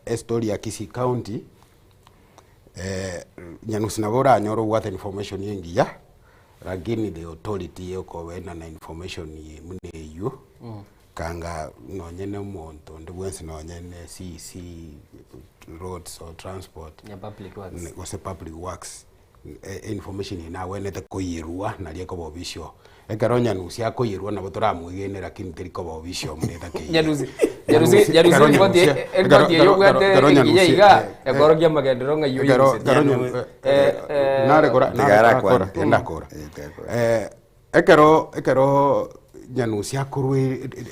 S8: Estory ya Kisii County, Nyanusi nabo oranyore obwate information engiya, lakini the authority ya okoenana information buna eywo, kanga nonye na omonto onde bwensi nonye na CEC roads or transport,
S4: Ya public works.
S8: Gose public works, information eye nagwenerete koyerwa naria ekoba official. Ekero Nyanusi akoyerwa nabo toramwegene lakini teri koba official buna etakeire.
S4: Nyanusi Nyanusi Nyanusi ripoti ripoti eyo obwate engiya iga ekorokia amagenderero ng'a eywo oyeruseti.
S8: Nare kora nare kora tindakora. Ekero ekero Nyanusi akorwa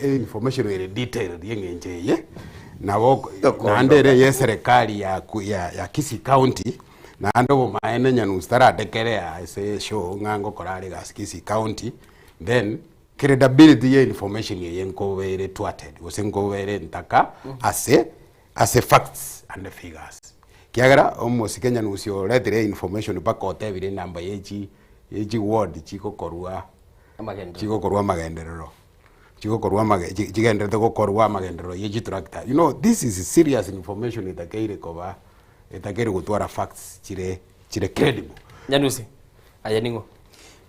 S8: information ere detailed ya eng'encho eye, nabo naende ere ya eserekari ya ya Kisii County, naende obomaene Nyanusi taradeclare ase eshow ng'a ngokora are egasi Kisii County, then credibility ya information eye nkoba ere thwarted gose nkoba ere ntaka ase ase facts and figures. Kiagera omosike Nyanusi oretire information mpaka otebire enamba ya echi ya echiward chigokorwa
S4: Amagenderero.
S8: Chigokorwa amagenderero. chigokorwa amage chi chigenderete gokorwa amagenderero ya chitrakta. You know this is serious information etakeire koba etakeire gotwara facts chire chire credible.
S4: Nyanusi, aye ning'o?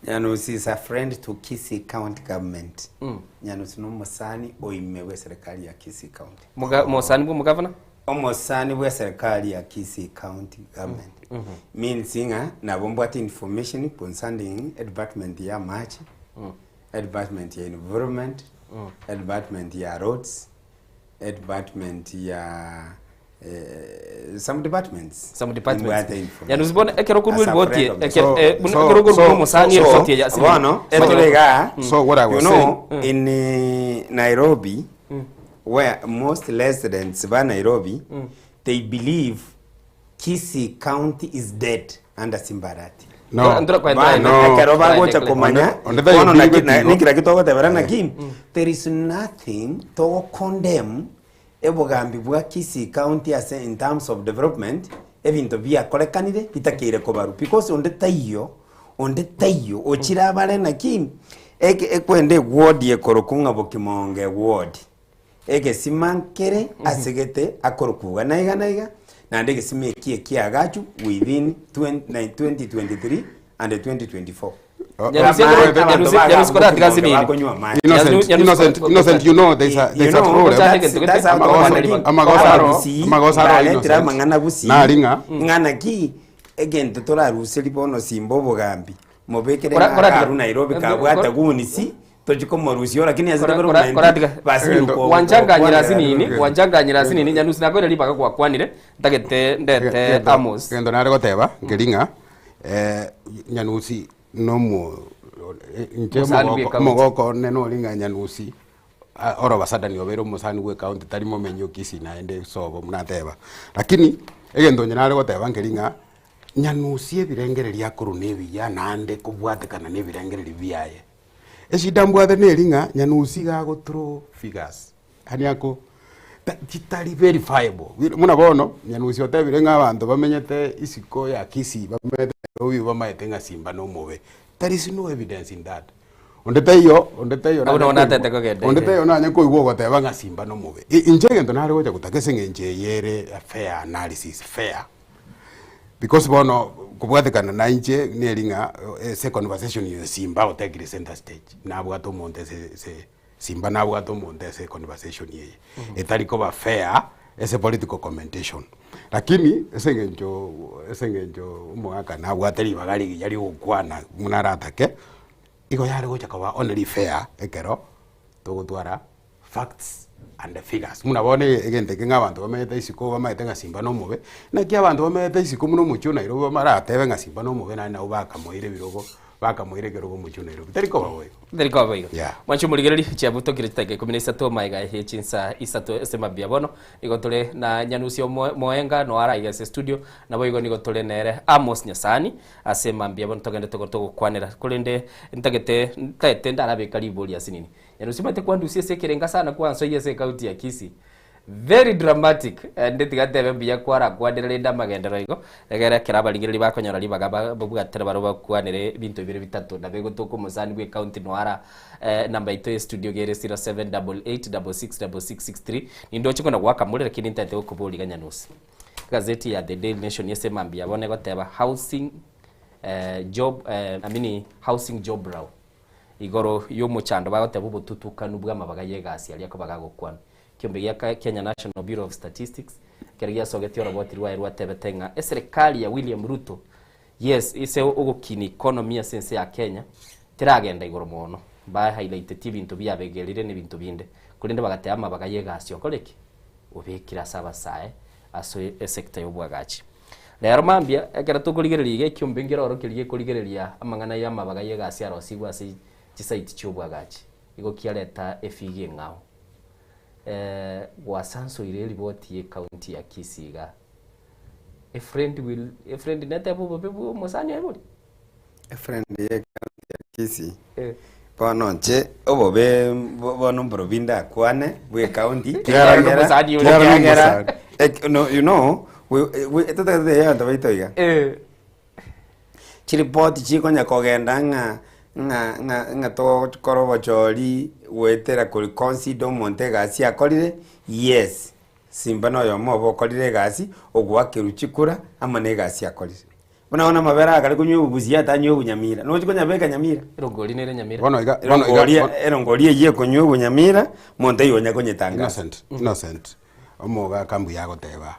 S7: Nyanusi is a friend to Kisii County Government.
S4: Mm.
S7: Nyanusi no omosani oime bwe serikali ya Kisii County.
S4: Moga, mosani bwa omogavana?
S7: Omosani bwe serikali ya Kisii County Government.
S4: Mm.
S7: Means ng'a nabo mbwate information concerning department ya amache,
S4: Mm.
S7: department ya environment,
S4: Mm.
S7: department ya roads, department ya eh, some departments.
S4: Some departments.
S7: Nimbwate information.
S4: Nyanusi bono ekero okorwa
S7: As a
S4: eripoti
S7: friend of the-
S4: ekero eh, buna ekero okorwa omosani eripoti eye ase
S7: bono etore igaa
S8: So what I was
S7: you know
S8: saying-
S7: in eh, Nairobi
S4: Mm.
S7: where most residents ba Nairobi
S4: Mm.
S7: they believe Kisii County is dead under Simbarati.
S8: No.
S7: Bana,
S8: No.
S7: ekero bagocha komanya
S8: Onde- onde tayo
S7: bono naki-
S8: bigwe
S7: na-
S8: tigo.
S7: nikira kitogotebera naki
S8: Mm.
S7: there is nothing togo condemn Ebogambi bwa Kisii County ase in terms of development ebinto biakorekanire bitakeire kobarwa because onde taiyo onde taiyo ochire abare naki eke ekwenda eward ekorokwa ng'a Bokimonge ward egesima nkere ase gete akorokwa iga na iga na iga naende egesima eki ekiagachu within 2023 and 2024.
S8: Innocent, innocent, innocent, you know there's a, there's a problem. Amagoso aro, amagoso aro
S7: baretire
S8: innocent.
S7: amang'ana gusii
S8: Nari ng'a
S7: ng'ana ki egento toraruseri bono simba obogambi mobekere
S4: Kora-
S7: ng'a
S4: koratiga.
S7: akaru Nairobi kabwata gunisi tochi komorusia lakini ase
S4: Kora- kora-
S7: development
S4: koratiga.
S7: basi
S4: wanchanganyira asinini wanchanganyira asinini nyanusi nakoire ribaga gwakwanire ntagete ndete Amos
S8: Gento nare goteba nkeri ng'a eh, Nyanusi nomo inche
S4: Mosani bwe
S8: omogoko
S4: county.
S8: omogoko one nori ng'a Nyanusi ah, all of a sudden obeire omosani bwe county tari momenyi o Kisii naende sobo buna ateba. Lakini egento onye nare goteba nkeri ng'a Nyanusi ebirengererio akorwa na ebiya naende kobwatekana na ebirengererio biaye. Eshida mbwate neri ng'a Nyanusi iga ago throw figures yaani ako ta chitari verifiable buna bono Nyanusi otebire ng'a abanto bamenyete isiko ya Kisii bamenyete Nairobi bamaete ng'a Simba na omobe, there is no evidence in that. Onde taiyo onde taiyo
S4: Abwo nabo
S8: nanye
S4: natete
S8: koigwa
S4: kogenda
S8: onde
S4: ime.
S8: taiyo nanye koigwa ogoteba ng'a Simba na omobe. I inche egento nare gocha gotaka ase eng'encho eye ere a fair analysis, fair. Because bono kobwatekana na inche neri ng'a ase econversation ya Simba otekire center stage, nabwate omonto ase ase Simba nabwate omonto ase econversation eye, etari koba fair ase political commentation. Lakini ase eng'encho ase eng'encho omogaka nabwate ribaga rigiya riogokwana buna aratake, igo yare gocha koba only fair ekero togotwara facts and figures. Buna bono egento eke ng'a abanto bamenyete isiko bamaete ng'a Simba na omobe, naki abanto bamenyete isiko buna omochie o Nairobi baratebe ng'a Simba na omobe naende nabo bakamoira ebirogo, bakamoira ekerogo omochie o Nairobi. Tari koba boigo.
S4: Tari koba boigo.
S8: Yeah.
S4: Mwanche omorigereria, chiabutokire chidakika ikomi na isato magega ye chinsa isato ase mambia bono, nigo tore na Nyanusi omo Moenga noyo araiga ase estudio, naboigo nigo tore nere Amos Nyasani ase mambia bono togende togo togokwanera. Korende ntagete ntaete ndarabeka ribori ase nini. Nyanusi omanyete kwandusia ase ekerenga sana kwansoyia ase ecounty ya Kisii. Very dramatic ende tiga ntebe mbuya kwarakwanire rende amagenderero igo egere ekero abarigereria bakonyora ribaga ba babwatere barobwo bakwanere ebinto bibere bitato nabo egotoka omosani bwe ecounty noara enamba yaito ya estudio iga ere 0788666663 nindoche kona goaka more lakini ntaete gokoboria iga Nyanusi. Egazeti ya The Daily Nation ase emambia bono egoteba housing job I mean housing job row. Igoro y'omochando bagoteba obotutukanu bw'amabaga y'egasi aria koba gagokwanwa. Ekiombe gia Kenya National Bureau of Statistics ekero giasogetie oroboti rwaye rwatebete ng'a eserekari ya William Ruto yes ase ogokina economy ase ense ya Kenya teragenda igoro mono. Ba highlightetie ebinto biabegerire na ebinto binde. Korende bagateba amabaga y'egasi okore ki? Obekire ase abasae ase esector y'obwagachi. Rero mambia, ekero tokorigereria iga ekiombe nkeroro keria gekorigereria amang'ana y'amabaga y'egasi arosigwe ase chisaiti chi'obwagachi, igo kiareta efigi eng'ao. Eh, gwasansoire eriboti y'ecounty ya Kisii igaa. A friend will, a friend netebe obobe bwa omosani oye bori?
S7: A friend y'ecounty ya Kisii, bono inche obobe bono mborobio ndakwane bwa ecounty,
S8: Kiara
S7: ekiagera,
S8: nomosani ore.
S7: ekiagera,
S8: Kiara
S7: ek- no, you know, we- we- totagete abanto baito iga. Chiripoti chikonya kogenda ng'a. Ng'a ng'a ng'a togokora obochori goetera kori consider omonto egasi akorire, yes, Simba na oyomo obo okorire egasi, ogoakerwa chikura amo na egasi akorire. Buna bono amabere aya kare konywa obobusia atanywa obunyamira, nochi konyabeka nyamira?
S4: Erongori nere nyamira.
S8: Bono iga- bono iga-
S7: Erongori
S8: bono-
S7: erongori eyio ekonywa obunyamira, monto oyio onya konyetangasa.
S8: Innocent, Innocent, omogaka mbuya agoteba.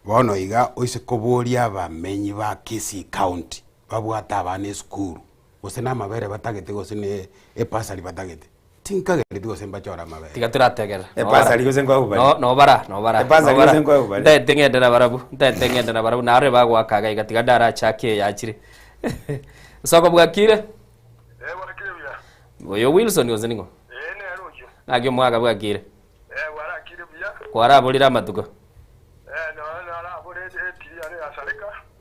S8: Bono iga oise koboria abamenyi ba Kisii County babwate abana esukuru, gose na amabere batagete gose na ebasari batagete, tinkagereti gose mbachore amabere.
S4: Tiga torategerera.
S7: Ebasari gose nkoegwa
S4: No, nobara, nobara.
S7: Ebasari
S4: nobara.
S7: gose nkoegwa bare.
S4: Ntaete ng'ende na barabwo, ntaete ng'ende na barabwo, narore bagoaka iga iga, tiga ndarachake eyachire. Soko bwakire? Oyo Wilson gose ning'o? Ng'aki omwaka bwakire? Kwaraborire amatuko?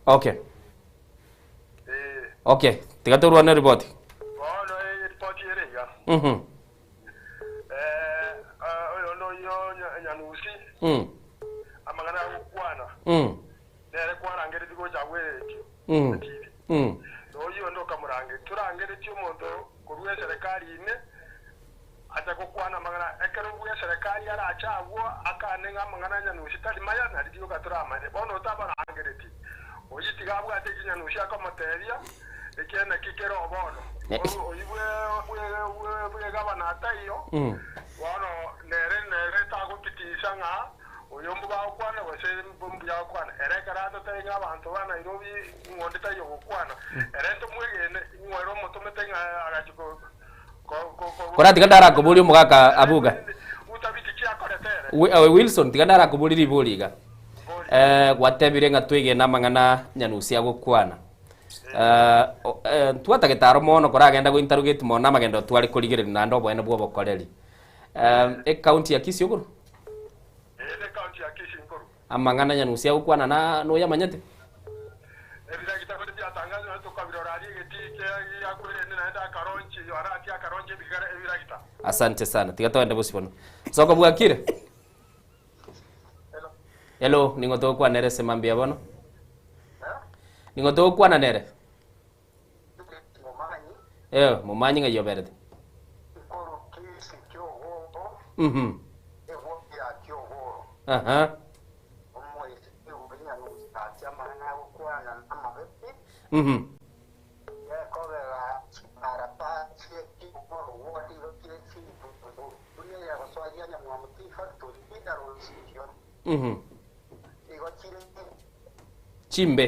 S4: Okay. Okay, tiga torwane ripoti. Mhm. Mm. Mm. Mm. Mm. Mm. Kora tiga ndarakoboria omogaka abuga. Wi- eh, Wilson tiga ndarakoboria ribori iga. Eh, gwatebire ng'a twegene amang'ana Nyanusi agokwana. Eh, o- eh, ntwatagete aro mono koragenda go interrogate mono amagendo tware korigereria naende oboene bwa obokoreri. Eh, ecounty ya Kisii okorwa? Amang'ana Nyanusi agokwana na noyamanyete? Asante sana. Tiga togende bosio bono. Soko bwakire? Hello, ning'o togokwana nere ase mambia bono? Ning'o togokwana nere? Eh, momanyi ng'ai oberete? Mhm. Aha. Mhm. Mhm. Chimbe.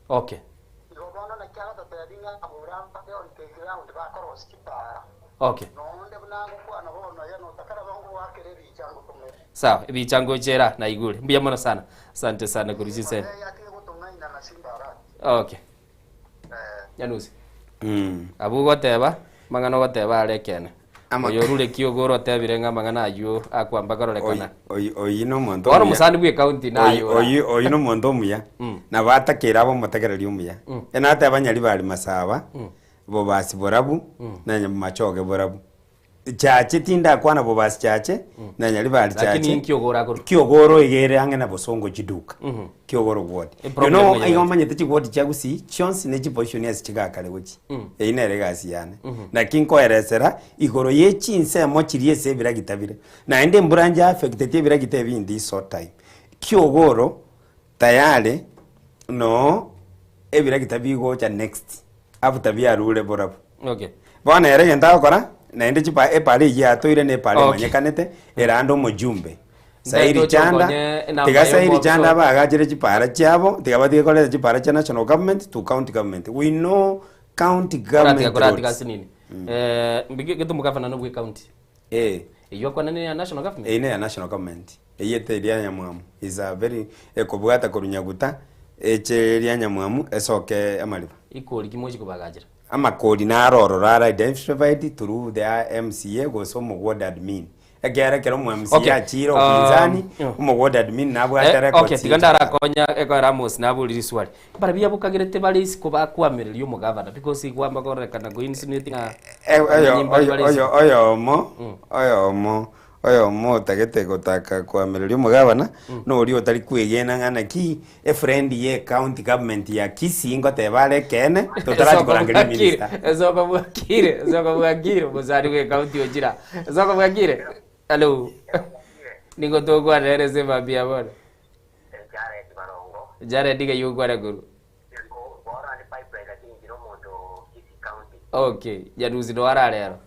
S4: Okay. Okay. Sawa, ebicha ngochera naigure. Mbuya mono sana. Asante sana korwa chisemi. Okay. Nyanusi. Abwo ogoteba, amang'ana ogoteba are ekeene.
S7: Ama-
S4: Oyo orure ki ogo orotebire ng'a amang'ana ayio akwamba kororekana.
S7: Oyi- oyi nomonto
S4: Bono
S7: omuya.
S4: omosani bwe county naye
S7: Oyi-
S4: ora.
S7: oyi oyi nomonto omuya nabo atakere abe omotegereri omuya enateba nyaribari masaba bobasi borabu na nyamachoge borabu chache tindakwana bobasi chache na nyaribari
S4: Lakini
S7: chache
S4: inki ogora akorwa?
S7: kiogoro igere ang'e na bosongo chiduka kiogoro ward
S4: E
S7: you
S4: problem
S7: know
S4: eye
S7: igo
S4: yari.
S7: omanyete chiward chia gusii chionsi ne chiposition ase chigakare gochia Eyio nere egasi yane. Naki nkoeresera igoro ye chinsemo chiria ase ebiragita bire. Naende embura nja affecteti ebiragita ebi in this short time. Kiogoro tayari noo ebiragita bigocha next after biarure borabu.
S4: Okay.
S7: Bono ere egento agokora, naende chipa epara eyio yatoire na epara
S4: Okay.
S7: emanyekanete, erande omojumbe. Sairi
S4: Ntaete
S7: Chanda,
S4: ochokonye enamba
S7: tiga Sairi
S4: y'omwofisa
S7: Chanda
S4: oo.
S7: baagachere chipara chiabo, tiga batige koreta chipara chia national government to county government. We know county
S4: Koratiga
S7: government
S4: koratiga
S7: roads.
S4: ase nini? Eh, mbige getumu gavana nobwe county.
S7: Eh.
S4: Eyio akwanani ya national government.
S7: Eyio neya national government. Eyio eteri ya Nyamwamu is a very ekobwata korwa Nyaguta eche eria Nyamwamu esoke Amariba.
S4: Ikori ki mochi kobagachera?
S7: Amakori naro ororo are identified through the MCA gose omo ward admin. Ekiagera ekero omo MCA
S4: Okay.
S7: achiire upinzani,
S4: Um,
S7: omo ward admin nabwate
S4: Eh,
S7: records
S4: okay, tiga ndarakonya ekoera Amos nabori riswali. Mbarabwo yabokagerete bare isiko bakwamireria omogavana because igwamba kororekana go insinuating ng'a
S7: Eh, oyo
S4: abanyimbo
S7: oyo
S4: bare
S7: oyo
S4: isiko.
S7: oyomo oyomo. Oyomo otagete gotaka koamereria omogabana, noria otari kwegena ng'a naki efriend ye ecounty government ya Kisii ngoteba are ekeene, totarachi korangeria eminister.
S4: Esoko bwakire, esoko bwakire, omosani bwe ecounty ochira. Esoko bwakire, hello. Nigo tokwana ere ase emambia ya bono. Jared iga yokwana korwa. Okay, Nyadusi no arare ero.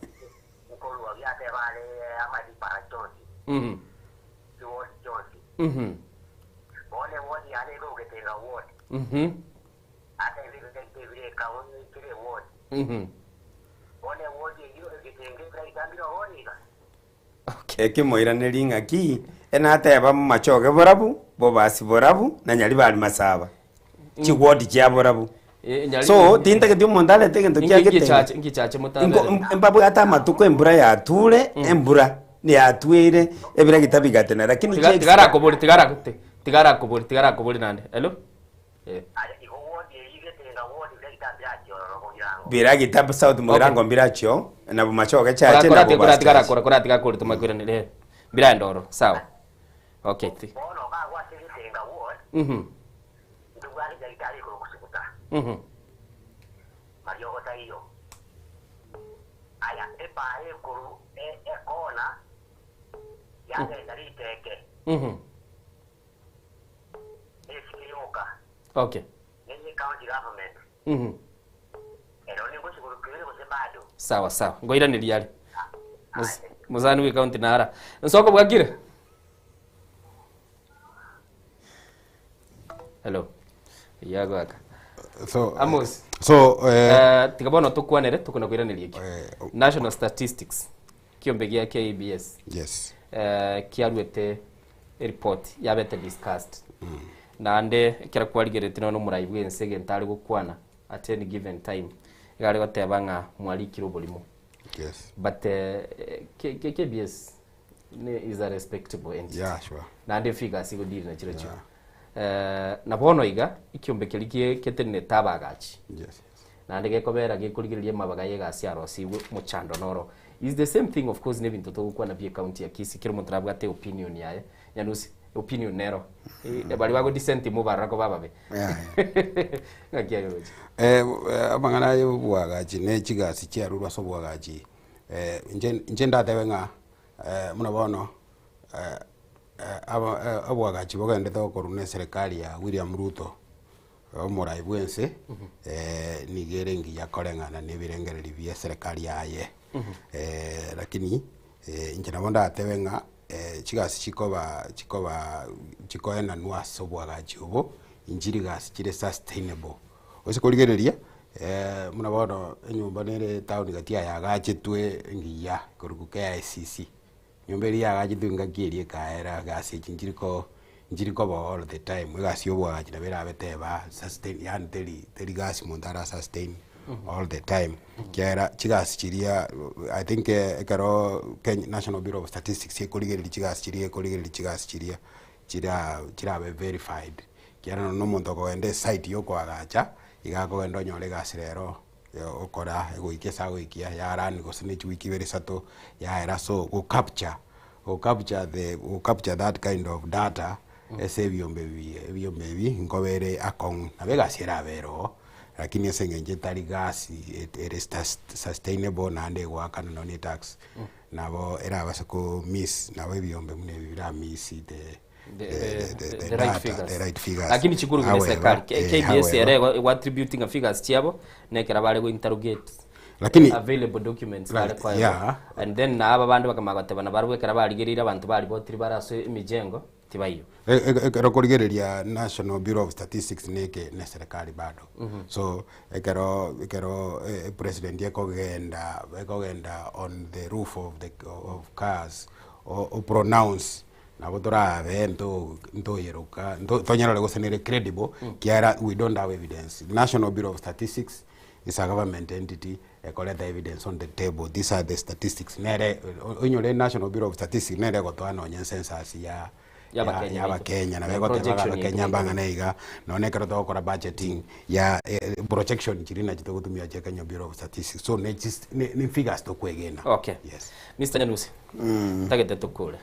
S7: Ekimoiranerie ng'aki, enateba momachoge borabu, bobasi borabu, na nyaribari masaba, chiward chia borabu. So tintageti omonto arete egento kia getenge.
S4: Nkichache
S7: Inko
S4: motabere.
S7: mbabwate amatuko embura yature, embura yatweire, ebiragita bigatena lakini
S4: Tiga
S7: chi
S4: tigarakobori tigara tigarakobori tigarakobori naende. Hello? Eh.
S7: Biragita South Mugirango mbirachio, na bomachoge chache na
S4: Kora
S7: bobasi chache.
S4: tigarakora kora tigakori tomakoiranere. Eh. Mbiraende ororo. Sawa. Okay. Ti. Okay. Sawa sawa. Ngoiraneria are. Mosani bwe county nara. Nsoko bwakire? Hello. Yagoaka.
S8: So,
S4: Amos.
S8: So,
S4: tiga bono tokwanere tokona koiraneria ekio. National Statistics kiombe gia KBS.
S8: Yes.
S4: Kiaruete report yabete discussed. Naende ekero kwarigeretie nonya omorai bwense egento are gokwana at any given time iga are goteba ng'a mwarikire oborimo.
S8: Yes.
S4: But KBS is a respectable entity.
S8: Yeah, sure.
S4: Naende figures igo diri nachiro chio. Na bono iga ekiombe keria ketenenete abagachi.
S8: Yes.
S4: Naende gekobera gekorigereria amabaga ya egasi arosigwe mochando noro. Is the same thing of course nebinto togokwana bie county ya Kisii kera omonto nabwate opinion yaye. Nyanusi opinion nero. Baria bago dissent mobarora koba ababe. Ng'aki aye oroche?
S8: Amang'ana aya obwagachi ne chigasi chiarurwe ase obwagachi, inche inche ndatebe ng'a buna bono obwagachi bogendete gokorwa na eserekari ya William Ruto, omorai bwa ense, nigo ere engiya koreng'ana na ebirengererio bia eserekari yaye. Lakini inche nabo ndatebe ng'a chigasi chikoba chikoba chikoenanwa ase obwagachi obo, nchiri gasi chire sustainable. Ase korigereria, buna bono enyomba nere etown gati aya yagachetwe engiya korwa KICC, Enyomba eria yagachetwe engaki eria ekaera egasi echi nchiri ko nchiri koba all the time, egasi ya oboagachi nabo erabe teba sustain yaani teri teri gasi monto ara sustain all the time, ekiagera chigasi chiria I think ekero Kenya National Bureau of Statistics ekorigereria chigasi chiria ekorigereria chigasi chiria chira chirabe verified, ekiagera nonye na omonto okogenda esite ya okoagacha, iga akogenda onyore egasi rero. Okora egoika ase agoikia ya run gose ne chiwiki ibere isato yaera so go capture go capture the go capture that kind of data ase ebiombe ebi ebiombe ebi nkoba ere akong'u. Nabo egasi erabe ere oo, lakini ase eng'encho etari gasi ere sustainable naende egoakana nonye na etax, nabo erabase ko miss nabo ebiombe buna ebi bira miss the
S4: the right figures. The right figures. Lakini chikuru buna serikali KBS ere ego attributing figures chiabo nekera bare go interrogate
S8: Lakini
S4: available documents bare kwa yeah. And then na aba bande bakamanya goteba na barabwo ekero barigereire abanto baribotiri bare ase emijengo tibaiyo.
S8: Ekero okorigereria National Bureau of Statistics neke ne serikali bado. So ekero ekero president ekogenda ekogenda on the roof of the of cars o pronounce Nabo torabe nto ntoyeroka nto tonyarore gose nere credible kiagera we don't have evidence. National Bureau of Statistics is a government entity ekoreta evidence on the table, these are the statistics nere oinyore National Bureau of Statistics nere egotoa nonye census ya
S4: Y'Abakenya
S8: ya Abakenya, nabo
S4: Na
S8: egoteba
S4: projection
S8: Abakenya
S4: yetu
S8: mbang'ana iga, nonye ekero togokora budgeting ya projection chiria nachi togotumia chia Kenya Bureau of Statistics, so ne chis ne ne figures tokwegena.
S4: Okay.
S8: Yes.
S4: Mister Nyanusi, ntagete tokore.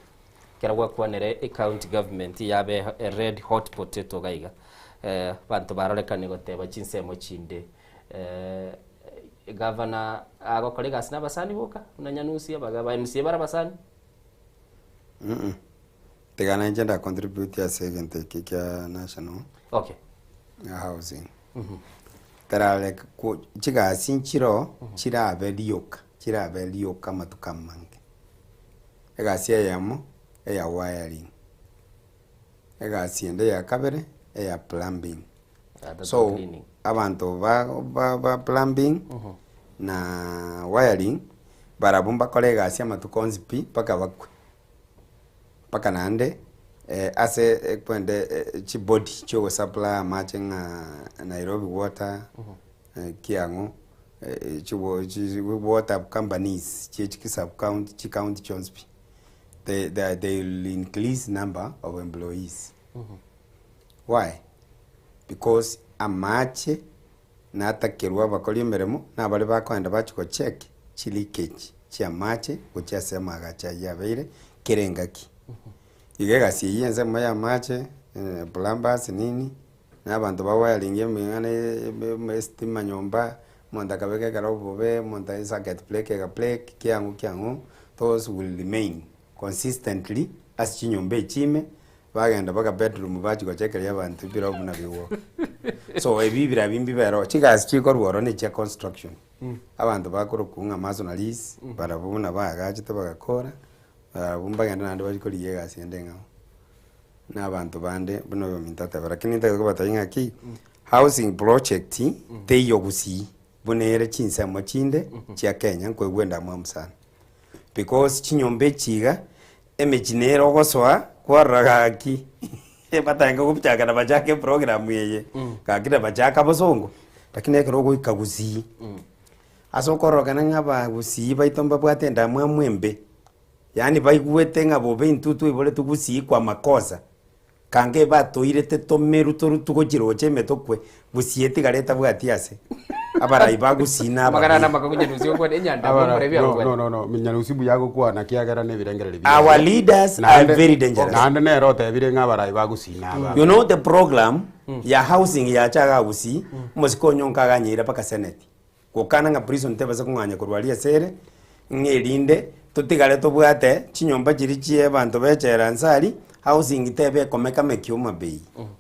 S4: Ekero gwakwanire ecounty government yabe e red hot potato iga iga, abanto barorekane goteba chinsemo chinde Gavana agokora egasi na abasani boka buna Nyanusi, abaga ba MCA bare abasani?
S7: Mm tiga nainche nda contribute ase egento eke kia national
S4: Okay.
S7: housing. Tarareka ko chigasi nchiroo chirabe rioka chirabe rioka amatuko amange. Egasi eyemo eya wiring, egasi ende ya kabere eya plumbing. So abanto ba ba ba plumbing na wiring barabwo mbakore egasi amatuko onsi pi mpaka bakwe. Mpaka naende ase ekwende chibody chiogosupply amache ng'a Nairobi water, kiang'o, chiwo chi water companies chie chi sub county chicounty chionsi pi, they they they will increase number of employees. Why? Because amache natakerwe abakori emeremo nabare bakoenda bachia gocheck chileakage chiamache gochia ase amagacho ayio abeire kera engaki. Iga egasi eyio ensemo ya amache, plumbers nini, na abanto ba wiring emeng'ana estima nyomba, omonto akabeka ekero obobe, omonto esocket break ega break, kiang'u kiang'u, those will remain consistently ase chinyomba echi ime, bagenda mpaka bedroom bachia gochekeria abanto ebirobu buna bigoka. So ebi birabi mbibere oo, chigasi chikorwa ororo na echia construction. Abanto bakorokwa ng'a masonaries, barabwo buna baagachete bagakora, barabwo mbagende naende bachie korigia egasi ende eng'ao. Na abanto bande buna oyominto ateba, lakini ntagete kobatebia ng'aki, housing project teiyo gusii buna ere chinsemo chinde chia Kenya nkoigwa endamwamu sana. Because chinyomba echi iga, emechie nere ogosoa kwarora gaki batang'e gochaka na bachake eprogram eye, gaki na bachaka bosongo, lakini ekero ogoika gusii, ase okororokana ng'a abagusii baito mbabwate endamwamu embe, yaani baigwete ng'a bobe intwe twaiboretwe gusii kwa makosa, Kange batoirete tomeru toru tugochirocha emetokwe, gusii etigare etabwati ase. Abarai ba gusii na
S1: Amagana
S7: ababe.
S1: namakagu Nyarusi okwane enyanda
S8: Abara-
S1: omoremi
S8: no,
S1: agokwana.
S8: no, no, no, Nyarusi mbuya agokwana kiagera na ebirengererio
S7: Our
S8: biaye.
S7: leaders are
S8: Naende-
S7: very dangerous.
S8: Naende nere otebire ng'a abarai ba gusii na ababe.
S7: You know the program ya housing yacha iga gusii, omosike onyonka aganyeira mpaka senate. Gokana ng'a prison tebasa kong'anya korwa aria ase ere, ng'a erinde totigare tobwate chinyomba chiria chia abanto bechera nse aria, housing tebe ekomeka-meki Homa Bay.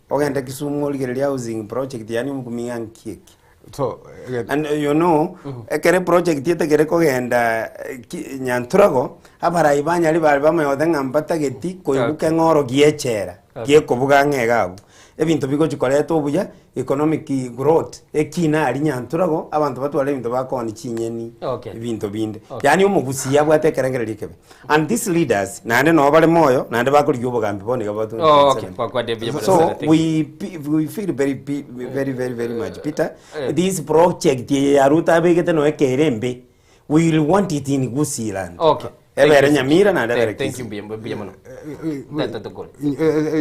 S7: Ogende Kisumu origererie housing project yaani omokumia ng'a nki eke.
S8: So,
S7: And you know, ekere project etekere kogenda ki Nyanturago, abarai ba Nyaribari bamanyete ng'a mbatageti koibuka eng'oro giechera, gekobuga ang'e iga abwo. Ebinto bigochi koreta obuya, economic growth, ekina aria Nyanturago, abanto batware ebinto bakoonia chinyeni,
S4: Okay.
S7: ebinto binde.
S4: Okay.
S7: Yaani omogusii abwate ekerengererio ekebe. And these leaders, naende nabo bare moyo, naende bakorigia obogambi bono iga bwa
S4: Oh, okay.
S7: 2027.
S4: Kwa- kwa David
S7: So
S4: Brother, thank
S7: we, pe- we feel very, pe- very, very, very much. Peter,
S4: Eh.
S7: this project eye ya Ruto abegete noe ekere embe, we will want it in Gusii land.
S4: Okay.
S7: Ebere Nyamira naende ebere
S4: Thank
S7: Kisii.
S4: you, mbuya mbuya mono. Tata tokore.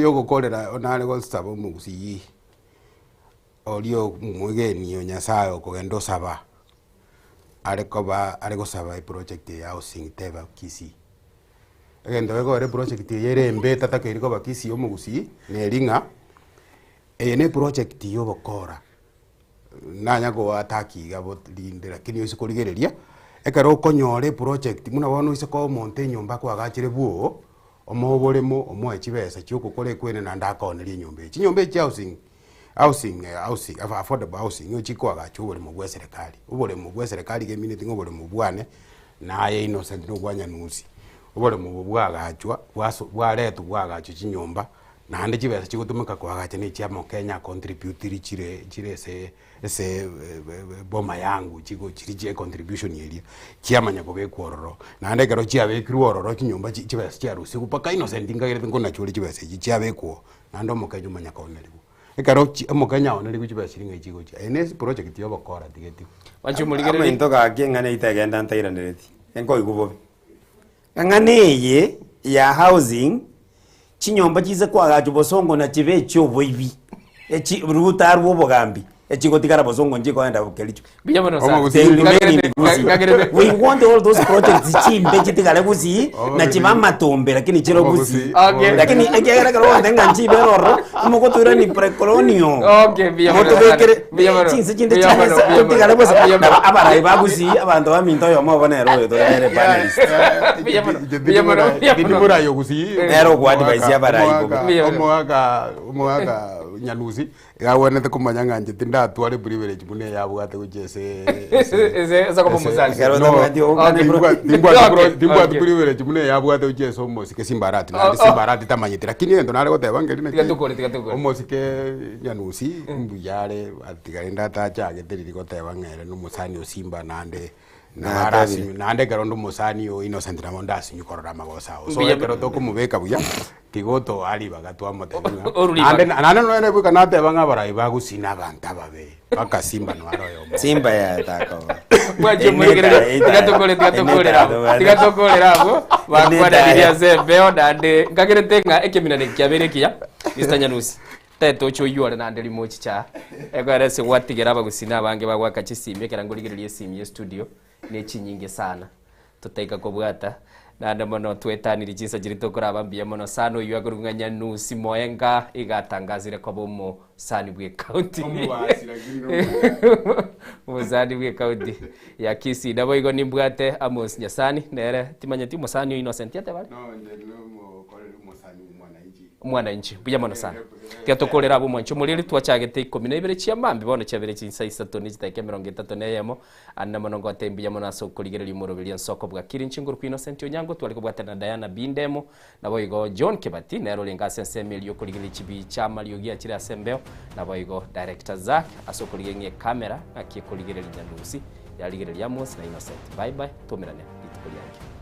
S8: Yogokorera nare gosaba omogusii oria omwegeni o Nyasaye okogenda osaba, are koba are gosaba eproject eye ya housing teba Kisii. Egento gekogera eproject eye ere embe etatakeiri koba Kisii omogusii, neri ng'a, eye na eproject ya obokora. Nanya goataki iga bo rinde lakini oise korigereria, ekero okonyora eproject buna bono oise koa omonto enyomba kwagachire bwogo, omoe oboremo, omoe chibesa chia okokora ekwene naende akonerie enyomba eye. Chinyomba echi chia housing, housing housing affordable housing nigo chikoagachwa oboremo bwa eserekari. Oboremo bwa eserekari iga emineti ng'a oboremo bwane, naye Innocent na obwa Nyanusi. Oboremo obo bwagachwa, bwaso bwaretwa bwagachwa chinyomba. Naende chibesa chigotumeka koagacha ne chia Mokenya acontributiri chire chire ase ase boma yangu chigo chiri chie contribution eria, chiamanya kobekwa ororo. Naende ekero chiabekirwe ororo chinyomba chi chibesa chiarusiwu mpaka Innocent nkagerete nkonachore chibesa echi chiabekwa oo, naende omokenya omanya koonerigwa. Ekero chi omokenya aonerigwe chibesa chiria ng'ai chigochia, eye ne project ya obokora tiga etigwe.
S7: Amainto gaki eng'ana eyio tegenda ntairanereti, enkoigwa bobe. Eng'ana eye ya housing.
S12: Chinyomba chise koagachwa bosongo na chibe echioboibi, echi Ruto arwe obogambi, echigotigara bosongo nchikoenda Kericho.
S4: Mbuya mono sana.
S12: They remain in Gusii.
S4: Ngagerete-
S12: We want all those projects chimbe chitigare Gusii na chibe amatombe lakini chire Gusii.
S4: Okay.
S12: Lakini ekiagera ekero ogote ng'a nchibe ororo, mogotoirani pre-colonial.
S4: Okay, mbuya mono sana.
S12: Motobekere
S4: Mbuya mono.
S12: chinse chinde
S4: Mbuya mono,
S12: chiaye
S4: mbuya mono.
S12: totigare bosa.
S4: Mbuya mono.
S12: Nabo abarai ba Gusii, abanto baminto oyomo obo nere oyo tore nere panelist.
S4: Mbuya mono, mbuya mono, mbuya mono.
S8: Ndimurayi ogusii.
S12: Nere okoadvise abarai bobe.
S8: Omogaka omogaka Nyanusi iga agwenerete komanya ng'a inche tindatware privilege buna eye abwate gochia ase
S4: Ase- ase koba omosani.
S8: No,
S4: Okay.
S8: timbwati
S4: Okay,
S8: timbwati
S4: okay.
S8: privilege buna eye abwate gochia ase omosike Simbarati naende
S4: Oh, oh.
S8: Simbarati tamanyeti lakini egento nare goteba nkeri
S4: Tiga
S8: naki
S4: tokore, tiga tokore.
S8: omosike Nyanusi mbuya are atiga rende atachagete riria goteba ng'a ere nomosani o Simba naende
S12: Natebire.
S8: Naende ekero onde omosani o Innocent nabo ndasinyu korora amagoso ao. So
S4: Mbuya
S8: ekero tokomobeka buya, tiga otoa ribaga twamotebia ng'a
S4: Oru ribaga.
S8: naende naende nonye bweka nateba ng'a abarai ba Gusii na abanto ababe, mpaka Simba noaro oyomo.
S12: Simba yataka
S4: Mwanche mwegerere, tiga tokore, tiga tokorera abwo, tiga tokorera abwo, bakwananirie ase embeo naende nkagerete ng'a ekeminane kiabeire ekiya, Mr. Nyanusi. Tete oche oywo ore naende rimo ochicha ekero ase gwatigera abagusii na abange bagoaka chisimi ekero nkorigereria esimi ye studio ne chinyinge sana totaika kobwata naende mono twetaniri chinsa chiria tokoraba mbuya mono sana oywo akorokwa ng'a Nyanusi Moenga iga atangasire koba omosani bwe ecounty
S8: Omobasi lakini nomoyai.
S4: omosani bwe ecounty ya Kisii naboigo nimbwate Amos Nyasani nere timanyeti omosani o Innocent ateba are?
S8: No inche nomokoreri omosani omwananchi.
S4: Omwananchi, mbuya mono sana. Tiga tokorere abwo omwanchi omoriri, twachagete ikomi na ibere chia mambia, bono chiabere chinsa isato ne chidakika emerongo etato na eyemo. Ande mono ngotebia mbuya mono ase okorigereria omoroberio ensoko bwakire inche ngorokwa Innocent Onyango, tware kobwatana na Diana Bindemo, naboigo John Kibati, nere orenge ase ensemo eria okorigereria chibicha amariogi achire ase embeo, naboigo Director Zack ase okorigereria ng'a ecamera ng'aki ekorigereria Nyandusi, yarigereria Amos na Innocent. Bye bye, toumerane rituko riange.